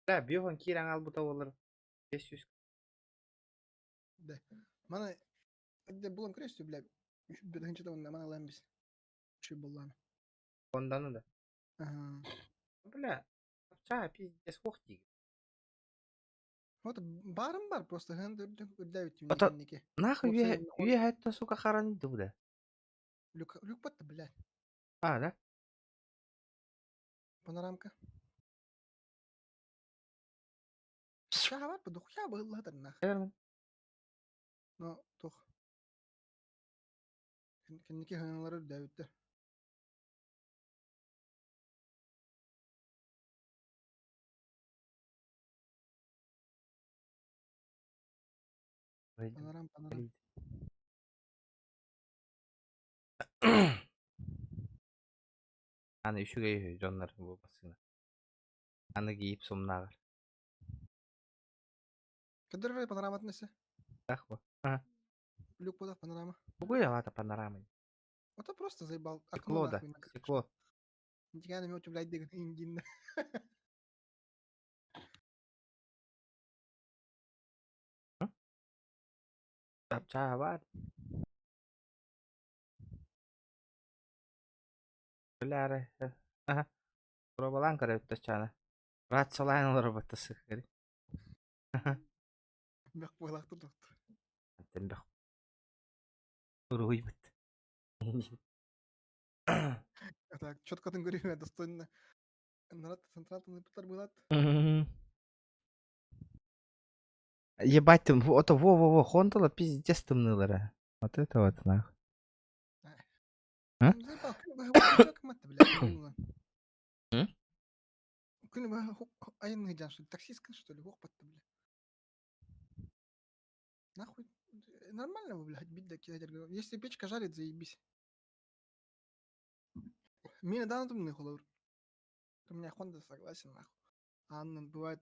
Да, беган киран албыта болар. 500. Да. Мана где булам крестю, бля. Биринчи да мана лембис. Чүй булланы. Онданы да. Ага. Бля, ча пиздец хохти. Вот барым бар просто хэнде үрдәбит Ата нахуй ве это сука хоронить да. Люк люк батты, бля. А, да? Панорамка. Ча бар бу дохуя быылладыр нах. Но тох. Кенники хыналары үрдәбитте. Панорам, панорам. Аны үшүгэй дьоннор бу басына. Аны кийип сумнагар. Кадыр панораматын эсе? Так бу. А. Люк буолар панорама. Бугуй алата панорамы. Это просто заебал. Окно Стекло да, нахуй накрыть. стекло. Нифига на меня блядь, дыган, индин. Чаа бар. Билээри. Аха. Пробалаан көрөбүт чаана. Рациялаан олоробут сыхыри. Бэх буолаахты доктор. Антен бэх. Уруйбут. Так, четко ты говоришь, достойно. Народ централ пытар булат. Ебать ты, это во-во-во, Хондала пиздец тымнылары. Вот это вот нахуй. А? Заебал, күн баһы блядь, була. М? Күн баһы айын жан, что ли, таксист, что ли, ох, бля. Нахуй, нормально вы, блядь, бить да кидать. Если печка жарит, заебись. Меня да, на холор. У меня Honda согласен, нахуй. А Анна бывает,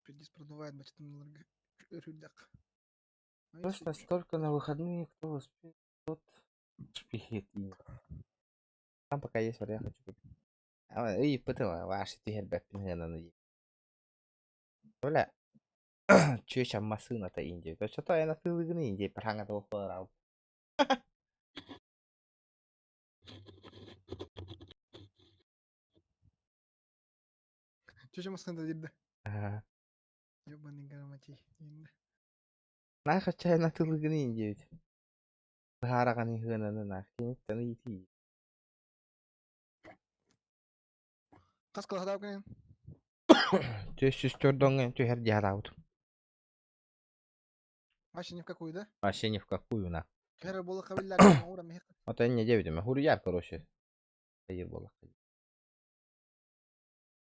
пиздец продувает, бачит, там рюдак. Точно столько на выходные, кто успеет, тот успеет. И Там пока есть вариант, хочу купить. А, И потом, ваши ты на Бля, чүөчэ массыыната Индия. Что-то я на тылыгын Индия пархаңа тоқпалар алып. Чё машина дирді? Ага. Ёбаный грамотей. Нахо чай на тылыгын Индия ведь. Баараган хыананы нах кенеттен ити. Қас қылғада өкінен? Төс төрдоңген түһэр диараут. Вообще ни в какую, да? Вообще ни в какую на. Кәрі бола қабілләр, ура мехе. Вот не девять, хуруяр, короче. Хайыр бола.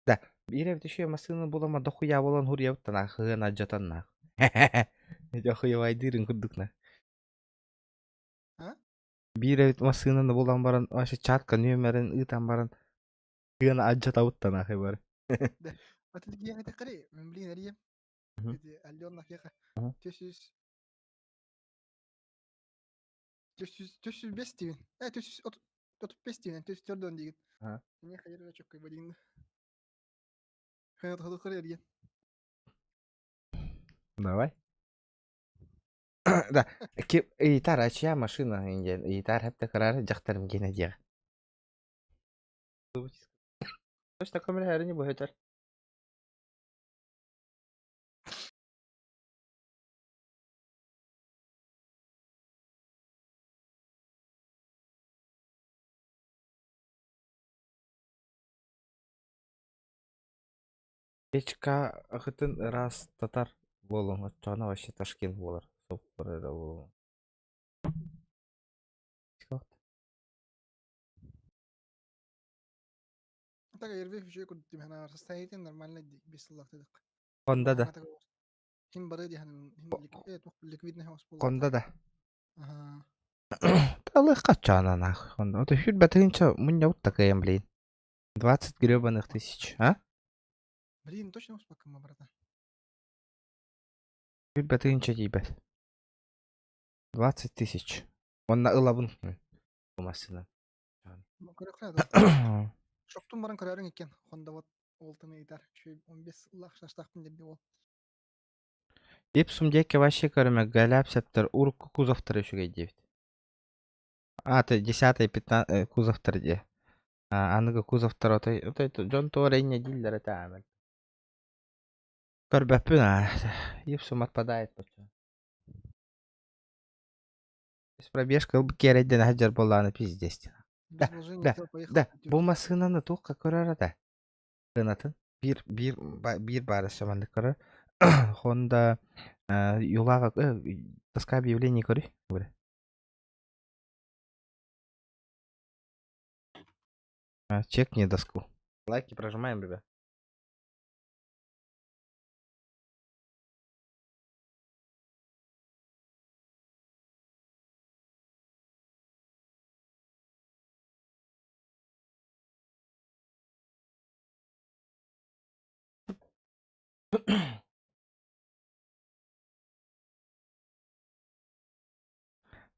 Да, бире еще машина була дохуя болан хуруя тана хыана жатан нах. Дохуя дырын курдук на. А? Бире машинаны булан баран, вообще чатка нөмерин ытан баран. Хыана аджата нах бар. Вот это я это қари, мен блин, ария. Мгм. Это Алена феха. Мгм. Төсүз. Төсүз, төсүз бес дейін. Э, төсүз от от бес дейін, төсүз төрдөн деген. Ага. Не хайыр чөк кой дейін. Хана тоду қари ария. Давай. Да, кип итар ачия машина инде итар хепте карар жактарым гене дига. Точно камера не будет. Печка ахытын раз татар болон, отчана вообще Ташкент болар. Соп болон. Так, ерве фүшө күрдүм хана состояние нормально бес лак дедик. Онда да. Хим бары ди хана ликвидный хаус бол. Онда да. Ага. Талых качана нахуй. Онда. Вот эфир бәтігінче мұнда вот такая, блин. 20 гребаных тысяч, а? Блин, точно успокоим, братан. Эфир бәтігінче дейбәт. 20 тысяч. Онна ылабын. Машина. Көрөкрө. Шоктун баран көрөрүң экен. Honda вот олтыны итар. Шү 15 лак шаштакпын деди ол. Ипсум деке вообще көріме галяп септер урку кузовтар еще 9. А, ты 10 15 кузовтар де. А, аныгы кузовтар отой отой Джон Торейне диллер это амел. Көрбәппін, а, Ипсум отпадает почему. Пробежка кереден хаджар болланы пиздец. Без Да, вложений да, сел, поехал. да. Бу машинаны туққа көрөр да. Кынатын бир бир бир бары шаманды көрөр. Honda юлага доска объявлений көрүй. Көрө. А, чекни доску. Лайки прожимаем, ребят.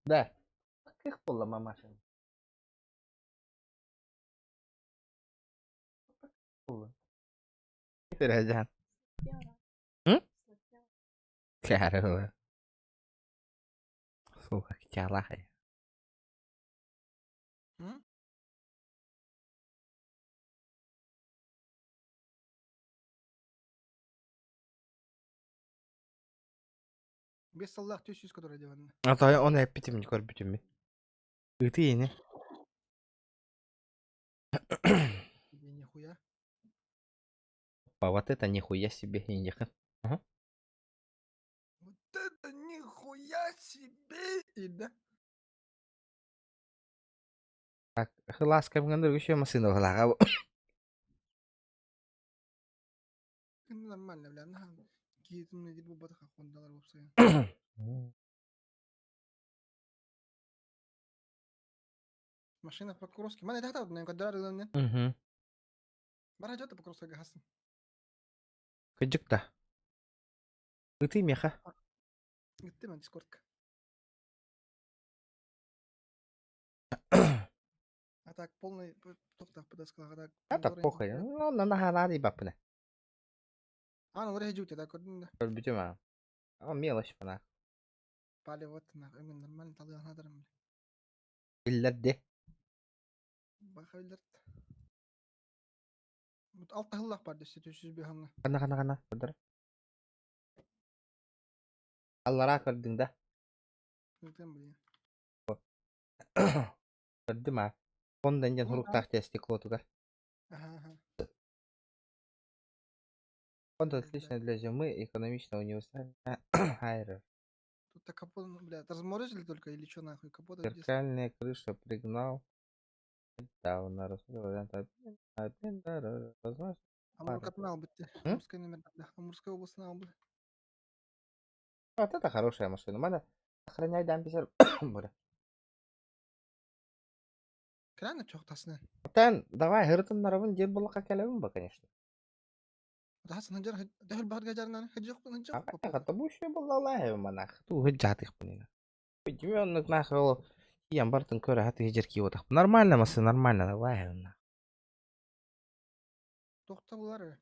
Да. Кых буолла мамашын? Сыражан. Кярыла. Сука, кялахай. Без саллах 300 который делали. А то он эппитим көрбүтүм. Ыты ини. Нихуя. Опа, вот это нихуя себе индиха. Ага. Вот это нихуя себе! И да. Так, хыласка бүгін еще машина хылаға. Нормально, бля, на киитим не бу батаха хондалар вопсая. Машина в Покровске. Мана это хата, когда не. Угу. Бара жата Покровская гасын. Кыжык да. Ыты меха. Гитти мен дискордка. А так полный тоқтақ подоскалаға так. А так похуй. Ну, на наханари бапына. А, ну вроде жути, так көрдүм да. Көрбүтүм а. А мелочь бана. Палево нормально талыганадырым. Биллерди. Баха билдерт. Алта хыллах бар десе 300 бихаңа. Кана кана кана. Көдөр. Аллара көрдүң да. Көрдүм бile. Көрдүм а. Ондан ден хуруктаах те стекло тугар. Ага, ага. Honda отлично для зимы, экономично универсальная аэро. Тут так капот, бля, разморозили только или что нахуй? Капот где Зеркальная крыша пригнал. Недавно рассмотрел вариант обмен, обмен, да, возможно. Амурка канал бы те. М? Амурская номер, бля. Амурская область на бля. Вот это хорошая машина. Мана охраняй дам писар. Бля. Крайне чоқтасына. Тен, давай, гыртын нарабын дер болаққа келемін ба, конечно. Тасын ханжар, дәхіл бағырға жарынан, хыджық, хыджық. Ага, табущая была лая монах. Ту гыджатых блин. Пойдём нахуй ол. Ям бартын көрі хаты жерки отақ. Нормально масы, нормально, давай. на. Тоқта бұлар.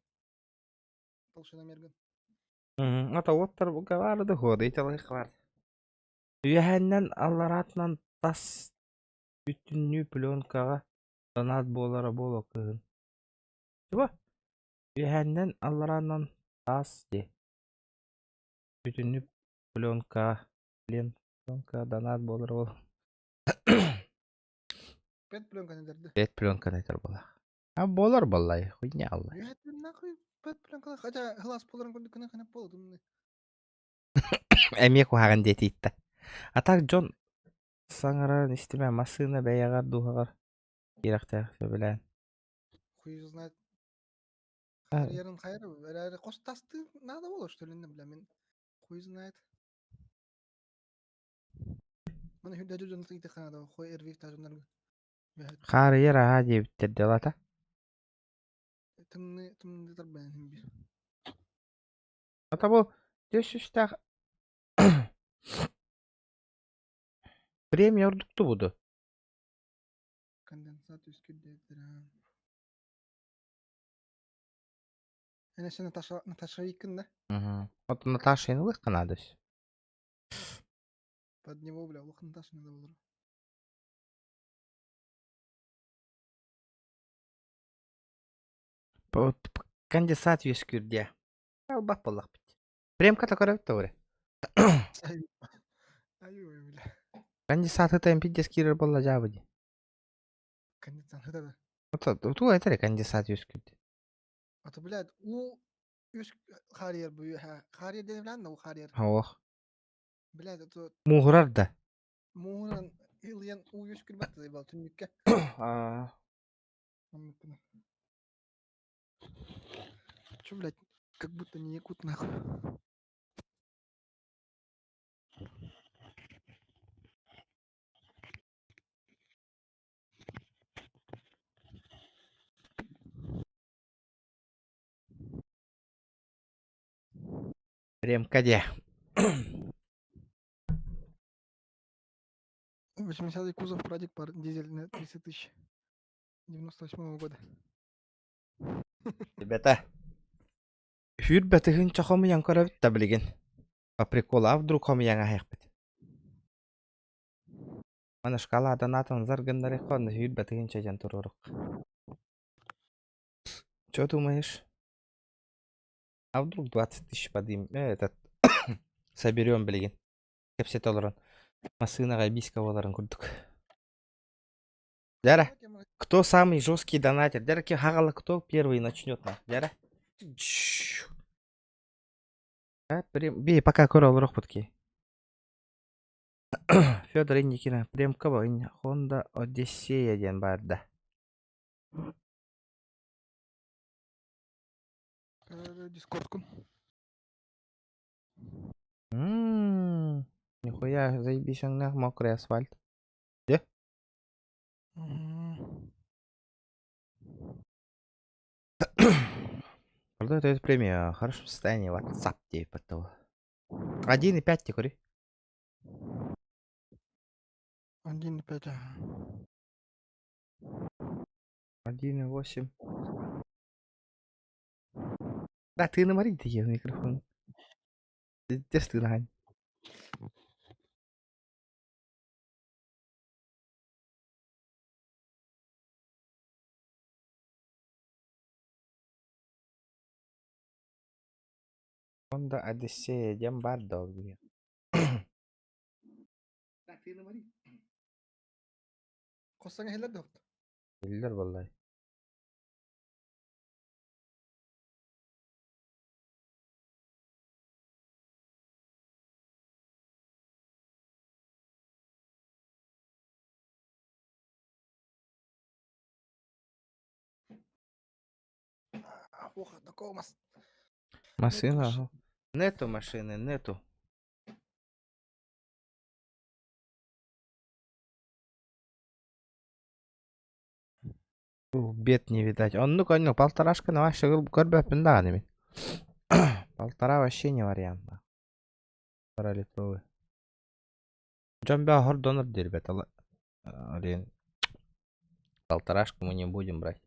Толшина мерген. Мгм. Ата оттар барды ходы, италай бар. Үйәһәннән алларатынан тас бүтүннүү пленкаға донат болара боло кыһын. Чуба? Үйәһәннән алларатынан тас де. Бүтүннүү пленка, плен, пленка донат болара бол. Пет пленка не дерді. Бет пленка найтар бола. А болар баллай, хуйня алла. Үйәттен нахуй пет пленка, хотя глаз поларын көрді күні қанап болды. Эме кухаган детитта. А так Джон саңаран истиме масына бәягар духагар. Кирәктә сөбелән. Хуй знает. А. Карьерин хайры, әрі қос тасты надо было, что ли, не, бля, мен хуй знает. Мана хүдә жүзін тыйты ханада, хуй эрвик тажындар. Харыйыр аха диэбиттер делата. Тымны тымны тарбан бир. Ата бу төшүштә премия ордукту буду. Конденсат үскүддер. Әнә сен Наташа Наташа икин да? Угу. Вот Наташа инлык кынадыс. Под него, бля, лох Наташа надо было. Конденсат үскүрде. Албак боллак бит. Премка такора бит торе. Ай, ой, бля. Конденсат это пиздец кирер болла жабыди. Конденсат да. Вот ту это конденсат үскүрде. А то, блядь, у үс харьер бу ха. Харьер ден билан да у харьер. Ох. Блядь, это Мугурар да. мууран ылыян у үс күрбәт да бал түнүккә. А, Чё, блядь, как будто не якут нахуй. Премка де. 80-й кузов Прадик пар дизель на 30 тысяч. 98-го года. Ребята, Сүүрбэ тыһыынча хомуйан көрөбүт да билигин. По приколу, а вдруг хомуйан аһыахпыт. Маны шоколадан атын зар гыннарыахха онно 20 тыһыынча диэн туруорук. Чё думаешь? А вдруг 20 тысяч подымем, этот соберем билигин. Кэпсэтэ олорон. Массыынаҕа эбиискэ буоларын курдук. Дяра, кто самый жесткий донатер? Дяра, хаҕала кто первый начнет? Дяра. Би, пока көрө олорохпут ки. Федор Инникина, Премка Honda Одиссея диэн баар да. Дискордкун. Нихуя, заебись, нах, мокрый асфальт. Где? Продает эту премию. В хорошем состоянии WhatsApp типа того. 1,5 ты кури. 1,5. 1,8. Да, ты на ты микрофон. Пиздец ты нахань. Honda Одиссея диэн баар да ол Хоссаҥа иһиллэр да Биллэр буоллай. Ох, такого мас. Машина, ага. Нету машины, нету. Бед не видать. Он, ну, ну, полторашка на ваше көрбөппүн даҕаны мин. Полтора вообще не вариант. Полтора литровый. Дьон бää хордонор диир Блин. Полторашку мы не будем брать.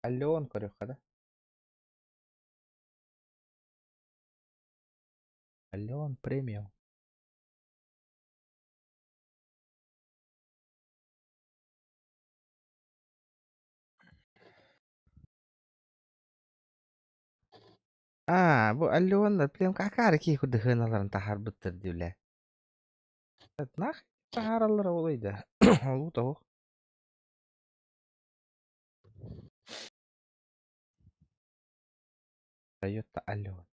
Аллеон көрүөххэ да? Аллеон премиум. Аа, бу Аллеоннар прям какаары киһи курдук сыаналарын таһаарбыттар дии бля. Нах таһаараллара буолуой да. Олуу тоҕо. Toyota Allion.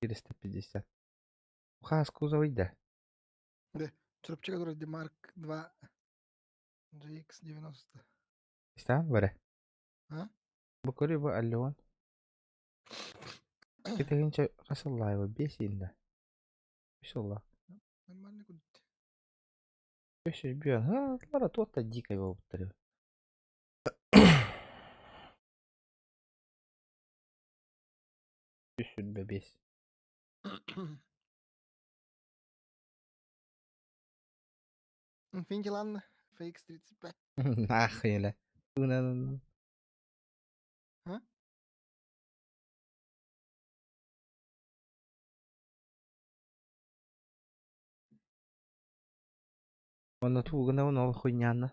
450. Хаас кузовый да. Да, Чурапчыга турар Марк 2 GX90. Истэҕин бары? А? Бу көрү бу Allion. Итигинчэ хас сыллаайба биэс ииннэ. Үс сылла. Нормально кудут. Үс бүөн. Ха, туох да дикай буолбуттар. Үс сүрбэ биэс. Infiniti ладно, FX35. Нахуй эле. А? Онно туугuna ол хуйнянна.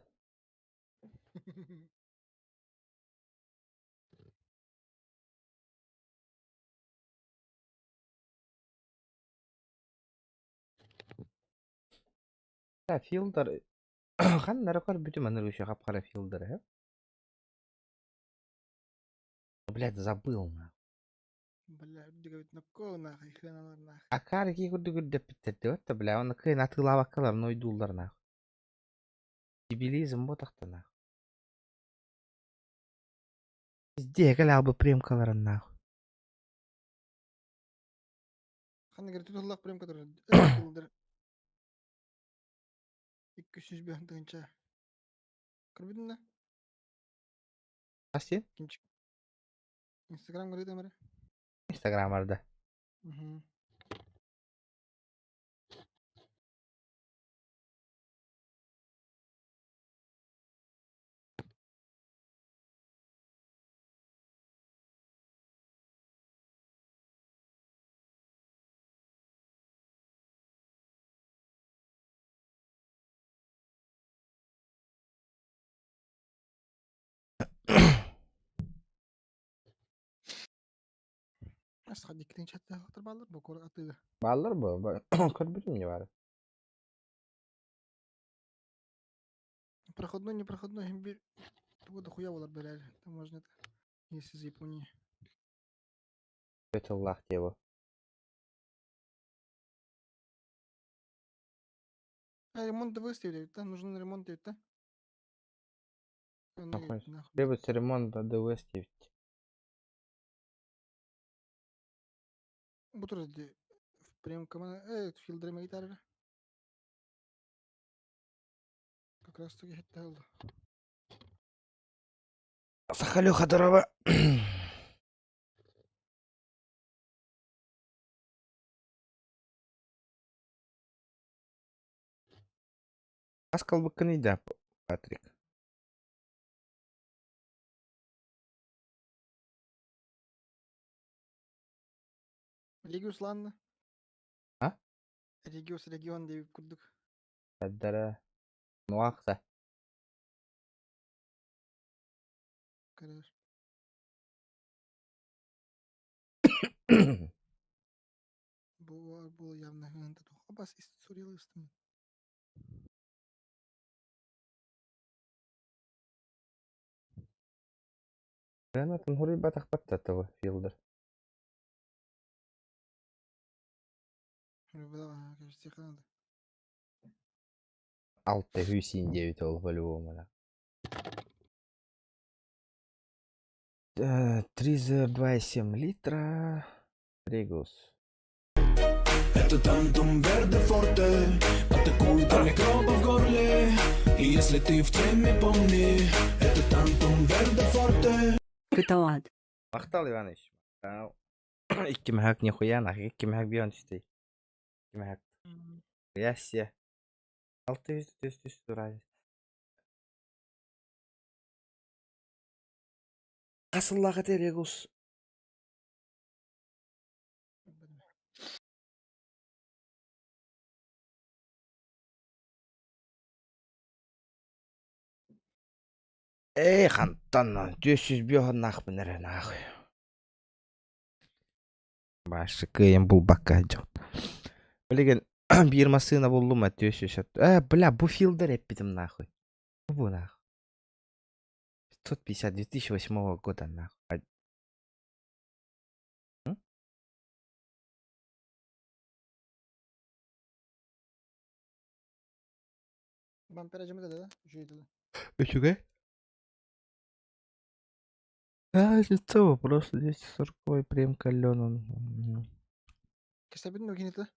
Да, Филдер ханна эрэ көрбүтүм аны еще хап-хара Филдер, э? Блядь, забыл на. Бля, үрдүгэбит нокко нахуй, хыаналар нахуй. Акаары кии курдук үрдэппиттэр диэбэт да, бля, оны кыайан атыылаабаккалар нойдууллар нахуй. Дебилизм буотахта нахуй. Везде кэлэҕэ премкаларын нахуй. Ханна кэрэ тутуллах премка турар. 205 тыһыынча. Көрбүтүн да? Астин? Инстаграм көрүтэ мэрэ. Инстаграм арда. Ас хадиккитин чаттаахтар бааллар бу куорат атыыга. Бааллар бу, көрбүтүм не баар. Проходной, не проходной, им бир тугу да хуя болар бэлэр. Там можно это, если из Японии. Тыллаах диэбо. А ремонт выставили, да? Нужен ремонт, да? Нахуй. Требуется ремонт ДВС 9. Бу турар ди в прям фильтрами гитара. Как раз таки хетте Сахалюха, здорово. Аскал да, Патрик. Региус ланна. А? Региус регион деп курдук. Дара. Нуақта. Көрөр. Бу бу явно гында бас история. Ренатын хури батах баттатыбы филдер. Алты хүйсин девять ол по-любому. 3,2,7 литра. Регус. Это тантум верде форте Атакует до микробов в горле И если ты в теме, помни Это тантум верде форте Кытауат. Махтал Иванович. Махтал. Икки махак нихуя нахуй. Икки махак бион түстей. Икки махак. Ясия. 600 түс түс турай. Қасыллаға те Регус. Эй, хантан, 200 бион нахпын эрэ нахуй. Башы кыйын бұл бакка жок. Билеген бир масына болду ма 200. Э, бля, бу филдер эппитим нахуй. Бу нахуй. 550 2008 года нахуй. М? Бампер ажымы да, да? Үчүй да. Үчүгэй? Разница просто 240 премка Ленон. Кесебин өгин да?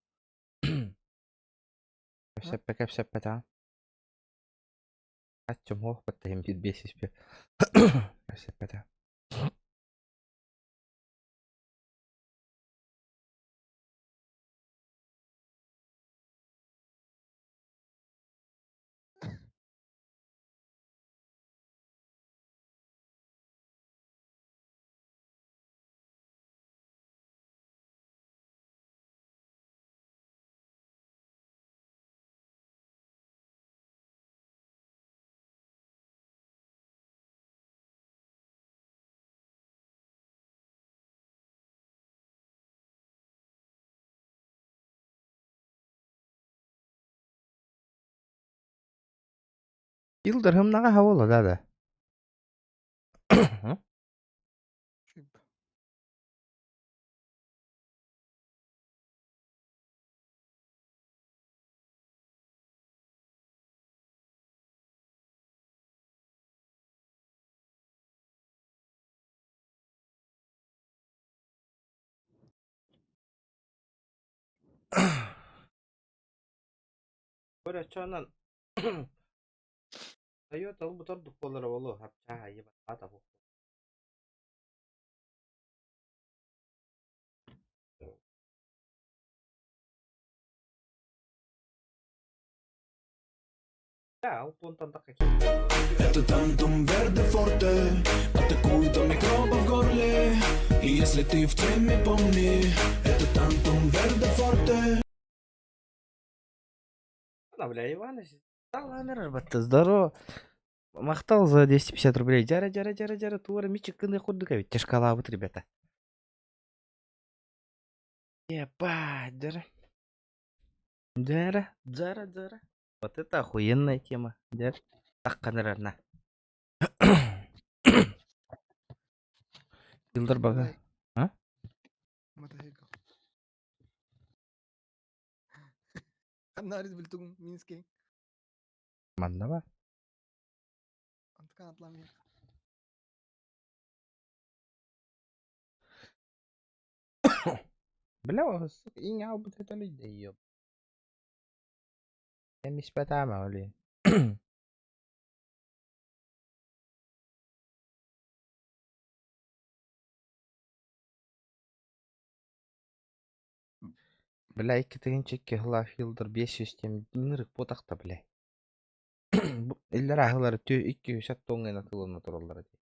Кэпсэппэ кэпсэппэ та. Аччым хоох баттахим бит бесиспе. Кэпсэппэ та. Илдырһымнаҕа хавола да да. Көрөччү онон Тойота ылбыт ордук буолара буолуо, хапчаа айы баата буолуо. Это тантум верде форте Атакует микробов в горле И если ты в теме, помни Это тантум верде форте Бля, Иванович, Здорово. Махтал за 250 рублей. Дяра, дяра, дяра, дяра, туара, мичик, кыны худдука ведь. Тяжкалабыт, ребята. Ебать, дяра. Дяра, дяра, дяра. Вот это охуенная тема. Дяра. Такканырарна. Йылдар бага. А? Мотоцикл. Ханнарис билтугум Минский. Манна ба? Антыкан атламыр. Бля, иң албыт это людей, ёб. Эмиспэтаама, блин. Бля, икки тыһыынча икки сыллаах Филдер 500 тем ынырык буотахта, бля. Иллэр аһылары тү 200 тоҥҥа атыылана тураллар этэ.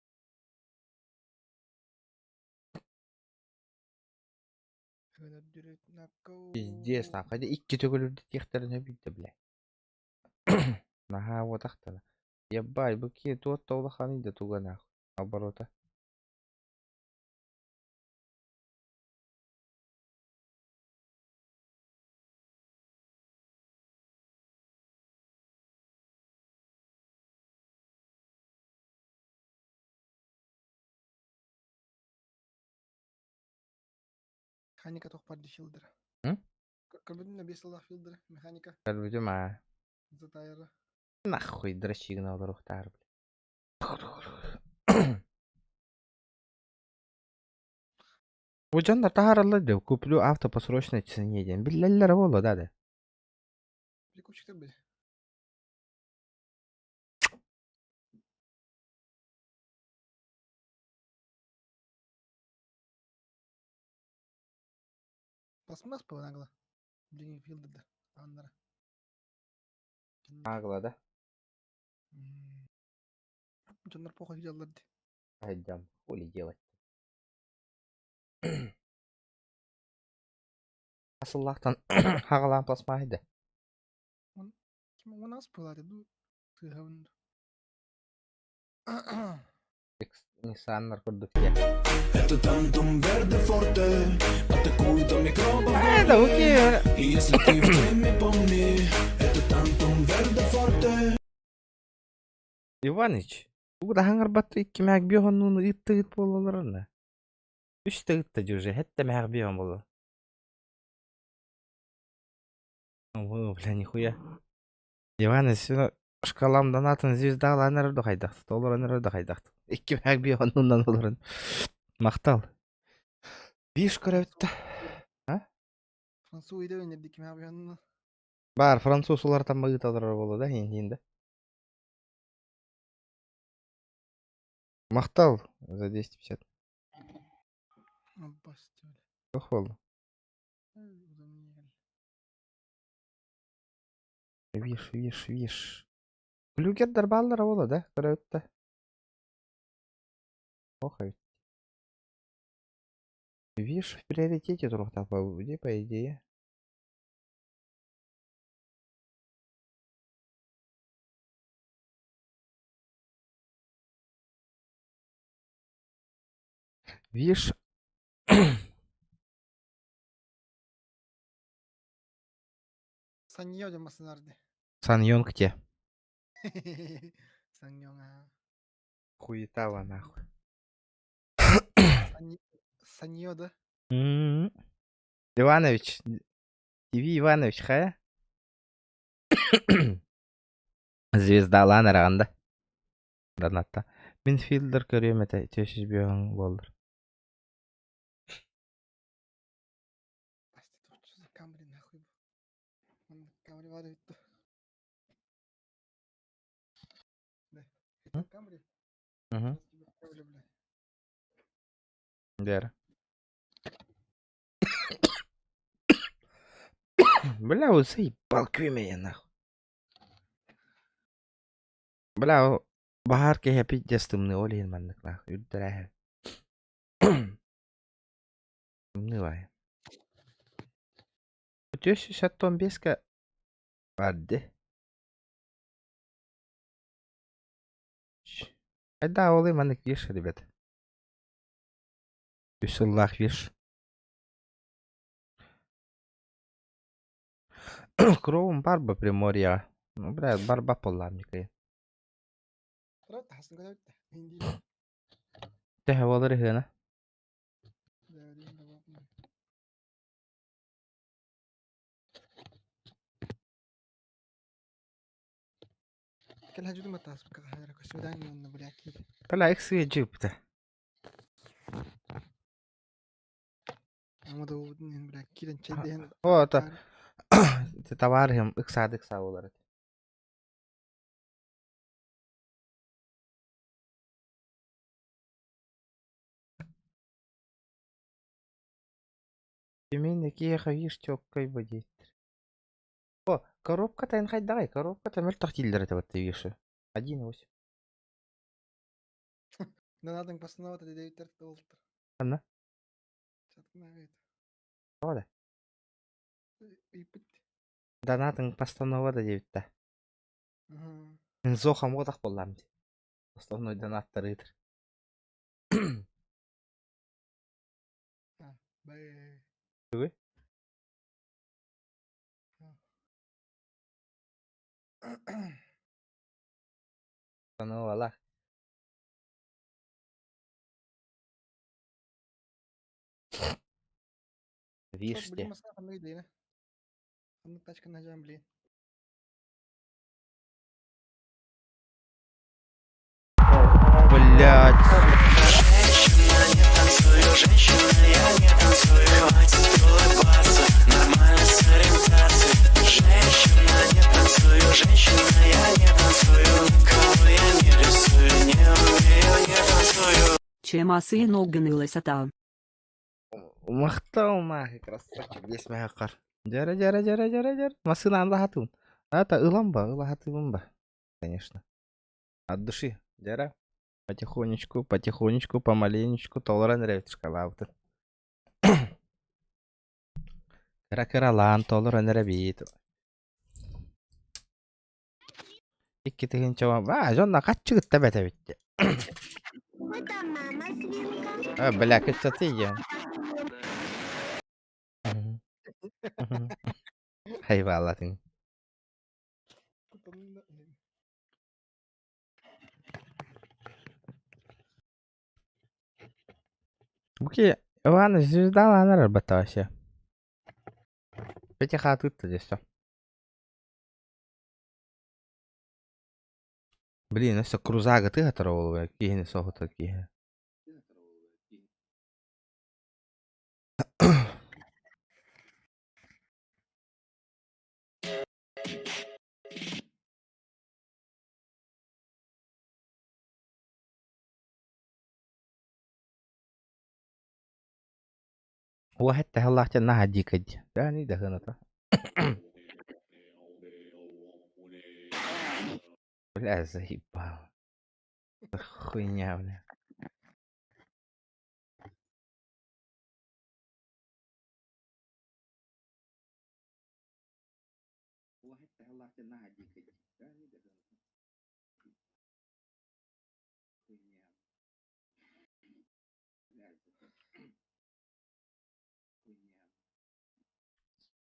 Пиздец, нахуй, икки төгүл үрдэтиэхтэрин сөбүйдэ, бля. Наһаа буотахтана. Ебай, бу киһи туох да улаханый да туга нахуй. Оборота. Механика туох баар дии Филдера. М? Көрбүтүн биэс сыллаах Филдера механика Көрбүтүм аа. Затайра. Нахуй дрочи гына олоруохтаар бля. Бу дьоннор таһаараллар дии, куплю авто по срочной цене диэн биллэллэрэ буолуо да да. Перекупщиктар били. Пластмасс была нагло. Блин, Филдер да. Аннара. Нагло да? Дьоннор похуй дьаллар дии. Айдам, хули делать. Асыллаахтан хаҕалаан пластмаһы да. Ким у нас была, ду сыыһабын. Ниссаннар курдук дии. Это тантум верде форте Атакует микробов в Это горле окей. И если ты в теме, помни Это тантум верде форте Иваныч, тугу да хаҥарбатты икки мэк биохоннууну ыыттыгыт буолалларына. Үс да ыытта дии уже, хэттэ мээх биоһон буолла. О, бля, нихуя. Иваныч, шкалам донатын звездалаан эрэр да хайдах, толорон эрэр да хайдах. Икки мэк биохоннуунан олорон. Махтал. Биш көрөбүттэ. А? Француз иде өнерди ким абыянны. Бар, француз улартан ыыталар буолла да, хин да. Махтал за 250. Басты. Туох буолла? Виш, виш, виш. Күлүгэр бааллара буолла да, көрөбүттэ. Ох, эбит. Виш в приоритете туруохтаах по по идее. Виш Саньё диэн массыынарды. Сан-Йонг те. Саньёng аа. Хуета нахуй. Саньё да? М-м. Иванович. ТВ Иванович, хайа? Звездалаан эрэҕин да? Донатта. Мин Филдер көрүөм этэ, түөсүс бүөҕүҥ буоллар. Что за Камри нахуй? Баар Камри. Угу. Дэр. Бля, вот заебал меня нахуй. Бля, баһаар киһи пиздец тымныы ол иһин маннык нахуй үрдэрээһэ. Тымныы баайа. 365-ка барды. Айда ол маннык виш, ребят. Үс сыллаах виш. Кровум барба Приморья. Ну, бля, барба полламникай. Төһө буолар ыһыана? Бля, иксигэ дьыыппыта. О, это товарищам ыксаады ыксаа буолар этэ. Тюмень киһиэхэ видишь чёккай бу диэттэр. О, коробката эн хайдаҕай? Коробката мөлтөх дииллэр этэ батта видишь. 1,8. Ханна? Тоҕо да? Донатың постанова да диэбит да. Зоха муотах буоллаам дии. Основной донаттар ыытар. Тугуй? Постановалаах. Виште. Блять. Женщина, не танцую, женщина, я не танцую, хватит улыбаться, нормально с ориентацией. Женщина, не танцую, женщина, я не танцую, никого я не рисую, не умею, не танцую. Чемасы ногынылась ата. Махтал нахуй, красавчик, весь мягкар. Дяра, дяра, дяра, дяра, дяра. Масына аллахатун. Это ыламба, ылахатыбымба. Конечно. От души. Дяра. Потихонечку, потихонечку, помаленечку, толорон эрэ шкалаабытын. Кыра кыралаан толорон эрэбит. Икки тыһыынча а дьонно хаччыгытта бэтэбит. А, бля, кыччаты я. Хайвалатын. Буки, Иван, звезда ланар вообще. Петя хатытта здесь все. Блин, өссө крузага тыһатар ол киһини соһута киһи. Уоһэт таһыллаахтан наһаа дикэдь. Да, не даһыната. Бля, заебал. Хуйня, бля.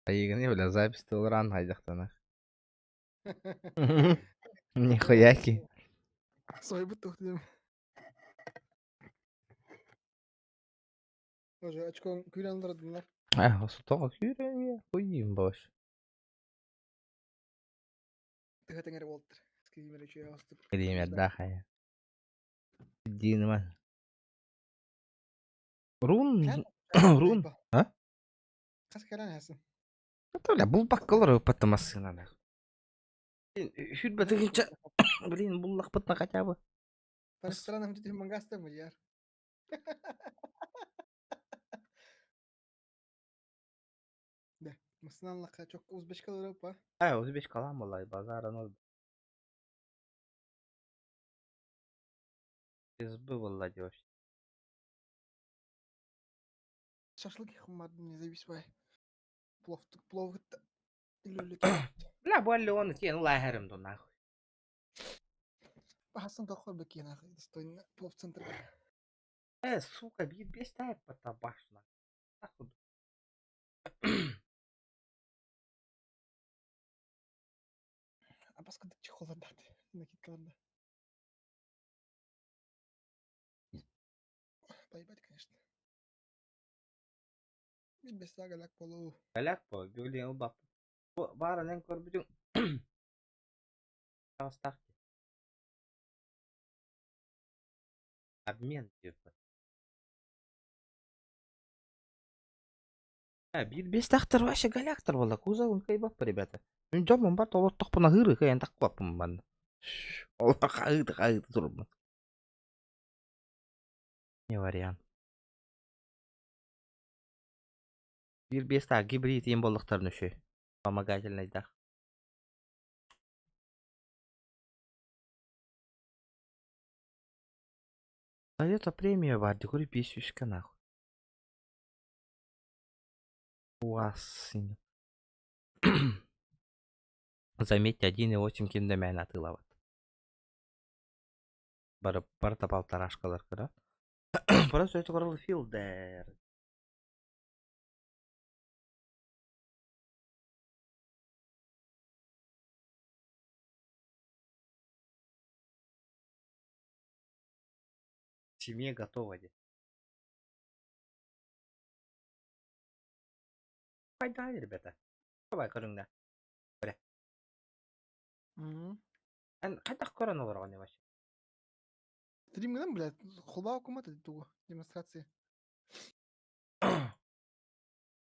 Айыгыны, бля, запись тылран хайдахтана. Нихуяки. Сойбут тух дием. Тоже очкон күүрэн олордуннар. Э, тоҕо күүрэн хуйим бош. Тыһа тэҥэр буолтар. Скример үчүгэй оҕустук. Скримердаах хайа. Дииныман. Рун, рун, а? Хас кэлэн эһэсин. Это, бля, булбакка олору ыппатта массыынаны. Сүүрбэ тыһыынча, блин, буллахпытына хотя бы. По ресторанам где мангаста миллиард. Да, масыналлахха чок узбечка па. Ай, узбечкалаан буоллай, базарын ол. СБ буолла дии вообще. Шашлык хуммардын независимый. Плов плов Бля, бу Леон тиэн улааһарым ду нахуй. Бахасан тоххор бакиен достойно плов центр. Э, сука, биир биэс таайппата башна. Нахуй. А баскыдык чехоллардаат. Накидкаларда. Поебать, конечно. Билбесте галяк болуу. Галяк бо, блин, ылбап. Баарынан көрбүтүң. Таҕыстаах дии. Обмен типа. Э, биир биэс тахтар вообще галяктар буолла. Кузовын кыайбаппа, ребята. Мин дьоммун бар толоттохпуна аһыыры кыайан тахпаппын манна. Ол хаһыыты хаһыыты туруммун. Не вариант. Биир биэс таах гибрид иин буоллахтарын үчүгэй. Помогательнайдаах. Тойота премия баар дии, биэс сүүскэ нахуй. УАЗ. Заметьте, 1,8 ким да мээнэ атыылаабат. Бары барыта полторашкалар кыра. Просто это корол Филдер. Семье готова дии. Пойдали, ребята. Давай көрүҥнэ. Бэрэ. Эн хайдах көрөн олороҕун вообще? Стримгынан, блядь, холбаа кумата тугу демонстрация.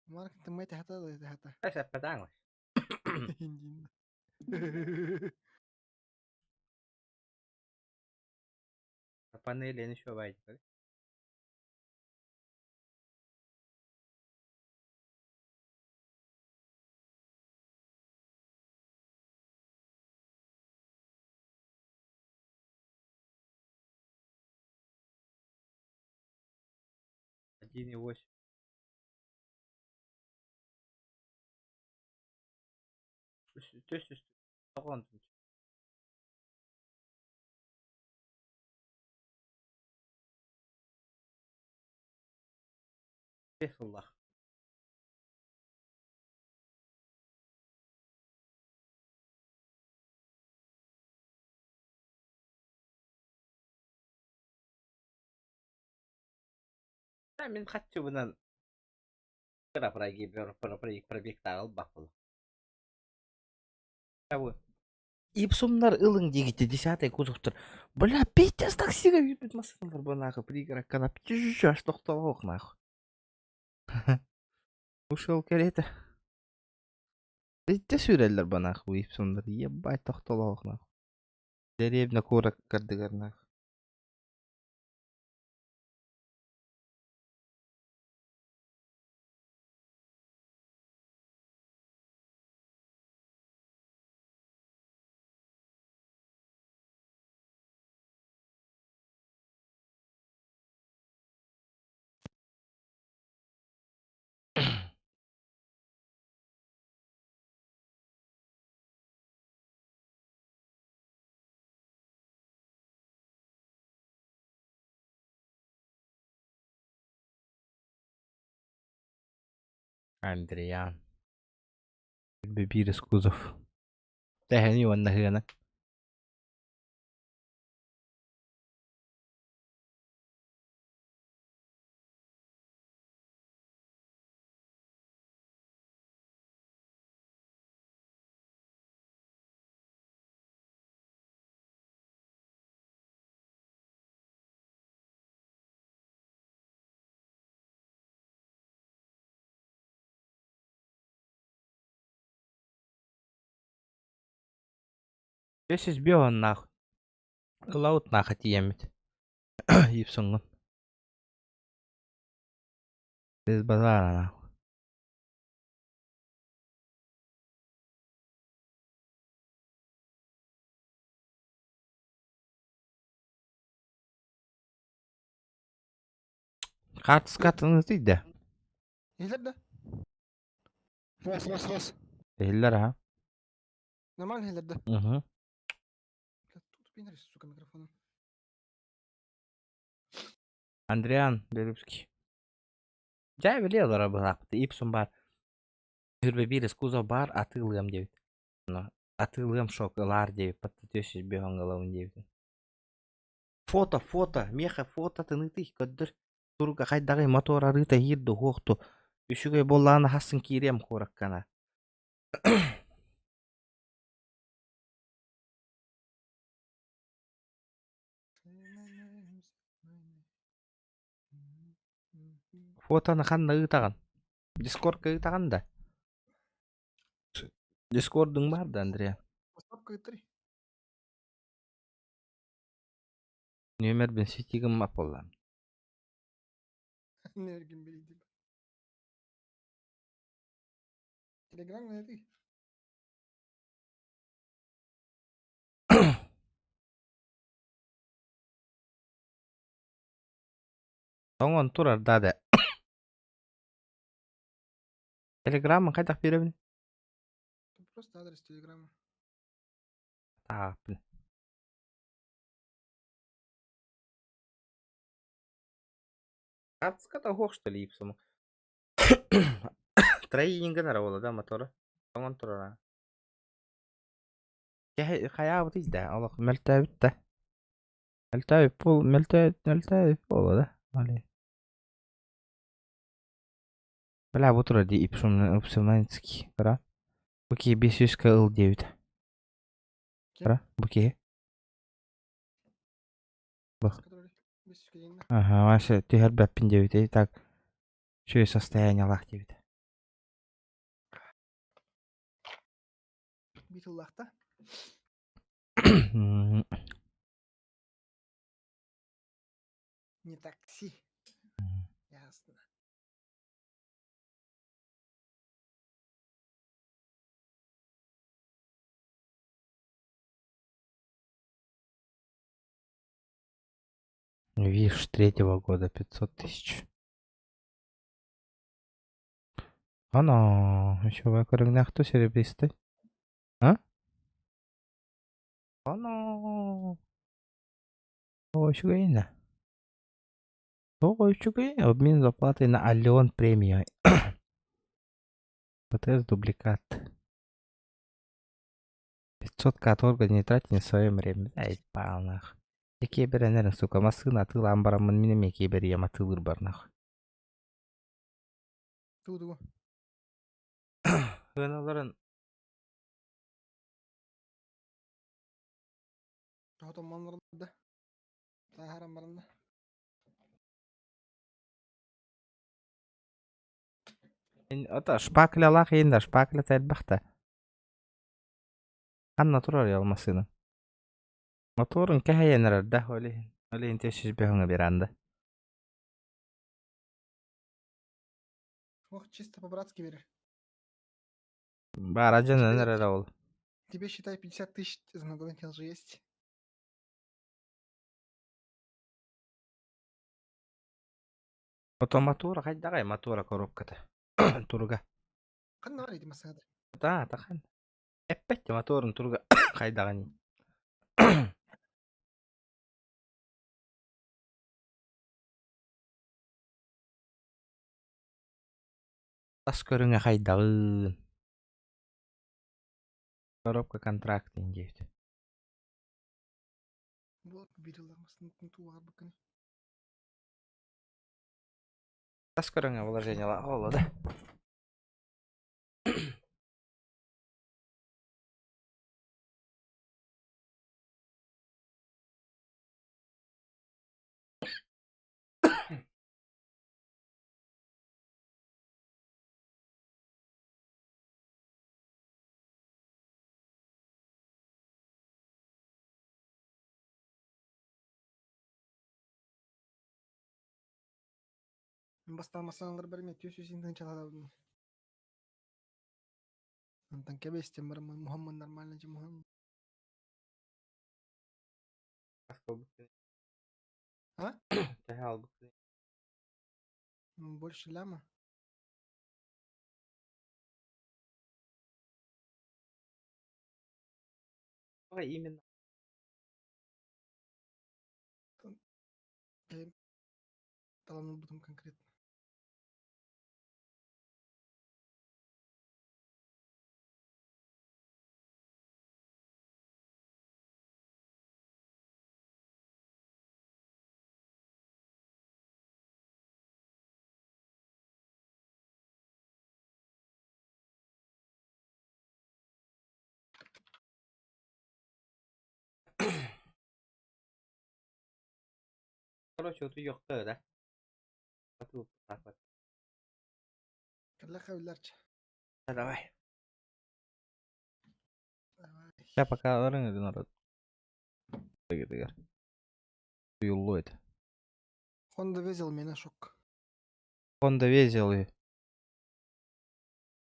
Марк тыммай тахата да тахата. Эсэппэтээҥ Индин. Панели еще бай. 1,8. Төс тоҕон. Бес сыллаах. Мин хаччыбынан кыра пробегтааҕыл баппыл. Ипсумнар ылыҥ диигити десятый кузовтар. Бля, пиздец таксига үүрбүт массыыналар бу нахуй пригородка на аж тохтолоох нахуй. Ушел кэриэтэ. Пиздец сүүрэллэр бу нахуй Ипсумнар. Ебать тохтолоох нахуй. Дэриэбинэ куораккардыгар нахуй. Андриан. Биир кузов. Тэһэни уонна хыана. 505 нах. Ылаут наха тиэммит. Ипсоҥҥун. Без базара нах. Хаартыскатын ытыйда. Иһиллэр да? Раз, раз, раз. Иһиллэр аха. Нормально иһиллэр да? Угу. Бля, тут пинарь, сука, микрофоном. Андриан Белюбский. Дьэ, били олоро быһааппыт. Ипсум бар. Хүрбэ биир кузов бар атыылыам диэбит. Атыылыам шок ылаар диэбит. Паттатүөсүс биһон ылабын диэбит. Фото, фото, миэхэ фото тыныытый көрдөр. Туруга хайдаҕый мотор арыыта иһиир да уһуохту. Үчүгэй буоллаҕына хасын киириэм куораккана. Фотоны ханна ыытаҕын? Дискордка ыытаҕын да? Дискордуҥ баар да, Андреа? Ватсапка ыыттарый. Нүөмэрбин сити гыммат буоллаҕым. Нүөмэргин билдим. Телеграм ыытый. Тоҥон турар да да. Телеграммын хайдах биэрэбин? Просто адрес телеграмма. Тааппын. Хаартыската оһуох что ли ипсому. Трейдинга нара да мотора. Тоҥон турара. Хайаабыт да, олох мөлтөөбүт да. Мөлтөөбүт буол, мөлтөөбүт буолла да. Али. Бля, бу турар дии Ипсуманский. Кыра. Бу киһи 500 ыл диэбит. Кыра, бу киһи. Бу. Ага, Вася түһэрбэппин диэбит. Так, үчүгэй состояниелаах диэбит. Битыллаахта. Не такси. Ясно. Виш третьего года 500 тысяч. Ана, еще көрүҥнээх серебристый. А? Ана. О, үчүгэйин. Тоҕо үчүгэй? Обмен зарплатой на Аллион премия. ПТС дубликат. 500 каторга не трать на свое время. Ай, нах. Якие беренерин, сука, массыына атыылаан бараммын мин эмиэ киэбэриэм атыылыыр барнах. Туу-туу. Ыаналарын Тоһотоммон да. Тааһаран баранда. Ата шпаклялаах иин да шпаклята элбэхтэ. Ханна турар ял массыына? Моторун кэһэйэн эрэр да, ол иһин. Ол иһин 405 беранда. Ох, чисто по-братски бери. Баар адьанан эрэр ол. Тебе, считай, 50 тысяч задонатил же есть. Ото мотора хайдаҕай мотора коробката. Туруга. Ханна бар ити массыынада? Да, тахан. Эппэт моторун туруга хайдаҕын. Тас көрүҥэ хайдаҕын. Коробка контракт диэбит. Вот бирилар массыынатын туугаар быккын. Тас көрүҥэ вложение ола да. Бастаан массыыналар бары 400 тыһыынчалаабын. Онтон кэбистим бараммын муһаммын нормально дьэ муһам. А? Төһө албыккын? Больше ляма. Именно. Талан ылбытым конкретно. Короче, вот уехал, да? Кэллэхэ биллэрчэ. Давай. Я пока ырың народ. Юллу это. Honda Везел меня шок. Honda Везел.